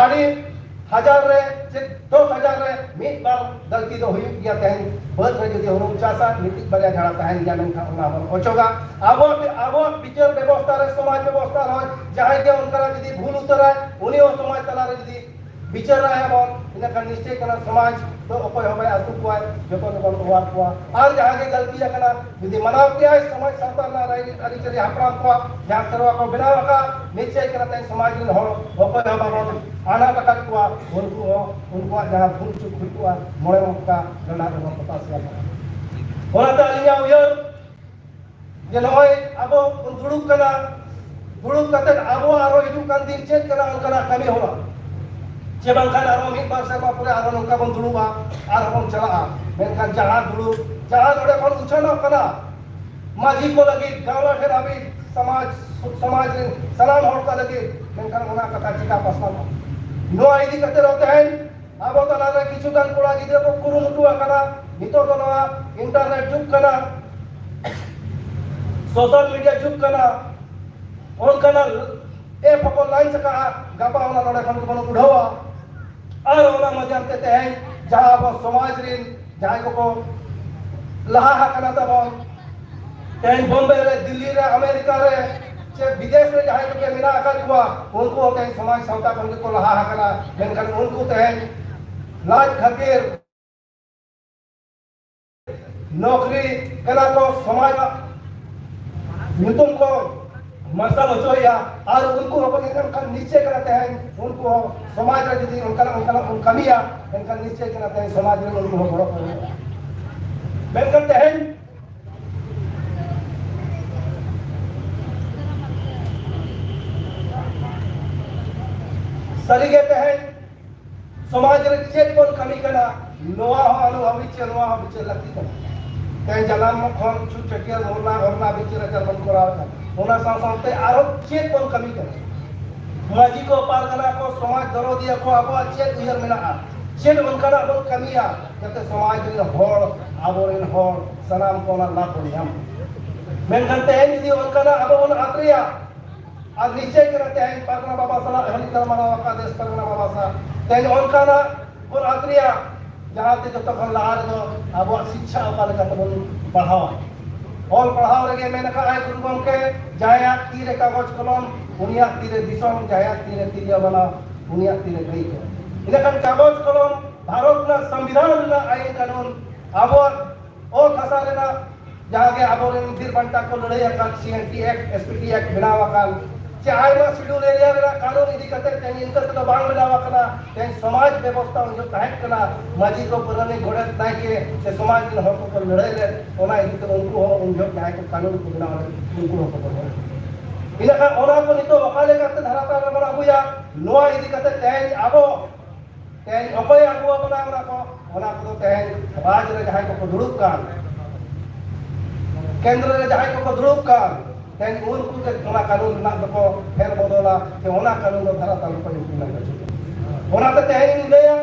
ᱟᱹᱰᱤ ᱦᱟᱡᱟᱨ ᱨᱮ ᱪᱮ ᱫᱚᱥ ᱦᱟᱡᱟᱨ ᱨᱮ ᱢᱤᱫ ᱵᱟᱨ ᱜᱟᱹᱞᱛᱤ ᱫᱚ ᱦᱩᱭᱩᱜ ᱜᱮᱭᱟ᱾ ᱛᱮᱦᱮᱧ ᱵᱟᱹᱫᱽ ᱨᱮ ᱡᱩᱫᱤ ᱦᱩᱲᱩᱢ ᱪᱟᱥᱟ, ᱢᱤᱫᱴᱤᱡ ᱵᱟᱨᱭᱟ ᱡᱷᱟᱲᱟ ᱛᱟᱦᱮᱱ ᱜᱮᱭᱟ, ᱢᱮᱱᱠᱷᱟᱱ ᱚᱱᱟ ᱵᱚᱱ ᱚᱪᱚᱜᱟ᱾ ᱟᱵᱚᱣᱟᱜ, ᱟᱵᱚᱣᱟᱜ ᱵᱤᱪᱟᱹᱨ ᱵᱮᱵᱚᱥᱛᱷᱟ ᱨᱮ, ᱥᱚᱢᱟᱡᱽ ᱵᱮᱵᱚᱥᱛᱷᱟ ᱨᱮᱦᱚᱸ ᱡᱟᱦᱟᱸᱭ ᱜᱮ ᱚᱱᱠᱟᱱᱟᱜ ᱡᱩᱫᱤ ᱵᱷᱩᱞ ᱩᱛᱟᱹᱨᱟᱭ, ᱩᱱᱤ ᱦᱚᱸ ᱥᱚᱢᱟᱡᱽ ᱛᱟᱞᱟᱨᱮ ᱡᱩᱫᱤ ᱵᱤᱪᱟᱹᱨ ᱨᱟᱭᱟᱵᱚᱱ, ᱤᱱᱟᱹᱠᱷᱟᱱ ᱱᱤᱥᱪᱚᱭ ᱠᱟᱱᱟ ᱥᱚᱢᱟᱡᱽ ᱫᱚ ᱚᱠᱚᱭ ᱦᱚᱸ ᱵᱟᱭ ᱟᱹᱛᱩ ᱠᱚᱣᱟ, ᱡᱚᱛᱚ ᱜᱮᱵᱚᱱ ᱚᱣᱟᱨ ᱠᱚᱣᱟ᱾ ᱟᱨ ᱡᱟᱦᱟᱸ ᱜᱮ ᱜᱟᱹᱞᱛᱤ ᱟᱠᱟᱱᱟ, ᱡᱩᱫᱤ ᱢᱟᱱᱟᱣ ᱠᱮᱭᱟᱭ ᱥᱚᱢᱟᱡᱽ ᱥᱟᱶᱛᱟ ᱨᱮᱱᱟᱜ ᱨᱟᱭ-, ᱟᱹᱨᱤᱪᱟᱹᱞᱤ ᱦᱟᱯᱲᱟᱢ ᱠᱚᱣᱟᱜ ᱡᱟᱦᱟᱸ ᱥᱮᱨᱣᱟ ᱠᱚ ᱵᱮᱱᱟᱣ ᱟᱠᱟᱫ, ᱱᱤᱥᱪᱚᱭ ᱠᱟᱱᱟ ᱛᱮᱦᱮᱧ ᱥᱚᱢᱟᱡᱽ ᱨᱮᱱ ᱦᱚᱲ ᱚᱠᱚᱭ ᱦᱚᱸ ᱵᱟᱵᱚᱱ ᱟᱱᱟᱴ ᱟᱠᱟᱫ ᱠᱚᱣᱟ, ᱩᱱᱠᱩ ᱦᱚᱸ ᱩᱱᱠᱩᱣᱟᱜ ᱡᱟᱦᱟᱸ ᱵᱷᱩᱞ ᱪᱩᱠ ᱦᱩᱭ ᱠᱚᱜᱼᱟ, ᱢᱚᱬᱮ ᱢᱚᱦᱰᱟ ᱜᱟᱰᱟ ᱨᱮᱵᱚᱱ ᱯᱚᱛᱟᱥ ᱜᱮᱭᱟ᱾ ᱚᱱᱟᱛᱮ ᱟᱹᱞᱤᱧᱟᱜ ᱩᱭᱦᱟᱹᱨ, ᱡᱮ ᱱᱚᱜᱼᱚᱭ ᱟᱵᱚ ᱵᱚᱱ ᱫᱩᱲᱩᱵ ᱠᱟᱱᱟ, ᱫᱩᱲᱩᱵ ᱠᱟᱛᱮ ᱟᱵᱚ ᱟᱨᱚ ᱦᱤᱡᱩᱜ ᱠᱟᱱ ᱫᱤᱱ ᱪᱮᱫ ᱠᱟᱱᱟ ᱚᱱᱠᱟᱱᱟᱜ ᱠᱟᱹᱢᱤ ᱦᱚᱨᱟ, ᱪᱮ ᱵᱟᱝᱠᱷᱟᱱ ᱟᱨᱚ ᱢᱤᱫ ᱵᱟᱨ ᱥᱮᱨᱢᱟ ᱯᱚᱨᱮ ᱟᱨᱚ ᱱᱚᱝᱠᱟ ᱵᱚᱱ ᱫᱩᱲᱩᱵᱟ, ᱟᱨᱦᱚᱸ ᱵᱚᱱ ᱪᱟᱞᱟᱜᱼᱟ᱾ ᱢᱮᱱᱠᱷᱟᱱ ᱡᱟᱦᱟᱸ ᱫᱩᱲᱩᱵ, ᱡᱟᱦᱟᱸ ᱱᱚᱰᱮ ᱠᱷᱚᱱ ᱩᱪᱷᱟᱹᱱᱚᱜ ᱠᱟᱱᱟ, ᱢᱟᱹᱡᱷᱤ ᱠᱚ ᱞᱟᱹᱜᱤᱫ, ᱜᱟᱶᱞᱟ ᱴᱷᱮᱱ ᱦᱟᱹᱵᱤᱡ, ᱥᱚᱢᱟᱡᱽ, ᱥᱚᱢᱟᱡᱽ ᱨᱮᱱ ᱥᱟᱱᱟᱢ ᱦᱚᱲ ᱠᱚ ᱞᱟᱹᱜᱤᱫ, ᱢᱮᱱᱠᱷᱟᱱ ᱚᱱᱟ ᱠᱟᱛᱷᱟ ᱪᱤᱠᱟ ᱯᱟᱥᱱᱟᱣᱚᱜᱼᱟ? ᱱᱚᱣᱟ ᱤᱫᱤ ᱠᱟᱛᱮ ᱨᱮᱦᱚᱸ ᱛᱮᱦᱮᱧ ᱟᱵᱚ ᱛᱟᱞᱟᱨᱮ ᱠᱤᱪᱷᱩ ᱜᱟᱱ ᱠᱚᱲᱟ ᱜᱤᱫᱽᱨᱟᱹ ᱠᱚ ᱠᱩᱨᱩᱢᱩᱴᱩ ᱟᱠᱟᱱᱟ᱾ ᱱᱤᱛᱚᱜ ᱫᱚ ᱱᱚᱣᱟ ᱤᱱᱴᱟᱨᱱᱮᱴ ᱡᱩᱜᱽ ᱠᱟᱱᱟ, ᱥᱳᱥᱟᱞ ᱢᱤᱰᱤᱭᱟ ᱡᱩᱜᱽ ᱠᱟᱱᱟ, ᱚᱱᱠᱟᱱᱟᱜ ᱮᱯ ᱦᱚᱸᱠᱚ ᱞᱟᱱᱪ ᱟᱠᱟᱫᱼᱟ᱾ ᱜᱟᱯᱟ ᱚᱱᱟ ᱱᱚᱰᱮ ᱠᱷᱚᱱ ᱜᱮᱵᱚᱱ ᱩᱰᱷᱟᱹᱣᱟ᱾ ᱟᱨ ᱚᱱᱟ ᱢᱟᱫᱽᱫᱷᱚᱢ ᱛᱮ ᱛᱮᱦᱮᱧ ᱡᱟᱦᱟᱸ ᱟᱵᱚ ᱥᱚᱢᱟᱡᱽ ᱨᱮᱱ ᱡᱟᱦᱟᱸᱭ ᱠᱚᱠᱚ ᱞᱟᱦᱟ ᱟᱠᱟᱱᱟ ᱛᱟᱵᱚᱱ, ᱛᱮᱦᱮᱧ ᱵᱚᱢᱵᱮ ᱨᱮ, ᱫᱤᱞᱞᱤ ᱨᱮ, ᱟᱢᱮᱨᱤᱠᱟ ᱨᱮ, ᱪᱮ ᱵᱤᱫᱮᱥ ᱨᱮ ᱡᱟᱦᱟᱸᱭ ᱠᱚᱜᱮ ᱢᱮᱱᱟᱜ ᱟᱠᱟᱫ ᱠᱚᱣᱟ, ᱩᱱᱠᱩ ᱦᱚᱸ ᱛᱮᱦᱮᱧ ᱥᱚᱢᱟᱡᱽ ᱥᱟᱶᱛᱟ ᱠᱷᱚᱱ ᱜᱮᱠᱚ ᱞᱟᱦᱟ ᱟᱠᱟᱱᱟ᱾ ᱢᱮᱱᱠᱷᱟᱱ ᱩᱱᱠᱩ ᱛᱮᱦᱮᱧ ᱞᱟᱡ ᱠᱷᱟᱹᱛᱤᱨ, ᱱᱚᱠᱨᱤ ᱠᱟᱱᱟ ᱠᱚ, ᱥᱚᱢᱟᱡᱽ ᱧᱩᱛᱩᱢ ᱠᱚ ᱢᱟᱨᱥᱟᱞ ᱦᱚᱪᱚᱭᱮᱫᱼᱟ᱾ ᱟᱨ ᱩᱱᱠᱩ ᱦᱚᱸᱠᱚ ᱧᱮᱞ ᱠᱷᱟᱱ ᱱᱤᱥᱪᱚᱭ ᱠᱟᱱᱟ ᱛᱮᱦᱮᱧ ᱩᱱᱠᱩ ᱦᱚᱸ ᱥᱚᱢᱟᱡᱽ ᱨᱮ ᱡᱩᱫᱤ ᱚᱱᱠᱟᱱᱟᱜ ᱚᱱᱠᱟᱱᱟᱜ ᱵᱚᱱ ᱠᱟᱹᱢᱤᱭᱟ, ᱮᱱᱠᱷᱟᱱ ᱱᱤᱥᱪᱚᱭ ᱠᱟᱱᱟ ᱛᱮᱦᱮᱧ ᱥᱚᱢᱟᱡᱽ ᱨᱮ ᱩᱱᱠᱩ ᱦᱚᱸ ᱜᱚᱲᱚ ᱠᱚ ᱮᱢᱚᱜᱼᱟ᱾ ᱢᱮᱱᱠᱷᱟᱱ ᱛᱮᱦᱮᱧ ᱥᱟᱹᱨᱤᱜᱮ ᱛᱮᱦᱮᱧ ᱥᱚᱢᱟᱡᱽ ᱨᱮ ᱪᱮᱫ ᱵᱚᱱ ᱠᱟᱹᱢᱤ ᱠᱟᱱᱟ, ᱱᱚᱣᱟ ᱦᱚᱸ ᱟᱞᱚ ᱵᱤᱪᱟᱹᱨ, ᱱᱚᱣᱟ ᱦᱚᱸ ᱵᱤᱪᱟᱹᱨ ᱞᱟᱹᱠᱛᱤ ᱠᱟᱱᱟ᱾ ᱛᱮᱦᱮᱧ ᱡᱟᱱᱟᱢ ᱠᱷᱚᱱ ᱪᱷᱩᱴ ᱪᱷᱟᱹᱴᱭᱟᱹᱨ ᱢᱚᱨᱱᱟ ᱜᱷᱚᱨᱱᱟ ᱵᱤᱪᱟᱹᱨ ᱟᱪᱟᱨ ᱵᱚᱱ ᱠᱚᱨᱟᱣ ᱮᱫᱟ, ᱚᱱᱟ ᱥᱟᱶ ᱥᱟᱶᱛᱮ ᱟᱨᱚ ᱪᱮᱫ ᱵᱚᱱ ᱠᱟᱹᱢᱤ ᱠᱟᱱᱟ? ᱢᱟᱹᱡᱷᱤ ᱠᱚ, ᱯᱟᱨᱜᱟᱱᱟ ᱠᱚ, ᱥᱚᱢᱟᱡᱽ ᱫᱚᱨᱚᱫᱤᱭᱟᱹ ᱠᱚ ᱟᱵᱚᱣᱟᱜ ᱪᱮᱫ ᱩᱭᱦᱟᱹᱨ ᱢᱮᱱᱟᱜᱼᱟ? ᱪᱮᱫ ᱚᱱᱠᱟᱱᱟᱜ ᱵᱚᱱ ᱠᱟᱹᱢᱤᱭᱟ ᱡᱟᱛᱮ ᱥᱚᱢᱟᱡᱽ ᱨᱮᱱ ᱦᱚᱲ, ᱟᱵᱚᱨᱮᱱ ᱦᱚᱲ ᱥᱟᱱᱟᱢ ᱠᱚ ᱚᱱᱟ ᱞᱟᱵᱷ ᱵᱚᱱ ᱧᱟᱢ? ᱢᱮᱱᱠᱷᱟᱱ ᱛᱮᱦᱮᱧ ᱡᱩᱫᱤ ᱚᱱᱠᱟᱱᱟᱜ ᱟᱵᱚ ᱵᱚᱱ ᱟᱫ ᱨᱮᱭᱟ, ᱟᱨ ᱱᱤᱥᱪᱚᱭ ᱠᱟᱱᱟ ᱛᱮᱦᱮᱧ ᱯᱟᱨᱜᱟᱱᱟ ᱵᱟᱵᱟ ᱥᱟᱞᱟᱜ ᱦᱟᱹᱱᱤ ᱜᱟᱞᱢᱟᱨᱟᱣ ᱟᱠᱟᱫ ᱫᱮᱥ ᱯᱟᱨᱜᱟᱱᱟ ᱵᱟᱵᱟ ᱥᱟᱞᱟᱜ, ᱛᱮᱦᱮᱧ ᱚᱱᱠᱟᱱᱟᱜ ᱵᱚᱱ ᱟᱫ ᱨᱮᱭᱟ, ᱡᱟᱦᱟᱸᱛᱮ ᱡᱚᱛᱚ ᱠᱷᱚᱱ ᱞᱟᱦᱟ ᱨᱮᱫᱚ ᱟᱵᱚᱣᱟᱜ ᱥᱤᱪᱪᱷᱟ ᱚᱠᱟ ᱞᱮᱠᱟ ᱛᱮᱵᱚᱱ ᱵᱟᱲᱦᱟᱣᱟ᱾ ᱚᱞ ᱯᱟᱲᱦᱟᱣ ᱨᱮᱜᱮ ᱢᱮᱱ ᱟᱠᱟᱫ ᱟᱭ ᱜᱩᱨᱩ ᱜᱚᱢᱠᱮ, ᱡᱟᱦᱟᱸᱭᱟᱜ ᱛᱤ ᱨᱮ ᱠᱟᱜᱚᱡᱽ ᱠᱚᱞᱚᱢ, ᱩᱱᱤᱭᱟᱜ ᱛᱤ ᱨᱮ ᱫᱤᱥᱚᱢ, ᱡᱟᱦᱟᱸᱭᱟᱜ ᱛᱤ ᱨᱮ ᱛᱤᱨᱭᱳ ᱵᱟᱱᱟᱢ, ᱩᱱᱤᱭᱟᱜ ᱛᱤ ᱨᱮ ᱫᱟᱹᱭᱠᱟᱹ᱾ ᱤᱱᱟᱹᱠᱷᱟᱱ ᱠᱟᱜᱚᱡᱽ ᱠᱚᱞᱚᱢ, ᱵᱷᱟᱨᱚᱛ ᱨᱮᱱᱟᱜ ᱥᱚᱝᱵᱤᱫᱷᱟᱱ ᱨᱮᱱᱟᱜ ᱟᱭᱤᱱ ᱠᱟᱹᱱᱩᱱ, ᱟᱵᱚᱣᱟᱜ ᱚᱛ ᱦᱟᱥᱟ ᱨᱮᱱᱟᱜ ᱡᱟᱦᱟᱸ ᱜᱮ ᱟᱵᱚᱨᱮᱱ ᱵᱤᱨ ᱵᱟᱱᱴᱟ ᱠᱚ ᱞᱟᱹᱲᱦᱟᱹᱭ ᱟᱠᱟᱫ, C N T act, S P T act ᱵᱮᱱᱟᱣ ᱟᱠᱟᱱ, ᱪᱮ ᱟᱭᱢᱟ ᱥᱤᱰᱩᱞ ᱮᱨᱤᱭᱟ ᱨᱮᱱᱟᱜ ᱠᱟᱹᱱᱩᱱ ᱤᱫᱤ ᱠᱟᱛᱮ ᱛᱮᱦᱮᱧ ᱤᱱᱠᱟᱹ ᱛᱮᱫᱚ ᱵᱟᱝ ᱵᱮᱱᱟᱣ ᱟᱠᱟᱱᱟ᱾ ᱛᱮᱦᱮᱧ ᱥᱚᱢᱟᱡᱽ ᱵᱮᱵᱚᱥᱛᱷᱟ ᱩᱱ ᱡᱚᱠᱷᱚᱱ ᱛᱟᱦᱮᱸ ᱠᱟᱱᱟ, ᱢᱟᱹᱡᱷᱤ ᱠᱚ, ᱯᱟᱨᱟᱱᱤᱠ, ᱜᱚᱰᱮᱛ, ᱱᱟᱭᱠᱮ ᱥᱮ ᱥᱚᱢᱟᱡᱽ ᱨᱮᱱ ᱦᱚᱲ ᱠᱚᱠᱚ ᱞᱟᱹᱲᱦᱟᱹᱭ ᱞᱮᱫ, ᱚᱱᱟ ᱤᱫᱤ ᱛᱮ ᱩᱱᱠᱩ ᱦᱚᱸ ᱩᱱ ᱡᱚᱠᱷᱚᱱ ᱡᱟᱦᱟᱸᱭ ᱠᱚ ᱠᱟᱹᱱᱩᱱ ᱠᱚ ᱵᱮᱱᱟᱣ ᱞᱮᱫ, ᱩᱱᱠᱩ ᱦᱚᱸᱠᱚ ᱵᱚᱫᱚᱞ ᱞᱮᱫ᱾ ᱤᱱᱟᱹ ᱠᱷᱟᱱ ᱚᱱᱟ ᱠᱚ ᱱᱤᱛᱚᱜ ᱚᱠᱟ ᱞᱮᱠᱟᱛᱮ ᱫᱷᱟᱨᱟ ᱛᱟᱞ ᱨᱮᱵᱚᱱ ᱟᱹᱜᱩᱭᱟ, ᱱᱚᱣᱟ ᱤᱫᱤ ᱠᱟᱛᱮ ᱛᱮᱦᱮᱧ ᱟᱵᱚ ᱛᱮᱦᱮᱧ ᱚᱠᱚᱭᱮ ᱟᱹᱜᱩ ᱟᱵᱚᱱᱟ ᱚᱱᱟ ᱠᱚ? ᱚᱱᱟ ᱠᱚᱫᱚ ᱛᱮᱦᱮᱧ ᱨᱟᱡᱽ ᱨᱮ ᱡᱟᱦᱟᱸᱭ ᱠᱚᱠᱚ ᱫᱩᱲᱩᱵ ᱠᱟᱱ, ᱠᱮᱱᱫᱨᱚ ᱨᱮ ᱡᱟᱦᱟᱸᱭ ᱠᱚᱠᱚ ᱫᱩᱲᱩᱵ ᱠᱟᱱ, ᱛᱮᱦᱮᱧ ᱩᱱᱠᱩ ᱜᱮ ᱚᱱᱟ ᱠᱟᱹᱱᱩᱱ ᱨᱮᱱᱟᱜ ᱫᱚᱠᱚ ᱯᱷᱮᱨ ᱵᱚᱫᱚᱞᱟ, ᱥᱮ ᱚᱱᱟ ᱠᱟᱹᱱᱩᱱ ᱫᱚ ᱫᱷᱟᱨᱟ ᱛᱟᱞ ᱨᱮᱠᱚ implement ᱦᱚᱪᱚᱭᱟ᱾ ᱚᱱᱟᱛᱮ ᱛᱮᱦᱮᱧ ᱤᱧ ᱞᱟᱹᱭᱟ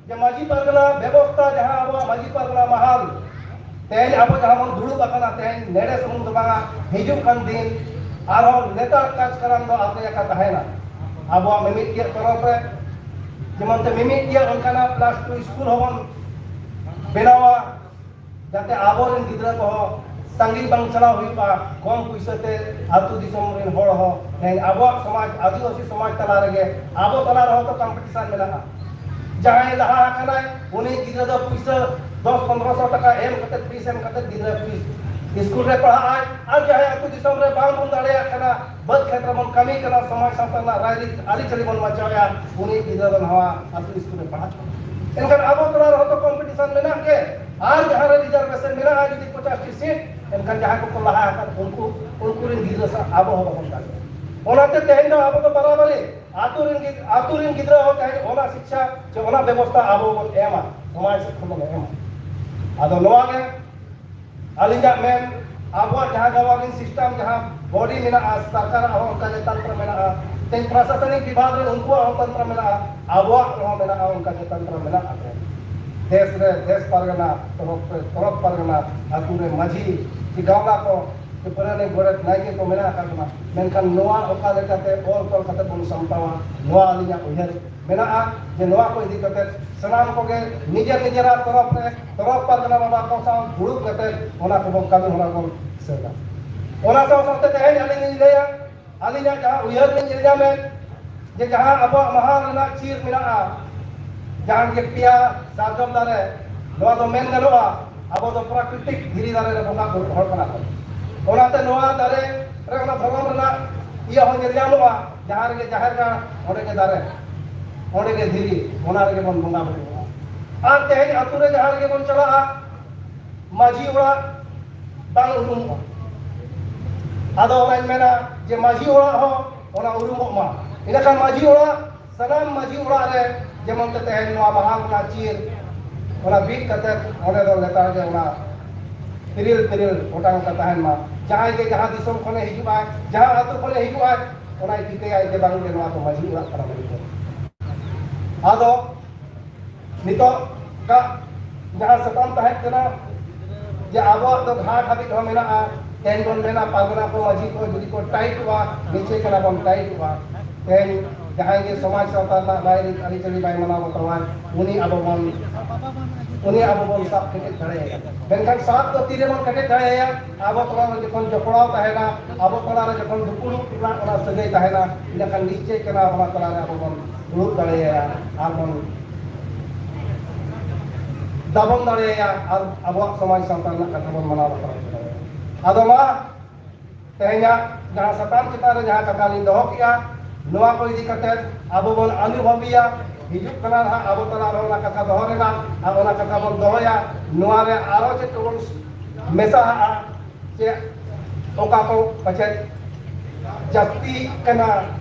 ᱡᱮ ᱢᱟᱹᱡᱷᱤ ᱯᱟᱨᱜᱟᱱᱟ ᱵᱮᱵᱚᱥᱛᱷᱟ, ᱡᱟᱦᱟᱸ ᱟᱵᱚᱣᱟᱜ ᱢᱟᱹᱡᱷᱤ ᱯᱟᱨᱜᱟᱱᱟ ᱢᱟᱦᱟᱞ, ᱛᱮᱦᱮᱧ ᱟᱵᱚ ᱡᱟᱦᱟᱸ ᱵᱚᱱ ᱫᱩᱲᱩᱵ ᱟᱠᱟᱱᱟ, ᱛᱮᱦᱮᱧ ᱱᱮᱰᱮ ᱥᱩᱢᱩᱝ ᱫᱚ ᱵᱟᱝᱟ, ᱦᱤᱡᱩᱜ ᱠᱟᱱ ᱫᱤᱱ ᱟᱨᱦᱚᱸ ᱱᱮᱛᱟᱨ ᱠᱟᱡᱽᱠᱟᱨᱟᱢ ᱫᱚ ᱟᱯᱮ ᱟᱠᱟ ᱛᱟᱦᱮᱱᱟ᱾ ᱟᱵᱚᱣᱟᱜ ᱢᱤᱢᱤᱫ ᱜᱮ ᱛᱚᱨᱚᱯ ᱨᱮ, ᱡᱮᱢᱚᱱ ᱛᱮ ᱢᱤᱢᱤᱫ ᱜᱮ ᱚᱱᱠᱟᱱᱟᱜ ᱯᱞᱟᱥ ᱴᱩ ᱥᱠᱩᱞ ᱦᱚᱸᱵᱚᱱ ᱵᱮᱱᱟᱣᱟ, ᱡᱟᱛᱮ ᱟᱵᱚᱨᱮᱱ ᱜᱤᱫᱽᱨᱟᱹ ᱠᱚᱦᱚᱸ ᱥᱟᱺᱜᱤᱧ ᱵᱟᱝ ᱪᱟᱞᱟᱣ ᱦᱩᱭᱩᱜᱼᱟ, ᱠᱚᱢ ᱯᱩᱭᱥᱟᱹ ᱛᱮ ᱟᱹᱛᱩ ᱫᱤᱥᱚᱢ ᱨᱮᱱ ᱦᱚᱲ ᱦᱚᱸ ᱛᱮᱦᱮᱧ ᱟᱵᱚᱣᱟᱜ ᱥᱚᱢᱟᱡᱽ, ᱟᱹᱫᱤᱵᱟᱹᱥᱤ ᱥᱚᱢᱟᱡᱽ ᱛᱟᱞᱟ ᱨᱮᱜᱮ ᱟᱵᱚ ᱛᱟᱞᱟ ᱨᱮᱦᱚᱸ ᱛᱚ ᱠᱚᱢᱯᱤᱴᱤᱥᱚᱱ ᱢᱮᱱᱟᱜᱼᱟ᱾ ᱡᱟᱦᱟᱸᱭ ᱞᱟᱦᱟ ᱟᱠᱟᱱᱟᱭ, ᱩᱱᱤ ᱜᱤᱫᱽᱨᱟᱹ ᱫᱚ ᱯᱩᱭᱥᱟᱹ ᱫᱚᱥ ᱯᱚᱱᱨᱚ ᱥᱚ ᱴᱟᱠᱟ ᱮᱢ ᱠᱟᱛᱮ, ᱯᱷᱤᱥ ᱮᱢ ᱠᱟᱛᱮ ᱜᱤᱫᱽᱨᱟᱹ ᱯᱷᱤᱥ ᱥᱠᱩᱞ ᱨᱮ ᱯᱟᱲᱦᱟᱜ ᱟᱭ᱾ ᱟᱨ ᱡᱟᱦᱟᱸᱭ ᱟᱹᱛᱩ ᱫᱤᱥᱚᱢ ᱨᱮ ᱵᱟᱝ ᱵᱚᱱ ᱫᱟᱲᱮᱭᱟᱜ ᱠᱟᱱᱟ, ᱵᱟᱹᱫᱽ ᱠᱷᱮᱛ ᱨᱮᱵᱚᱱ ᱠᱟᱹᱢᱤ ᱠᱟᱱᱟ, ᱥᱚᱢᱟᱡᱽ ᱥᱟᱶᱛᱟ ᱨᱮᱱᱟᱜ ᱨᱟᱭᱨᱤᱛ ᱟᱹᱨᱤᱪᱟᱹᱞᱤ ᱵᱚᱱ ᱵᱟᱧᱪᱟᱣᱮᱫᱼᱟ, ᱩᱱᱤ ᱜᱤᱫᱽᱨᱟᱹ ᱫᱚ ᱱᱚᱣᱟ ᱟᱹᱛᱩ ᱥᱠᱩᱞ ᱨᱮ ᱯᱟᱲᱦᱟᱜ ᱠᱟᱱᱟ᱾ ᱮᱱᱠᱷᱟᱱ ᱟᱵᱚ ᱛᱟᱞᱟ ᱨᱮᱦᱚᱸ ᱛᱚ ᱠᱚᱢᱯᱤᱴᱤᱥᱚᱱ ᱢᱮᱱᱟᱜ ᱜᱮ᱾ ᱟᱨ ᱡᱟᱦᱟᱸ ᱨᱮ ᱨᱤᱡᱟᱨᱵᱷᱮᱥᱚᱱ ᱢᱮᱱᱟᱜᱼᱟ, ᱡᱩᱫᱤ ᱯᱚᱸᱪᱟᱥ ᱴᱤ ᱥᱤᱴ, ᱮᱱᱠᱷᱟᱱ ᱡᱟᱦᱟᱸᱭ ᱠᱚᱠᱚ ᱞᱟᱦᱟ ᱟᱠᱟᱱ ᱩᱱᱠᱩ, ᱩᱱᱠᱩ ᱨᱮᱱ ᱜᱤᱫᱽᱨᱟᱹ ᱥᱟᱶ ᱟᱵᱚ ᱦᱚᱸ ᱵᱟᱵᱚᱱ ᱫᱟᱲᱮᱭᱟᱜᱼᱟ᱾ ᱚᱱᱟᱛᱮ ᱛᱮᱦᱮᱧ ᱫᱚ ᱟᱵᱚ ᱫᱚ ᱵᱟᱨᱟᱵᱟᱨᱤ ᱟᱹᱛᱩ ᱨᱮᱱ ᱜᱤᱫ-, ᱟᱹᱛᱩ ᱨᱮᱱ ᱜᱤᱫᱽᱨᱟᱹ ᱦᱚᱸ ᱛᱮᱦᱮᱧ ᱚᱱᱟ ᱥᱤᱠᱷᱟ ᱪᱮ ᱚᱱᱟ ᱵᱮᱵᱚᱥᱛᱷᱟ ᱟᱵᱚ ᱵᱚᱱ ᱮᱢᱟ, ᱥᱚᱢᱟᱡᱽ ᱥᱮᱫ ᱠᱷᱚᱱ ᱵᱚᱱ ᱮᱢᱟ᱾ ᱟᱫᱚ ᱱᱚᱣᱟ ᱜᱮ ᱟᱹᱞᱤᱧᱟᱜ ᱢᱮᱱ, ᱟᱵᱚᱣᱟᱜ ᱡᱟᱦᱟᱸ governing system, ᱡᱟᱦᱟᱸ body ᱢᱮᱱᱟᱜᱼᱟ, ᱥᱚᱨᱠᱟᱨᱟᱜ ᱦᱚᱸ ᱚᱱᱠᱟ ᱜᱮ ᱛᱚᱱᱛᱨᱚ ᱢᱮᱱᱟᱜᱼᱟ, ᱛᱮᱦᱮᱧ ᱯᱨᱚᱥᱟᱥᱚᱱᱤᱠ ᱵᱤᱵᱷᱟᱜᱽ ᱨᱮ ᱩᱱᱠᱩᱣᱟᱜ ᱦᱚᱸ ᱛᱚᱱᱛᱨᱚ ᱢᱮᱱᱟᱜᱼᱟ, ᱟᱵᱚᱣᱟᱜ ᱨᱮᱦᱚᱸ ᱢᱮᱱᱟᱜᱼᱟ, ᱚᱱᱠᱟ ᱜᱮ ᱛᱚᱱᱛᱨᱚ ᱢᱮᱱᱟᱜᱼᱟ᱾ ᱫᱮᱥ ᱨᱮ ᱫᱮᱥ ᱯᱟᱨᱜᱟᱱᱟ, ᱛᱚᱨᱚᱯ ᱨᱮ ᱛᱚᱨᱚᱯ ᱯᱟᱨᱜᱟᱱᱟ, ᱟᱹᱛᱩ ᱨᱮ ᱢᱟᱹᱡᱷᱤ, ᱠᱤ ᱜᱟᱶᱞᱟ ᱠᱚ, ᱠᱤ ᱯᱟᱨᱟᱱᱤᱠ, ᱜᱚᱰᱮᱛ, ᱱᱟᱭᱠᱮ ᱠᱚ ᱢᱮᱱᱟᱜ ᱟᱠᱟᱫ ᱵᱚᱱᱟ, ᱢᱮᱱᱠᱷᱟᱱ ᱱᱚᱣᱟ ᱚᱠᱟ ᱞᱮᱠᱟᱛᱮ ᱚᱞ ᱛᱚᱞ ᱠᱟᱛᱮ ᱵᱚᱱ ᱥᱟᱢᱴᱟᱣᱟ, ᱱᱚᱣᱟ ᱟᱹᱞᱤᱧᱟᱜ ᱩᱭᱦᱟᱹᱨ ᱢᱮᱱᱟᱜᱼᱟ ᱡᱮ ᱱᱚᱣᱟ ᱠᱚ ᱤᱫᱤ ᱠᱟᱛᱮ ᱥᱟᱱᱟᱢ ᱠᱚᱜᱮ ᱱᱤᱡᱮᱨ ᱱᱤᱡᱮᱨᱟᱜ ᱛᱚᱨᱚᱯ ᱨᱮ, ᱛᱚᱨᱚᱯ ᱯᱟᱨᱜᱟᱱᱟ ᱵᱟᱵᱟ ᱠᱚ ᱥᱟᱶ ᱫᱩᱲᱩᱵ ᱠᱟᱛᱮ ᱚᱱᱟ ᱠᱚᱵᱚᱱ ᱠᱟᱹᱢᱤ ᱦᱚᱨᱟ ᱵᱚᱱ ᱥᱟᱹᱛᱟ᱾ ᱚᱱᱟ ᱥᱟᱶ ᱥᱟᱶᱛᱮ ᱛᱮᱦᱮᱧ ᱟᱹᱞᱤᱧ ᱞᱤᱧ ᱞᱟᱹᱭᱟ, ᱟᱹᱞᱤᱧᱟᱜ ᱡᱟᱦᱟᱸ ᱩᱭᱦᱟᱹᱨ ᱞᱤᱧ ᱧᱮᱞ ᱧᱟᱢᱮᱫ, ᱡᱮ ᱡᱟᱦᱟᱸ ᱟᱵᱚᱣᱟᱜ ᱢᱟᱦᱟᱞ ᱨᱮᱱᱟᱜ ᱪᱤᱨ ᱢᱮᱱᱟᱜᱼᱟ, ᱡᱟᱦᱟᱸ ᱜᱮ ᱯᱮᱭᱟ ᱥᱟᱨᱡᱚᱢ ᱫᱟᱨᱮ, ᱱᱚᱣᱟ ᱫᱚ ᱢᱮᱱ ᱜᱟᱱᱚᱜᱼᱟ ᱟᱵᱚ ᱫᱚ ᱯᱨᱟᱠᱨᱤᱛᱤᱠ ᱫᱷᱤᱨᱤ ᱫᱟᱨᱮ ᱨᱮ ᱵᱚᱸᱜᱟ ᱵᱩᱨᱩ ᱦᱚᱲ ᱠᱟᱱᱟ ᱵᱚᱱ᱾ ᱚᱱᱟᱛᱮ ᱱᱚᱣᱟ ᱫᱟᱨᱮ ᱨᱮ ᱚᱱᱟ ᱫᱷᱚᱨᱚᱢ ᱨᱮᱱᱟᱜ ᱤᱭᱟᱹ ᱦᱚᱸ ᱧᱮᱞ ᱧᱟᱢᱚᱜᱼᱟ, ᱡᱟᱦᱟᱸ ᱨᱮᱜᱮ ᱡᱟᱦᱮᱨ ᱜᱟᱲ, ᱚᱸᱰᱮ ᱜᱮ ᱫᱟᱨᱮ, ᱚᱸᱰᱮ ᱜᱮ ᱫᱷᱤᱨᱤ, ᱚᱱᱟ ᱨᱮᱜᱮ ᱵᱚᱱ ᱵᱚᱸᱜᱟ ᱵᱩᱨᱩᱜᱼᱟ᱾ ᱟᱨ ᱛᱮᱦᱮᱧ ᱟᱹᱛᱩ ᱨᱮ ᱡᱟᱦᱟᱸ ᱨᱮᱜᱮ ᱵᱚᱱ ᱪᱟᱞᱟᱜᱼᱟ, ᱢᱟᱹᱡᱷᱤ ᱚᱲᱟᱜ ᱵᱟᱝ ᱩᱨᱩᱢᱚᱜᱼᱟ᱾ ᱟᱫᱚ ᱚᱱᱟᱧ ᱢᱮᱱᱟ ᱡᱮ ᱢᱟᱹᱡᱷᱤ ᱚᱲᱟᱜ ᱦᱚᱸ ᱚᱱᱟ ᱩᱨᱩᱢᱚᱜ ᱢᱟ᱾ ᱤᱱᱟᱹᱠᱷᱟᱱ ᱢᱟᱹᱡᱷᱤ ᱚᱲᱟᱜ, ᱥᱟᱱᱟᱢ ᱢᱟᱹᱡᱷᱤ ᱚᱲᱟᱜ ᱨᱮ ᱡᱮᱢᱚᱱ ᱛᱮ ᱛᱮᱦᱮᱧ ᱱᱚᱣᱟ ᱢᱟᱦᱟᱞ ᱨᱮᱱᱟᱜ ᱪᱤᱨ, ᱚᱱᱟ ᱵᱤᱫ ᱠᱟᱛᱮ ᱚᱸᱰᱮ ᱫᱚ ᱞᱮᱛᱟᱲ ᱜᱮ ᱚᱱᱟ ᱯᱤᱨᱤᱞ ᱯᱤᱨᱤᱞ ᱚᱴᱟᱝ ᱠᱟ ᱛᱟᱦᱮᱱ ᱢᱟ᱾ ᱡᱟᱦᱟᱸᱭ ᱜᱮ ᱡᱟᱦᱟᱸ ᱫᱤᱥᱚᱢ ᱠᱷᱚᱱᱮ ᱦᱤᱡᱩᱜᱼᱟᱭ, ᱡᱟᱦᱟᱸ ᱟᱹᱛᱩ ᱠᱷᱚᱱᱮ ᱦᱤᱡᱩᱜᱼᱟᱭ, ᱚᱱᱟᱭ ᱴᱷᱤᱠᱟᱹᱭᱟᱭ ᱡᱮ ᱵᱟᱝ ᱜᱮ ᱱᱚᱣᱟ ᱫᱚ ᱢᱟᱹᱡᱷᱤ ᱚᱲᱟᱜ ᱠᱟᱱᱟ ᱢᱮᱱᱛᱮ᱾ ᱟᱫᱚ ᱱᱤᱛᱚᱜ ᱠᱟᱜ ᱡᱟᱦᱟᱸ ᱥᱟᱛᱟᱢ ᱛᱟᱦᱮᱸ ᱠᱟᱱᱟ ᱡᱮ ᱟᱵᱚᱣᱟᱜ ᱫᱚ ᱜᱷᱟᱴ ᱦᱟᱹᱵᱤᱡ ᱦᱚᱸ ᱢᱮᱱᱟᱜᱼᱟ, ᱛᱮᱦᱮᱧ ᱵᱚᱱ ᱢᱮᱱᱟ ᱯᱟᱨᱜᱟᱱᱟ ᱠᱚ ᱢᱟᱹᱡᱷᱤ ᱠᱚ ᱡᱩᱫᱤ ᱠᱚ ᱴᱟᱭᱤᱴᱚᱜᱼᱟ, ᱱᱤᱪᱮ ᱠᱟᱱᱟ ᱵᱚᱱ ᱴᱟᱭᱤᱴᱚᱜᱼᱟ᱾ ᱛᱮᱦᱮᱧ ᱡᱟᱦᱟᱸᱭ ᱜᱮ ᱥᱚᱢᱟᱡᱽ ᱥᱟᱶᱛᱟ ᱨᱮᱱᱟᱜ ᱨᱟᱭᱨᱤᱛ ᱟᱹᱨᱤᱪᱟᱹᱞᱤ ᱵᱟᱭ ᱢᱟᱱᱟᱣ ᱵᱟᱛᱟᱣᱟ, ᱩᱱᱤ ᱟᱵᱚ ᱵᱚᱱ, ᱩᱱᱤ ᱟᱵᱚ ᱵᱚᱱ ᱥᱟᱵ ᱠᱮᱴᱮᱡ ᱫᱟᱲᱮᱭᱟᱭᱟ᱾ ᱢᱮᱱᱠᱷᱟᱱ ᱥᱟᱵ ᱫᱚ ᱛᱤᱨᱮᱵᱚᱱ ᱠᱮᱴᱮᱡ ᱫᱟᱲᱮᱭᱟᱭᱟ? ᱟᱵᱚ ᱛᱟᱞᱟᱨᱮ ᱡᱚᱠᱷᱚᱱ ᱡᱚᱯᱲᱟᱣ ᱛᱟᱦᱮᱱᱟ, ᱟᱵᱚ ᱛᱟᱞᱟᱨᱮ ᱡᱚᱠᱷᱚᱱ ᱫᱩᱯᱩᱲᱩᱵ ᱨᱮᱱᱟᱜ ᱚᱱᱟ ᱥᱟᱹᱜᱟᱹᱭ ᱛᱟᱦᱮᱱᱟ, ᱤᱱᱟᱹᱠᱷᱟᱱ ᱱᱤᱥᱪᱚᱭ ᱠᱟᱱᱟ ᱚᱱᱟ ᱛᱟᱞᱟᱨᱮ ᱟᱵᱚ ᱵᱚᱱ ᱫᱩᱲᱩᱵ ᱫᱟᱲᱮᱭᱟᱭᱟ ᱟᱨ ᱵᱚᱱ ᱫᱟᱵᱚᱱ ᱫᱟᱲᱮᱭᱟᱭᱟ ᱟᱨ ᱟᱵᱚᱣᱟᱜ ᱥᱚᱢᱟᱡᱽ ᱥᱟᱶᱛᱟ ᱨᱮᱱᱟᱜ ᱠᱟᱛᱷᱟ ᱵᱚᱱ ᱢᱟᱱᱟᱣ ᱵᱟᱛᱟᱣ ᱫᱟᱲᱮᱭᱟᱜᱼᱟ᱾ ᱟᱫᱚ ᱢᱟ ᱛᱮᱦᱮᱧᱟᱜ ᱡᱟᱦᱟᱸ ᱥᱟᱛᱟᱢ ᱪᱮᱛᱟᱱ ᱨᱮ ᱡᱟᱦᱟᱸ ᱠᱟᱛᱷᱟ ᱞᱤᱧ ᱫᱚᱦᱚ ᱠᱮᱜᱼᱟ, ᱱᱚᱣᱟ ᱠᱚ ᱤᱫᱤ ᱠᱟᱛᱮ ᱟᱵᱚ ᱵᱚᱱ ᱟᱹᱱᱩᱵᱷᱟᱵᱤᱭᱟ᱾ ᱦᱤᱡᱩᱜ ᱠᱟᱱᱟ ᱱᱟᱦᱟᱜ ᱟᱵᱚ ᱛᱟᱞᱟ ᱨᱮ ᱚᱱᱟ ᱠᱟᱛᱷᱟ ᱫᱚᱦᱚ ᱨᱮᱱᱟᱜ ᱟᱨ ᱚᱱᱟ ᱠᱟᱛᱷᱟ ᱵᱚᱱ ᱫᱚᱦᱚᱭᱟ᱾ ᱱᱚᱣᱟ ᱨᱮ ᱟᱨᱚ ᱪᱮᱫ ᱠᱚᱵᱚᱱ ᱢᱮᱥᱟᱦᱟᱜᱼᱟ, ᱪᱮᱫ ᱚᱠᱟ ᱠᱚ ᱯᱟᱪᱮᱫ ᱡᱟᱹᱥᱛᱤ ᱠᱟᱱᱟ,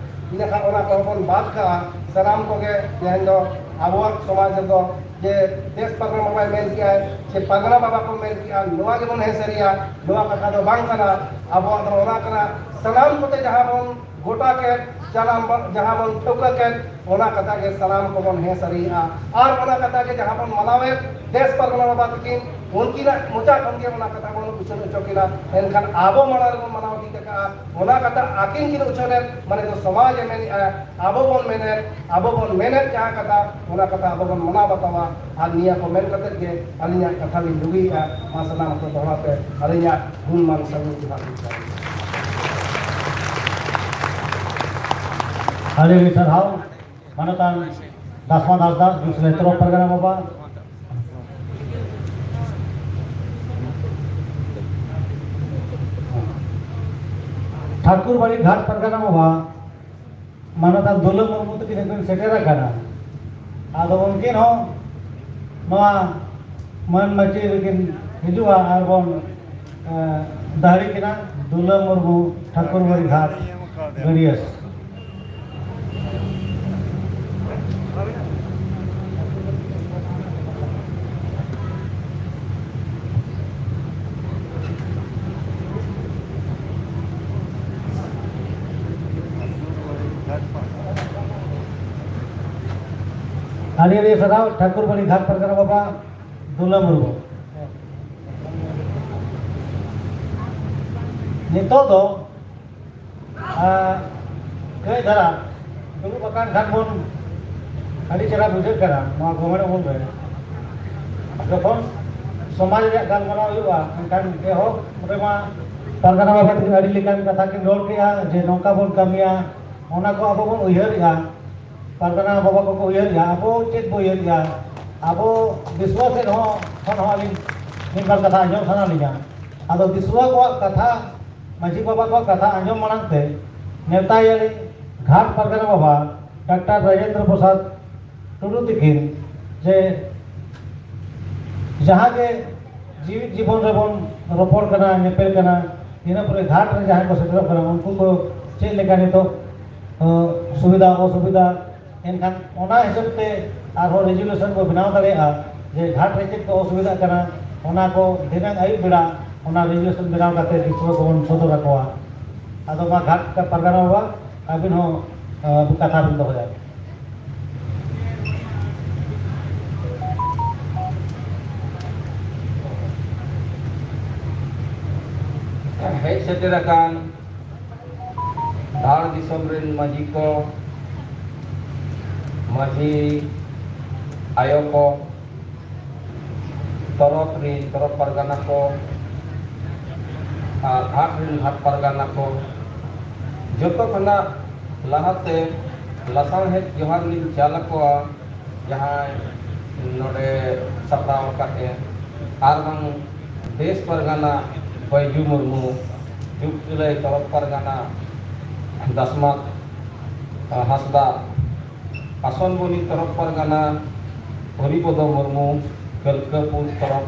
ᱤᱱᱟᱹᱠᱷᱟᱱ ᱚᱱᱟ ᱠᱚᱦᱚᱸ ᱵᱚᱱ ᱵᱟᱫ ᱠᱟᱜᱼᱟ᱾ ᱥᱟᱱᱟᱢ ᱠᱚᱜᱮ ᱛᱮᱦᱮᱧ ᱫᱚ ᱟᱵᱚᱣᱟᱜ ᱥᱚᱢᱟᱡᱽ ᱨᱮᱫᱚ ᱡᱮ ᱫᱮᱥ ᱯᱟᱨᱜᱟᱱᱟ ᱵᱟᱵᱟᱭ ᱢᱮᱱ ᱠᱮᱜᱼᱟ ᱥᱮ ᱯᱟᱨᱜᱟᱱᱟ ᱵᱟᱵᱟ ᱠᱚ ᱢᱮᱱ ᱠᱮᱜᱼᱟ, ᱱᱚᱣᱟ ᱜᱮᱵᱚᱱ ᱦᱮᱸ ᱥᱟᱹᱨᱤᱭᱟ, ᱱᱚᱣᱟ ᱠᱟᱛᱷᱟ ᱫᱚ ᱵᱟᱝ ᱠᱟᱱᱟ᱾ ᱟᱵᱚᱣᱟᱜ ᱫᱚ ᱚᱱᱟ ᱠᱟᱱᱟ, ᱥᱟᱱᱟᱢ ᱠᱚᱛᱮ ᱡᱟᱦᱟᱸ ᱵᱚᱱ ᱜᱚᱴᱟ ᱠᱮᱫ, ᱡᱟᱦᱟᱸ ᱵᱚᱱ, ᱡᱟᱦᱟᱸ ᱵᱚᱱ ᱴᱷᱟᱹᱣᱠᱟᱹ ᱠᱮᱫ, ᱚᱱᱟ ᱠᱟᱛᱷᱟ ᱜᱮ ᱥᱟᱱᱟᱢ ᱠᱚᱵᱚᱱ ᱦᱮᱸ ᱥᱟᱹᱨᱤᱭᱟᱜᱼᱟ᱾ ᱟᱨ ᱚᱱᱟ ᱠᱟᱛᱷᱟ ᱜᱮ ᱡᱟᱦᱟᱸ ᱵᱚᱱ ᱢᱟᱱᱟᱣᱮᱫ, ᱫᱮᱥ ᱯᱟᱨᱜᱟᱱᱟ ᱵᱟᱵᱟ ᱛᱟᱹᱠᱤᱱ, ᱩᱱᱠᱤᱱᱟᱜ ᱢᱚᱪᱟ ᱠᱷᱚᱱ ᱜᱮ ᱚᱱᱟ ᱠᱟᱛᱷᱟ ᱵᱚᱱ ᱩᱪᱷᱟᱹᱱ ᱦᱚᱪᱚ ᱠᱤᱱᱟ᱾ ᱮᱱᱠᱷᱟᱱ ᱟᱵᱚ ᱢᱟᱲᱟᱝ ᱨᱮᱵᱚᱱ ᱢᱟᱱᱟᱣ ᱤᱫᱤ ᱠᱟᱜᱼᱟ, ᱚᱱᱟ ᱠᱟᱛᱷᱟ ᱟᱹᱠᱤᱱ ᱠᱤᱱ ᱩᱪᱷᱟᱹᱱᱮᱫ, ᱢᱟᱱᱮ ᱫᱚ ᱥᱚᱢᱟᱡᱽ ᱮ ᱢᱮᱱᱮᱫᱼᱟ, ᱟᱵᱚ ᱵᱚᱱ ᱢᱮᱱᱮᱫ, ᱟᱵᱚ ᱵᱚᱱ ᱢᱮᱱᱮᱫ ᱡᱟᱦᱟᱸ ᱠᱟᱛᱷᱟ, ᱚᱱᱟ ᱠᱟᱛᱷᱟ ᱟᱵᱚ ᱵᱚᱱ ᱢᱟᱱᱟᱣ ᱵᱟᱛᱟᱣᱟ᱾ ᱟᱨ ᱱᱤᱭᱟᱹ ᱠᱚ ᱢᱮᱱ ᱠᱟᱛᱮᱫ ᱜᱮ ᱟᱹᱞᱤᱧᱟᱜ ᱠᱟᱛᱷᱟ ᱞᱤᱧ ᱰᱩᱜᱤᱭᱮᱫᱼᱟ᱾ ᱢᱟ ᱥᱟᱱᱟᱢ ᱠᱚ ᱫᱚᱦᱲᱟ ᱛᱮ ᱟᱹᱞᱤᱧᱟᱜ ᱜᱩᱱ ᱢᱟᱱ ᱥᱟᱹᱜᱩᱱ ᱡᱚᱦᱟᱨ ᱞᱤᱧ ᱪᱟᱞ᱾ ᱟᱹᱰᱤ ᱟᱹᱰᱤ ᱥᱟᱨᱦᱟᱣ ᱢᱟᱱᱚᱛᱟᱱ ᱫᱟᱥᱢᱟᱱ ᱦᱟᱸᱥᱫᱟ, ᱡᱩᱥᱞᱮ ᱛᱚᱨᱚᱯ ᱯᱟᱨᱜᱟᱱᱟ ᱵᱟᱵᱟ᱾ ᱴᱷᱟᱠᱩᱨ ᱵᱟᱲᱤ ᱜᱷᱟᱴ ᱯᱟᱨᱜᱟᱱᱟ ᱵᱟᱵᱟ ᱢᱟᱱᱚᱛᱟᱱ ᱫᱩᱞᱟᱹ ᱢᱩᱨᱢᱩ ᱛᱟᱹᱠᱤᱱ ᱦᱚᱸᱠᱤᱱ ᱥᱮᱴᱮᱨ ᱟᱠᱟᱱᱟ᱾ ᱟᱫᱚ ᱩᱱᱠᱤᱱ ᱦᱚᱸ ᱱᱚᱣᱟ ᱢᱟᱹᱱ ᱢᱟᱹᱪᱤ ᱨᱮᱠᱤᱱ ᱦᱤᱡᱩᱜᱼᱟ ᱟᱨ ᱵᱚᱱ, ᱮ, ᱫᱟᱦᱲᱤ ᱠᱤᱱᱟ ᱫᱩᱞᱟᱹ ᱢᱩᱨᱢᱩ ᱴᱷᱟᱹᱠᱩᱨ ᱵᱟᱲᱤ ᱜᱷᱟᱴ ᱜᱟᱹᱰᱤᱭᱟᱹ᱾ ᱟᱹᱰᱤ ᱟᱹᱰᱤ ᱥᱟᱨᱦᱟᱣ ᱴᱷᱟᱹᱠᱩᱨ ᱵᱟᱲᱤ ᱜᱷᱟᱴ ᱯᱟᱨᱜᱟᱱᱟ ᱵᱟᱵᱟ ᱫᱩᱞᱟᱹ ᱢᱩᱨᱢᱩ᱾ ᱱᱤᱛᱚᱜ ᱫᱚ ᱟᱨ ᱠᱟᱹᱡ ᱫᱷᱟᱨᱟ ᱫᱩᱲᱩᱵ ᱟᱠᱟᱱ ᱠᱷᱟᱱ ᱵᱚᱱ ᱟᱹᱰᱤ ᱪᱮᱦᱨᱟ ᱵᱩᱡᱷᱟᱹᱜ ᱠᱟᱱᱟ ᱱᱚᱣᱟ ᱜᱚᱢᱮᱲ ᱩᱢᱩᱞ ᱨᱮ᱾ ᱡᱚᱠᱷᱚᱱ ᱥᱚᱢᱟᱡᱽ ᱨᱮᱭᱟᱜ ᱜᱟᱞᱢᱟᱨᱟᱣ ᱦᱩᱭᱩᱜᱼᱟ, ᱮᱱᱠᱷᱟᱱ ᱮᱦᱚᱵ ᱨᱮᱢᱟ ᱯᱟᱨᱜᱟᱱᱟ ᱵᱟᱵᱟ ᱛᱟᱹᱠᱤᱱ ᱟᱹᱰᱤ ᱞᱮᱠᱟᱱ ᱠᱟᱛᱷᱟ ᱠᱤᱱ ᱨᱚᱲ ᱠᱮᱜᱼᱟ ᱡᱮ ᱱᱚᱝᱠᱟ ᱵᱚᱱ ᱠᱟᱹᱢᱤᱭᱟ, ᱚᱱᱟ ᱠᱚ ᱟᱵᱚ ᱵᱚᱱ ᱩᱭᱦᱟᱹᱨᱮᱜᱼᱟ᱾ ᱯᱟᱨᱜᱟᱱᱟ ᱵᱟᱵᱟ ᱠᱚᱠᱚ ᱩᱭᱦᱟᱹᱨᱮᱜᱼᱟ, ᱟᱵᱚ ᱪᱮᱫ ᱵᱚ ᱩᱭᱦᱟᱹᱨᱮᱜᱼᱟ? ᱟᱵᱚ ᱫᱤᱥᱩᱣᱟ ᱥᱮᱫ ᱦᱚᱸ ᱠᱷᱚᱱ ᱦᱚᱸ ᱟᱹᱞᱤᱧ ᱢᱤᱫ ᱵᱟᱨ ᱠᱟᱛᱷᱟ ᱟᱸᱡᱚᱢ ᱥᱟᱱᱟ ᱞᱤᱧᱟ᱾ ᱟᱫᱚ ᱫᱤᱥᱩᱣᱟ ᱠᱚᱣᱟᱜ ᱠᱟᱛᱷᱟ, ᱢᱟᱹᱡᱷᱤ ᱵᱟᱵᱟ ᱠᱚᱣᱟᱜ ᱠᱟᱛᱷᱟ ᱟᱸᱡᱚᱢ ᱢᱟᱲᱟᱝ ᱛᱮ ᱱᱮᱣᱛᱟᱭᱟᱞᱤᱧ ᱜᱷᱟᱴ ᱯᱟᱨᱜᱟᱱᱟ ᱵᱟᱵᱟ ᱰᱟᱠᱛᱟᱨ ᱨᱟᱡᱮᱱᱫᱨᱚ ᱯᱨᱚᱥᱟᱫᱽ ᱴᱩᱰᱩ ᱛᱤᱠᱤᱱ ᱡᱮ ᱡᱟᱦᱟᱸ ᱜᱮ ᱡᱤᱣᱤᱫ ᱡᱤᱵᱚᱱ ᱨᱮᱵᱚᱱ ᱨᱚᱯᱚᱲ ᱠᱟᱱᱟ, ᱧᱮᱯᱮᱞ ᱠᱟᱱᱟ, ᱤᱱᱟᱹ ᱯᱚᱨᱮ ᱜᱷᱟᱴ ᱨᱮ ᱡᱟᱦᱟᱸᱭ ᱠᱚ ᱥᱮᱴᱮᱨᱚᱜ ᱠᱟᱱᱟ, ᱩᱱᱠᱩ ᱠᱚ ᱪᱮᱫ ᱞᱮᱠᱟ ᱱᱤᱛᱚᱜ, ᱚ, ᱥᱩᱵᱤᱫᱷᱟ ᱚᱥᱩᱵᱤᱫᱷᱟ, ᱮᱱᱠᱷᱟᱱ ᱚᱱᱟ ᱦᱤᱥᱟᱹᱵ ᱛᱮ ᱟᱨᱦᱚᱸ ᱨᱮᱡᱩᱞᱮᱥᱚᱱ ᱵᱚ ᱵᱮᱱᱟᱣ ᱫᱟᱲᱮᱭᱟᱜᱼᱟ ᱡᱮ ᱜᱷᱟᱴ ᱨᱮ ᱪᱮᱫ ᱠᱚ ᱚᱥᱩᱵᱤᱫᱷᱟᱜ ᱠᱟᱱᱟ, ᱚᱱᱟ ᱠᱚ ᱫᱷᱤᱱᱟᱹᱝ ᱟᱹᱭᱩᱵ ᱵᱮᱲᱟ ᱚᱱᱟ ᱨᱮᱡᱩᱞᱮᱥᱚᱱ ᱵᱮᱱᱟᱣ ᱠᱟᱛᱮ ᱫᱤᱥᱩᱣᱟᱹ ᱠᱚᱵᱚᱱ ᱥᱚᱫᱚᱨ ᱟᱠᱚᱣᱟ᱾ ᱟᱫᱚ ᱢᱟ ᱜᱷᱟᱴ ᱯᱟᱨᱜᱟᱱᱟ ᱵᱟᱵᱟ, ᱟᱹᱵᱤᱱ ᱦᱚᱸ, ᱟ, ᱠᱟᱛᱷᱟ ᱵᱤᱱ ᱫᱚᱦᱚᱭᱟ᱾ ᱦᱮᱡ ᱥᱮᱴᱮᱨ ᱟᱠᱟᱱ ᱫᱷᱟᱲ ᱫᱤᱥᱚᱢ ᱨᱮᱱ ᱢᱟᱹᱡᱷᱤ ᱠᱚ, ᱢᱟᱹᱡᱷᱤ ᱟᱭᱳ ᱠᱚ, ᱛᱚᱨᱚᱯ ᱨᱮᱱ ᱛᱚᱨᱚᱯ ᱯᱟᱨᱜᱟᱱᱟ ᱠᱚ ᱟᱨ ᱜᱷᱟᱴ ᱨᱮᱱ ᱜᱷᱟᱴ ᱯᱟᱨᱜᱟᱱᱟ ᱠᱚ, ᱡᱚᱛᱚ ᱠᱷᱚᱱᱟᱜ ᱞᱟᱦᱟᱛᱮ ᱞᱟᱥᱟᱬᱦᱮᱫ ᱡᱚᱦᱟᱨ ᱞᱤᱧ ᱪᱟᱞ ᱟᱠᱚᱣᱟ, ᱡᱟᱦᱟᱸᱭ ᱱᱚᱰᱮ ᱥᱟᱯᱲᱟᱣ ᱟᱠᱟᱫ ᱮ, ᱟᱨ ᱵᱟᱝ ᱫᱮᱥ ᱯᱟᱨᱜᱟᱱᱟ ᱵᱟᱹᱭᱡᱩ ᱢᱩᱨᱢᱩ, ᱡᱩᱜᱽ ᱥᱤᱞᱟᱹᱭ ᱛᱚᱨᱚᱯ ᱯᱟᱨᱜᱟᱱᱟ ᱫᱟᱥᱢᱟᱛ ᱦᱟᱸᱥᱫᱟ, ᱟᱥᱚᱱᱵᱚᱱᱤ ᱛᱚᱨᱚᱯ ᱯᱟᱨᱜᱟᱱᱟ ᱦᱚᱨᱤᱯᱚᱫᱚ ᱢᱩᱨᱢᱩ, ᱠᱟᱹᱞᱠᱟᱹᱯᱩᱨ ᱛᱚᱨᱚᱯ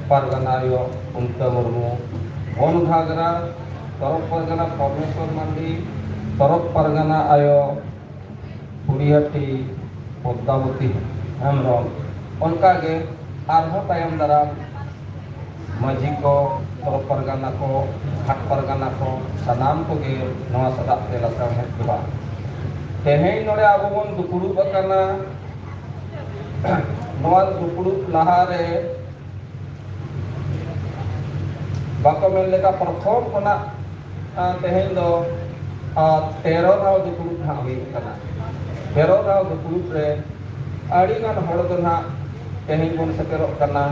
ᱯᱟᱨᱜᱟᱱᱟ ᱟᱭᱳ ᱠᱩᱱᱛᱟᱹ ᱢᱩᱨᱢᱩ, ᱵᱚᱱ ᱜᱷᱟᱜᱽᱨᱟ ᱛᱚᱨᱚᱯ ᱯᱟᱨᱜᱟᱱᱟ ᱯᱚᱨᱢᱮᱥᱣᱚᱨ ᱢᱟᱱᱰᱤ, ᱛᱚᱨᱚᱯ ᱯᱟᱨᱜᱟᱱᱟ ᱟᱭᱳ ᱯᱩᱲᱤᱭᱟᱹᱴᱤ ᱯᱚᱫᱽᱫᱟᱵᱚᱛᱤ ᱦᱮᱢᱵᱨᱚᱢ, ᱚᱱᱠᱟᱜᱮ ᱟᱨᱦᱚᱸ ᱛᱟᱭᱚᱢ ᱫᱟᱨᱟᱢ ᱢᱟᱹᱡᱷᱤ ᱠᱚ, ᱛᱚᱨᱚᱯ ᱯᱟᱨᱜᱟᱱᱟ ᱠᱚ, ᱜᱷᱟᱴ ᱯᱟᱨᱜᱟᱱᱟ ᱠᱚ, ᱥᱟᱱᱟᱢ ᱠᱚᱜᱮ ᱱᱚᱣᱟ ᱥᱟᱫᱟᱜ ᱛᱮ ᱞᱟᱥᱟᱲᱦᱮᱫ ᱡᱚᱦᱟᱨ᱾ ᱛᱮᱦᱮᱧ ᱱᱚᱰᱮ ᱟᱵᱚ ᱵᱚᱱ ᱫᱩᱯᱲᱩᱵ ᱟᱠᱟᱱᱟ, ᱱᱚᱣᱟ ᱫᱩᱯᱲᱩᱵ ᱞᱟᱦᱟᱨᱮ ᱵᱟᱠᱚ ᱢᱮᱱ ᱞᱮᱠᱟ ᱯᱨᱚᱛᱷᱚᱢ ᱠᱷᱚᱱᱟᱜ, ᱟ, ᱛᱮᱦᱮᱧ ᱫᱚ, ᱟ, ᱛᱮᱨᱚ ᱫᱷᱟᱣ ᱫᱩᱯᱲᱩᱵ ᱱᱟᱦᱟᱜ ᱦᱩᱭᱩᱜ ᱠᱟᱱᱟ᱾ ᱛᱮᱨᱚ ᱫᱷᱟᱣ ᱫᱩᱯᱲᱩᱵ ᱨᱮ ᱟᱹᱰᱤᱜᱟᱱ ᱦᱚᱲ ᱫᱚ ᱱᱟᱦᱟᱜ ᱛᱮᱦᱮᱧ ᱵᱚᱱ ᱥᱮᱴᱮᱨᱚᱜ ᱠᱟᱱᱟ᱾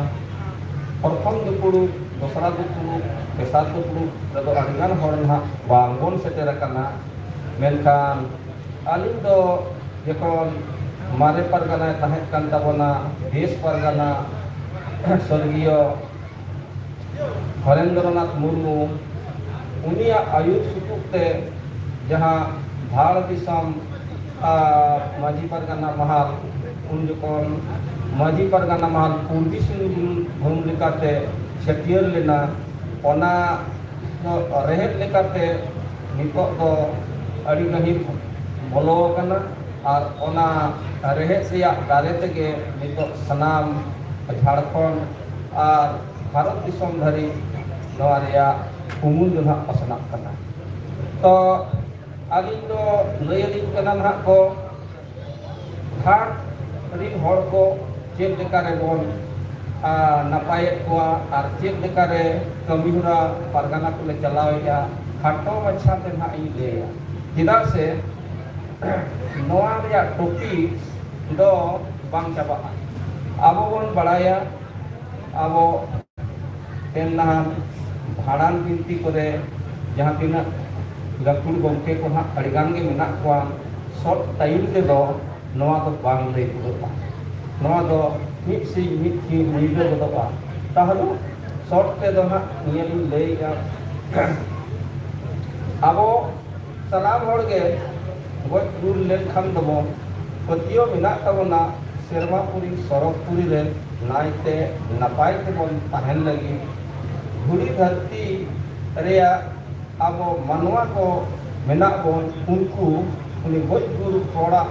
ᱯᱨᱚᱛᱷᱚᱢ ᱫᱩᱯᱲᱩᱵ, ᱫᱚᱥᱨᱟ ᱫᱩᱯᱲᱩᱵ, ᱛᱮᱥᱟᱨ ᱫᱩᱯᱲᱩᱵ ᱨᱮᱫᱚ ᱟᱹᱰᱤᱜᱟᱱ ᱦᱚᱲ ᱱᱟᱦᱟᱜ ᱵᱟᱝᱵᱚᱱ ᱥᱮᱴᱮᱨ ᱟᱠᱟᱱᱟ᱾ ᱢᱮᱱᱠᱷᱟᱱ ᱟᱹᱞᱤᱧ ᱫᱚ ᱡᱚᱠᱷᱚᱱ ᱢᱟᱨᱮ ᱯᱟᱨᱜᱟᱱᱟᱭ ᱛᱟᱦᱮᱸ ᱠᱟᱱ ᱛᱟᱵᱚᱱᱟ, ᱫᱮᱥ ᱯᱟᱨᱜᱟᱱᱟ ᱥᱚᱨᱜᱤᱭᱚ ᱦᱚᱨᱮᱱᱫᱨᱚᱱᱟᱛᱷ ᱢᱩᱨᱢᱩ, ᱩᱱᱤᱭᱟᱜ ᱟᱹᱭᱩᱨ ᱥᱩᱛᱩᱜ ᱛᱮ ᱡᱟᱦᱟᱸ ᱫᱷᱟᱲ ᱫᱤᱥᱚᱢ ᱟᱨ ᱢᱟᱹᱡᱷᱤ ᱯᱟᱨᱜᱟᱱᱟ ᱢᱟᱦᱟᱞ, ᱩᱱ ᱡᱚᱠᱷᱚᱱ ᱢᱟᱹᱡᱷᱤ ᱯᱟᱨᱜᱟᱱᱟ ᱢᱟᱦᱟᱞ ᱯᱩᱨᱵᱤ ᱥᱤᱝᱵᱷᱩᱢ ᱞᱮᱠᱟᱛᱮ ᱪᱷᱟᱹᱴᱭᱟᱹᱨ ᱞᱮᱱᱟ, ᱚᱱᱟ ᱫᱚ ᱨᱮᱦᱮᱫ ᱞᱮᱠᱟᱛᱮ ᱱᱤᱛᱚᱜ ᱫᱚ ᱟᱹᱰᱤ ᱜᱟᱹᱦᱤᱨ ᱵᱚᱞᱚ ᱟᱠᱟᱱᱟ᱾ ᱟᱨ ᱚᱱᱟ ᱨᱮᱦᱮᱫ ᱨᱮᱭᱟᱜ ᱫᱟᱨᱮ ᱛᱮᱜᱮ ᱱᱤᱛᱚᱜ ᱥᱟᱱᱟᱢ ᱡᱷᱟᱲᱠᱷᱚᱸᱰ ᱟᱨ ᱵᱷᱟᱨᱚᱛ ᱫᱤᱥᱚᱢ ᱫᱷᱟᱹᱨᱤᱡ ᱱᱚᱣᱟ ᱨᱮᱭᱟᱜ ᱩᱢᱩᱞ ᱫᱚ ᱱᱟᱦᱟᱜ ᱯᱟᱥᱱᱟᱜ ᱠᱟᱱᱟ᱾ ᱛᱚ ᱟᱹᱞᱤᱧ ᱫᱚ ᱞᱟᱹᱭ ᱟᱹᱞᱤᱧ ᱠᱟᱱᱟ ᱱᱟᱦᱟᱜ ᱠᱚ, ᱜᱷᱟᱴ ᱨᱤᱱ ᱦᱚᱲ ᱠᱚ ᱪᱮᱫ ᱞᱮᱠᱟ ᱨᱮᱵᱚᱱ, ᱟ, ᱱᱟᱯᱟᱭᱮᱫ ᱠᱚᱣᱟ ᱟᱨ ᱪᱮᱫ ᱞᱮᱠᱟ ᱨᱮ ᱠᱟᱹᱢᱤ ᱦᱚᱨᱟ ᱯᱟᱨᱜᱟᱱᱟ ᱠᱚᱞᱮ ᱪᱟᱞᱟᱣᱮᱫᱼᱟ, ᱠᱷᱟᱴᱚ ᱢᱟᱪᱷᱟ ᱛᱮ ᱱᱟᱦᱟᱜ ᱤᱧ ᱞᱟᱹᱭᱟ᱾ ᱪᱮᱫᱟᱜ ᱥᱮ ᱱᱚᱣᱟ ᱨᱮᱭᱟᱜ ᱴᱚᱯᱤᱠ ᱫᱚ ᱵᱟᱝ ᱪᱟᱵᱟᱜᱼᱟ᱾ ᱟᱵᱚ ᱵᱚᱱ ᱵᱟᱲᱟᱭᱟ, ᱟᱵᱚ ᱛᱮᱱ ᱱᱟᱦᱟᱜ ᱵᱷᱟᱸᱰᱟᱱ ᱵᱤᱱᱛᱤ ᱠᱚᱨᱮ ᱡᱟᱦᱟᱸ ᱛᱤᱱᱟᱹᱜ ᱜᱟᱹᱠᱷᱩᱲ ᱜᱚᱢᱠᱮ ᱠᱚ ᱦᱟᱸᱜ ᱟᱹᱰᱤ ᱜᱟᱱ ᱜᱮ ᱢᱮᱱᱟᱜ ᱠᱚᱣᱟ, ᱥᱚᱨᱴ ᱴᱟᱭᱤᱢ ᱛᱮᱫᱚ ᱱᱚᱣᱟ ᱫᱚ ᱵᱟᱝ ᱞᱟᱹᱭ ᱯᱩᱨᱟᱹᱜᱼᱟ᱾ ᱱᱚᱣᱟ ᱫᱚ ᱢᱤᱫ ᱥᱤᱧ ᱢᱤᱫ ᱧᱤ-, ᱧᱤᱫᱟᱹ ᱜᱚᱫᱚᱜᱼᱟ᱾ ᱛᱟᱦᱞᱮ ᱥᱚᱨᱴ ᱛᱮᱫᱚ ᱦᱟᱸᱜ ᱱᱤᱭᱟᱹ ᱞᱤᱧ ᱞᱟᱹᱭᱮᱫᱼᱟ, ᱟᱵᱚ ᱥᱟᱱᱟᱢ ᱦᱚᱲ ᱜᱮ ᱜᱚᱡ ᱜᱩᱨ ᱞᱮᱱᱠᱷᱟᱱ ᱫᱚᱵᱚᱱ ᱯᱟᱹᱛᱭᱟᱹᱣ ᱢᱮᱱᱟᱜ ᱛᱟᱵᱚᱱᱟ, ᱥᱮᱨᱢᱟ ᱯᱩᱨᱤ ᱥᱚᱨᱚᱜᱽ ᱯᱩᱨᱤ ᱨᱮ ᱱᱟᱭᱛᱮ ᱱᱟᱯᱟᱭ ᱛᱮᱵᱚᱱ ᱛᱟᱦᱮᱱ ᱞᱟᱹᱜᱤᱫ ᱫᱷᱩᱲᱤ ᱫᱷᱟᱹᱨᱛᱤ ᱨᱮᱭᱟᱜ ᱟᱵᱚ ᱢᱟᱱᱣᱟ ᱠᱚ ᱢᱮᱱᱟᱜ ᱵᱚᱱ, ᱩᱱᱠᱩ ᱩᱱᱤ ᱜᱚᱡ ᱜᱩᱨ ᱦᱚᱲᱟᱜ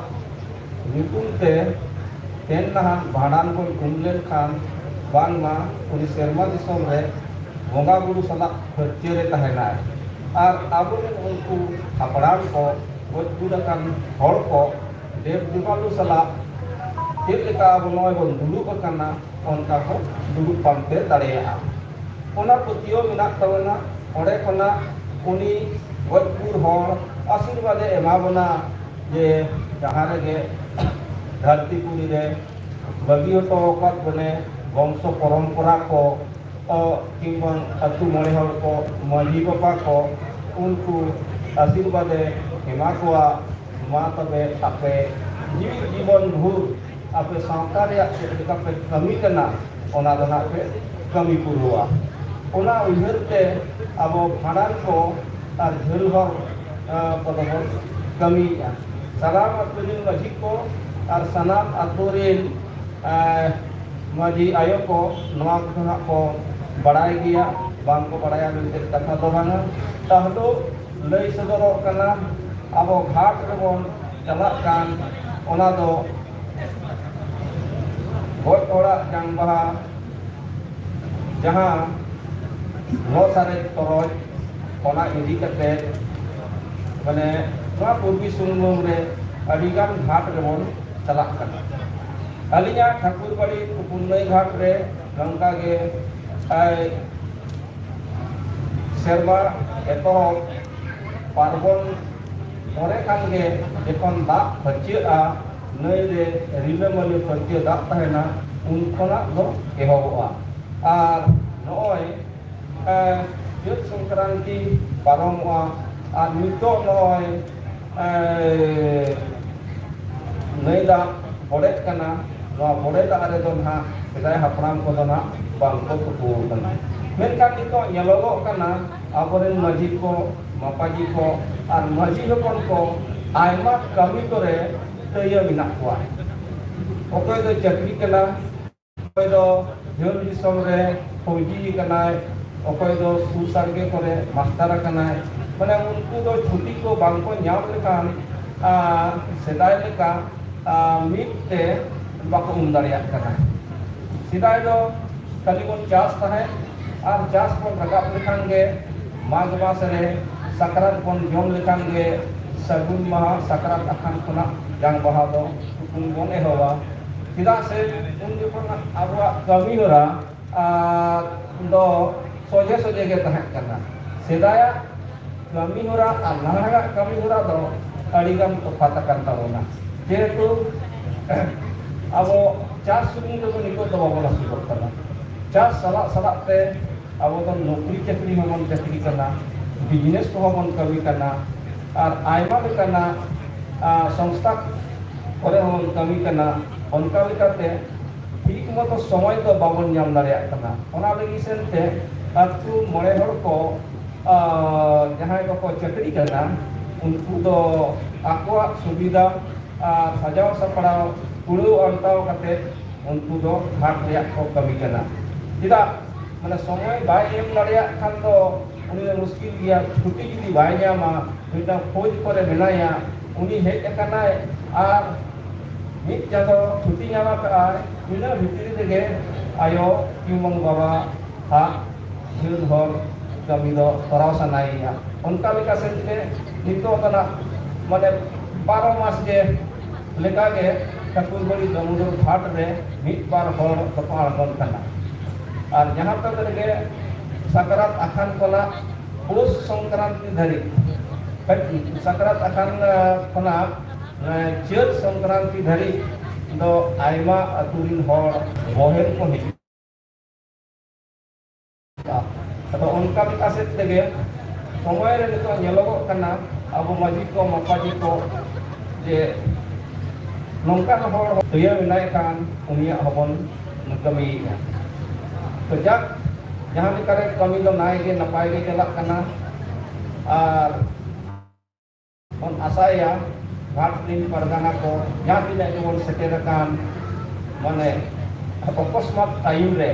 ᱧᱩᱛᱩᱢ ᱛᱮ ᱛᱮᱱ ᱱᱟᱦᱟᱜ ᱵᱷᱟᱸᱰᱟᱱ ᱵᱚᱱ ᱩᱢ ᱞᱮᱱᱠᱷᱟᱱ ᱵᱟᱝᱢᱟ ᱩᱱᱤ ᱥᱮᱨᱢᱟ ᱫᱤᱥᱚᱢ ᱨᱮ ᱵᱚᱸᱜᱟ ᱵᱩᱨᱩ ᱥᱟᱞᱟᱜ ᱯᱷᱟᱹᱨᱪᱟᱹ ᱨᱮ ᱛᱟᱦᱮᱱᱟᱭ᱾ ᱟᱨ ᱟᱵᱚᱨᱮᱱ ᱩᱱᱠᱩ ᱦᱟᱯᱲᱟᱢ ᱠᱚ, ᱜᱚᱡ ᱜᱩᱨ ᱟᱠᱟᱱ ᱦᱚᱲ ᱠᱚ ᱫᱮᱵ ᱫᱮᱵᱟᱞᱩ ᱥᱟᱞᱟᱜ ᱪᱮᱫ ᱞᱮᱠᱟ ᱟᱵᱚ ᱱᱚᱜᱼᱚᱭ ᱵᱚᱱ ᱫᱩᱲᱩᱵ ᱟᱠᱟᱱᱟ, ᱚᱱᱠᱟ ᱠᱚ ᱫᱩᱲᱩᱵ ᱯᱟᱱᱛᱮ ᱫᱟᱲᱮᱭᱟᱜᱼᱟ᱾ ᱚᱱᱟ ᱯᱟᱹᱛᱭᱟᱹᱣ ᱢᱮᱱᱟᱜ ᱛᱟᱵᱚᱱᱟ᱾ ᱚᱸᱰᱮ ᱠᱷᱚᱱᱟᱜ ᱩᱱᱤ ᱜᱚᱡ ᱜᱩᱨ ᱦᱚᱲ ᱟᱥᱤᱨᱵᱟᱫᱮ ᱮᱢᱟ ᱵᱚᱱᱟ ᱡᱮ ᱡᱟᱦᱟᱸ ᱨᱮᱜᱮ ᱫᱷᱟᱹᱨᱛᱤ ᱯᱩᱨᱤ ᱨᱮ ᱵᱟᱹᱜᱤ ᱦᱚᱴᱚ ᱟᱠᱟᱫ ᱵᱚᱱᱮ ᱵᱚᱝᱥᱚ ᱯᱚᱨᱚᱢᱯᱚᱨᱟ ᱠᱚ, ᱚ, ᱠᱤᱝᱵᱟ ᱟᱹᱛᱩ ᱢᱚᱬᱮ ᱦᱚᱲ ᱠᱚ, ᱢᱟᱹᱡᱷᱤ ᱵᱟᱵᱟ ᱠᱚ, ᱩᱱᱠᱩ ᱟᱥᱤᱨᱵᱟᱫᱮ ᱮᱢᱟ ᱠᱚᱣᱟ᱾ ᱢᱟ ᱛᱚᱵᱮ ᱟᱯᱮ ᱡᱤᱣᱤ ᱡᱤᱵᱚᱱ ᱵᱷᱳᱨ ᱟᱯᱮ ᱥᱟᱶᱛᱟ ᱨᱮᱭᱟᱜ ᱪᱮᱫ ᱞᱮᱠᱟ ᱯᱮ ᱠᱟᱹᱢᱤ ᱠᱟᱱᱟ, ᱚᱱᱟ ᱫᱚ ᱱᱟᱜ ᱯᱮ ᱠᱟᱹᱢᱤ ᱯᱩᱨᱟᱹᱣᱟ᱾ ᱚᱱᱟ ᱩᱭᱦᱟᱹᱨ ᱛᱮ ᱟᱵᱚ ᱵᱷᱟᱸᱰᱟᱱ ᱠᱚ ᱟᱨ ᱡᱷᱟᱹᱞ ᱦᱚᱨ, ᱟ, ᱠᱚᱫᱚ ᱵᱚᱱ ᱠᱟᱹᱢᱤᱭᱮᱫᱼᱟ᱾ ᱥᱟᱱᱟᱢ ᱟᱹᱛᱩ ᱨᱮᱱ ᱢᱟᱹᱡᱷᱤ ᱠᱚ ᱟᱨ ᱥᱟᱱᱟᱢ ᱟᱹᱛᱩ ᱨᱮᱱ, ᱟ, ᱢᱟᱹᱡᱷᱤ ᱟᱭᱳ ᱠᱚ ᱱᱚᱣᱟ ᱠᱚᱫᱚ ᱱᱟᱜ ᱠᱚ ᱵᱟᱲᱟᱭ ᱜᱮᱭᱟ, ᱵᱟᱝ ᱠᱚ ᱵᱟᱲᱟᱭᱟ ᱢᱮᱱᱛᱮ ᱠᱟᱛᱷᱟ ᱫᱚ ᱵᱟᱝᱟ᱾ ᱛᱟᱦᱞᱮ ᱞᱟᱹᱭ ᱥᱚᱫᱚᱨᱚᱜ ᱠᱟᱱᱟ, ᱟᱵᱚ ᱜᱷᱟᱴ ᱨᱮᱵᱚᱱ ᱪᱟᱞᱟᱜ ᱠᱟᱱ, ᱚᱱᱟ ᱫᱚ ᱜᱚᱡ ᱦᱚᱲᱟᱜ ᱡᱟᱝ ᱵᱟᱦᱟ, ᱡᱟᱦᱟᱸ ᱞᱚ ᱥᱟᱨᱮᱡ ᱛᱚᱨᱚᱡ ᱚᱱᱟ ᱤᱫᱤ ᱠᱟᱛᱮ, ᱢᱟᱱᱮ, ᱱᱚᱣᱟ ᱯᱩᱨᱵᱤ ᱥᱤᱝᱵᱷᱩᱢ ᱨᱮ ᱟᱹᱰᱤᱜᱟᱱ ᱜᱷᱟᱴ ᱨᱮᱵᱚᱱ ᱪᱟᱞᱟᱜ ᱠᱟᱱᱟ᱾ ᱟᱹᱞᱤᱧᱟᱜ ᱴᱷᱟᱹᱠᱩᱨ ᱵᱟᱲᱤ ᱯᱩᱱᱱᱟᱹᱭ ᱜᱷᱟᱴ ᱨᱮ ᱱᱚᱝᱠᱟ ᱜᱮ, ᱮᱭ, ᱥᱮᱨᱢᱟ ᱮᱛᱚᱦᱚᱵ ᱯᱟᱨᱵᱚᱱ ᱯᱚᱨᱮ ᱠᱷᱟᱱ ᱜᱮ ᱡᱚᱠᱷᱚᱱ ᱫᱟᱜ ᱯᱷᱟᱹᱨᱪᱟᱹᱜᱼᱟ, ᱱᱟᱹᱭ ᱨᱮ ᱨᱤᱞᱟᱹᱢᱟᱹᱞᱤ ᱯᱷᱟᱹᱨᱪᱟᱹ ᱫᱟᱜ ᱛᱟᱦᱮᱱᱟ, ᱩᱱ ᱠᱷᱚᱱᱟᱜ ᱫᱚ ᱮᱦᱚᱵᱚᱜᱼᱟ᱾ ᱟᱨ ᱱᱚᱜᱼᱚᱭ, ᱮ, ᱪᱟᱹᱛ ᱥᱚᱝᱠᱨᱟᱱᱛᱤ ᱯᱟᱨᱚᱢᱚᱜᱼᱟ᱾ ᱟᱨ ᱱᱤᱛᱚᱜ ᱱᱚᱜᱼᱚᱭ, ᱮ, ᱱᱟᱹᱭ ᱫᱟᱜ ᱵᱚᱰᱮᱜ ᱠᱟᱱᱟ, ᱱᱚᱣᱟ ᱵᱚᱰᱮ ᱫᱟᱜ ᱨᱮᱫᱚ ᱱᱟᱦᱟᱜ ᱥᱮᱫᱟᱭ ᱦᱟᱯᱲᱟᱢ ᱠᱚᱫᱚ ᱱᱟᱦᱟᱜ ᱵᱟᱝ ᱠᱚ ᱛᱩᱯᱩ ᱟᱠᱟᱱᱟ᱾ ᱢᱮᱱᱠᱷᱟᱱ ᱱᱤᱛᱚᱜ ᱧᱮᱞᱚᱜᱚᱜ ᱠᱟᱱᱟ, ᱟᱵᱚᱨᱮᱱ ᱢᱟᱹᱡᱷᱤ ᱠᱚ, ᱢᱟᱯᱟᱡᱤ ᱠᱚ ᱟᱨ ᱢᱟᱹᱡᱷᱤ ᱦᱚᱯᱚᱱ ᱠᱚ ᱟᱭᱢᱟ ᱠᱟᱹᱢᱤ ᱠᱚᱨᱮ ᱛᱟᱹᱭᱟᱹ ᱢᱮᱱᱟᱜ ᱠᱚᱣᱟ᱾ ᱚᱠᱚᱭ ᱫᱚ ᱪᱟᱹᱠᱨᱤ ᱠᱟᱱᱟ, ᱚᱠᱚᱭ ᱫᱚ ᱡᱷᱟᱹᱞ ᱫᱤᱥᱚᱢ ᱨᱮ ᱯᱷᱳᱣᱡᱤ ᱠᱟᱱᱟᱭ, ᱚᱠᱚᱭ ᱫᱚ ᱥᱩᱨ ᱥᱟᱰᱜᱮ ᱠᱚᱨᱮ ᱢᱟᱥᱴᱟᱨ ᱟᱠᱟᱱᱟᱭ᱾ ᱢᱟᱱᱮ, ᱩᱱᱠᱩ ᱫᱚ ᱪᱷᱩᱴᱤ ᱠᱚ ᱵᱟᱝ ᱠᱚ ᱧᱟᱢ ᱞᱮᱠᱷᱟᱱ, ᱟᱨ ᱥᱮᱫᱟᱭ ᱞᱮᱠᱟ, ᱟᱨ, ᱢᱤᱫ ᱛᱮ ᱵᱟᱠᱚ ᱩᱢ ᱫᱟᱲᱮᱭᱟᱜ ᱠᱟᱱᱟ᱾ ᱥᱮᱫᱟᱭ ᱫᱚ ᱠᱷᱟᱹᱞᱤ ᱵᱚᱱ ᱪᱟᱥ ᱛᱟᱦᱮᱸᱫ, ᱟᱨ ᱪᱟᱥ ᱵᱚᱱ ᱨᱟᱠᱟᱵ ᱞᱮᱠᱷᱟᱱ ᱜᱮ ᱢᱟᱜᱽ ᱢᱟᱥ ᱨᱮ ᱥᱟᱠᱨᱟᱛ ᱵᱚᱱ ᱡᱚᱢ ᱞᱮᱠᱷᱟᱱ ᱜᱮ ᱥᱟᱹᱜᱩᱱ ᱢᱟᱦᱟ ᱥᱟᱠᱨᱟᱛ ᱟᱠᱷᱟᱱ ᱠᱷᱚᱱᱟᱜ ᱡᱟᱝ ᱵᱟᱦᱟ ᱫᱚ ᱛᱩᱯᱩᱱ ᱵᱚᱱ ᱮᱦᱚᱵᱟ᱾ ᱪᱮᱫᱟᱜ ᱥᱮ ᱩᱱ ᱡᱚᱠᱷᱚᱱ ᱟᱵᱚᱣᱟᱜ ᱠᱟᱹᱢᱤ ᱦᱚᱨᱟ, ᱟᱨ, ᱫᱚ ᱥᱚᱡᱷᱮ ᱥᱚᱡᱷᱮ ᱜᱮ ᱛᱟᱦᱮᱸ ᱠᱟᱱᱟ᱾ ᱥᱮᱫᱟᱭᱟᱜ ᱠᱟᱹᱢᱤ ᱦᱚᱨᱟ ᱟᱨ ᱱᱟᱦᱟᱜᱟᱜ ᱠᱟᱹᱢᱤ ᱦᱚᱨᱟ ᱫᱚ ᱟᱹᱰᱤᱜᱟᱱ ᱛᱚᱯᱷᱟᱛ ᱟᱠᱟᱱ ᱛᱟᱵᱚᱱᱟ᱾ ᱡᱮᱦᱮᱛᱩ ᱟᱵᱚ ᱪᱟᱥ ᱥᱩᱢᱩᱝ ᱨᱮᱫᱚ ᱱᱤᱛᱚᱜ ᱫᱚ ᱵᱟᱵᱚᱱ ᱟᱹᱥᱩᱞᱚᱜ ᱠᱟᱱᱟ᱾ ᱪᱟᱥ ᱥᱟᱞᱟᱜ ᱥᱟᱞᱟᱜ ᱛᱮ ᱟᱵᱚ ᱫᱚ ᱱᱚᱠᱨᱤ ᱪᱟᱹᱠᱨᱤ ᱦᱚᱸᱵᱚᱱ ᱪᱟᱹᱠᱨᱤ ᱠᱟᱱᱟ, ᱵᱤᱡᱽᱱᱮᱥ ᱠᱚᱦᱚᱸ ᱵᱚᱱ ᱠᱟᱹᱢᱤ ᱠᱟᱱᱟ, ᱟᱨ ᱟᱭᱢᱟ ᱞᱮᱠᱟᱱᱟᱜ, ᱟ, ᱥᱚᱝᱥᱛᱷᱟ ᱠᱚᱨᱮ ᱦᱚᱸᱵᱚᱱ ᱠᱟᱹᱢᱤ ᱠᱟᱱᱟ᱾ ᱚᱱᱠᱟ ᱞᱮᱠᱟᱛᱮ ᱴᱷᱤᱠ ᱢᱚᱛᱚ ᱥᱚᱢᱚᱭ ᱫᱚ ᱵᱟᱵᱚᱱ ᱧᱟᱢ ᱫᱟᱲᱮᱭᱟᱜ ᱠᱟᱱᱟ᱾ ᱚᱱᱟ ᱞᱟᱹᱜᱤᱫ ᱥᱮᱱᱛᱮ ᱟᱹᱛᱩ ᱢᱚᱬᱮ ᱦᱚᱲ ᱠᱚ, ᱟ, ᱡᱟᱦᱟᱸᱭ ᱠᱚᱠᱚ ᱪᱟᱹᱠᱨᱤ ᱠᱟᱱᱟ, ᱩᱱᱠᱩ ᱫᱚ ᱟᱠᱚᱣᱟᱜ ᱥᱩᱵᱤᱫᱷᱟ ᱟᱨ ᱥᱟᱡᱟᱣ ᱥᱟᱯᱲᱟᱣ ᱠᱩᱲᱟᱹᱣ ᱟᱱᱴᱟᱣ ᱠᱟᱛᱮ ᱩᱱᱠᱩ ᱫᱚ ᱜᱷᱟᱴ ᱨᱮᱭᱟᱜ ᱠᱚ ᱠᱟᱹᱢᱤ ᱠᱟᱱᱟ᱾ ᱪᱮᱫᱟᱜ? ᱢᱟᱱᱮ ᱥᱚᱢᱚᱭ ᱵᱟᱭ ᱮᱢ ᱫᱟᱲᱮᱭᱟᱜ ᱠᱷᱟᱱ ᱫᱚ ᱩᱱᱤ ᱫᱚ ᱢᱩᱥᱠᱤᱞ ᱜᱮᱭᱟ᱾ ᱪᱷᱩᱴᱤ ᱡᱩᱫᱤ ᱵᱟᱭ ᱧᱟᱢᱟ, ᱢᱤᱫᱴᱟᱝ ᱯᱷᱳᱡᱽ ᱠᱚᱨᱮ ᱢᱮᱱᱟᱭᱟ, ᱩᱱᱤ ᱦᱮᱡ ᱟᱠᱟᱱᱟᱭ ᱟᱨ ᱢᱤᱫ ᱪᱟᱸᱫᱚ ᱪᱷᱩᱴᱤ ᱧᱟᱢ ᱟᱠᱟᱫᱼᱟᱭ, ᱤᱱᱟᱹ ᱵᱷᱤᱛᱨᱤ ᱨᱮᱜᱮ ᱟᱭᱳ ᱠᱤᱝᱵᱟ ᱵᱟᱵᱟ ᱦᱟᱜ ᱡᱷᱟᱹᱞ ᱦᱚᱨ ᱠᱟᱹᱢᱤ ᱫᱚ ᱛᱚᱨᱟᱣ ᱥᱟᱱᱟᱭᱮᱭᱟ᱾ ᱚᱱᱠᱟ ᱞᱮᱠᱟ ᱥᱮᱫ ᱛᱮ ᱱᱤᱛᱚᱜ ᱫᱚ ᱱᱟᱜ ᱢᱟᱱᱮ ᱵᱟᱨᱚ ᱢᱟᱥ ᱜᱮ ᱞᱮᱠᱟᱜᱮ ᱴᱷᱟᱹᱠᱩᱨᱵᱟᱲᱤ ᱫᱟᱢᱳᱫᱚᱨ ᱜᱷᱟᱴ ᱨᱮ ᱢᱤᱫ ᱵᱟᱨ ᱦᱚᱲ ᱫᱚᱠᱚ ᱟᱬᱜᱚᱱ ᱠᱟᱱᱟ᱾ ᱟᱨ ᱡᱟᱦᱟᱸ ᱛᱟᱹᱠ ᱨᱮᱜᱮ ᱥᱟᱠᱨᱟᱛ ᱟᱠᱷᱟᱱ ᱠᱷᱚᱱᱟᱜ ᱯᱳᱥ ᱥᱚᱝᱠᱨᱟᱱᱛᱤ ᱫᱷᱟᱹᱨᱤᱡ, ᱥᱟᱠᱨᱟᱛ ᱟᱠᱷᱟᱱ, ᱟᱸ, ᱠᱷᱚᱱᱟᱜ, ᱟᱸ, ᱪᱟᱹᱛ ᱥᱚᱝᱠᱨᱟᱱᱛᱤ ᱫᱷᱟᱹᱨᱤᱡ ᱫᱚ ᱟᱭᱢᱟ ᱟᱹᱛᱩ ᱨᱤᱱ ᱦᱚᱲ ᱵᱚᱦᱮᱞ ᱠᱚ ᱦᱤᱡᱩᱜᱼᱟ᱾ ᱟᱫᱚ ᱚᱱᱠᱟ ᱞᱮᱠᱟ ᱥᱮᱫ ᱛᱮᱜᱮ ᱥᱚᱢᱚᱭ ᱨᱮ ᱱᱤᱛᱚᱜ ᱧᱮᱞᱚᱜᱚᱜ ᱠᱟᱱᱟ, ᱟᱵᱚ ᱢᱟᱹᱡᱷᱤ ᱠᱚ, ᱢᱟᱯᱟᱡᱷᱤ ᱠᱚ, ᱡᱮ ᱱᱚᱝᱠᱟᱱ ᱦᱚᱲ ᱛᱟᱹᱭᱟᱹ ᱢᱮᱱᱟᱭ ᱠᱷᱟᱱ ᱩᱱᱤᱭᱟᱜ ᱦᱚᱸᱵᱚᱱ ᱠᱟᱹᱢᱤᱭᱮᱫᱼᱟ᱾ ᱛᱚ ᱡᱟᱠ, ᱡᱟᱦᱟᱸ ᱞᱮᱠᱟᱨᱮ ᱠᱟᱹᱢᱤ ᱫᱚ ᱱᱟᱭ ᱜᱮ ᱱᱟᱯᱟᱭ ᱜᱮ ᱪᱟᱞᱟᱜ ᱠᱟᱱᱟ᱾ ᱟᱨ ᱵᱚᱱ ᱟᱥᱟᱭᱟ ᱜᱷᱟᱴ ᱨᱤᱱ ᱯᱟᱨᱜᱟᱱᱟ ᱠᱚ ᱡᱟᱦᱟᱸ ᱛᱤᱱᱟᱹᱜ ᱜᱮᱵᱚᱱ ᱥᱮᱴᱮᱨ ᱟᱠᱟᱱ, ᱢᱟᱱᱮ ᱚᱠᱚᱥᱢᱟᱛ ᱴᱟᱭᱤᱢ ᱨᱮ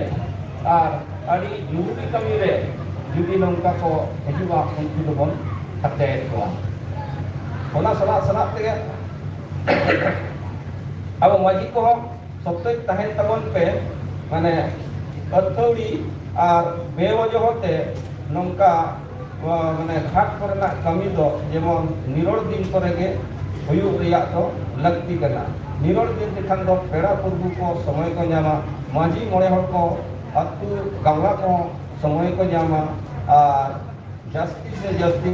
ᱟᱨ ᱟᱹᱰᱤ ᱡᱚᱨᱩᱨᱤ ᱠᱟᱹᱢᱤ ᱨᱮ ᱡᱩᱫᱤ ᱱᱚᱝᱠᱟ ᱠᱚ ᱦᱤᱡᱩᱜᱼᱟ, ᱩᱱᱠᱩ ᱫᱚᱵᱚᱱ ᱴᱷᱟᱹᱠᱟᱹᱭᱮᱫ ᱠᱚᱣᱟ᱾ ᱚᱱᱟ ᱥᱟᱞᱟᱜ ᱥᱟᱞᱟᱜ ᱛᱮᱜᱮ ᱟᱵᱚ ᱢᱟᱹᱡᱷᱤ ᱠᱚᱦᱚᱸ ᱥᱚᱠᱛᱚᱭ ᱛᱟᱦᱮᱱ ᱛᱟᱵᱚᱱ ᱯᱮ, ᱢᱟᱱᱮ ᱟᱹᱛᱷᱟᱹᱣᱲᱤ ᱟᱨ ᱵᱮᱣᱟᱡᱚᱦᱚ ᱛᱮ ᱱᱚᱝᱠᱟ, ᱟ, ᱢᱟᱱᱮ ᱜᱷᱟᱴ ᱠᱚᱨᱮᱱᱟᱜ ᱠᱟᱹᱢᱤ ᱫᱚ ᱡᱮᱢᱚᱱ ᱱᱤᱨᱚᱲ ᱫᱤᱱ ᱠᱚᱨᱮ ᱜᱮ ᱦᱩᱭᱩᱜ ᱨᱮᱭᱟᱜ ᱫᱚ ᱞᱟᱹᱠᱛᱤ ᱠᱟᱱᱟ᱾ ᱱᱤᱨᱚᱲ ᱫᱤᱱ ᱛᱮᱠᱷᱟᱱ ᱫᱚ ᱯᱮᱲᱟ ᱯᱩᱨᱵᱷᱩ ᱠᱚ ᱥᱚᱢᱚᱭ ᱠᱚ ᱧᱟᱢᱟ, ᱢᱟᱹᱡᱷᱤ ᱢᱚᱬᱮ ᱦᱚᱲ ᱠᱚ, ᱟᱹᱛᱩ ᱜᱟᱶᱞᱟ ᱠᱚᱦᱚᱸ ᱥᱚᱢᱚᱭ ᱠᱚ ᱧᱟᱢᱟ, ᱟᱨ ᱡᱟᱹᱥᱛᱤ ᱥᱮ ᱡᱟᱹᱥᱛᱤ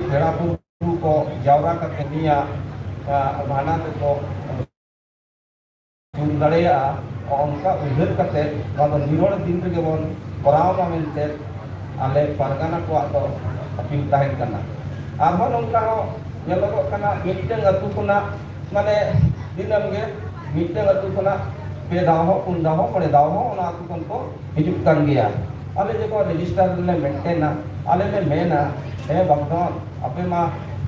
ᱯᱮᱲᱟ ᱯᱩᱨᱵᱷᱩ ᱠᱚ ᱡᱟᱣᱨᱟ ᱠᱟᱛᱮ ᱱᱤᱭᱟᱹ ᱵᱷᱟᱸᱰᱟᱱ ᱨᱮᱠᱚ ᱥᱩᱨ ᱫᱟᱲᱮᱭᱟᱜᱼᱟ᱾ ᱚᱱᱠᱟ ᱩᱭᱦᱟᱹᱨ ᱠᱟᱛᱮ ᱱᱚᱣᱟ ᱫᱚ ᱱᱤᱨᱚᱲ ᱫᱤᱱ ᱨᱮᱜᱮ ᱵᱚᱱ ᱠᱚᱨᱟᱣ ᱢᱟ ᱢᱮᱱᱛᱮ ᱟᱞᱮ ᱯᱟᱨᱜᱟᱱᱟ ᱠᱚᱣᱟᱜ ᱫᱚ ᱟᱹᱯᱤᱞ ᱛᱟᱦᱮᱱ ᱠᱟᱱᱟ᱾ ᱟᱨᱦᱚᱸ ᱱᱚᱝᱠᱟ ᱦᱚᱸ ᱧᱮᱞᱚᱜᱚᱜ ᱠᱟᱱᱟ, ᱢᱤᱫᱴᱟᱝ ᱟᱹᱛᱩ ᱠᱷᱚᱱᱟᱜ ᱢᱟᱱᱮ ᱫᱤᱱᱟᱹᱢ ᱜᱮ ᱢᱤᱫᱴᱟᱝ ᱟᱹᱛᱩ ᱠᱷᱚᱱᱟᱜ ᱯᱮ ᱫᱷᱟᱣ ᱦᱚᱸ, ᱯᱩᱱ ᱫᱷᱟᱣ ᱦᱚᱸ, ᱢᱚᱬᱮ ᱫᱷᱟᱣ ᱦᱚᱸ ᱚᱱᱟ ᱟᱹᱛᱩ ᱠᱷᱚᱱ ᱠᱚ ᱦᱤᱡᱩᱜ ᱠᱟᱱ ᱜᱮᱭᱟ᱾ ᱟᱞᱮ ᱡᱚᱠᱷᱚᱱ ᱨᱮᱡᱤᱥᱴᱟᱨ ᱨᱮᱞᱮ ᱢᱮᱱᱴᱮᱱᱟ, ᱟᱞᱮ ᱞᱮ ᱢᱮᱱᱟ, "ᱦᱮᱸ ᱵᱟᱠᱫᱚᱱ, ᱟᱯᱮ ᱢᱟ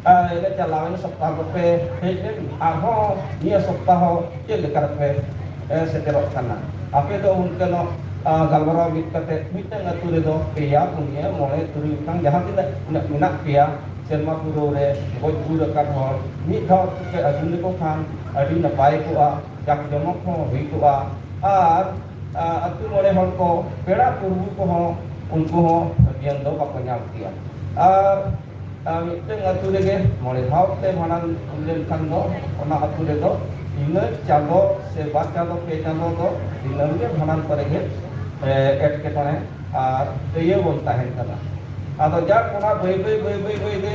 ᱮᱱᱮ ᱪᱟᱞᱟᱣᱮᱱ ᱥᱚᱯᱛᱟᱦᱚ ᱫᱚᱯᱮ ᱦᱮᱡ ᱞᱮᱱ, ᱟᱨᱦᱚᱸ ᱱᱤᱭᱟᱹ ᱥᱚᱯᱛᱟᱦᱚ ᱪᱮᱫ ᱞᱮᱠᱟ ᱨᱮᱯᱮ ᱥᱮᱴᱮᱨᱚᱜ ᱠᱟᱱᱟ?" ᱟᱯᱮ ᱫᱚ ᱩᱱᱠᱟᱱᱚᱜ ᱜᱟᱞᱢᱟᱨᱟᱣ ᱢᱤᱫ ᱠᱟᱛᱮ ᱢᱤᱫᱴᱟᱝ ᱟᱹᱛᱩ ᱨᱮᱫᱚ ᱯᱮᱭᱟ, ᱯᱩᱱᱭᱟᱹ, ᱢᱚᱬᱮ, ᱛᱩᱨᱩᱭ ᱜᱚᱴᱟᱝ ᱡᱟᱦᱟᱸ ᱛᱤᱱᱟᱹᱜ ᱩᱱᱟᱹᱜ ᱢᱮᱱᱟᱜ ᱯᱮᱭᱟ, ᱥᱮᱨᱢᱟ ᱯᱩᱨᱟᱹᱣ ᱨᱮ ᱜᱚᱡ ᱜᱩᱨ ᱟᱠᱟᱱ ᱦᱚᱲ ᱢᱤᱫ ᱫᱷᱟᱣ ᱯᱮ ᱟᱹᱜᱩ ᱞᱮᱠᱚ ᱠᱷᱟᱱ ᱟᱹᱰᱤ ᱱᱟᱯᱟᱭ ᱠᱚᱜᱼᱟ, ᱡᱟᱠ ᱡᱚᱢᱚᱠ ᱦᱚᱸ ᱦᱩᱭ ᱠᱚᱜᱼᱟ᱾ ᱟᱨ ᱟᱹᱛᱩ ᱢᱚᱬᱮ ᱦᱚᱲ ᱠᱚ, ᱯᱮᱲᱟ ᱯᱩᱨᱵᱷᱩ ᱠᱚᱦᱚᱸ, ᱩᱱᱠᱩ ᱦᱚᱸ ᱦᱟᱹᱴᱤᱭᱟᱹᱱ ᱫᱚ ᱵᱟᱠᱚ ᱧᱟᱢ ᱠᱮᱭᱟ᱾ ᱟᱨ ᱢᱤᱫᱴᱟᱝ ᱟᱹᱛᱩ ᱨᱮᱜᱮ ᱢᱚᱬᱮ ᱫᱷᱟᱣ ᱛᱮ ᱵᱷᱟᱸᱰᱟᱱ ᱞᱮᱱᱠᱷᱟᱱ ᱫᱚ ᱚᱱᱟ ᱟᱹᱛᱩ ᱨᱮᱫᱚ ᱤᱱᱟᱹ ᱪᱟᱸᱫᱚ ᱥᱮ ᱵᱟᱨ ᱪᱟᱸᱫᱚ, ᱯᱮ ᱪᱟᱸᱫᱚ ᱫᱚ ᱫᱤᱱᱟᱹᱢ ᱜᱮ ᱵᱷᱟᱸᱰᱟᱱ ᱠᱚᱨᱮ ᱜᱮ ᱮᱴᱠᱮᱴᱚᱬᱮ ᱟᱨ ᱛᱟᱹᱭᱟᱹ ᱵᱚᱱ ᱛᱟᱦᱮᱱ ᱠᱟᱱᱟ᱾ ᱟᱫᱚ ᱡᱟᱠ ᱚᱱᱟ ᱵᱟᱹᱭ ᱵᱟᱹᱭ ᱵᱟᱹᱭ ᱵᱟᱹᱭ ᱵᱟᱹᱭ ᱛᱮ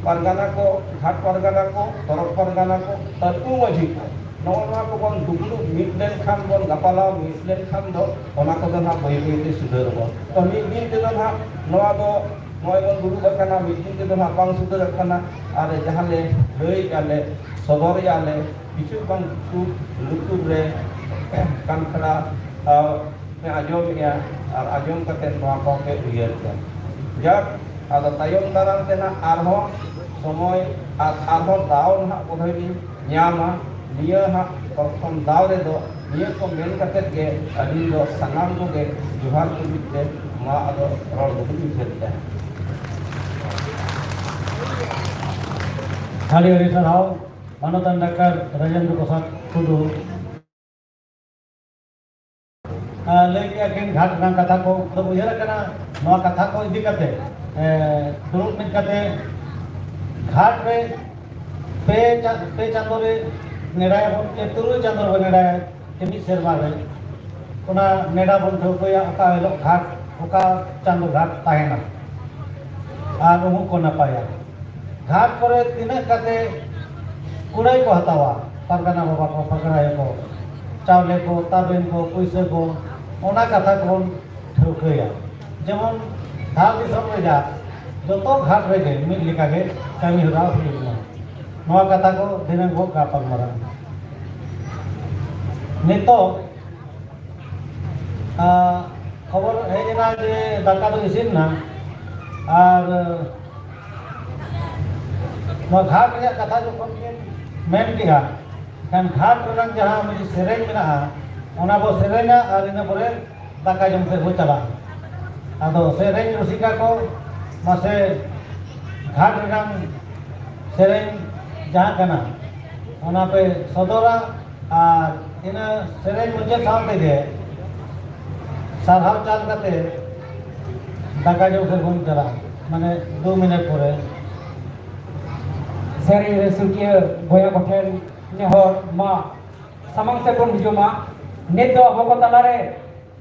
ᱯᱟᱨᱜᱟᱱᱟ ᱠᱚ, ᱜᱷᱟᱴ ᱯᱟᱨᱜᱟᱱᱟ ᱠᱚ, ᱛᱚᱨᱚᱯ ᱯᱟᱨᱜᱟᱱᱟ ᱠᱚ, ᱟᱹᱛᱩ ᱢᱟᱹᱡᱷᱤ ᱠᱚ, ᱱᱚᱜᱼᱚ ᱱᱚᱣᱟ ᱠᱚᱵᱚᱱ ᱫᱩᱯᱲᱩᱵ ᱢᱤᱫ ᱞᱮᱱᱠᱷᱟᱱ, ᱵᱚᱱ ᱜᱟᱯᱟᱞᱟᱣ ᱢᱤᱫ ᱞᱮᱱᱠᱷᱟᱱ ᱫᱚ ᱚᱱᱟ ᱠᱚᱫᱚ ᱱᱟᱦᱟᱜ ᱵᱟᱹᱭ ᱵᱟᱹᱭ ᱛᱮ ᱥᱩᱫᱷᱟᱹᱨᱚᱜᱼᱟ᱾ ᱛᱚ ᱢᱤᱫ ᱫᱤᱱ ᱛᱮᱫᱚ ᱱᱟᱦᱟᱜ ᱱᱚᱣᱟ ᱫᱚ ᱱᱚᱜᱼᱚᱭ ᱵᱚᱱ ᱫᱩᱲᱩᱵ ᱟᱠᱟᱱᱟ, ᱢᱤᱫ ᱫᱤᱱ ᱛᱮᱫᱚ ᱱᱟᱦᱟᱜ ᱵᱟᱝ ᱥᱩᱫᱷᱟᱹᱨᱚᱜ ᱠᱟᱱᱟ᱾ ᱟᱨ ᱡᱟᱦᱟᱸ ᱞᱮ ᱞᱟᱹᱭᱮᱫᱼᱟ ᱞᱮ, ᱥᱚᱫᱚᱨᱮᱫᱼᱟ ᱞᱮ, ᱠᱤᱪᱷᱩ ᱵᱟᱝ ᱠᱤᱪᱷᱩ ᱞᱩᱛᱩᱨ ᱨᱮ ᱠᱟᱱ ᱠᱷᱟᱲᱟ ᱯᱮ ᱟᱸᱡᱚᱢᱮᱫᱼᱟ, ᱟᱨ ᱟᱸᱡᱚᱢ ᱠᱟᱛᱮ ᱱᱚᱣᱟ ᱠᱚᱦᱚᱸ ᱯᱮ ᱩᱭᱦᱟᱹᱨ ᱠᱮᱭᱟ᱾ ᱡᱟᱠ, ᱟᱫᱚ ᱛᱟᱭᱚᱢ ᱫᱟᱨᱟᱢ ᱛᱮ ᱱᱟᱦᱟᱜ ᱟᱨᱦᱚᱸ ᱥᱚᱢᱚᱭ ᱟᱨ ᱟᱨᱦᱚᱸ ᱫᱟᱣ ᱱᱟᱦᱟᱜ ᱵᱚᱫᱷᱚᱭ ᱞᱤᱧ ᱧᱟᱢᱟ᱾ ᱱᱤᱭᱟᱹ ᱦᱟᱸᱜ ᱯᱨᱚᱛᱷᱚᱢ ᱫᱟᱣ ᱨᱮᱫᱚ ᱱᱤᱭᱟᱹ ᱠᱚ ᱢᱮᱱ ᱠᱟᱛᱮ ᱜᱮ ᱟᱹᱞᱤᱧ ᱫᱚ ᱥᱟᱱᱟᱢ ᱠᱚᱜᱮ ᱡᱚᱦᱟᱨ ᱠᱚ ᱢᱤᱫ ᱛᱮ ᱢᱟ ᱟᱫᱚ ᱨᱚᱲ ᱫᱚᱵᱚᱱ ᱢᱩᱪᱟᱹᱫ ᱮᱫᱟ᱾ ᱟᱹᱰᱤ ᱟᱹᱰᱤ ᱥᱟᱨᱦᱟᱣ ᱢᱟᱱᱚᱛᱟᱱ ᱰᱟᱠᱛᱟᱨ ᱨᱟᱡᱮᱱᱫᱨᱚ ᱯᱨᱚᱥᱟᱫᱽ ᱴᱩᱰᱩ᱾ ᱟᱨ ᱞᱟᱹᱭ ᱠᱮᱜᱼᱟ ᱠᱤᱱ ᱜᱷᱟᱴ ᱨᱮᱱᱟᱜ ᱠᱟᱛᱷᱟ ᱠᱚ, ᱟᱫᱚ ᱩᱭᱦᱟᱹᱨ ᱟᱠᱟᱱᱟ ᱱᱚᱣᱟ ᱠᱟᱛᱷᱟ ᱠᱚ ᱤᱫᱤ ᱠᱟᱛᱮ, ᱮ, ᱫᱩᱲᱩᱵ ᱢᱤᱫ ᱠᱟᱛᱮ ᱜᱷᱟᱴ ᱨᱮ ᱯᱮ ᱪᱟ-, ᱯᱮ ᱪᱟᱸᱫᱚ ᱨᱮ ᱱᱮᱰᱟᱭᱟᱵᱚᱱ, ᱪᱮ ᱛᱩᱨᱩᱭ ᱪᱟᱸᱫᱚ ᱨᱮᱵᱚᱱ ᱱᱮᱰᱟᱭᱟ, ᱪᱮ ᱢᱤᱫ ᱥᱮᱨᱢᱟ ᱨᱮ ᱚᱱᱟ ᱱᱮᱰᱟ ᱵᱚᱱ ᱴᱷᱟᱹᱣᱠᱟᱹᱭᱟ, ᱚᱠᱟ ᱦᱤᱞᱳᱜ ᱜᱷᱟᱴ, ᱚᱠᱟ ᱪᱟᱸᱫᱚ ᱜᱷᱟᱴ ᱛᱟᱦᱮᱱᱟ ᱟᱨ ᱩᱢᱩᱜ ᱠᱚ ᱱᱟᱯᱟᱭᱟ᱾ ᱜᱷᱟᱴ ᱠᱚᱨᱮ ᱛᱤᱱᱟᱹᱜ ᱠᱟᱛᱮ ᱠᱩᱲᱟᱹᱭ ᱠᱚ ᱦᱟᱛᱟᱣᱟ, ᱯᱟᱨᱜᱟᱱᱟ ᱵᱟᱵᱟ ᱠᱚ, ᱯᱟᱨᱜᱟᱱᱟ ᱟᱭᱳ ᱠᱚ, ᱪᱟᱣᱞᱮ ᱠᱚ, ᱛᱟᱵᱮᱱ ᱠᱚ, ᱯᱩᱭᱥᱟᱹ ᱠᱚ, ᱚᱱᱟ ᱠᱟᱛᱷᱟ ᱠᱚᱵᱚᱱ ᱴᱷᱟᱹᱣᱠᱟᱹᱭᱟ᱾ ᱡᱮᱢᱚᱱ ᱫᱷᱟᱲ ᱫᱤᱥᱚᱢ ᱨᱮᱭᱟᱜ ᱡᱚᱛᱚ ᱜᱷᱟᱴ ᱨᱮᱜᱮ ᱢᱤᱫ ᱞᱮᱠᱟᱜᱮ ᱠᱟᱹᱢᱤ ᱦᱚᱨᱟ ᱦᱩᱭᱩᱜ ᱢᱟ᱾ ᱱᱚᱣᱟ ᱠᱟᱛᱷᱟ ᱠᱚ ᱫᱷᱤᱱᱟᱹᱝ ᱵᱚ ᱜᱟᱯᱟᱞᱢᱟᱨᱟᱣᱟ᱾ ᱱᱤᱛᱚᱜ, ᱟᱸ, ᱠᱷᱚᱵᱚᱨ ᱦᱮᱡ ᱮᱱᱟ ᱡᱮ ᱫᱟᱠᱟ ᱫᱚ ᱤᱥᱤᱱ ᱮᱱᱟ, ᱟᱨ ᱱᱚᱣᱟ ᱜᱷᱟᱴ ᱨᱮᱭᱟᱜ ᱠᱟᱛᱷᱟ ᱡᱚᱠᱷᱚᱱ ᱵᱤᱱ ᱢᱮᱱ ᱠᱮᱜᱼᱟ, ᱠᱷᱟᱱ ᱜᱷᱟᱴ ᱨᱮᱱᱟᱜ ᱡᱟᱦᱟᱸ ᱢᱤᱫᱴᱤᱡ ᱥᱮᱨᱮᱧ ᱢᱮᱱᱟᱜᱼᱟ, ᱚᱱᱟ ᱵᱚ ᱥᱮᱨᱮᱧᱟ ᱟᱨ ᱤᱱᱟᱹ ᱯᱚᱨᱮ ᱫᱟᱠᱟ ᱡᱚᱢ ᱥᱮᱫ ᱵᱚ ᱪᱟᱞᱟᱜᱼᱟ᱾ ᱟᱫᱚ ᱥᱮᱨᱮᱧ ᱨᱩᱥᱤᱠᱟ ᱠᱚ, ᱢᱟᱥᱮ ᱜᱷᱟᱴ ᱨᱮᱱᱟᱜ ᱥᱮᱨᱮᱧ ᱡᱟᱦᱟᱸ ᱠᱟᱱᱟ, ᱚᱱᱟ ᱯᱮ ᱥᱚᱫᱚᱨᱟ᱾ ᱟᱨ ᱤᱱᱟᱹ ᱥᱮᱨᱮᱧ ᱢᱩᱪᱟᱹᱫ ᱥᱟᱶ ᱛᱮᱜᱮ ᱥᱟᱨᱦᱟᱣ ᱪᱟᱞ ᱠᱟᱛᱮ ᱫᱟᱠᱟ ᱡᱚᱢ ᱥᱮᱫ ᱵᱚᱱ ᱪᱟᱞᱟᱜᱼᱟ, ᱢᱟᱱᱮ ᱫᱩ ᱢᱤᱱᱤᱴ ᱯᱚᱨᱮ᱾ ᱥᱮᱨᱮᱧ ᱨᱟᱹᱥᱠᱟᱹ ᱵᱚᱭᱦᱟ ᱠᱚᱴᱷᱮᱱ ᱱᱮᱦᱚᱨ, ᱢᱟ ᱥᱟᱢᱟᱝ ᱥᱮᱫ ᱵᱚᱱ ᱦᱤᱡᱩᱜ ᱢᱟ᱾ ᱱᱤᱛ ᱫᱚ ᱟᱵᱚ ᱠᱚ ᱛᱟᱞᱟᱨᱮ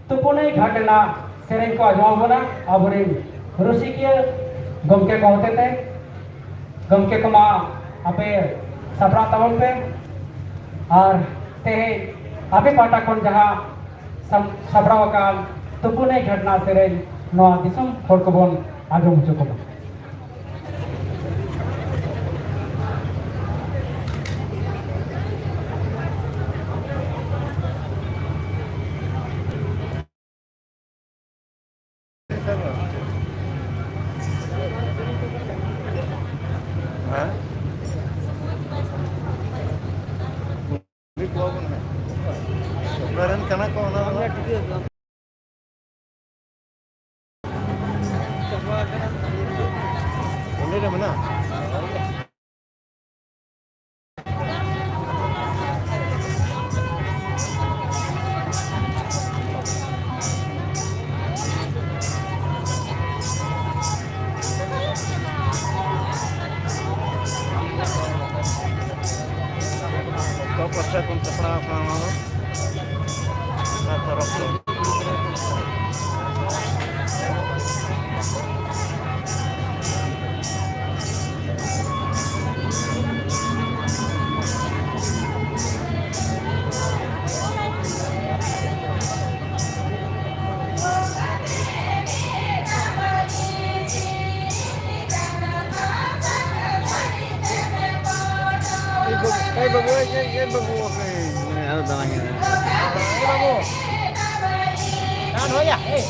ᱛᱩᱯᱩᱱᱟᱹᱭ ᱜᱷᱟᱴ ᱨᱮᱱᱟᱜ ᱥᱮᱨᱮᱧ ᱠᱚ ᱟᱸᱡᱚᱢ ᱟᱵᱚᱱᱟ ᱟᱵᱚᱨᱮᱱ ᱨᱩᱥᱤᱠᱤᱭᱟᱹ ᱜᱚᱢᱠᱮ ᱠᱚ ᱦᱚᱛᱮᱛᱮ᱾ ᱜᱚᱢᱠᱮ ᱠᱚᱢᱟ ᱟᱯᱮ ᱥᱟᱯᱲᱟᱣ ᱛᱟᱵᱚᱱ ᱯᱮ᱾ ᱟᱨ ᱛᱮᱦᱮᱧ ᱟᱯᱮ ᱯᱟᱦᱴᱟ ᱠᱷᱚᱱ ᱡᱟᱦᱟᱸ ᱥᱟᱯ-, ᱥᱟᱯᱲᱟᱣ ᱟᱠᱟᱱ ᱛᱩᱯᱩᱱᱟᱹᱭ ᱜᱷᱟᱴ ᱨᱮᱱᱟᱜ ᱥᱮᱨᱮᱧ ᱱᱚᱣᱟ ᱫᱤᱥᱚᱢ ᱦᱚᱲ ᱠᱚᱵᱚᱱ ᱟᱸᱡᱚᱢ ᱦᱚᱪᱚ ᱠᱚᱢᱟ᱾ ᱚᱠᱟᱨᱮᱱ ᱠᱟᱱᱟ ᱠᱚ ᱚᱱᱟ ᱫᱚ? ᱚᱸᱰᱮ ᱨᱮ ᱢᱮᱱᱟᱜᱼᱟ᱾ ᱚᱠᱟ ᱯᱟᱦᱴᱟ ᱠᱷᱚᱱ ᱥᱟᱯᱲᱟᱣ ᱠᱟᱱᱟ ᱱᱚᱣᱟ ᱫᱚ? ᱚᱠᱟ ᱛᱚᱨᱚᱯ ᱠᱷᱚᱱ? ᱵᱟᱹᱵᱩ, ᱮ, ᱮ, ᱵᱟᱹᱵᱩ, ᱟᱯᱮ, ᱢᱟᱱᱮ, ᱟᱨᱚ ᱫᱟᱬᱟᱱ ᱦᱩᱭᱩᱜᱼᱟ᱾ ᱮ ᱵᱟᱹᱵᱩ, ᱫᱟᱬᱟᱱ ᱦᱩᱭᱟ, ᱮ᱾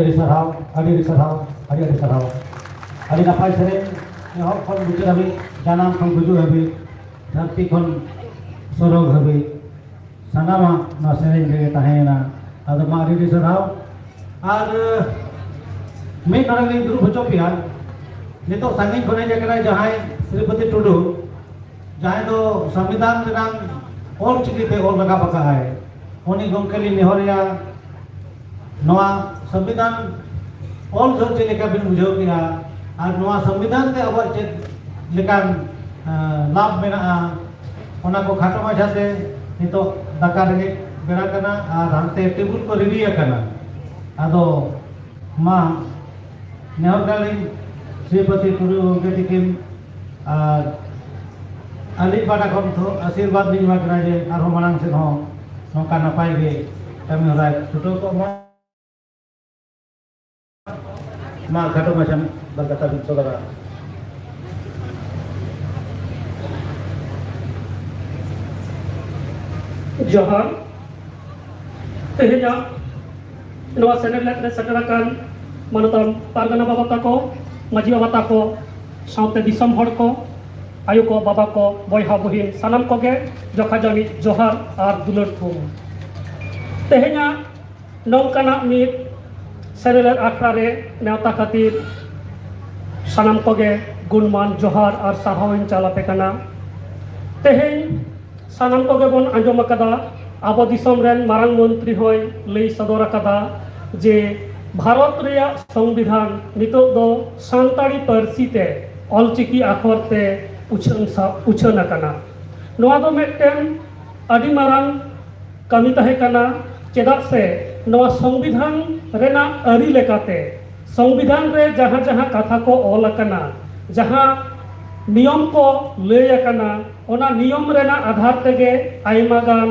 ᱟᱹᱰᱤ ᱥᱟᱨᱦᱟᱣ, ᱟᱹᱰᱤ ᱟᱹᱰᱤ ᱥᱟᱨᱦᱟᱣ, ᱟᱹᱰᱤ ᱟᱹᱰᱤ ᱥᱟᱨᱦᱟᱣ᱾ ᱟᱹᱰᱤ ᱱᱟᱯᱟᱭ ᱥᱮᱨᱮᱧ, ᱮᱦᱚᱵ ᱠᱷᱚᱱ ᱢᱩᱪᱟᱹᱫ ᱦᱟᱹᱵᱤᱡ, ᱡᱟᱱᱟᱢ ᱠᱷᱚᱱ ᱜᱩᱡᱩᱜ ᱦᱟᱹᱵᱤᱡ, ᱫᱷᱟᱹᱨᱛᱤ ᱠᱷᱚᱱ ᱥᱚᱨᱚᱜᱽ ᱦᱟᱹᱵᱤᱡ, ᱥᱟᱱᱟᱢᱟᱜ ᱱᱚᱣᱟ ᱥᱮᱨᱮᱧ ᱨᱮᱜᱮ ᱛᱟᱦᱮᱸᱭᱮᱱᱟ᱾ ᱟᱫᱚ ᱢᱟ ᱟᱹᱰᱤ ᱟᱹᱰᱤ ᱥᱟᱨᱦᱟᱣ᱾ ᱟᱨ ᱢᱤᱫ ᱱᱚᱰᱮ ᱞᱤᱧ ᱫᱩᱲᱩᱵ ᱦᱚᱪᱚ ᱯᱮᱭᱟ᱾ ᱱᱤᱛᱚᱜ ᱥᱟᱺᱜᱤᱧ ᱠᱷᱚᱱ ᱦᱮᱡ ᱟᱠᱟᱱᱟᱭ ᱡᱟᱦᱟᱸᱭ ᱥᱨᱤᱯᱚᱛᱤ ᱴᱩᱰᱩ, ᱡᱟᱦᱟᱸᱭ ᱫᱚ ᱥᱚᱝᱵᱤᱫᱷᱟᱱ ᱨᱮᱱᱟᱜ ᱚᱞ ᱪᱤᱠᱤ ᱛᱮ ᱚᱞ ᱨᱟᱠᱟᱵ ᱟᱠᱟᱫᱟᱭ, ᱩᱱᱤ ᱜᱚᱢᱠᱮ ᱞᱤᱧ ᱱᱮᱦᱚᱨᱮᱭᱟ, ᱱᱚᱣᱟ ᱥᱚᱝᱵᱤᱫᱷᱟᱱ ᱚᱞ ᱫᱚ ᱪᱮᱫ ᱞᱮᱠᱟ ᱵᱤᱱ ᱵᱩᱡᱷᱟᱹᱣ ᱠᱮᱫᱟ ᱟᱨ ᱱᱚᱣᱟ ᱥᱚᱝᱵᱤᱫᱷᱟᱱ ᱛᱮ ᱟᱵᱚᱣᱟᱜ ᱪᱮᱫ ᱞᱮᱠᱟᱱ, ᱮᱸ, ᱞᱟᱵᱷ ᱢᱮᱱᱟᱜᱼᱟ, ᱚᱱᱟ ᱠᱚ ᱠᱷᱟᱴᱚ ᱢᱟᱪᱷᱟᱛᱮ ᱱᱤᱛᱚᱜ ᱫᱟᱠᱟ ᱨᱮᱸᱜᱮᱡ ᱵᱮᱲᱟ ᱠᱟᱱᱟ ᱟᱨ ᱦᱟᱱᱛᱮ ᱴᱮᱵᱩᱞ ᱠᱚ ᱨᱮᱰᱤ ᱟᱠᱟᱱᱟ᱾ ᱟᱫᱚ ᱢᱟ ᱱᱮᱦᱚᱨ ᱠᱟᱱᱟᱞᱤᱧ ᱥᱨᱤᱯᱚᱛᱤ ᱴᱩᱰᱩ ᱜᱚᱢᱠᱮ ᱛᱤᱠᱤᱱ ᱟᱨ ᱟᱹᱞᱤᱧ ᱯᱟᱦᱴᱟ ᱠᱷᱚᱱ ᱫᱚ ᱟᱥᱤᱨᱵᱟᱫᱽ ᱞᱤᱧ ᱮᱢᱟ ᱠᱤᱱᱟ ᱡᱮ ᱟᱨᱦᱚᱸ ᱢᱟᱲᱟᱝ ᱥᱮᱫ ᱦᱚᱸ ᱱᱚᱝᱠᱟ ᱱᱟᱯᱟᱭ ᱜᱮ ᱠᱟᱹᱢᱤ ᱦᱚᱨᱟ ᱪᱷᱩᱴᱟᱹᱣ ᱠᱚᱜ ᱢᱟ᱾ ᱢᱟ ᱠᱷᱟᱴᱚ ᱢᱟᱪᱷᱟ ᱵᱟᱨ ᱠᱟᱛᱷᱟ ᱵᱤᱱ ᱥᱚᱫᱚᱨᱟ᱾ ᱡᱚᱦᱟᱨ᱾ ᱛᱮᱦᱮᱧᱟᱜ ᱱᱚᱣᱟ ᱥᱮᱱᱮᱞᱮᱫ ᱨᱮ ᱥᱮᱴᱮᱨ ᱟᱠᱟᱱ ᱢᱟᱱᱚᱛᱟᱱ ᱯᱟᱨᱜᱟᱱᱟ ᱵᱟᱵᱟ ᱛᱟᱠᱚ, ᱢᱟᱹᱡᱷᱤ ᱵᱟᱵᱟ ᱛᱟᱠᱚ, ᱥᱟᱶᱛᱮ ᱫᱤᱥᱚᱢ ᱦᱚᱲ ᱠᱚ, ᱟᱭᱳ ᱠᱚ, ᱵᱟᱵᱟ ᱠᱚ, ᱵᱚᱭᱦᱟ ᱵᱩᱦᱤᱱ, ᱥᱟᱱᱟᱢ ᱠᱚᱜᱮ ᱡᱚᱠᱷᱟ ᱡᱟᱹᱱᱤᱡ ᱡᱚᱦᱟᱨ ᱟᱨ ᱫᱩᱞᱟᱹᱲ ᱛᱷᱩᱢ᱾ ᱛᱮᱦᱮᱧᱟᱜ ᱱᱚᱝᱠᱟᱱᱟᱜ ᱢᱤᱫ ᱥᱮᱱᱮᱞᱮᱫ ᱟᱠᱷᱲᱟ ᱨᱮ ᱱᱮᱣᱛᱟ ᱠᱷᱟᱹᱛᱤᱨ ᱥᱟᱱᱟᱢ ᱠᱚᱜᱮ ᱜᱩᱱᱢᱟᱱ ᱡᱚᱦᱟᱨ ᱟᱨ ᱥᱟᱨᱦᱟᱣ ᱤᱧ ᱪᱟᱞ ᱟᱯᱮ ᱠᱟᱱᱟ᱾ ᱛᱮᱦᱮᱧ ᱥᱟᱱᱟᱢ ᱠᱚᱜᱮ ᱵᱚᱱ ᱟᱸᱡᱚᱢ ᱟᱠᱟᱫᱟ, ᱟᱵᱚ ᱫᱤᱥᱚᱢ ᱨᱮᱱ ᱢᱟᱨᱟᱝ ᱢᱚᱱᱛᱨᱤ ᱦᱚᱸᱭ ᱞᱟᱹᱭ ᱥᱚᱫᱚᱨ ᱟᱠᱟᱫᱟ ᱡᱮ ᱵᱷᱟᱨᱚᱛ ᱨᱮᱭᱟᱜ ᱥᱚᱝᱵᱤᱫᱷᱟᱱ ᱱᱤᱛᱚᱜ ᱫᱚ ᱥᱟᱱᱛᱟᱲᱤ ᱯᱟᱹᱨᱥᱤ ᱛᱮ ᱚᱞᱪᱤᱠᱤ ᱟᱠᱷᱚᱨ ᱛᱮ ᱩᱪᱷᱟᱹᱱ ᱥᱟ-, ᱩᱪᱷᱟᱹᱱ ᱟᱠᱟᱱᱟ᱾ ᱱᱚᱣᱟ ᱫᱚ ᱢᱤᱫᱴᱮᱱ ᱟᱹᱰᱤ ᱢᱟᱨᱟᱝ ᱠᱟᱹᱢᱤ ᱛᱟᱦᱮᱸ ᱠᱟᱱᱟ᱾ ᱪᱮᱫᱟᱜ ᱥᱮ ᱱᱚᱣᱟ ᱥᱚᱝᱵᱤᱫᱷᱟᱱ ᱨᱮᱱᱟᱜ ᱟᱹᱨᱤ ᱞᱮᱠᱟᱛᱮ ᱥᱚᱝᱵᱤᱫᱷᱟᱱ ᱨᱮ ᱡᱟᱦᱟᱸ ᱡᱟᱦᱟᱸ ᱠᱟᱛᱷᱟ ᱠᱚ ᱚᱞ ᱟᱠᱟᱱᱟ, ᱡᱟᱦᱟᱸ ᱱᱤᱭᱚᱢ ᱠᱚ ᱞᱟᱹᱭ ᱟᱠᱟᱱᱟ, ᱚᱱᱟ ᱱᱤᱭᱚᱢ ᱨᱮᱱᱟᱜ ᱟᱫᱷᱟᱨ ᱛᱮᱜᱮ ᱟᱭᱢᱟ ᱜᱟᱱ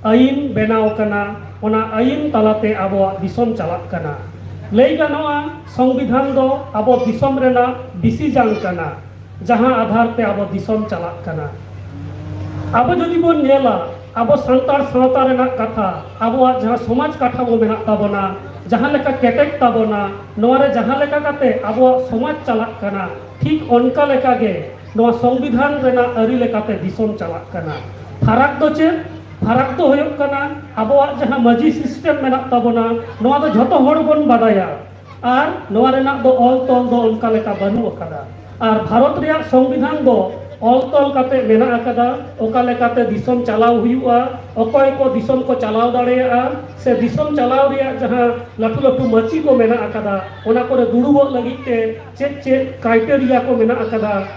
ᱟᱹᱭᱤᱱ ᱵᱮᱱᱟᱣ ᱟᱠᱟᱱᱟ᱾ ᱚᱱᱟ ᱟᱹᱭᱤᱱ ᱛᱟᱞᱟᱛᱮ ᱟᱵᱚᱣᱟᱜ ᱫᱤᱥᱚᱢ ᱪᱟᱞᱟᱜ ᱠᱟᱱᱟ᱾ ᱞᱟᱹᱭ ᱜᱟᱱᱚᱜᱼᱟ, ᱥᱚᱝᱵᱤᱫᱷᱟᱱ ᱫᱚ ᱟᱵᱚ ᱫᱤᱥᱚᱢ ᱨᱮᱱᱟᱜ ᱵᱤᱥᱤ ᱡᱟᱝ ᱠᱟᱱᱟ, ᱡᱟᱦᱟᱸ ᱟᱫᱷᱟᱨ ᱛᱮ ᱟᱵᱚ ᱫᱤᱥᱚᱢ ᱪᱟᱞᱟᱜ ᱠᱟᱱᱟ᱾ ᱟᱵᱚ ᱡᱩᱫᱤ ᱵᱚᱱ ᱧᱮᱞᱟ, ᱟᱵᱚ ᱥᱟᱱᱛᱟᱲ ᱥᱟᱶᱛᱟ ᱨᱮᱱᱟᱜ ᱠᱟᱛᱷᱟ, ᱟᱵᱚᱣᱟᱜ ᱡᱟᱦᱟᱸ ᱥᱚᱢᱟᱡᱽ ᱠᱟᱛᱷᱟ ᱵᱚ ᱢᱮᱱᱟᱜ ᱛᱟᱵᱚᱱᱟ, ᱡᱟᱦᱟᱸ ᱞᱮᱠᱟ ᱠᱮᱴᱮᱡ ᱛᱟᱵᱚᱱᱟ, ᱱᱚᱣᱟ ᱨᱮ ᱡᱟᱦᱟᱸ ᱞᱮᱠᱟ ᱠᱟᱛᱮ ᱟᱵᱚᱣᱟᱜ ᱥᱚᱢᱟᱡᱽ ᱪᱟᱞᱟᱜ ᱠᱟᱱᱟ, ᱴᱷᱤᱠ ᱚᱱᱠᱟ ᱞᱮᱠᱟ ᱜᱮ ᱱᱚᱣᱟ ᱥᱚᱝᱵᱤᱫᱷᱟᱱ ᱨᱮᱱᱟᱜ ᱟᱹᱨᱤ ᱞᱮᱠᱟᱛᱮ ᱫᱤᱥᱚᱢ ᱪᱟᱞᱟᱜ ᱠᱟᱱᱟ᱾ ᱯᱷᱟᱨᱟᱠ ᱫᱚ ᱪᱮᱫ? ᱯᱷᱟᱨᱟᱠ ᱫᱚ ᱦᱩᱭᱩᱜ ᱠᱟᱱᱟ, ᱟᱵᱚᱣᱟᱜ ᱡᱟᱦᱟᱸ ᱢᱟᱹᱡᱷᱤ ᱥᱤᱥᱴᱮᱢ ᱢᱮᱱᱟᱜ ᱛᱟᱵᱚᱱᱟ, ᱱᱚᱣᱟ ᱫᱚ ᱡᱷᱚᱛᱚ ᱦᱚᱲ ᱵᱚᱱ ᱵᱟᱰᱟᱭᱟ, ᱟᱨ ᱱᱚᱣᱟ ᱨᱮᱱᱟᱜ ᱫᱚ ᱚᱞ ᱛᱚᱞ ᱫᱚ ᱚᱱᱠᱟ ᱞᱮᱠᱟ ᱵᱟᱹᱱᱩᱜ ᱟᱠᱟᱫᱟ᱾ ᱟᱨ ᱵᱷᱟᱨᱚᱛ ᱨᱮᱭᱟᱜ ᱥᱚᱝᱵᱤᱫᱷᱟᱱ ᱫᱚ ᱚᱞ ᱛᱚᱞ ᱠᱟᱛᱮ ᱢᱮᱱᱟᱜ ᱟᱠᱟᱫᱟ, ᱚᱠᱟ ᱞᱮᱠᱟᱛᱮ ᱫᱤᱥᱚᱢ ᱪᱟᱞᱟᱣ ᱦᱩᱭᱩᱜᱼᱟ, ᱚᱠᱚᱭ ᱠᱚ ᱫᱤᱥᱚᱢ ᱠᱚ ᱪᱟᱞᱟᱣ ᱫᱟᱲᱮᱭᱟᱜᱼᱟ, ᱥᱮ ᱫᱤᱥᱚᱢ ᱪᱟᱞᱟᱣ ᱨᱮᱭᱟᱜ ᱡᱟᱦᱟᱸ ᱞᱟᱹᱴᱩ ᱞᱟᱹᱴᱩ ᱢᱟᱹᱪᱤ ᱠᱚ ᱢᱮᱱᱟᱜ ᱟᱠᱟᱫᱟ, ᱚᱱᱟ ᱠᱚᱨᱮ ᱫᱩᱲᱩᱵᱚᱜ ᱞᱟᱹᱜᱤᱫ ᱛᱮ ᱪᱮᱫ ᱪᱮᱫ ᱠᱨᱟᱭᱴᱮᱨᱤᱭᱟ ᱠᱚ ᱢᱮᱱᱟᱜ ᱟᱠᱟᱫᱟ,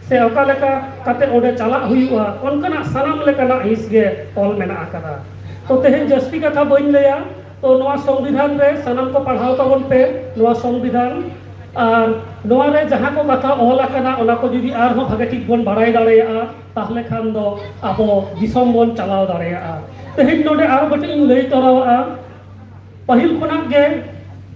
ᱥᱮ ᱚᱠᱟ ᱞᱮᱠᱟ ᱠᱟᱛᱮ ᱚᱸᱰᱮ ᱪᱟᱞᱟᱜ ᱦᱩᱭᱩᱜᱼᱟ, ᱚᱱᱠᱟᱱᱟᱜ ᱥᱟᱱᱟᱢ ᱞᱮᱠᱟᱱᱟᱜ ᱦᱤᱸᱥ ᱜᱮ ᱚᱞ ᱢᱮᱱᱟᱜ ᱟᱠᱟᱫᱟ᱾ ᱛᱚ, ᱛᱮᱦᱮᱧ ᱡᱟᱹᱥᱛᱤ ᱠᱟᱛᱷᱟ ᱵᱟᱹᱧ ᱞᱟᱹᱭᱟ᱾ ᱛᱚ, ᱱᱚᱣᱟ ᱥᱚᱝᱵᱤᱫᱷᱟᱱ ᱨᱮ ᱥᱟᱱᱟᱢ ᱠᱚ ᱯᱟᱲᱦᱟᱣ ᱛᱟᱵᱚᱱ ᱯᱮ, ᱱᱚᱣᱟ ᱥᱚᱝᱵᱤᱫᱷᱟᱱ᱾ ᱟᱨ ᱱᱚᱣᱟ ᱨᱮ ᱡᱟᱦᱟᱸ ᱠᱚ ᱠᱟᱛᱷᱟ ᱚᱞ ᱟᱠᱟᱱᱟ, ᱚᱱᱟ ᱠᱚ ᱡᱩᱫᱤ ᱟᱨᱦᱚᱸ ᱵᱷᱟᱜᱮ ᱴᱷᱤᱠ ᱵᱚᱱ ᱵᱟᱲᱟᱭ ᱫᱟᱲᱮᱭᱟᱜᱼᱟ, ᱛᱟᱦᱞᱮ ᱠᱷᱟᱱ ᱫᱚ ᱟᱵᱚ ᱫᱤᱥᱚᱢ ᱵᱚᱱ ᱪᱟᱞᱟᱣ ᱫᱟᱲᱮᱭᱟᱜᱼᱟ᱾ ᱛᱮᱦᱮᱧ ᱱᱚᱰᱮ ᱟᱨ ᱠᱟᱹᱴᱤᱡ ᱤᱧ ᱞᱟᱹᱭ ᱛᱚᱨᱟᱣᱟᱜᱼᱟ᱾ ᱯᱟᱹᱦᱤᱞ ᱠᱷᱚᱱᱟᱜ ᱜᱮ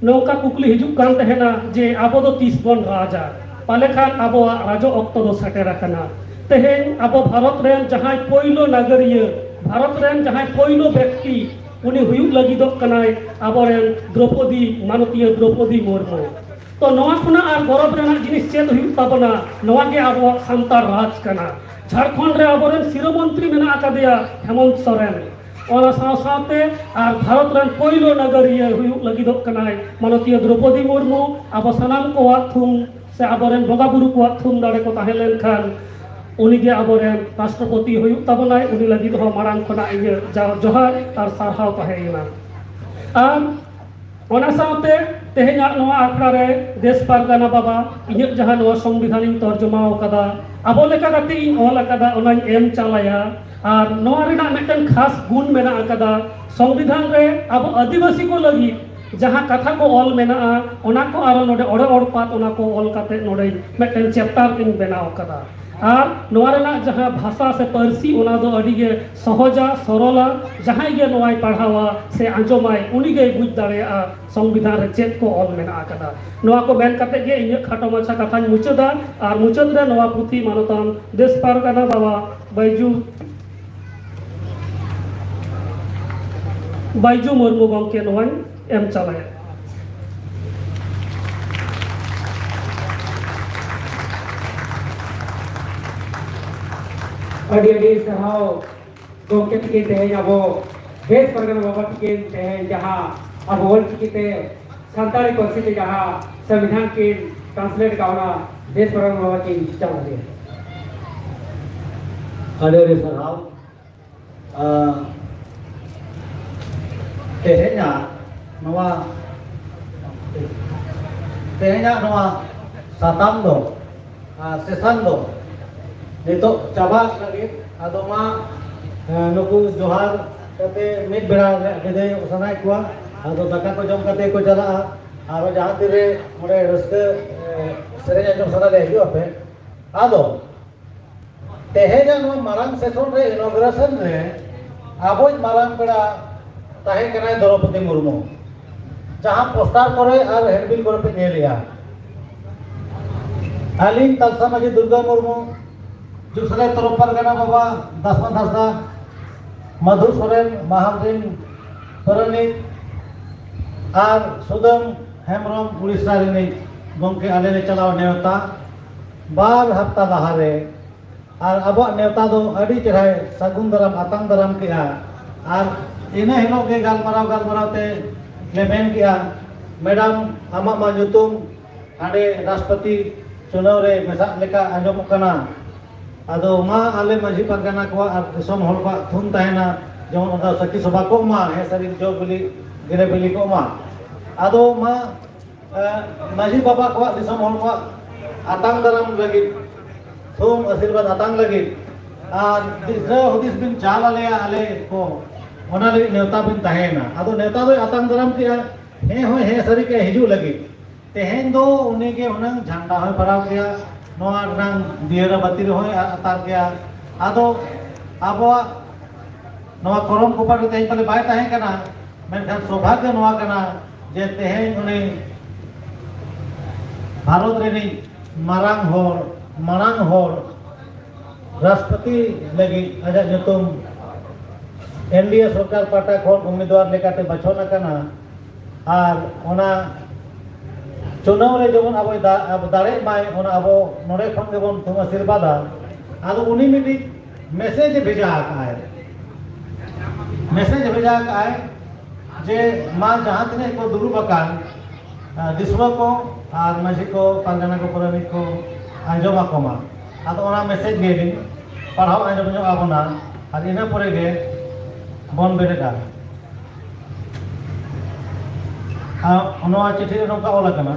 ᱱᱚᱝᱠᱟ ᱠᱩᱠᱞᱤ ᱦᱤᱡᱩᱜ ᱠᱟᱱ ᱛᱟᱦᱮᱱᱟ ᱡᱮ ᱟᱵᱚ ᱫᱚ ᱛᱤᱥ ᱵᱚᱱ ᱨᱟᱡᱟ? ᱯᱟᱞᱮ ᱠᱷᱟᱱ ᱟᱵᱚᱣᱟᱜ ᱨᱟᱡᱚ ᱚᱠᱛᱚ ᱫᱚ ᱥᱮᱴᱮᱨ ᱟᱠᱟᱱᱟ᱾ ᱛᱮᱦᱮᱧ ᱟᱵᱚ ᱵᱷᱟᱨᱚᱛ ᱨᱮᱱ ᱡᱟᱦᱟᱸᱭ ᱯᱳᱭᱞᱳ ᱱᱟᱜᱟᱨᱤᱭᱟᱹ, ᱵᱷᱟᱨᱚᱛ ᱨᱮᱱ ᱡᱟᱦᱟᱸᱭ ᱯᱳᱭᱞᱳ ᱵᱮᱠᱛᱤ, ᱩᱱᱤ ᱦᱩᱭᱩᱜ ᱞᱟᱹᱜᱤᱫᱚᱜ ᱠᱟᱱᱟᱭ ᱟᱵᱚᱨᱮᱱ ᱫᱨᱚᱯᱚᱫᱤ, ᱢᱟᱱᱚᱛᱤᱭᱟᱹ ᱫᱨᱚᱯᱚᱫᱤ ᱢᱩᱨᱢᱩ᱾ ᱛᱚ, ᱱᱚᱣᱟ ᱠᱷᱚᱱᱟᱜ ᱟᱨ ᱜᱚᱨᱚᱵᱽ ᱨᱮᱱᱟᱜ ᱡᱤᱱᱤᱥ ᱪᱮᱫ ᱦᱩᱭᱩᱜ ᱛᱟᱵᱚᱱᱟ? ᱱᱚᱣᱟ ᱜᱮ ᱟᱵᱚᱣᱟᱜ ᱥᱟᱱᱛᱟᱲ ᱨᱟᱡᱽ ᱠᱟᱱᱟ᱾ ᱡᱷᱟᱲᱠᱷᱚᱸᱰ ᱨᱮ ᱟᱵᱚᱨᱮᱱ ᱥᱤᱨᱟᱹ ᱢᱚᱱᱛᱨᱤ ᱢᱮᱱᱟᱜ ᱟᱠᱟᱫᱮᱭᱟ ᱦᱮᱢᱚᱱᱛ ᱥᱚᱨᱮᱱ᱾ ᱚᱱᱟ ᱥᱟᱶ ᱥᱟᱶᱛᱮ ᱟᱨ ᱵᱷᱟᱨᱚᱛ ᱨᱮᱱ ᱯᱳᱭᱞᱳ ᱱᱟᱜᱟᱨᱤᱭᱟᱹ ᱦᱩᱭᱩᱜ ᱞᱟᱹᱜᱤᱫᱚᱜ ᱠᱟᱱᱟᱭ ᱢᱟᱱᱚᱛᱤᱭᱟᱹ ᱫᱨᱚᱯᱚᱫᱤ ᱢᱩᱨᱢᱩ᱾ ᱟᱵᱚ ᱥᱟᱱᱟᱢ ᱠᱚᱣᱟᱜ ᱛᱷᱩᱢ ᱥᱮ ᱟᱵᱚᱨᱮᱱ ᱵᱚᱸᱜᱟ ᱵᱩᱨᱩ ᱠᱚᱣᱟᱜ ᱛᱷᱩᱢ ᱫᱟᱲᱮ ᱠᱚ ᱛᱟᱦᱮᱸ ᱞᱮᱱᱠᱷᱟᱱ ᱩᱱᱤᱜᱮ ᱟᱵᱚᱨᱮᱱ ᱨᱟᱥᱴᱨᱚᱯᱚᱛᱤ ᱦᱩᱭᱩᱜ ᱛᱟᱵᱚᱱᱟᱭ᱾ ᱩᱱᱤ ᱞᱟᱹᱜᱤᱫ ᱦᱚᱸ ᱢᱟᱲᱟᱝ ᱠᱷᱚᱱᱟᱜ ᱤᱧᱟᱹᱜ ᱡᱟ-, ᱡᱚᱦᱟᱨ ᱟᱨ ᱥᱟᱨᱦᱟᱣ ᱛᱟᱦᱮᱸᱭᱮᱱᱟ᱾ ᱟᱨ ᱚᱱᱟ ᱥᱟᱶᱛᱮ ᱛᱮᱦᱮᱧᱟᱜ ᱱᱚᱣᱟ ᱟᱠᱷᱲᱟ ᱨᱮ ᱫᱮᱥ ᱯᱟᱨᱜᱟᱱᱟ ᱵᱟᱵᱟ, ᱤᱧᱟᱹᱜ ᱡᱟᱦᱟᱸ ᱱᱚᱣᱟ ᱥᱚᱝᱵᱤᱫᱷᱟᱱᱤᱧ ᱛᱚᱨᱡᱚᱢᱟ ᱟᱠᱟᱫᱟ, ᱟᱵᱚ ᱞᱮᱠᱟ ᱠᱟᱛᱮ ᱤᱧ ᱚᱞ ᱟᱠᱟᱫᱟ, ᱚᱱᱟᱧ ᱮᱢ ᱪᱟᱞᱟᱭᱟ᱾ ᱟᱨ ᱱᱚᱣᱟ ᱨᱮᱱᱟᱜ ᱢᱤᱫᱴᱟᱝ ᱠᱷᱟᱥ ᱜᱩᱱ ᱢᱮᱱᱟᱜ ᱟᱠᱟᱫᱟ, ᱥᱚᱝᱵᱤᱫᱷᱟᱱ ᱨᱮ ᱟᱵᱚ ᱟᱹᱫᱤᱵᱟᱹᱥᱤ ᱠᱚ ᱞᱟᱹᱜᱤᱫ ᱡᱟᱦᱟᱸ ᱠᱟᱛᱷᱟ ᱠᱚ ᱚᱞ ᱢᱮᱱᱟᱜᱼᱟ, ᱚᱱᱟ ᱠᱚ ᱟᱨᱚ ᱱᱚᱰᱮ ᱚᱲᱮ ᱚᱲᱯᱟᱛ ᱚᱱᱟ ᱠᱚ ᱚᱞ ᱠᱟᱛᱮ ᱱᱚᱰᱮ ᱢᱤᱫᱴᱟᱝ ᱪᱮᱯᱴᱟᱨ ᱤᱧ ᱵᱮᱱᱟᱣ ᱟᱠᱟᱫᱟ᱾ ᱟᱨ ᱱᱚᱣᱟ ᱨᱮᱱᱟᱜ ᱡᱟᱦᱟᱸ ᱵᱷᱟᱥᱟ ᱥᱮ ᱯᱟᱹᱨᱥᱤ, ᱚᱱᱟ ᱫᱚ ᱟᱹᱰᱤ ᱜᱮ ᱥᱚᱦᱚᱡᱟ, ᱥᱚᱨᱚᱞᱟ᱾ ᱡᱟᱦᱟᱸᱭ ᱜᱮ ᱱᱚᱣᱟᱭ ᱯᱟᱲᱦᱟᱣᱟ ᱥᱮ ᱟᱸᱡᱚᱢᱟᱭ, ᱩᱱᱤ ᱜᱮᱭ ᱵᱩᱡᱽ ᱫᱟᱲᱮᱭᱟᱜᱼᱟ ᱥᱚᱝᱵᱤᱫᱷᱟᱱ ᱨᱮ ᱪᱮᱫ ᱠᱚ ᱚᱞ ᱢᱮᱱᱟᱜ ᱟᱠᱟᱫᱟ᱾ ᱱᱚᱣᱟ ᱠᱚ ᱢᱮᱱ ᱠᱟᱛᱮ ᱜᱮ ᱤᱧᱟᱹᱜ ᱠᱷᱟᱴᱚ ᱢᱟᱪᱷᱟ ᱠᱟᱛᱷᱟᱧ ᱢᱩᱪᱟᱹᱫᱟ᱾ ᱟᱨ ᱢᱩᱪᱟᱹᱫ ᱨᱮ ᱱᱚᱣᱟ ᱯᱩᱛᱷᱤ ᱢᱟᱱᱚᱛᱟᱱ ᱫᱮᱥ ᱯᱟᱨᱜᱟᱱᱟ ᱵᱟᱵᱟ ᱵᱟᱹᱭᱡᱩ, ᱵᱟᱹᱭᱡᱩ ᱢᱩᱨᱢᱩ ᱜᱚᱢᱠᱮ ᱱᱚᱣᱟᱧ ᱮᱢ ᱪᱟᱞᱟᱭᱟ᱾ ᱟᱹᱰᱤ ᱟᱹᱰᱤ ᱥᱟᱨᱦᱟᱣ ᱜᱚᱢᱠᱮ ᱛᱤᱠᱤᱱ, ᱛᱮᱦᱮᱧ ᱟᱵᱚ ᱵᱮᱥ ᱯᱟᱨᱜᱟᱱᱟ ᱵᱟᱵᱟ ᱛᱤᱠᱤᱱ ᱛᱮᱦᱮᱧ ᱡᱟᱦᱟᱸ ᱟᱵᱚ ᱚᱞ ᱪᱤᱠᱤ ᱛᱮ ᱥᱟᱱᱛᱟᱲᱤ ᱯᱟᱹᱨᱥᱤ ᱛᱮ ᱡᱟᱦᱟᱸ ᱥᱚᱝᱵᱤᱫᱷᱟᱱ ᱠᱤᱱ translate ᱠᱟᱜ, ᱚᱱᱟ ᱵᱮᱥ ᱯᱟᱨᱜᱟᱱᱟ ᱵᱟᱵᱟ ᱠᱤᱱ ᱪᱟᱞ ᱟᱫᱮᱭᱟ᱾ ᱟᱹᱰᱤ ᱟᱹᱰᱤ ᱥᱟᱨᱦᱟᱣ᱾ ᱟᱸ, ᱛᱮᱦᱮᱧᱟᱜ ᱱᱚᱣᱟ, ᱛᱮᱦᱮᱧᱟᱜ ᱱᱚᱣᱟ ᱥᱟᱛᱟᱢ ᱫᱚ, ᱟᱸ, session ᱫᱚ ᱱᱤᱛᱚᱜ ᱪᱟᱵᱟᱜ ᱞᱟᱹᱜᱤᱫ᱾ ᱟᱫᱚ ᱢᱟ, ᱟᱸ, ᱱᱩᱠᱩ ᱡᱚᱦᱟᱨ ᱠᱟᱛᱮ ᱢᱤᱫ ᱵᱮᱲᱟ ᱨᱮ ᱵᱤᱫᱟᱹᱭ ᱥᱟᱱᱟᱭᱮᱫ ᱠᱚᱣᱟ᱾ ᱟᱫᱚ ᱫᱟᱠᱟ ᱠᱚ ᱡᱚᱢ ᱠᱟᱛᱮ ᱠᱚ ᱪᱟᱞᱟᱜᱼᱟ᱾ ᱟᱨᱚ ᱡᱟᱦᱟᱸ ᱛᱤᱨᱮ ᱚᱸᱰᱮ ᱨᱟᱹᱥᱠᱟᱹ, ᱮ, ᱥᱮᱨᱮᱧ ᱟᱸᱡᱚᱢ ᱥᱟᱱᱟ ᱞᱮ, ᱦᱤᱡᱩᱜ ᱟᱯᱮ᱾ ᱟᱫᱚ ᱛᱮᱦᱮᱧᱟᱜ ᱱᱚᱣᱟ ᱢᱟᱨᱟᱝ session ᱨᱮ, inauguration ᱨᱮ, ᱟᱵᱚᱭᱤᱡ ᱢᱟᱨᱟᱝ ᱯᱮᱲᱟ ᱛᱟᱦᱮᱸ ᱠᱟᱱᱟᱭ ᱫᱨᱚᱣᱯᱚᱫᱤ ᱢᱩᱨᱢᱩ, ᱡᱟᱦᱟᱸ poster ᱠᱚᱨᱮ ᱟᱨ handbill ᱠᱚᱨᱮ ᱯᱮ ᱧᱮᱞᱮᱜᱼᱟ᱾ ᱟᱹᱞᱤᱧ ᱛᱟᱞᱥᱟ ᱢᱟᱹᱡᱷᱤ ᱫᱩᱨᱜᱟ ᱢᱩᱨᱢᱩ, ᱡᱩᱜᱽ ᱥᱮᱞᱮᱫ ᱛᱚᱨᱚᱯ ᱯᱟᱨᱜᱟᱱᱟ ᱵᱟᱵᱟ ᱫᱟᱥᱢᱟᱫ ᱦᱟᱸᱥᱫᱟ, ᱢᱟᱫᱷᱩ ᱥᱚᱨᱮᱱ ᱢᱟᱦᱟᱞ ᱨᱤᱱ ᱯᱟᱨᱟᱱᱤᱠ, ᱟᱨ ᱥᱩᱫᱟᱹᱢ ᱦᱮᱢᱵᱨᱚᱢ ᱩᱲᱤᱥᱥᱟ ᱨᱤᱱᱤᱡ ᱜᱚᱢᱠᱮ, ᱟᱞᱮ ᱞᱮ ᱪᱟᱞᱟᱣ ᱱᱮᱣᱛᱟ ᱵᱟᱨ ᱦᱟᱯᱛᱟ ᱞᱟᱦᱟᱨᱮ᱾ ᱟᱨ ᱟᱵᱚᱣᱟᱜ ᱱᱮᱣᱛᱟ ᱫᱚ ᱟᱹᱰᱤ ᱪᱮᱦᱨᱟᱭ ᱥᱟᱹᱜᱩᱱ ᱫᱟᱨᱟᱢ, ᱟᱛᱟᱝ ᱫᱟᱨᱟᱢ ᱠᱮᱜᱼᱟ᱾ ᱟᱨ ᱤᱱᱟᱹ ᱦᱤᱞᱳᱜ ᱜᱮ ᱜᱟᱞᱢᱟᱨᱟᱣ ᱜᱟᱞᱢᱟᱨᱟᱣ ᱛᱮ ᱞᱮ ᱢᱮᱱ ᱠᱮᱜᱼᱟ, "ᱢᱮᱰᱟᱢ, ᱟᱢᱟᱜ ᱢᱟ ᱧᱩᱛᱩᱢ ᱦᱟᱸᱰᱮ ᱨᱟᱥᱴᱨᱚᱯᱚᱛᱤ ᱪᱩᱱᱟᱹᱣ ᱨᱮ ᱢᱮᱥᱟᱜ ᱞᱮᱠᱟ ᱟᱸᱡᱚᱢᱚᱜ ᱠᱟᱱᱟ᱾ ᱟᱫᱚ ᱢᱟ ᱟᱞᱮ ᱢᱟᱹᱡᱷᱤ ᱯᱟᱨᱜᱟᱱᱟ ᱠᱚᱣᱟᱜ ᱟᱨ ᱫᱤᱥᱚᱢ ᱦᱚᱲ ᱠᱚᱣᱟᱜ ᱛᱷᱩᱢ ᱛᱟᱦᱮᱱᱟ, ᱡᱮᱢᱚᱱ ᱚᱱᱟ ᱥᱟᱹᱠᱷᱤ ᱥᱚᱵᱷᱟ ᱠᱚᱜ ᱢᱟ, ᱦᱮᱸ ᱥᱟᱹᱨᱤ ᱡᱚ ᱵᱤᱞᱤ, ᱜᱮᱞᱮ ᱵᱤᱞᱤ ᱠᱚᱜ ᱢᱟ᱾ ᱟᱫᱚ ᱢᱟ, ᱮ, ᱢᱟᱹᱡᱷᱤ ᱵᱟᱵᱟ ᱠᱚᱣᱟᱜ, ᱫᱤᱥᱚᱢ ᱦᱚᱲ ᱠᱚᱣᱟᱜ ᱟᱛᱟᱝ ᱫᱟᱨᱟᱢ ᱞᱟᱹᱜᱤᱫ, ᱛᱷᱩᱢ ᱟᱥᱤᱨᱵᱟᱫᱽ ᱟᱛᱟᱝ ᱞᱟᱹᱜᱤᱫ, ᱟᱨ ᱫᱤᱥᱟᱹ ᱦᱩᱫᱤᱥ ᱵᱤᱱ ᱪᱟᱞ ᱟᱞᱮᱭᱟ ᱟᱞᱮ ᱠᱚ, ᱚᱱᱟ ᱞᱟᱹᱜᱤᱫ ᱱᱮᱣᱛᱟ ᱵᱤᱱ ᱛᱟᱦᱮᱸᱭᱮᱱᱟ᱾" ᱟᱫᱚ ᱱᱮᱣᱛᱟ ᱫᱚᱭ ᱟᱛᱟᱝ ᱫᱟᱨᱟᱢ ᱠᱮᱜᱼᱟ, ᱦᱮᱸ ᱦᱳᱭ ᱦᱮᱸ ᱥᱟᱹᱨᱤ ᱠᱮᱜᱼᱟ ᱦᱤᱡᱩᱜ ᱞᱟᱹᱜᱤᱫ᱾ ᱛᱮᱦᱮᱧ ᱫᱚ ᱩᱱᱤ ᱜᱮ ᱦᱩᱱᱟᱹᱝ ᱡᱷᱟᱱᱰᱟ ᱦᱚᱸᱭ ᱯᱷᱟᱲᱟᱣ ᱠᱮᱭᱟ, ᱱᱚᱣᱟ ᱨᱮᱱᱟᱝ ᱫᱤᱭᱟᱹᱨᱟ ᱵᱟᱹᱛᱤ ᱨᱮᱦᱚᱸᱭ ᱟ-, ᱟᱛᱟᱨ ᱠᱮᱭᱟ᱾ ᱟᱫᱚ ᱟᱵᱚᱣᱟᱜ ᱱᱚᱣᱟ ᱠᱚᱨᱚᱢ ᱠᱚᱯᱟᱴ ᱨᱮ ᱛᱮᱦᱮᱧ ᱯᱟᱞᱮ ᱵᱟᱭ ᱛᱟᱦᱮᱸ ᱠᱟᱱᱟ, ᱢᱮᱱᱠᱷᱟᱱ ᱥᱚᱵᱷᱟᱜᱭᱚ ᱱᱚᱣᱟ ᱠᱟᱱᱟ ᱡᱮ ᱛᱮᱦᱮᱧ ᱩᱱᱤ ᱵᱷᱟᱨᱚᱛ ᱨᱤᱱᱤᱡ ᱢᱟᱨᱟᱝ ᱦᱚᱲ, ᱢᱟᱲᱟᱝ ᱦᱚᱲ, ᱨᱟᱥᱴᱨᱚᱯᱚᱛᱤ ᱞᱟᱹᱜᱤᱫ ᱟᱡᱟᱜ ᱧᱩᱛᱩᱢ NDA ᱥᱚᱨᱠᱟᱨ ᱯᱟᱦᱴᱟ ᱠᱷᱚᱱ ᱩᱢᱤᱫᱣᱟᱨ ᱞᱮᱠᱟᱛᱮ ᱵᱟᱪᱷᱚᱱ ᱟᱠᱟᱱᱟ᱾ ᱟᱨ ᱚᱱᱟ ᱪᱩᱱᱟᱹᱣ ᱨᱮ ᱡᱮᱢᱚᱱ ᱟᱵᱚᱭ ᱫᱟ-, ᱟᱵᱚ ᱫᱟᱲᱮᱜ ᱢᱟᱭ, ᱚᱱᱟ ᱟᱵᱚ ᱱᱚᱰᱮ ᱠᱷᱚᱱ ᱜᱮᱵᱚᱱ ᱛᱷᱩᱢ ᱟᱥᱤᱨᱵᱟᱫᱟ᱾ ᱟᱫᱚ ᱩᱱᱤ ᱢᱤᱫᱴᱤᱡ ᱢᱮᱥᱮᱡᱽ ᱮ ᱵᱷᱮᱡᱟ ᱟᱠᱟᱫᱼᱟᱭ, ᱢᱮᱥᱮᱡᱽ ᱮ ᱵᱷᱮᱡᱟ ᱟᱠᱟᱫᱼᱟᱭ ᱡᱮ ᱢᱟ ᱡᱟᱦᱟᱸ ᱛᱤᱱᱟᱹᱜ ᱠᱚ ᱫᱩᱲᱩᱵ ᱟᱠᱟᱱ, ᱟ, ᱫᱤᱥᱩᱣᱟᱹ ᱠᱚ ᱟᱨ ᱢᱟᱹᱡᱷᱤ ᱠᱚ, ᱯᱟᱨᱜᱟᱱᱟ ᱠᱚ, ᱯᱟᱨᱟᱱᱤᱠ ᱠᱚ ᱟᱸᱡᱚᱢ ᱟᱠᱚ ᱢᱟ᱾ ᱟᱫᱚ ᱚᱱᱟ ᱢᱮᱥᱮᱡᱽ ᱜᱮ ᱞᱤᱧ ᱯᱟᱲᱦᱟᱣ ᱟᱸᱡᱚᱢ ᱧᱚᱜ ᱟᱵᱚᱱᱟ ᱟᱨ ᱤᱱᱟᱹ ᱯᱚᱨᱮ ᱜᱮ ᱵᱚᱱ ᱵᱮᱨᱮᱫᱼᱟ᱾ ᱟᱨ ᱱᱚᱣᱟ ᱪᱤᱴᱷᱤ ᱨᱮ ᱱᱚᱝᱠᱟ ᱚᱞ ᱟᱠᱟᱱᱟ,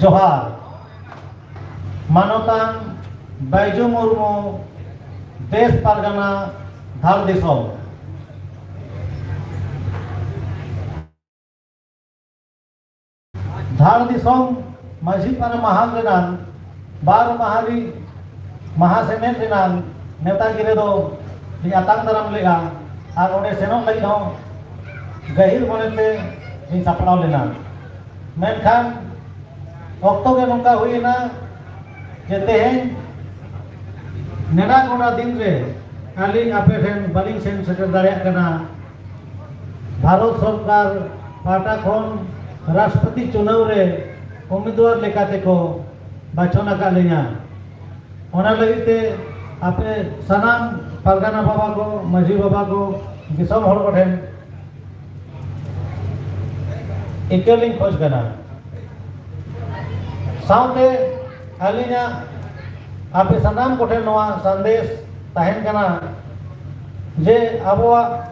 ᱡᱚᱦᱟᱨ᱾ ᱢᱟᱱᱚᱛᱟᱱ ᱵᱟᱭᱡᱩ ᱢᱩᱨᱢᱩ, ᱫᱮᱥ ᱯᱟᱨᱜᱟᱱᱟ, ᱫᱷᱟᱲ ᱫᱤᱥᱚᱢ᱾ ᱫᱷᱟᱲ ᱫᱤᱥᱚᱢ ᱢᱟᱹᱡᱷᱤ ᱯᱟᱨᱟ ᱢᱟᱦᱟᱞ ᱨᱮᱱᱟᱜ ᱵᱟᱨ ᱢᱟᱦᱟᱞᱤ ᱢᱟᱦᱟ ᱥᱮᱢᱮᱫ ᱨᱮᱱᱟᱜ ᱱᱮᱣᱛᱟ ᱜᱤᱨᱟᱹ ᱫᱚ ᱞᱤᱧ ᱟᱛᱟᱝ ᱫᱟᱨᱟᱢ ᱞᱮᱫᱼᱟ ᱟᱨ ᱚᱸᱰᱮ ᱥᱮᱱᱚᱜ ᱞᱟᱹᱜᱤᱫ ᱦᱚᱸ ᱜᱟᱹᱦᱤᱨ ᱢᱚᱱᱮᱛᱮ ᱞᱤᱧ ᱥᱟᱯᱲᱟᱣ ᱞᱮᱱᱟ᱾ ᱢᱮᱱᱠᱷᱟᱱ ᱚᱠᱛᱚ ᱜᱮ ᱱᱚᱝᱠᱟ ᱦᱩᱭᱮᱱᱟ ᱡᱮ ᱛᱮᱦᱮᱧ ᱱᱮᱰᱟ ᱜᱚᱰᱟ ᱫᱤᱱ ᱨᱮ ᱟᱹᱞᱤᱧ ᱟᱯᱮ ᱴᱷᱮᱱ ᱵᱟᱹᱞᱤᱧ ᱥᱮᱱ ᱥᱮᱴᱮᱨ ᱫᱟᱲᱮᱭᱟᱜ ᱠᱟᱱᱟ᱾ ᱵᱷᱟᱨᱚᱛ ᱥᱚᱨᱠᱟᱨ ᱯᱟᱦᱴᱟ ᱠᱷᱚᱱ ᱨᱟᱥᱴᱨᱚᱯᱚᱛᱤ ᱪᱩᱱᱟᱹᱣ ᱨᱮ ᱩᱢᱤᱫᱣᱟᱨ ᱞᱮᱠᱟᱛᱮ ᱠᱚ ᱵᱟᱪᱷᱚᱱ ᱟᱠᱟᱫ ᱞᱤᱧᱟ᱾ ᱚᱱᱟ ᱞᱟᱹᱜᱤᱫ ᱛᱮ ᱟᱯᱮ ᱥᱟᱱᱟᱢ ᱯᱟᱨᱜᱟᱱᱟ ᱵᱟᱵᱟ ᱠᱚ, ᱢᱟᱹᱡᱷᱤ ᱵᱟᱵᱟ ᱠᱚ, ᱫᱤᱥᱚᱢ ᱦᱚᱲ ᱠᱚᱴᱷᱮᱱ ᱤᱠᱟᱹ ᱞᱤᱧ ᱠᱷᱚᱡᱽ ᱠᱟᱱᱟ᱾ ᱥᱟᱶᱛᱮ ᱟᱹᱞᱤᱧᱟᱜ ᱟᱯᱮ ᱥᱟᱱᱟᱢ ᱠᱚᱴᱷᱮᱱ ᱱᱚᱣᱟ ᱥᱟᱸᱫᱮᱥ ᱛᱟᱦᱮᱱ ᱠᱟᱱᱟ ᱡᱮ ᱟᱵᱚᱣᱟᱜ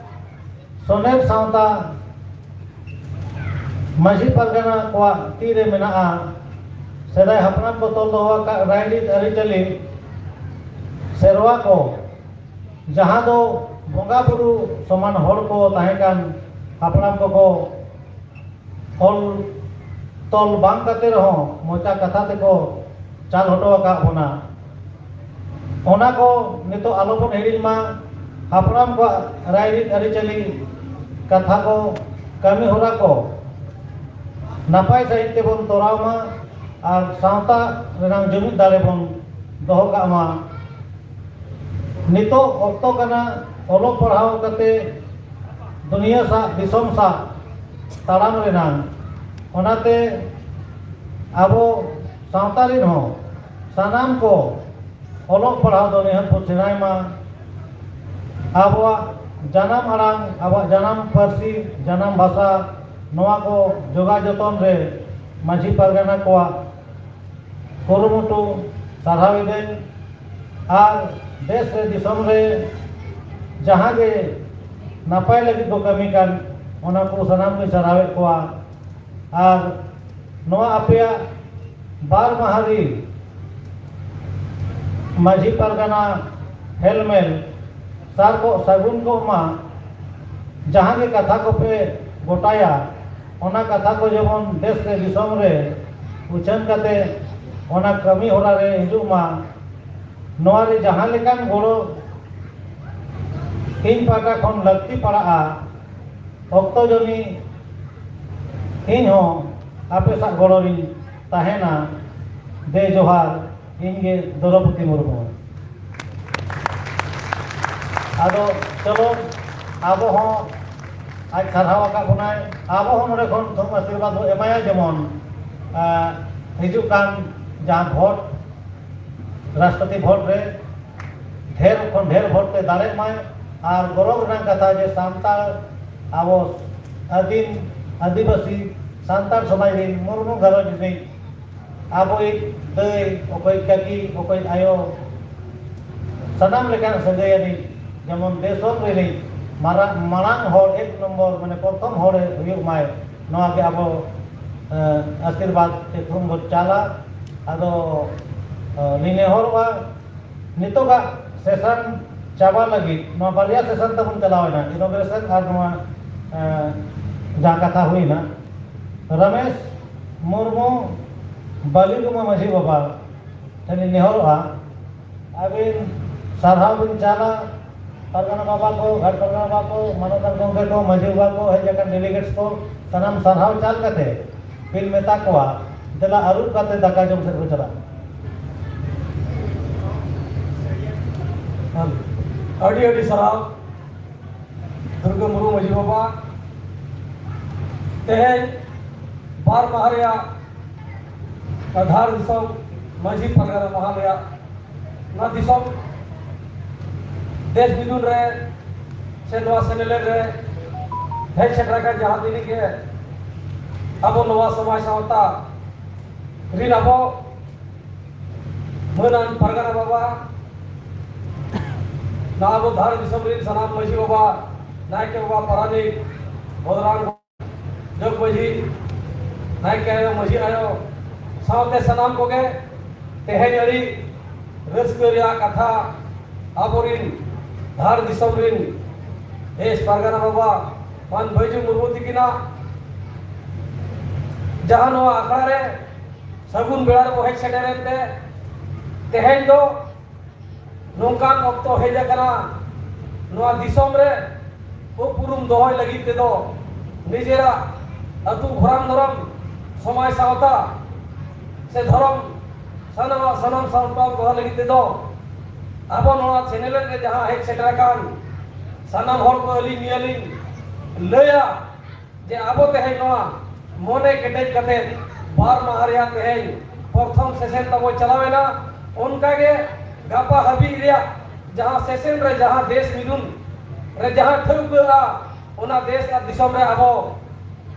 ᱥᱚᱱᱮᱨ ᱥᱟᱶᱛᱟ ᱢᱟᱹᱡᱷᱤ ᱯᱟᱨᱜᱟᱱᱟ ᱠᱚᱣᱟᱜ ᱛᱤ ᱨᱮ ᱢᱮᱱᱟᱜᱼᱟ᱾ ᱥᱮᱫᱟᱭ ᱦᱟᱯᱲᱟᱢ ᱠᱚ ᱛᱚᱞ ᱫᱚᱦᱚ ᱟᱠᱟᱫ ᱨᱟᱭᱨᱤᱛ ᱟᱹᱨᱤᱪᱟᱹᱞᱤ ᱥᱮᱨᱣᱟ ᱠᱚ, ᱡᱟᱦᱟᱸ ᱫᱚ ᱵᱚᱸᱜᱟ ᱵᱩᱨᱩ ᱥᱚᱢᱟᱱ ᱦᱚᱲ ᱠᱚ ᱛᱟᱦᱮᱸ ᱠᱟᱱ ᱦᱟᱯᱲᱟᱢ ᱠᱚᱠᱚ ᱚᱞ ᱛᱚᱞ ᱵᱟᱝ ᱠᱟᱛᱮ ᱨᱮᱦᱚᱸ ᱢᱚᱪᱟ ᱠᱟᱛᱷᱟ ᱛᱮᱠᱚ ᱪᱟᱞ ᱦᱚᱴᱚ ᱟᱠᱟᱫ ᱵᱚᱱᱟ᱾ ᱚᱱᱟ ᱠᱚ ᱱᱤᱛᱚᱜ ᱟᱞᱚᱵᱚᱱ ᱦᱤᱲᱤᱧ ᱢᱟ᱾ ᱦᱟᱯᱲᱟᱢ ᱠᱚᱣᱟᱜ ᱨᱟᱭᱨᱤᱛ ᱟᱹᱨᱤᱪᱟᱹᱞᱤ, ᱠᱟᱛᱷᱟ ᱠᱚ, ᱠᱟᱹᱢᱤ ᱦᱚᱨᱟ ᱠᱚ ᱱᱟᱯᱟᱭ ᱥᱟᱺᱦᱤᱡ ᱛᱮᱵᱚᱱ ᱛᱚᱨᱟᱣ ᱢᱟ ᱟᱨ ᱥᱟᱶᱛᱟ ᱨᱮᱱᱟᱜ ᱡᱩᱢᱤᱫ ᱫᱟᱲᱮ ᱵᱚᱱ ᱫᱚᱦᱚ ᱠᱟᱜ ᱢᱟ᱾ ᱱᱤᱛᱚᱜ ᱚᱠᱛᱚ ᱠᱟᱱᱟ ᱚᱞᱚᱜ ᱯᱟᱲᱦᱟᱣ ᱠᱟᱛᱮ ᱫᱩᱱᱤᱭᱟᱹ ᱥᱟᱶ, ᱫᱤᱥᱚᱢ ᱥᱟᱶ ᱛᱟᱲᱟᱢ ᱨᱮᱱᱟᱝ᱾ ᱚᱱᱟᱛᱮ ᱟᱵᱚ ᱥᱟᱶᱛᱟ ᱨᱮᱱ ᱦᱚᱸ ᱥᱟᱱᱟᱢ ᱠᱚ ᱚᱞᱚᱜ ᱯᱟᱲᱦᱟᱣ ᱫᱚ ᱱᱤᱦᱟᱹᱛ ᱵᱚ ᱥᱮᱬᱟᱭ ᱢᱟ᱾ ᱟᱵᱚᱣᱟᱜ ᱡᱟᱱᱟᱢ ᱟᱲᱟᱝ, ᱟᱵᱚᱣᱟᱜ ᱡᱟᱱᱟᱢ ᱯᱟᱹᱨᱥᱤ, ᱡᱟᱱᱟᱢ ᱵᱷᱟᱥᱟ, ᱱᱚᱣᱟ ᱠᱚ ᱡᱚᱜᱟᱣ ᱡᱚᱛᱚᱱ ᱨᱮ ᱢᱟᱹᱡᱷᱤ ᱯᱟᱨᱜᱟᱱᱟ ᱠᱚᱣᱟᱜ ᱠᱩᱨᱩᱢᱩᱴᱩ ᱥᱟᱨᱦᱟᱣ ᱮᱫᱟᱹᱧ᱾ ᱟᱨ ᱫᱮᱥ ᱨᱮ ᱫᱤᱥᱚᱢ ᱨᱮ ᱡᱟᱦᱟᱸ ᱜᱮ ᱱᱟᱯᱟᱭ ᱞᱟᱹᱜᱤᱫ ᱠᱚ ᱠᱟᱹᱢᱤ ᱠᱟᱱ, ᱚᱱᱟ ᱠᱚ ᱥᱟᱱᱟᱢ ᱠᱚᱧ ᱥᱟᱨᱦᱟᱣᱮᱫ ᱠᱚᱣᱟ᱾ ᱟᱨ ᱱᱚᱣᱟ ᱟᱯᱮᱭᱟᱜ ᱵᱟᱨ ᱢᱟᱦᱟ ᱨᱤ ᱢᱟᱹᱡᱷᱤ ᱯᱟᱨᱜᱟᱱᱟ ᱦᱮᱞᱢᱮᱞ ᱥᱟᱨ ᱠᱚ ᱥᱟᱹᱜᱩᱱ ᱠᱚᱜ ᱢᱟ᱾ ᱡᱟᱦᱟᱸ ᱜᱮ ᱠᱟᱛᱷᱟ ᱠᱚᱯᱮ ᱜᱚᱴᱟᱭᱟ, ᱚᱱᱟ ᱠᱟᱛᱷᱟ ᱠᱚ ᱡᱮᱢᱚᱱ ᱫᱮᱥ ᱨᱮ ᱫᱤᱥᱚᱢ ᱨᱮ ᱩᱪᱷᱟᱹᱱ ᱠᱟᱛᱮ ᱚᱱᱟ ᱠᱟᱹᱢᱤ ᱦᱚᱨᱟ ᱨᱮ ᱦᱤᱡᱩᱜ ᱢᱟ᱾ ᱱᱚᱣᱟ ᱨᱮ ᱡᱟᱦᱟᱸ ᱞᱮᱠᱟᱱ ᱜᱚᱲᱚ ᱤᱧ ᱯᱟᱦᱴᱟ ᱠᱷᱚᱱ ᱞᱟᱹᱠᱛᱤ ᱯᱟᱲᱟᱜᱼᱟ, ᱚᱠᱛᱚ ᱡᱟᱹᱱᱤᱡ ᱤᱧ ᱦᱚᱸ ᱟᱯᱮ ᱥᱟᱶ ᱜᱚᱲᱚ ᱨᱤᱧ ᱛᱟᱦᱮᱱᱟ᱾ ᱫᱮ ᱡᱚᱦᱟᱨ, ᱤᱧ ᱜᱮ ᱫᱨᱚᱣᱯᱚᱫᱤ ᱢᱩᱨᱢᱩ᱾ ᱟᱫᱚ ᱪᱚᱞᱚ, ᱟᱵᱚ ᱦᱚᱸ ᱟᱡ ᱥᱟᱨᱦᱟᱣ ᱟᱠᱟᱫ ᱵᱚᱱᱟᱭ, ᱟᱵᱚ ᱦᱚᱸ ᱱᱚᱰᱮ ᱠᱷᱚᱱ ᱛᱷᱩᱢ ᱟᱥᱤᱨᱵᱟᱫᱽ ᱵᱚ ᱮᱢᱟᱭᱟ, ᱡᱮᱢᱚᱱ, ᱟ, ᱦᱤᱡᱩᱜ ᱠᱟᱱ ᱡᱟᱦᱟᱸ ᱵᱷᱳᱴ, ᱨᱟᱥᱴᱨᱚᱯᱚᱛᱤ ᱵᱷᱳᱴ ᱨᱮ ᱰᱷᱮᱨ ᱠᱷᱚᱱ ᱰᱷᱮᱨ ᱵᱷᱳᱴ ᱛᱮ ᱫᱟᱲᱮᱜ ᱢᱟᱭ᱾ ᱟᱨ ᱜᱚᱨᱚᱵᱽ ᱨᱮᱱᱟᱜ ᱠᱟᱛᱷᱟ ᱡᱮ ᱥᱟᱱᱛᱟᱲ, ᱟᱵᱚ ᱟᱹᱫᱤᱢ ᱟᱹᱫᱤᱵᱟᱹᱥᱤ ᱥᱟᱱᱛᱟᱲ ᱥᱚᱢᱟᱡᱽ ᱨᱤᱱ ᱢᱩᱨᱢᱩ ᱜᱷᱟᱨᱚᱸᱡᱽ ᱨᱤᱱᱤᱡ ᱟᱵᱚᱭᱤᱡ ᱫᱟᱹᱭ, ᱚᱠᱚᱭ ᱠᱟᱹᱠᱤ, ᱚᱠᱚᱭ ᱟᱭᱳ, ᱥᱟᱱᱟᱢ ᱞᱮᱠᱟᱱ ᱥᱟᱹᱜᱟᱹᱭ ᱟᱹᱱᱤᱡ, ᱡᱮᱢᱚᱱ ᱫᱤᱥᱚᱢ ᱨᱤᱱᱤᱡ ᱢᱟᱨᱟᱝ, ᱢᱟᱲᱟᱝ ᱦᱚᱲ, ᱮᱠ ᱱᱚᱢᱵᱚᱨ, ᱢᱟᱱᱮ ᱯᱨᱚᱛᱷᱚᱢ ᱦᱚᱲᱮ ᱦᱩᱭᱩᱜ ᱢᱟᱭ, ᱱᱚᱣᱟ ᱜᱮ ᱟᱵᱚ, ᱮ, ᱟᱥᱤᱨᱵᱟᱫᱽ ᱛᱮ ᱛᱷᱩᱢ ᱵᱚᱱ ᱪᱟᱞᱟ᱾ ᱟᱫᱚ, ᱮ, ᱞᱤᱧ ᱱᱮᱦᱚᱨᱚᱜᱼᱟ, ᱱᱤᱛᱚᱜᱟᱜ ᱥᱮᱥᱚᱱ ᱪᱟᱵᱟ ᱞᱟᱹᱜᱤᱫ, ᱱᱚᱣᱟ ᱵᱟᱨᱭᱟ ᱥᱮᱥᱚᱱ ᱛᱟᱵᱚᱱ ᱪᱟᱞᱟᱣ ᱮᱱᱟ, ᱤᱱᱚᱜᱨᱮᱥᱚᱱ ᱟᱨ ᱱᱚᱣᱟ, ᱮ, ᱡᱟᱦᱟᱸ ᱠᱟᱛᱷᱟ ᱦᱩᱭᱱᱟ, ᱨᱚᱢᱮᱥ ᱢᱩᱨᱢᱩ ᱵᱟᱹᱞᱤᱰᱩᱢᱟ ᱢᱟᱹᱡᱷᱤ ᱵᱟᱵᱟ ᱴᱷᱮᱱ ᱤᱧ ᱱᱮᱦᱚᱨᱚᱜᱼᱟ, ᱟᱹᱵᱤᱱ ᱥᱟᱨᱦᱟᱣ ᱵᱤᱱ ᱪᱟᱞᱟ ᱯᱟᱨᱜᱟᱱᱟ ᱵᱟᱵᱟ ᱠᱚ, ᱜᱷᱟᱴ ᱯᱟᱨᱜᱟᱱᱟ ᱵᱟᱵᱟ ᱠᱚ, ᱢᱟᱱᱚᱛᱟᱱ ᱜᱚᱢᱠᱮ ᱠᱚ, ᱢᱟᱹᱡᱷᱤ ᱵᱟᱵᱟ ᱠᱚ, ᱦᱮᱡ ᱟᱠᱟᱱ ᱰᱮᱞᱤᱜᱮᱴᱥ ᱠᱚ, ᱥᱟᱱᱟᱢ ᱥᱟᱨᱦᱟᱣ ᱪᱟᱞ ᱠᱟᱛᱮ ᱵᱤᱱ ᱢᱮᱛᱟ ᱠᱚᱣᱟ, ᱫᱮᱞᱟ ᱟᱹᱨᱩᱵ ᱠᱟᱛᱮ ᱫᱟᱠᱟ ᱡᱚᱢ ᱥᱮᱫ ᱵᱚ ᱪᱟᱞᱟᱜᱼᱟ᱾ ᱟᱹᱰᱤ ᱟᱹᱰᱤ ᱥᱟᱨᱦᱟᱣ ᱫᱩᱨᱜᱟᱹ ᱢᱩᱨᱢᱩ ᱢᱟᱹᱡᱷᱤ ᱵᱟᱵᱟ᱾ ᱛᱮᱦᱮᱧ ᱵᱟᱨ ᱢᱟᱦᱟ ᱨᱮᱭᱟᱜ ᱫᱷᱟᱲ ᱫᱤᱥᱚᱢ ᱢᱟᱹᱡᱷᱤ ᱯᱟᱨᱜᱟᱱᱟ ᱢᱟᱦᱟ ᱨᱮᱭᱟᱜ ᱱᱚᱣᱟ ᱫᱤᱥᱚᱢ ᱫᱮᱥ ᱢᱤᱫᱩᱱ ᱨᱮ ᱥᱮ ᱱᱚᱣᱟ ᱥᱮᱱᱮᱞᱮᱫ ᱨᱮ ᱦᱮᱡ ᱥᱮᱴᱮᱨ ᱟᱠᱟᱱ ᱡᱟᱦᱟᱸ ᱛᱤᱱᱟᱹᱜ ᱜᱮ ᱟᱵᱚ ᱱᱚᱣᱟ ᱥᱚᱢᱟᱡᱽ ᱥᱟᱶᱛᱟ ᱨᱤᱱ ᱟᱵᱚ ᱢᱟᱹᱱᱟᱱ ᱯᱟᱨᱜᱟᱱᱟ ᱵᱟᱵᱟ, ᱱᱚᱣᱟ ᱟᱵᱚ ᱫᱷᱟᱲ ᱫᱤᱥᱚᱢ ᱨᱤᱱ ᱥᱟᱱᱟᱢ ᱢᱟᱹᱡᱷᱤ ᱵᱟᱵᱟ, ᱱᱟᱭᱠᱮ ᱵᱟᱵᱟ, ᱯᱟᱨᱟᱱᱤᱠ, ᱵᱚᱫᱽᱨᱟᱢ, ᱡᱚᱜᱽ ᱢᱟᱹᱡᱷᱤ, ᱱᱟᱭᱠᱮ ᱟᱭᱳ, ᱢᱟᱹᱡᱷᱤ ᱟᱭᱳ, ᱥᱟᱶᱛᱮ ᱥᱟᱱᱟᱢ ᱠᱚᱜᱮ ᱛᱮᱦᱮᱧ ᱟᱹᱰᱤ ᱨᱟᱹᱥᱠᱟᱹ ᱨᱮᱭᱟᱜ ᱠᱟᱛᱷᱟ, ᱟᱵᱚᱨᱤᱱ ᱫᱷᱟᱲ ᱫᱤᱥᱚᱢ ᱨᱤᱱ ᱫᱮᱥ ᱯᱟᱨᱜᱟᱱᱟ ᱵᱟᱵᱟ ᱢᱟᱱ ᱵᱟᱹᱭᱡᱩ ᱢᱩᱨᱢᱩ ᱛᱤᱠᱤᱱᱟᱜ ᱡᱟᱦᱟᱸ ᱱᱚᱣᱟ ᱟᱠᱷᱲᱟ ᱨᱮ ᱥᱟᱹᱜᱩᱱ ᱵᱮᱲᱟ ᱨᱮᱵᱚ ᱦᱮᱡ ᱥᱮᱴᱮᱨᱮᱱ ᱛᱮ ᱛᱮᱦᱮᱧ ᱫᱚ ᱱᱚᱝᱠᱟᱱ ᱚᱠᱛᱚ ᱦᱮᱡ ᱟᱠᱟᱱᱟ, ᱱᱚᱣᱟ ᱫᱤᱥᱚᱢ ᱨᱮ ᱩᱯᱨᱩᱢ ᱫᱚᱦᱚᱭ ᱞᱟᱹᱜᱤᱫ ᱛᱮᱫᱚ ᱱᱤᱡᱮᱨᱟᱜ ᱟᱹᱛᱩ ᱜᱷᱚᱨᱟᱢ ᱫᱷᱚᱨᱚᱢ, ᱥᱚᱢᱟᱡᱽ ᱥᱟᱶᱛᱟ ᱥᱮ ᱫᱷᱚᱨᱚᱢ ᱥᱟᱱᱟᱢᱟᱜ ᱥᱟᱱᱟᱢ ᱥᱟᱶᱛᱟ ᱫᱚᱦᱚ ᱞᱟᱹᱜᱤᱫ ᱛᱮᱫᱚ ᱟᱵᱚ ᱱᱚᱣᱟ ᱥᱮᱱᱮᱞᱮᱫ ᱨᱮ ᱡᱟᱦᱟᱸ ᱦᱮᱡ ᱥᱮᱴᱮᱨ ᱟᱠᱟᱱ ᱥᱟᱱᱟᱢ ᱦᱚᱲ ᱠᱚ ᱟᱹᱞᱤᱧ ᱱᱤᱭᱟᱹ ᱞᱤᱧ ᱞᱟᱹᱭᱟ, ᱡᱮ ᱟᱵᱚ ᱛᱮᱦᱮᱧ ᱱᱚᱣᱟ ᱢᱚᱱᱮ ᱠᱮᱴᱮᱡ ᱠᱟᱛᱮ ᱵᱟᱨ ᱢᱟᱦᱟ ᱨᱮᱭᱟᱜ ᱛᱮᱦᱮᱧ ᱯᱨᱚᱛᱷᱚᱢ ᱥᱮᱥᱮᱱ ᱛᱟᱵᱚ ᱪᱟᱞᱟᱣᱮᱱᱟ, ᱚᱱᱠᱟᱜᱮ ᱜᱟᱯᱟ ᱦᱟᱹᱵᱤᱡ ᱨᱮᱭᱟᱜ ᱡᱟᱦᱟᱸ ᱥᱮᱥᱮᱱ ᱨᱮ ᱡᱟᱦᱟᱸ ᱫᱮᱥ ᱢᱤᱫᱩᱱ ᱨᱮ ᱡᱟᱦᱟᱸ ᱴᱷᱟᱹᱣᱠᱟᱹᱜᱼᱟ, ᱚᱱᱟ ᱫᱮᱥ ᱟᱨ ᱫᱤᱥᱚᱢ ᱨᱮ ᱟᱵᱚ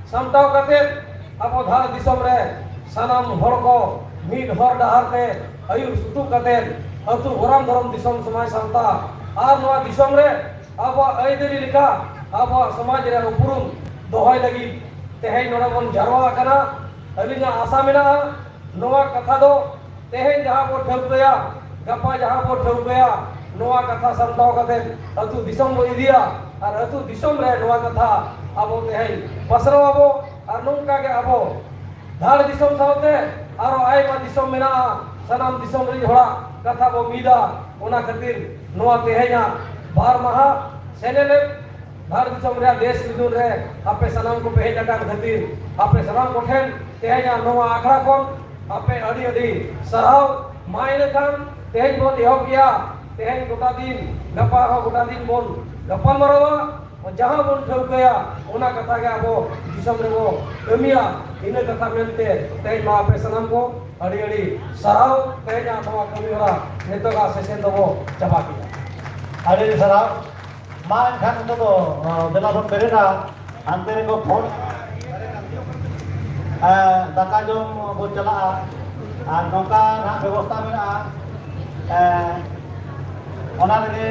ᱥᱟᱢᱴᱟᱣ ᱠᱟᱛᱮ ᱟᱵᱚ ᱫᱷᱟᱲ ᱫᱤᱥᱚᱢ ᱨᱮ ᱥᱟᱱᱟᱢ ᱦᱚᱲ ᱠᱚ ᱢᱤᱫ ᱦᱚᱨ ᱰᱟᱦᱟᱨ ᱛᱮ ᱟᱹᱭᱩᱨ ᱥᱩᱛᱩᱜ ᱠᱟᱛᱮ ᱟᱹᱛᱩ ᱜᱚᱨᱟᱢ ᱫᱷᱚᱨᱚᱢ ᱫᱤᱥᱚᱢ ᱥᱚᱢᱟᱡᱽ ᱥᱟᱶᱛᱟ ᱟᱨ ᱱᱚᱣᱟ ᱫᱤᱥᱚᱢ ᱨᱮ ᱟᱵᱚᱣᱟᱜ ᱟᱹᱭᱫᱟᱹᱨᱤ ᱞᱮᱠᱟ ᱟᱵᱚᱣᱟᱜ ᱥᱚᱢᱟᱡᱽ ᱨᱮ ᱩᱯᱨᱩᱢ ᱫᱚᱦᱚᱭ ᱞᱟᱹᱜᱤᱫ ᱛᱮᱦᱮᱧ ᱱᱚᱰᱮ ᱵᱚᱱ ᱡᱟᱨᱣᱟ ᱟᱠᱟᱱᱟ᱾ ᱟᱹᱞᱤᱧᱟᱜ ᱟᱥᱟ ᱢᱮᱱᱟᱜᱼᱟ, ᱱᱚᱣᱟ ᱠᱟᱛᱷᱟ ᱫᱚ ᱛᱮᱦᱮᱧ ᱡᱟᱦᱟᱸ ᱵᱚ ᱴᱷᱟᱹᱣᱠᱟᱹᱭᱟ, ᱜᱟᱯᱟ ᱡᱟᱦᱟᱸ ᱵᱚ ᱴᱷᱟᱹᱣᱠᱟᱹᱭᱟ, ᱱᱚᱣᱟ ᱠᱟᱛᱷᱟ ᱥᱟᱢᱴᱟᱣ ᱠᱟᱛᱮ ᱟᱹᱛᱩ ᱫᱤᱥᱚᱢ ᱵᱚ ᱤᱫᱤᱭᱟ ᱟᱨ ᱟᱹᱛᱩ ᱫᱤᱥᱚᱢ ᱨᱮ ᱱᱚᱣᱟ ᱠᱟᱛᱷᱟ ᱟᱵᱚ ᱛᱮᱦᱮᱧ ᱯᱟᱥᱱᱟᱣ ᱟᱵᱚ᱾ ᱟᱨ ᱱᱚᱝᱠᱟ ᱜᱮ ᱟᱵᱚ ᱫᱷᱟᱲ ᱫᱤᱥᱚᱢ ᱥᱟᱶᱛᱮ ᱟᱨᱚ ᱟᱭᱢᱟ ᱫᱤᱥᱚᱢ ᱢᱮᱱᱟᱜᱼᱟ, ᱥᱟᱱᱟᱢ ᱫᱤᱥᱚᱢ ᱨᱤᱱ ᱦᱚᱲᱟᱜ ᱠᱟᱛᱷᱟ ᱵᱚ ᱢᱤᱫᱟ᱾ ᱚᱱᱟ ᱠᱷᱟᱹᱛᱤᱨ ᱱᱚᱣᱟ ᱛᱮᱦᱮᱧᱟᱜ ᱵᱟᱨ ᱢᱟᱦᱟ ᱥᱮᱱᱮᱞᱮᱫ ᱫᱷᱟᱲ ᱫᱤᱥᱚᱢ ᱨᱮᱭᱟᱜ ᱫᱮᱥ ᱢᱤᱫᱩᱱ ᱨᱮ ᱟᱯᱮ ᱥᱟᱱᱟᱢ ᱠᱚᱯᱮ ᱦᱮᱡ ᱟᱠᱟᱱ ᱠᱷᱟᱹᱛᱤᱨ ᱟᱯᱮ ᱥᱟᱱᱟᱢ ᱠᱚᱴᱷᱮᱱ ᱛᱮᱦᱮᱧᱟᱜ ᱱᱚᱣᱟ ᱟᱠᱷᱲᱟ ᱠᱷᱚᱱ ᱟᱯᱮ ᱟᱹᱰᱤ ᱟᱹᱰᱤ ᱥᱟᱨᱦᱟᱣ᱾ ᱢᱟ ᱤᱱᱟᱹᱠᱷᱟᱱ ᱛᱮᱦᱮᱧ ᱵᱚᱱ ᱮᱦᱚᱵ ᱜᱮᱭᱟ᱾ ᱛᱮᱦᱮᱧ ᱜᱚᱴᱟ ᱫᱤᱱ, ᱜᱟᱯᱟ ᱦᱚᱸ ᱜᱚᱴᱟ ᱫᱤᱱ ᱵᱚᱱ ᱜᱟᱯᱟᱞ ᱢᱟᱨᱟᱣᱟ᱾ ᱡᱟᱦᱟᱸ ᱵᱚᱱ ᱴᱷᱟᱹᱣᱠᱟᱹᱭᱟ, ᱚᱱᱟ ᱠᱟᱛᱷᱟ ᱜᱮ ᱟᱵᱚ ᱫᱤᱥᱚᱢ ᱨᱮᱵᱚ ᱠᱟᱹᱢᱤᱭᱟ᱾ ᱤᱱᱟᱹ ᱠᱟᱛᱷᱟ ᱢᱮᱱᱛᱮ ᱛᱮᱦᱮᱧ ᱢᱟ ᱟᱯᱮ ᱥᱟᱱᱟᱢ ᱠᱚ ᱟᱹᱰᱤ ᱟᱹᱰᱤ ᱥᱟᱨᱦᱟᱣ᱾ ᱛᱮᱦᱮᱧᱟᱜ ᱱᱚᱣᱟ ᱠᱟᱹᱢᱤ ᱦᱚᱨᱟ ᱱᱤᱛᱚᱜᱟᱜ ᱥᱮᱥᱮᱱ ᱫᱚᱵᱚ ᱪᱟᱵᱟ ᱠᱮᱫᱟ᱾ ᱟᱹᱰᱤ ᱟᱹᱰᱤ ᱥᱟᱨᱦᱟᱣ᱾ ᱢᱟ ᱮᱱᱠᱷᱟᱱ ᱱᱤᱛᱚᱜ ᱫᱚ, ᱟᱸ, ᱫᱮᱞᱟ ᱵᱚᱱ ᱵᱮᱨᱮᱫᱟ᱾ ᱦᱟᱱᱛᱮ ᱨᱮᱠᱚ ᱯᱷᱳᱱ, ᱮ, ᱫᱟᱠᱟ ᱡᱚᱢ ᱵᱚᱱ ᱪᱟᱞᱟᱜᱼᱟ᱾ ᱟᱨ ᱱᱚᱝᱠᱟ ᱱᱟᱦᱟᱜ ᱵᱮᱵᱚᱥᱛᱷᱟ ᱢᱮᱱᱟᱜᱼᱟ᱾ ᱮ, ᱚᱱᱟ ᱨᱮᱜᱮ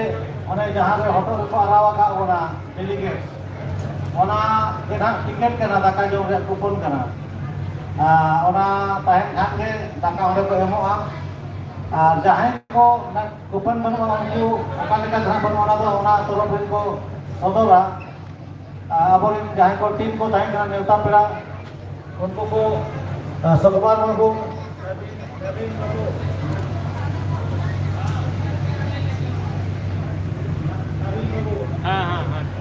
ᱚᱱᱮ ᱡᱟᱦᱟᱸ ᱨᱮ ᱦᱚᱴᱚᱜ ᱨᱮᱠᱚ ᱟᱨᱟᱣ ᱟᱠᱟᱫ ᱵᱚᱱᱟ ᱰᱮᱞᱤᱜᱮᱴ, ᱚᱱᱟ ᱜᱮ ᱱᱟᱦᱟᱜ ᱴᱤᱠᱤᱴ ᱠᱟᱱᱟ, ᱫᱟᱠᱟ ᱡᱚᱢ ᱨᱮᱭᱟᱜ ᱠᱩᱯᱚᱱ ᱠᱟᱱᱟ᱾ ᱟᱨ ᱚᱱᱟ ᱛᱟᱦᱮᱱ ᱠᱷᱟᱱ ᱜᱮ ᱫᱟᱠᱟ ᱚᱸᱰᱮ ᱠᱚ ᱮᱢᱚᱜᱼᱟ᱾ ᱟᱨ ᱡᱟᱦᱟᱸᱭ ᱠᱚ ᱚᱱᱟ ᱠᱩᱯᱚᱱ ᱵᱟᱹᱱᱩᱜᱼᱟ, ᱩᱱᱠᱩ ᱚᱠᱟ ᱞᱮᱠᱟ ᱱᱟᱦᱟᱜ ᱵᱟᱹᱱᱩᱜᱼᱟ, ᱚᱱᱟ ᱫᱚ ᱚᱱᱟ ᱛᱚᱨᱚᱯ ᱨᱮᱱ ᱠᱚ ᱥᱚᱫᱚᱨᱟ᱾ ᱟᱨ ᱟᱵᱚᱨᱮᱱ ᱡᱟᱦᱟᱸᱭ ᱠᱚ ᱴᱤᱢ ᱠᱚ ᱛᱟᱦᱮᱸ ᱠᱟᱱᱟ, ᱱᱮᱣᱛᱟ ᱯᱮᱲᱟ, ᱩᱱᱠᱩ ᱠᱚ, ᱟᱨ ᱥᱚᱠᱵᱟᱨ ᱢᱩᱨᱢᱩ, ᱦᱮᱸ, ᱦᱮᱸ, ᱦᱮᱸ᱾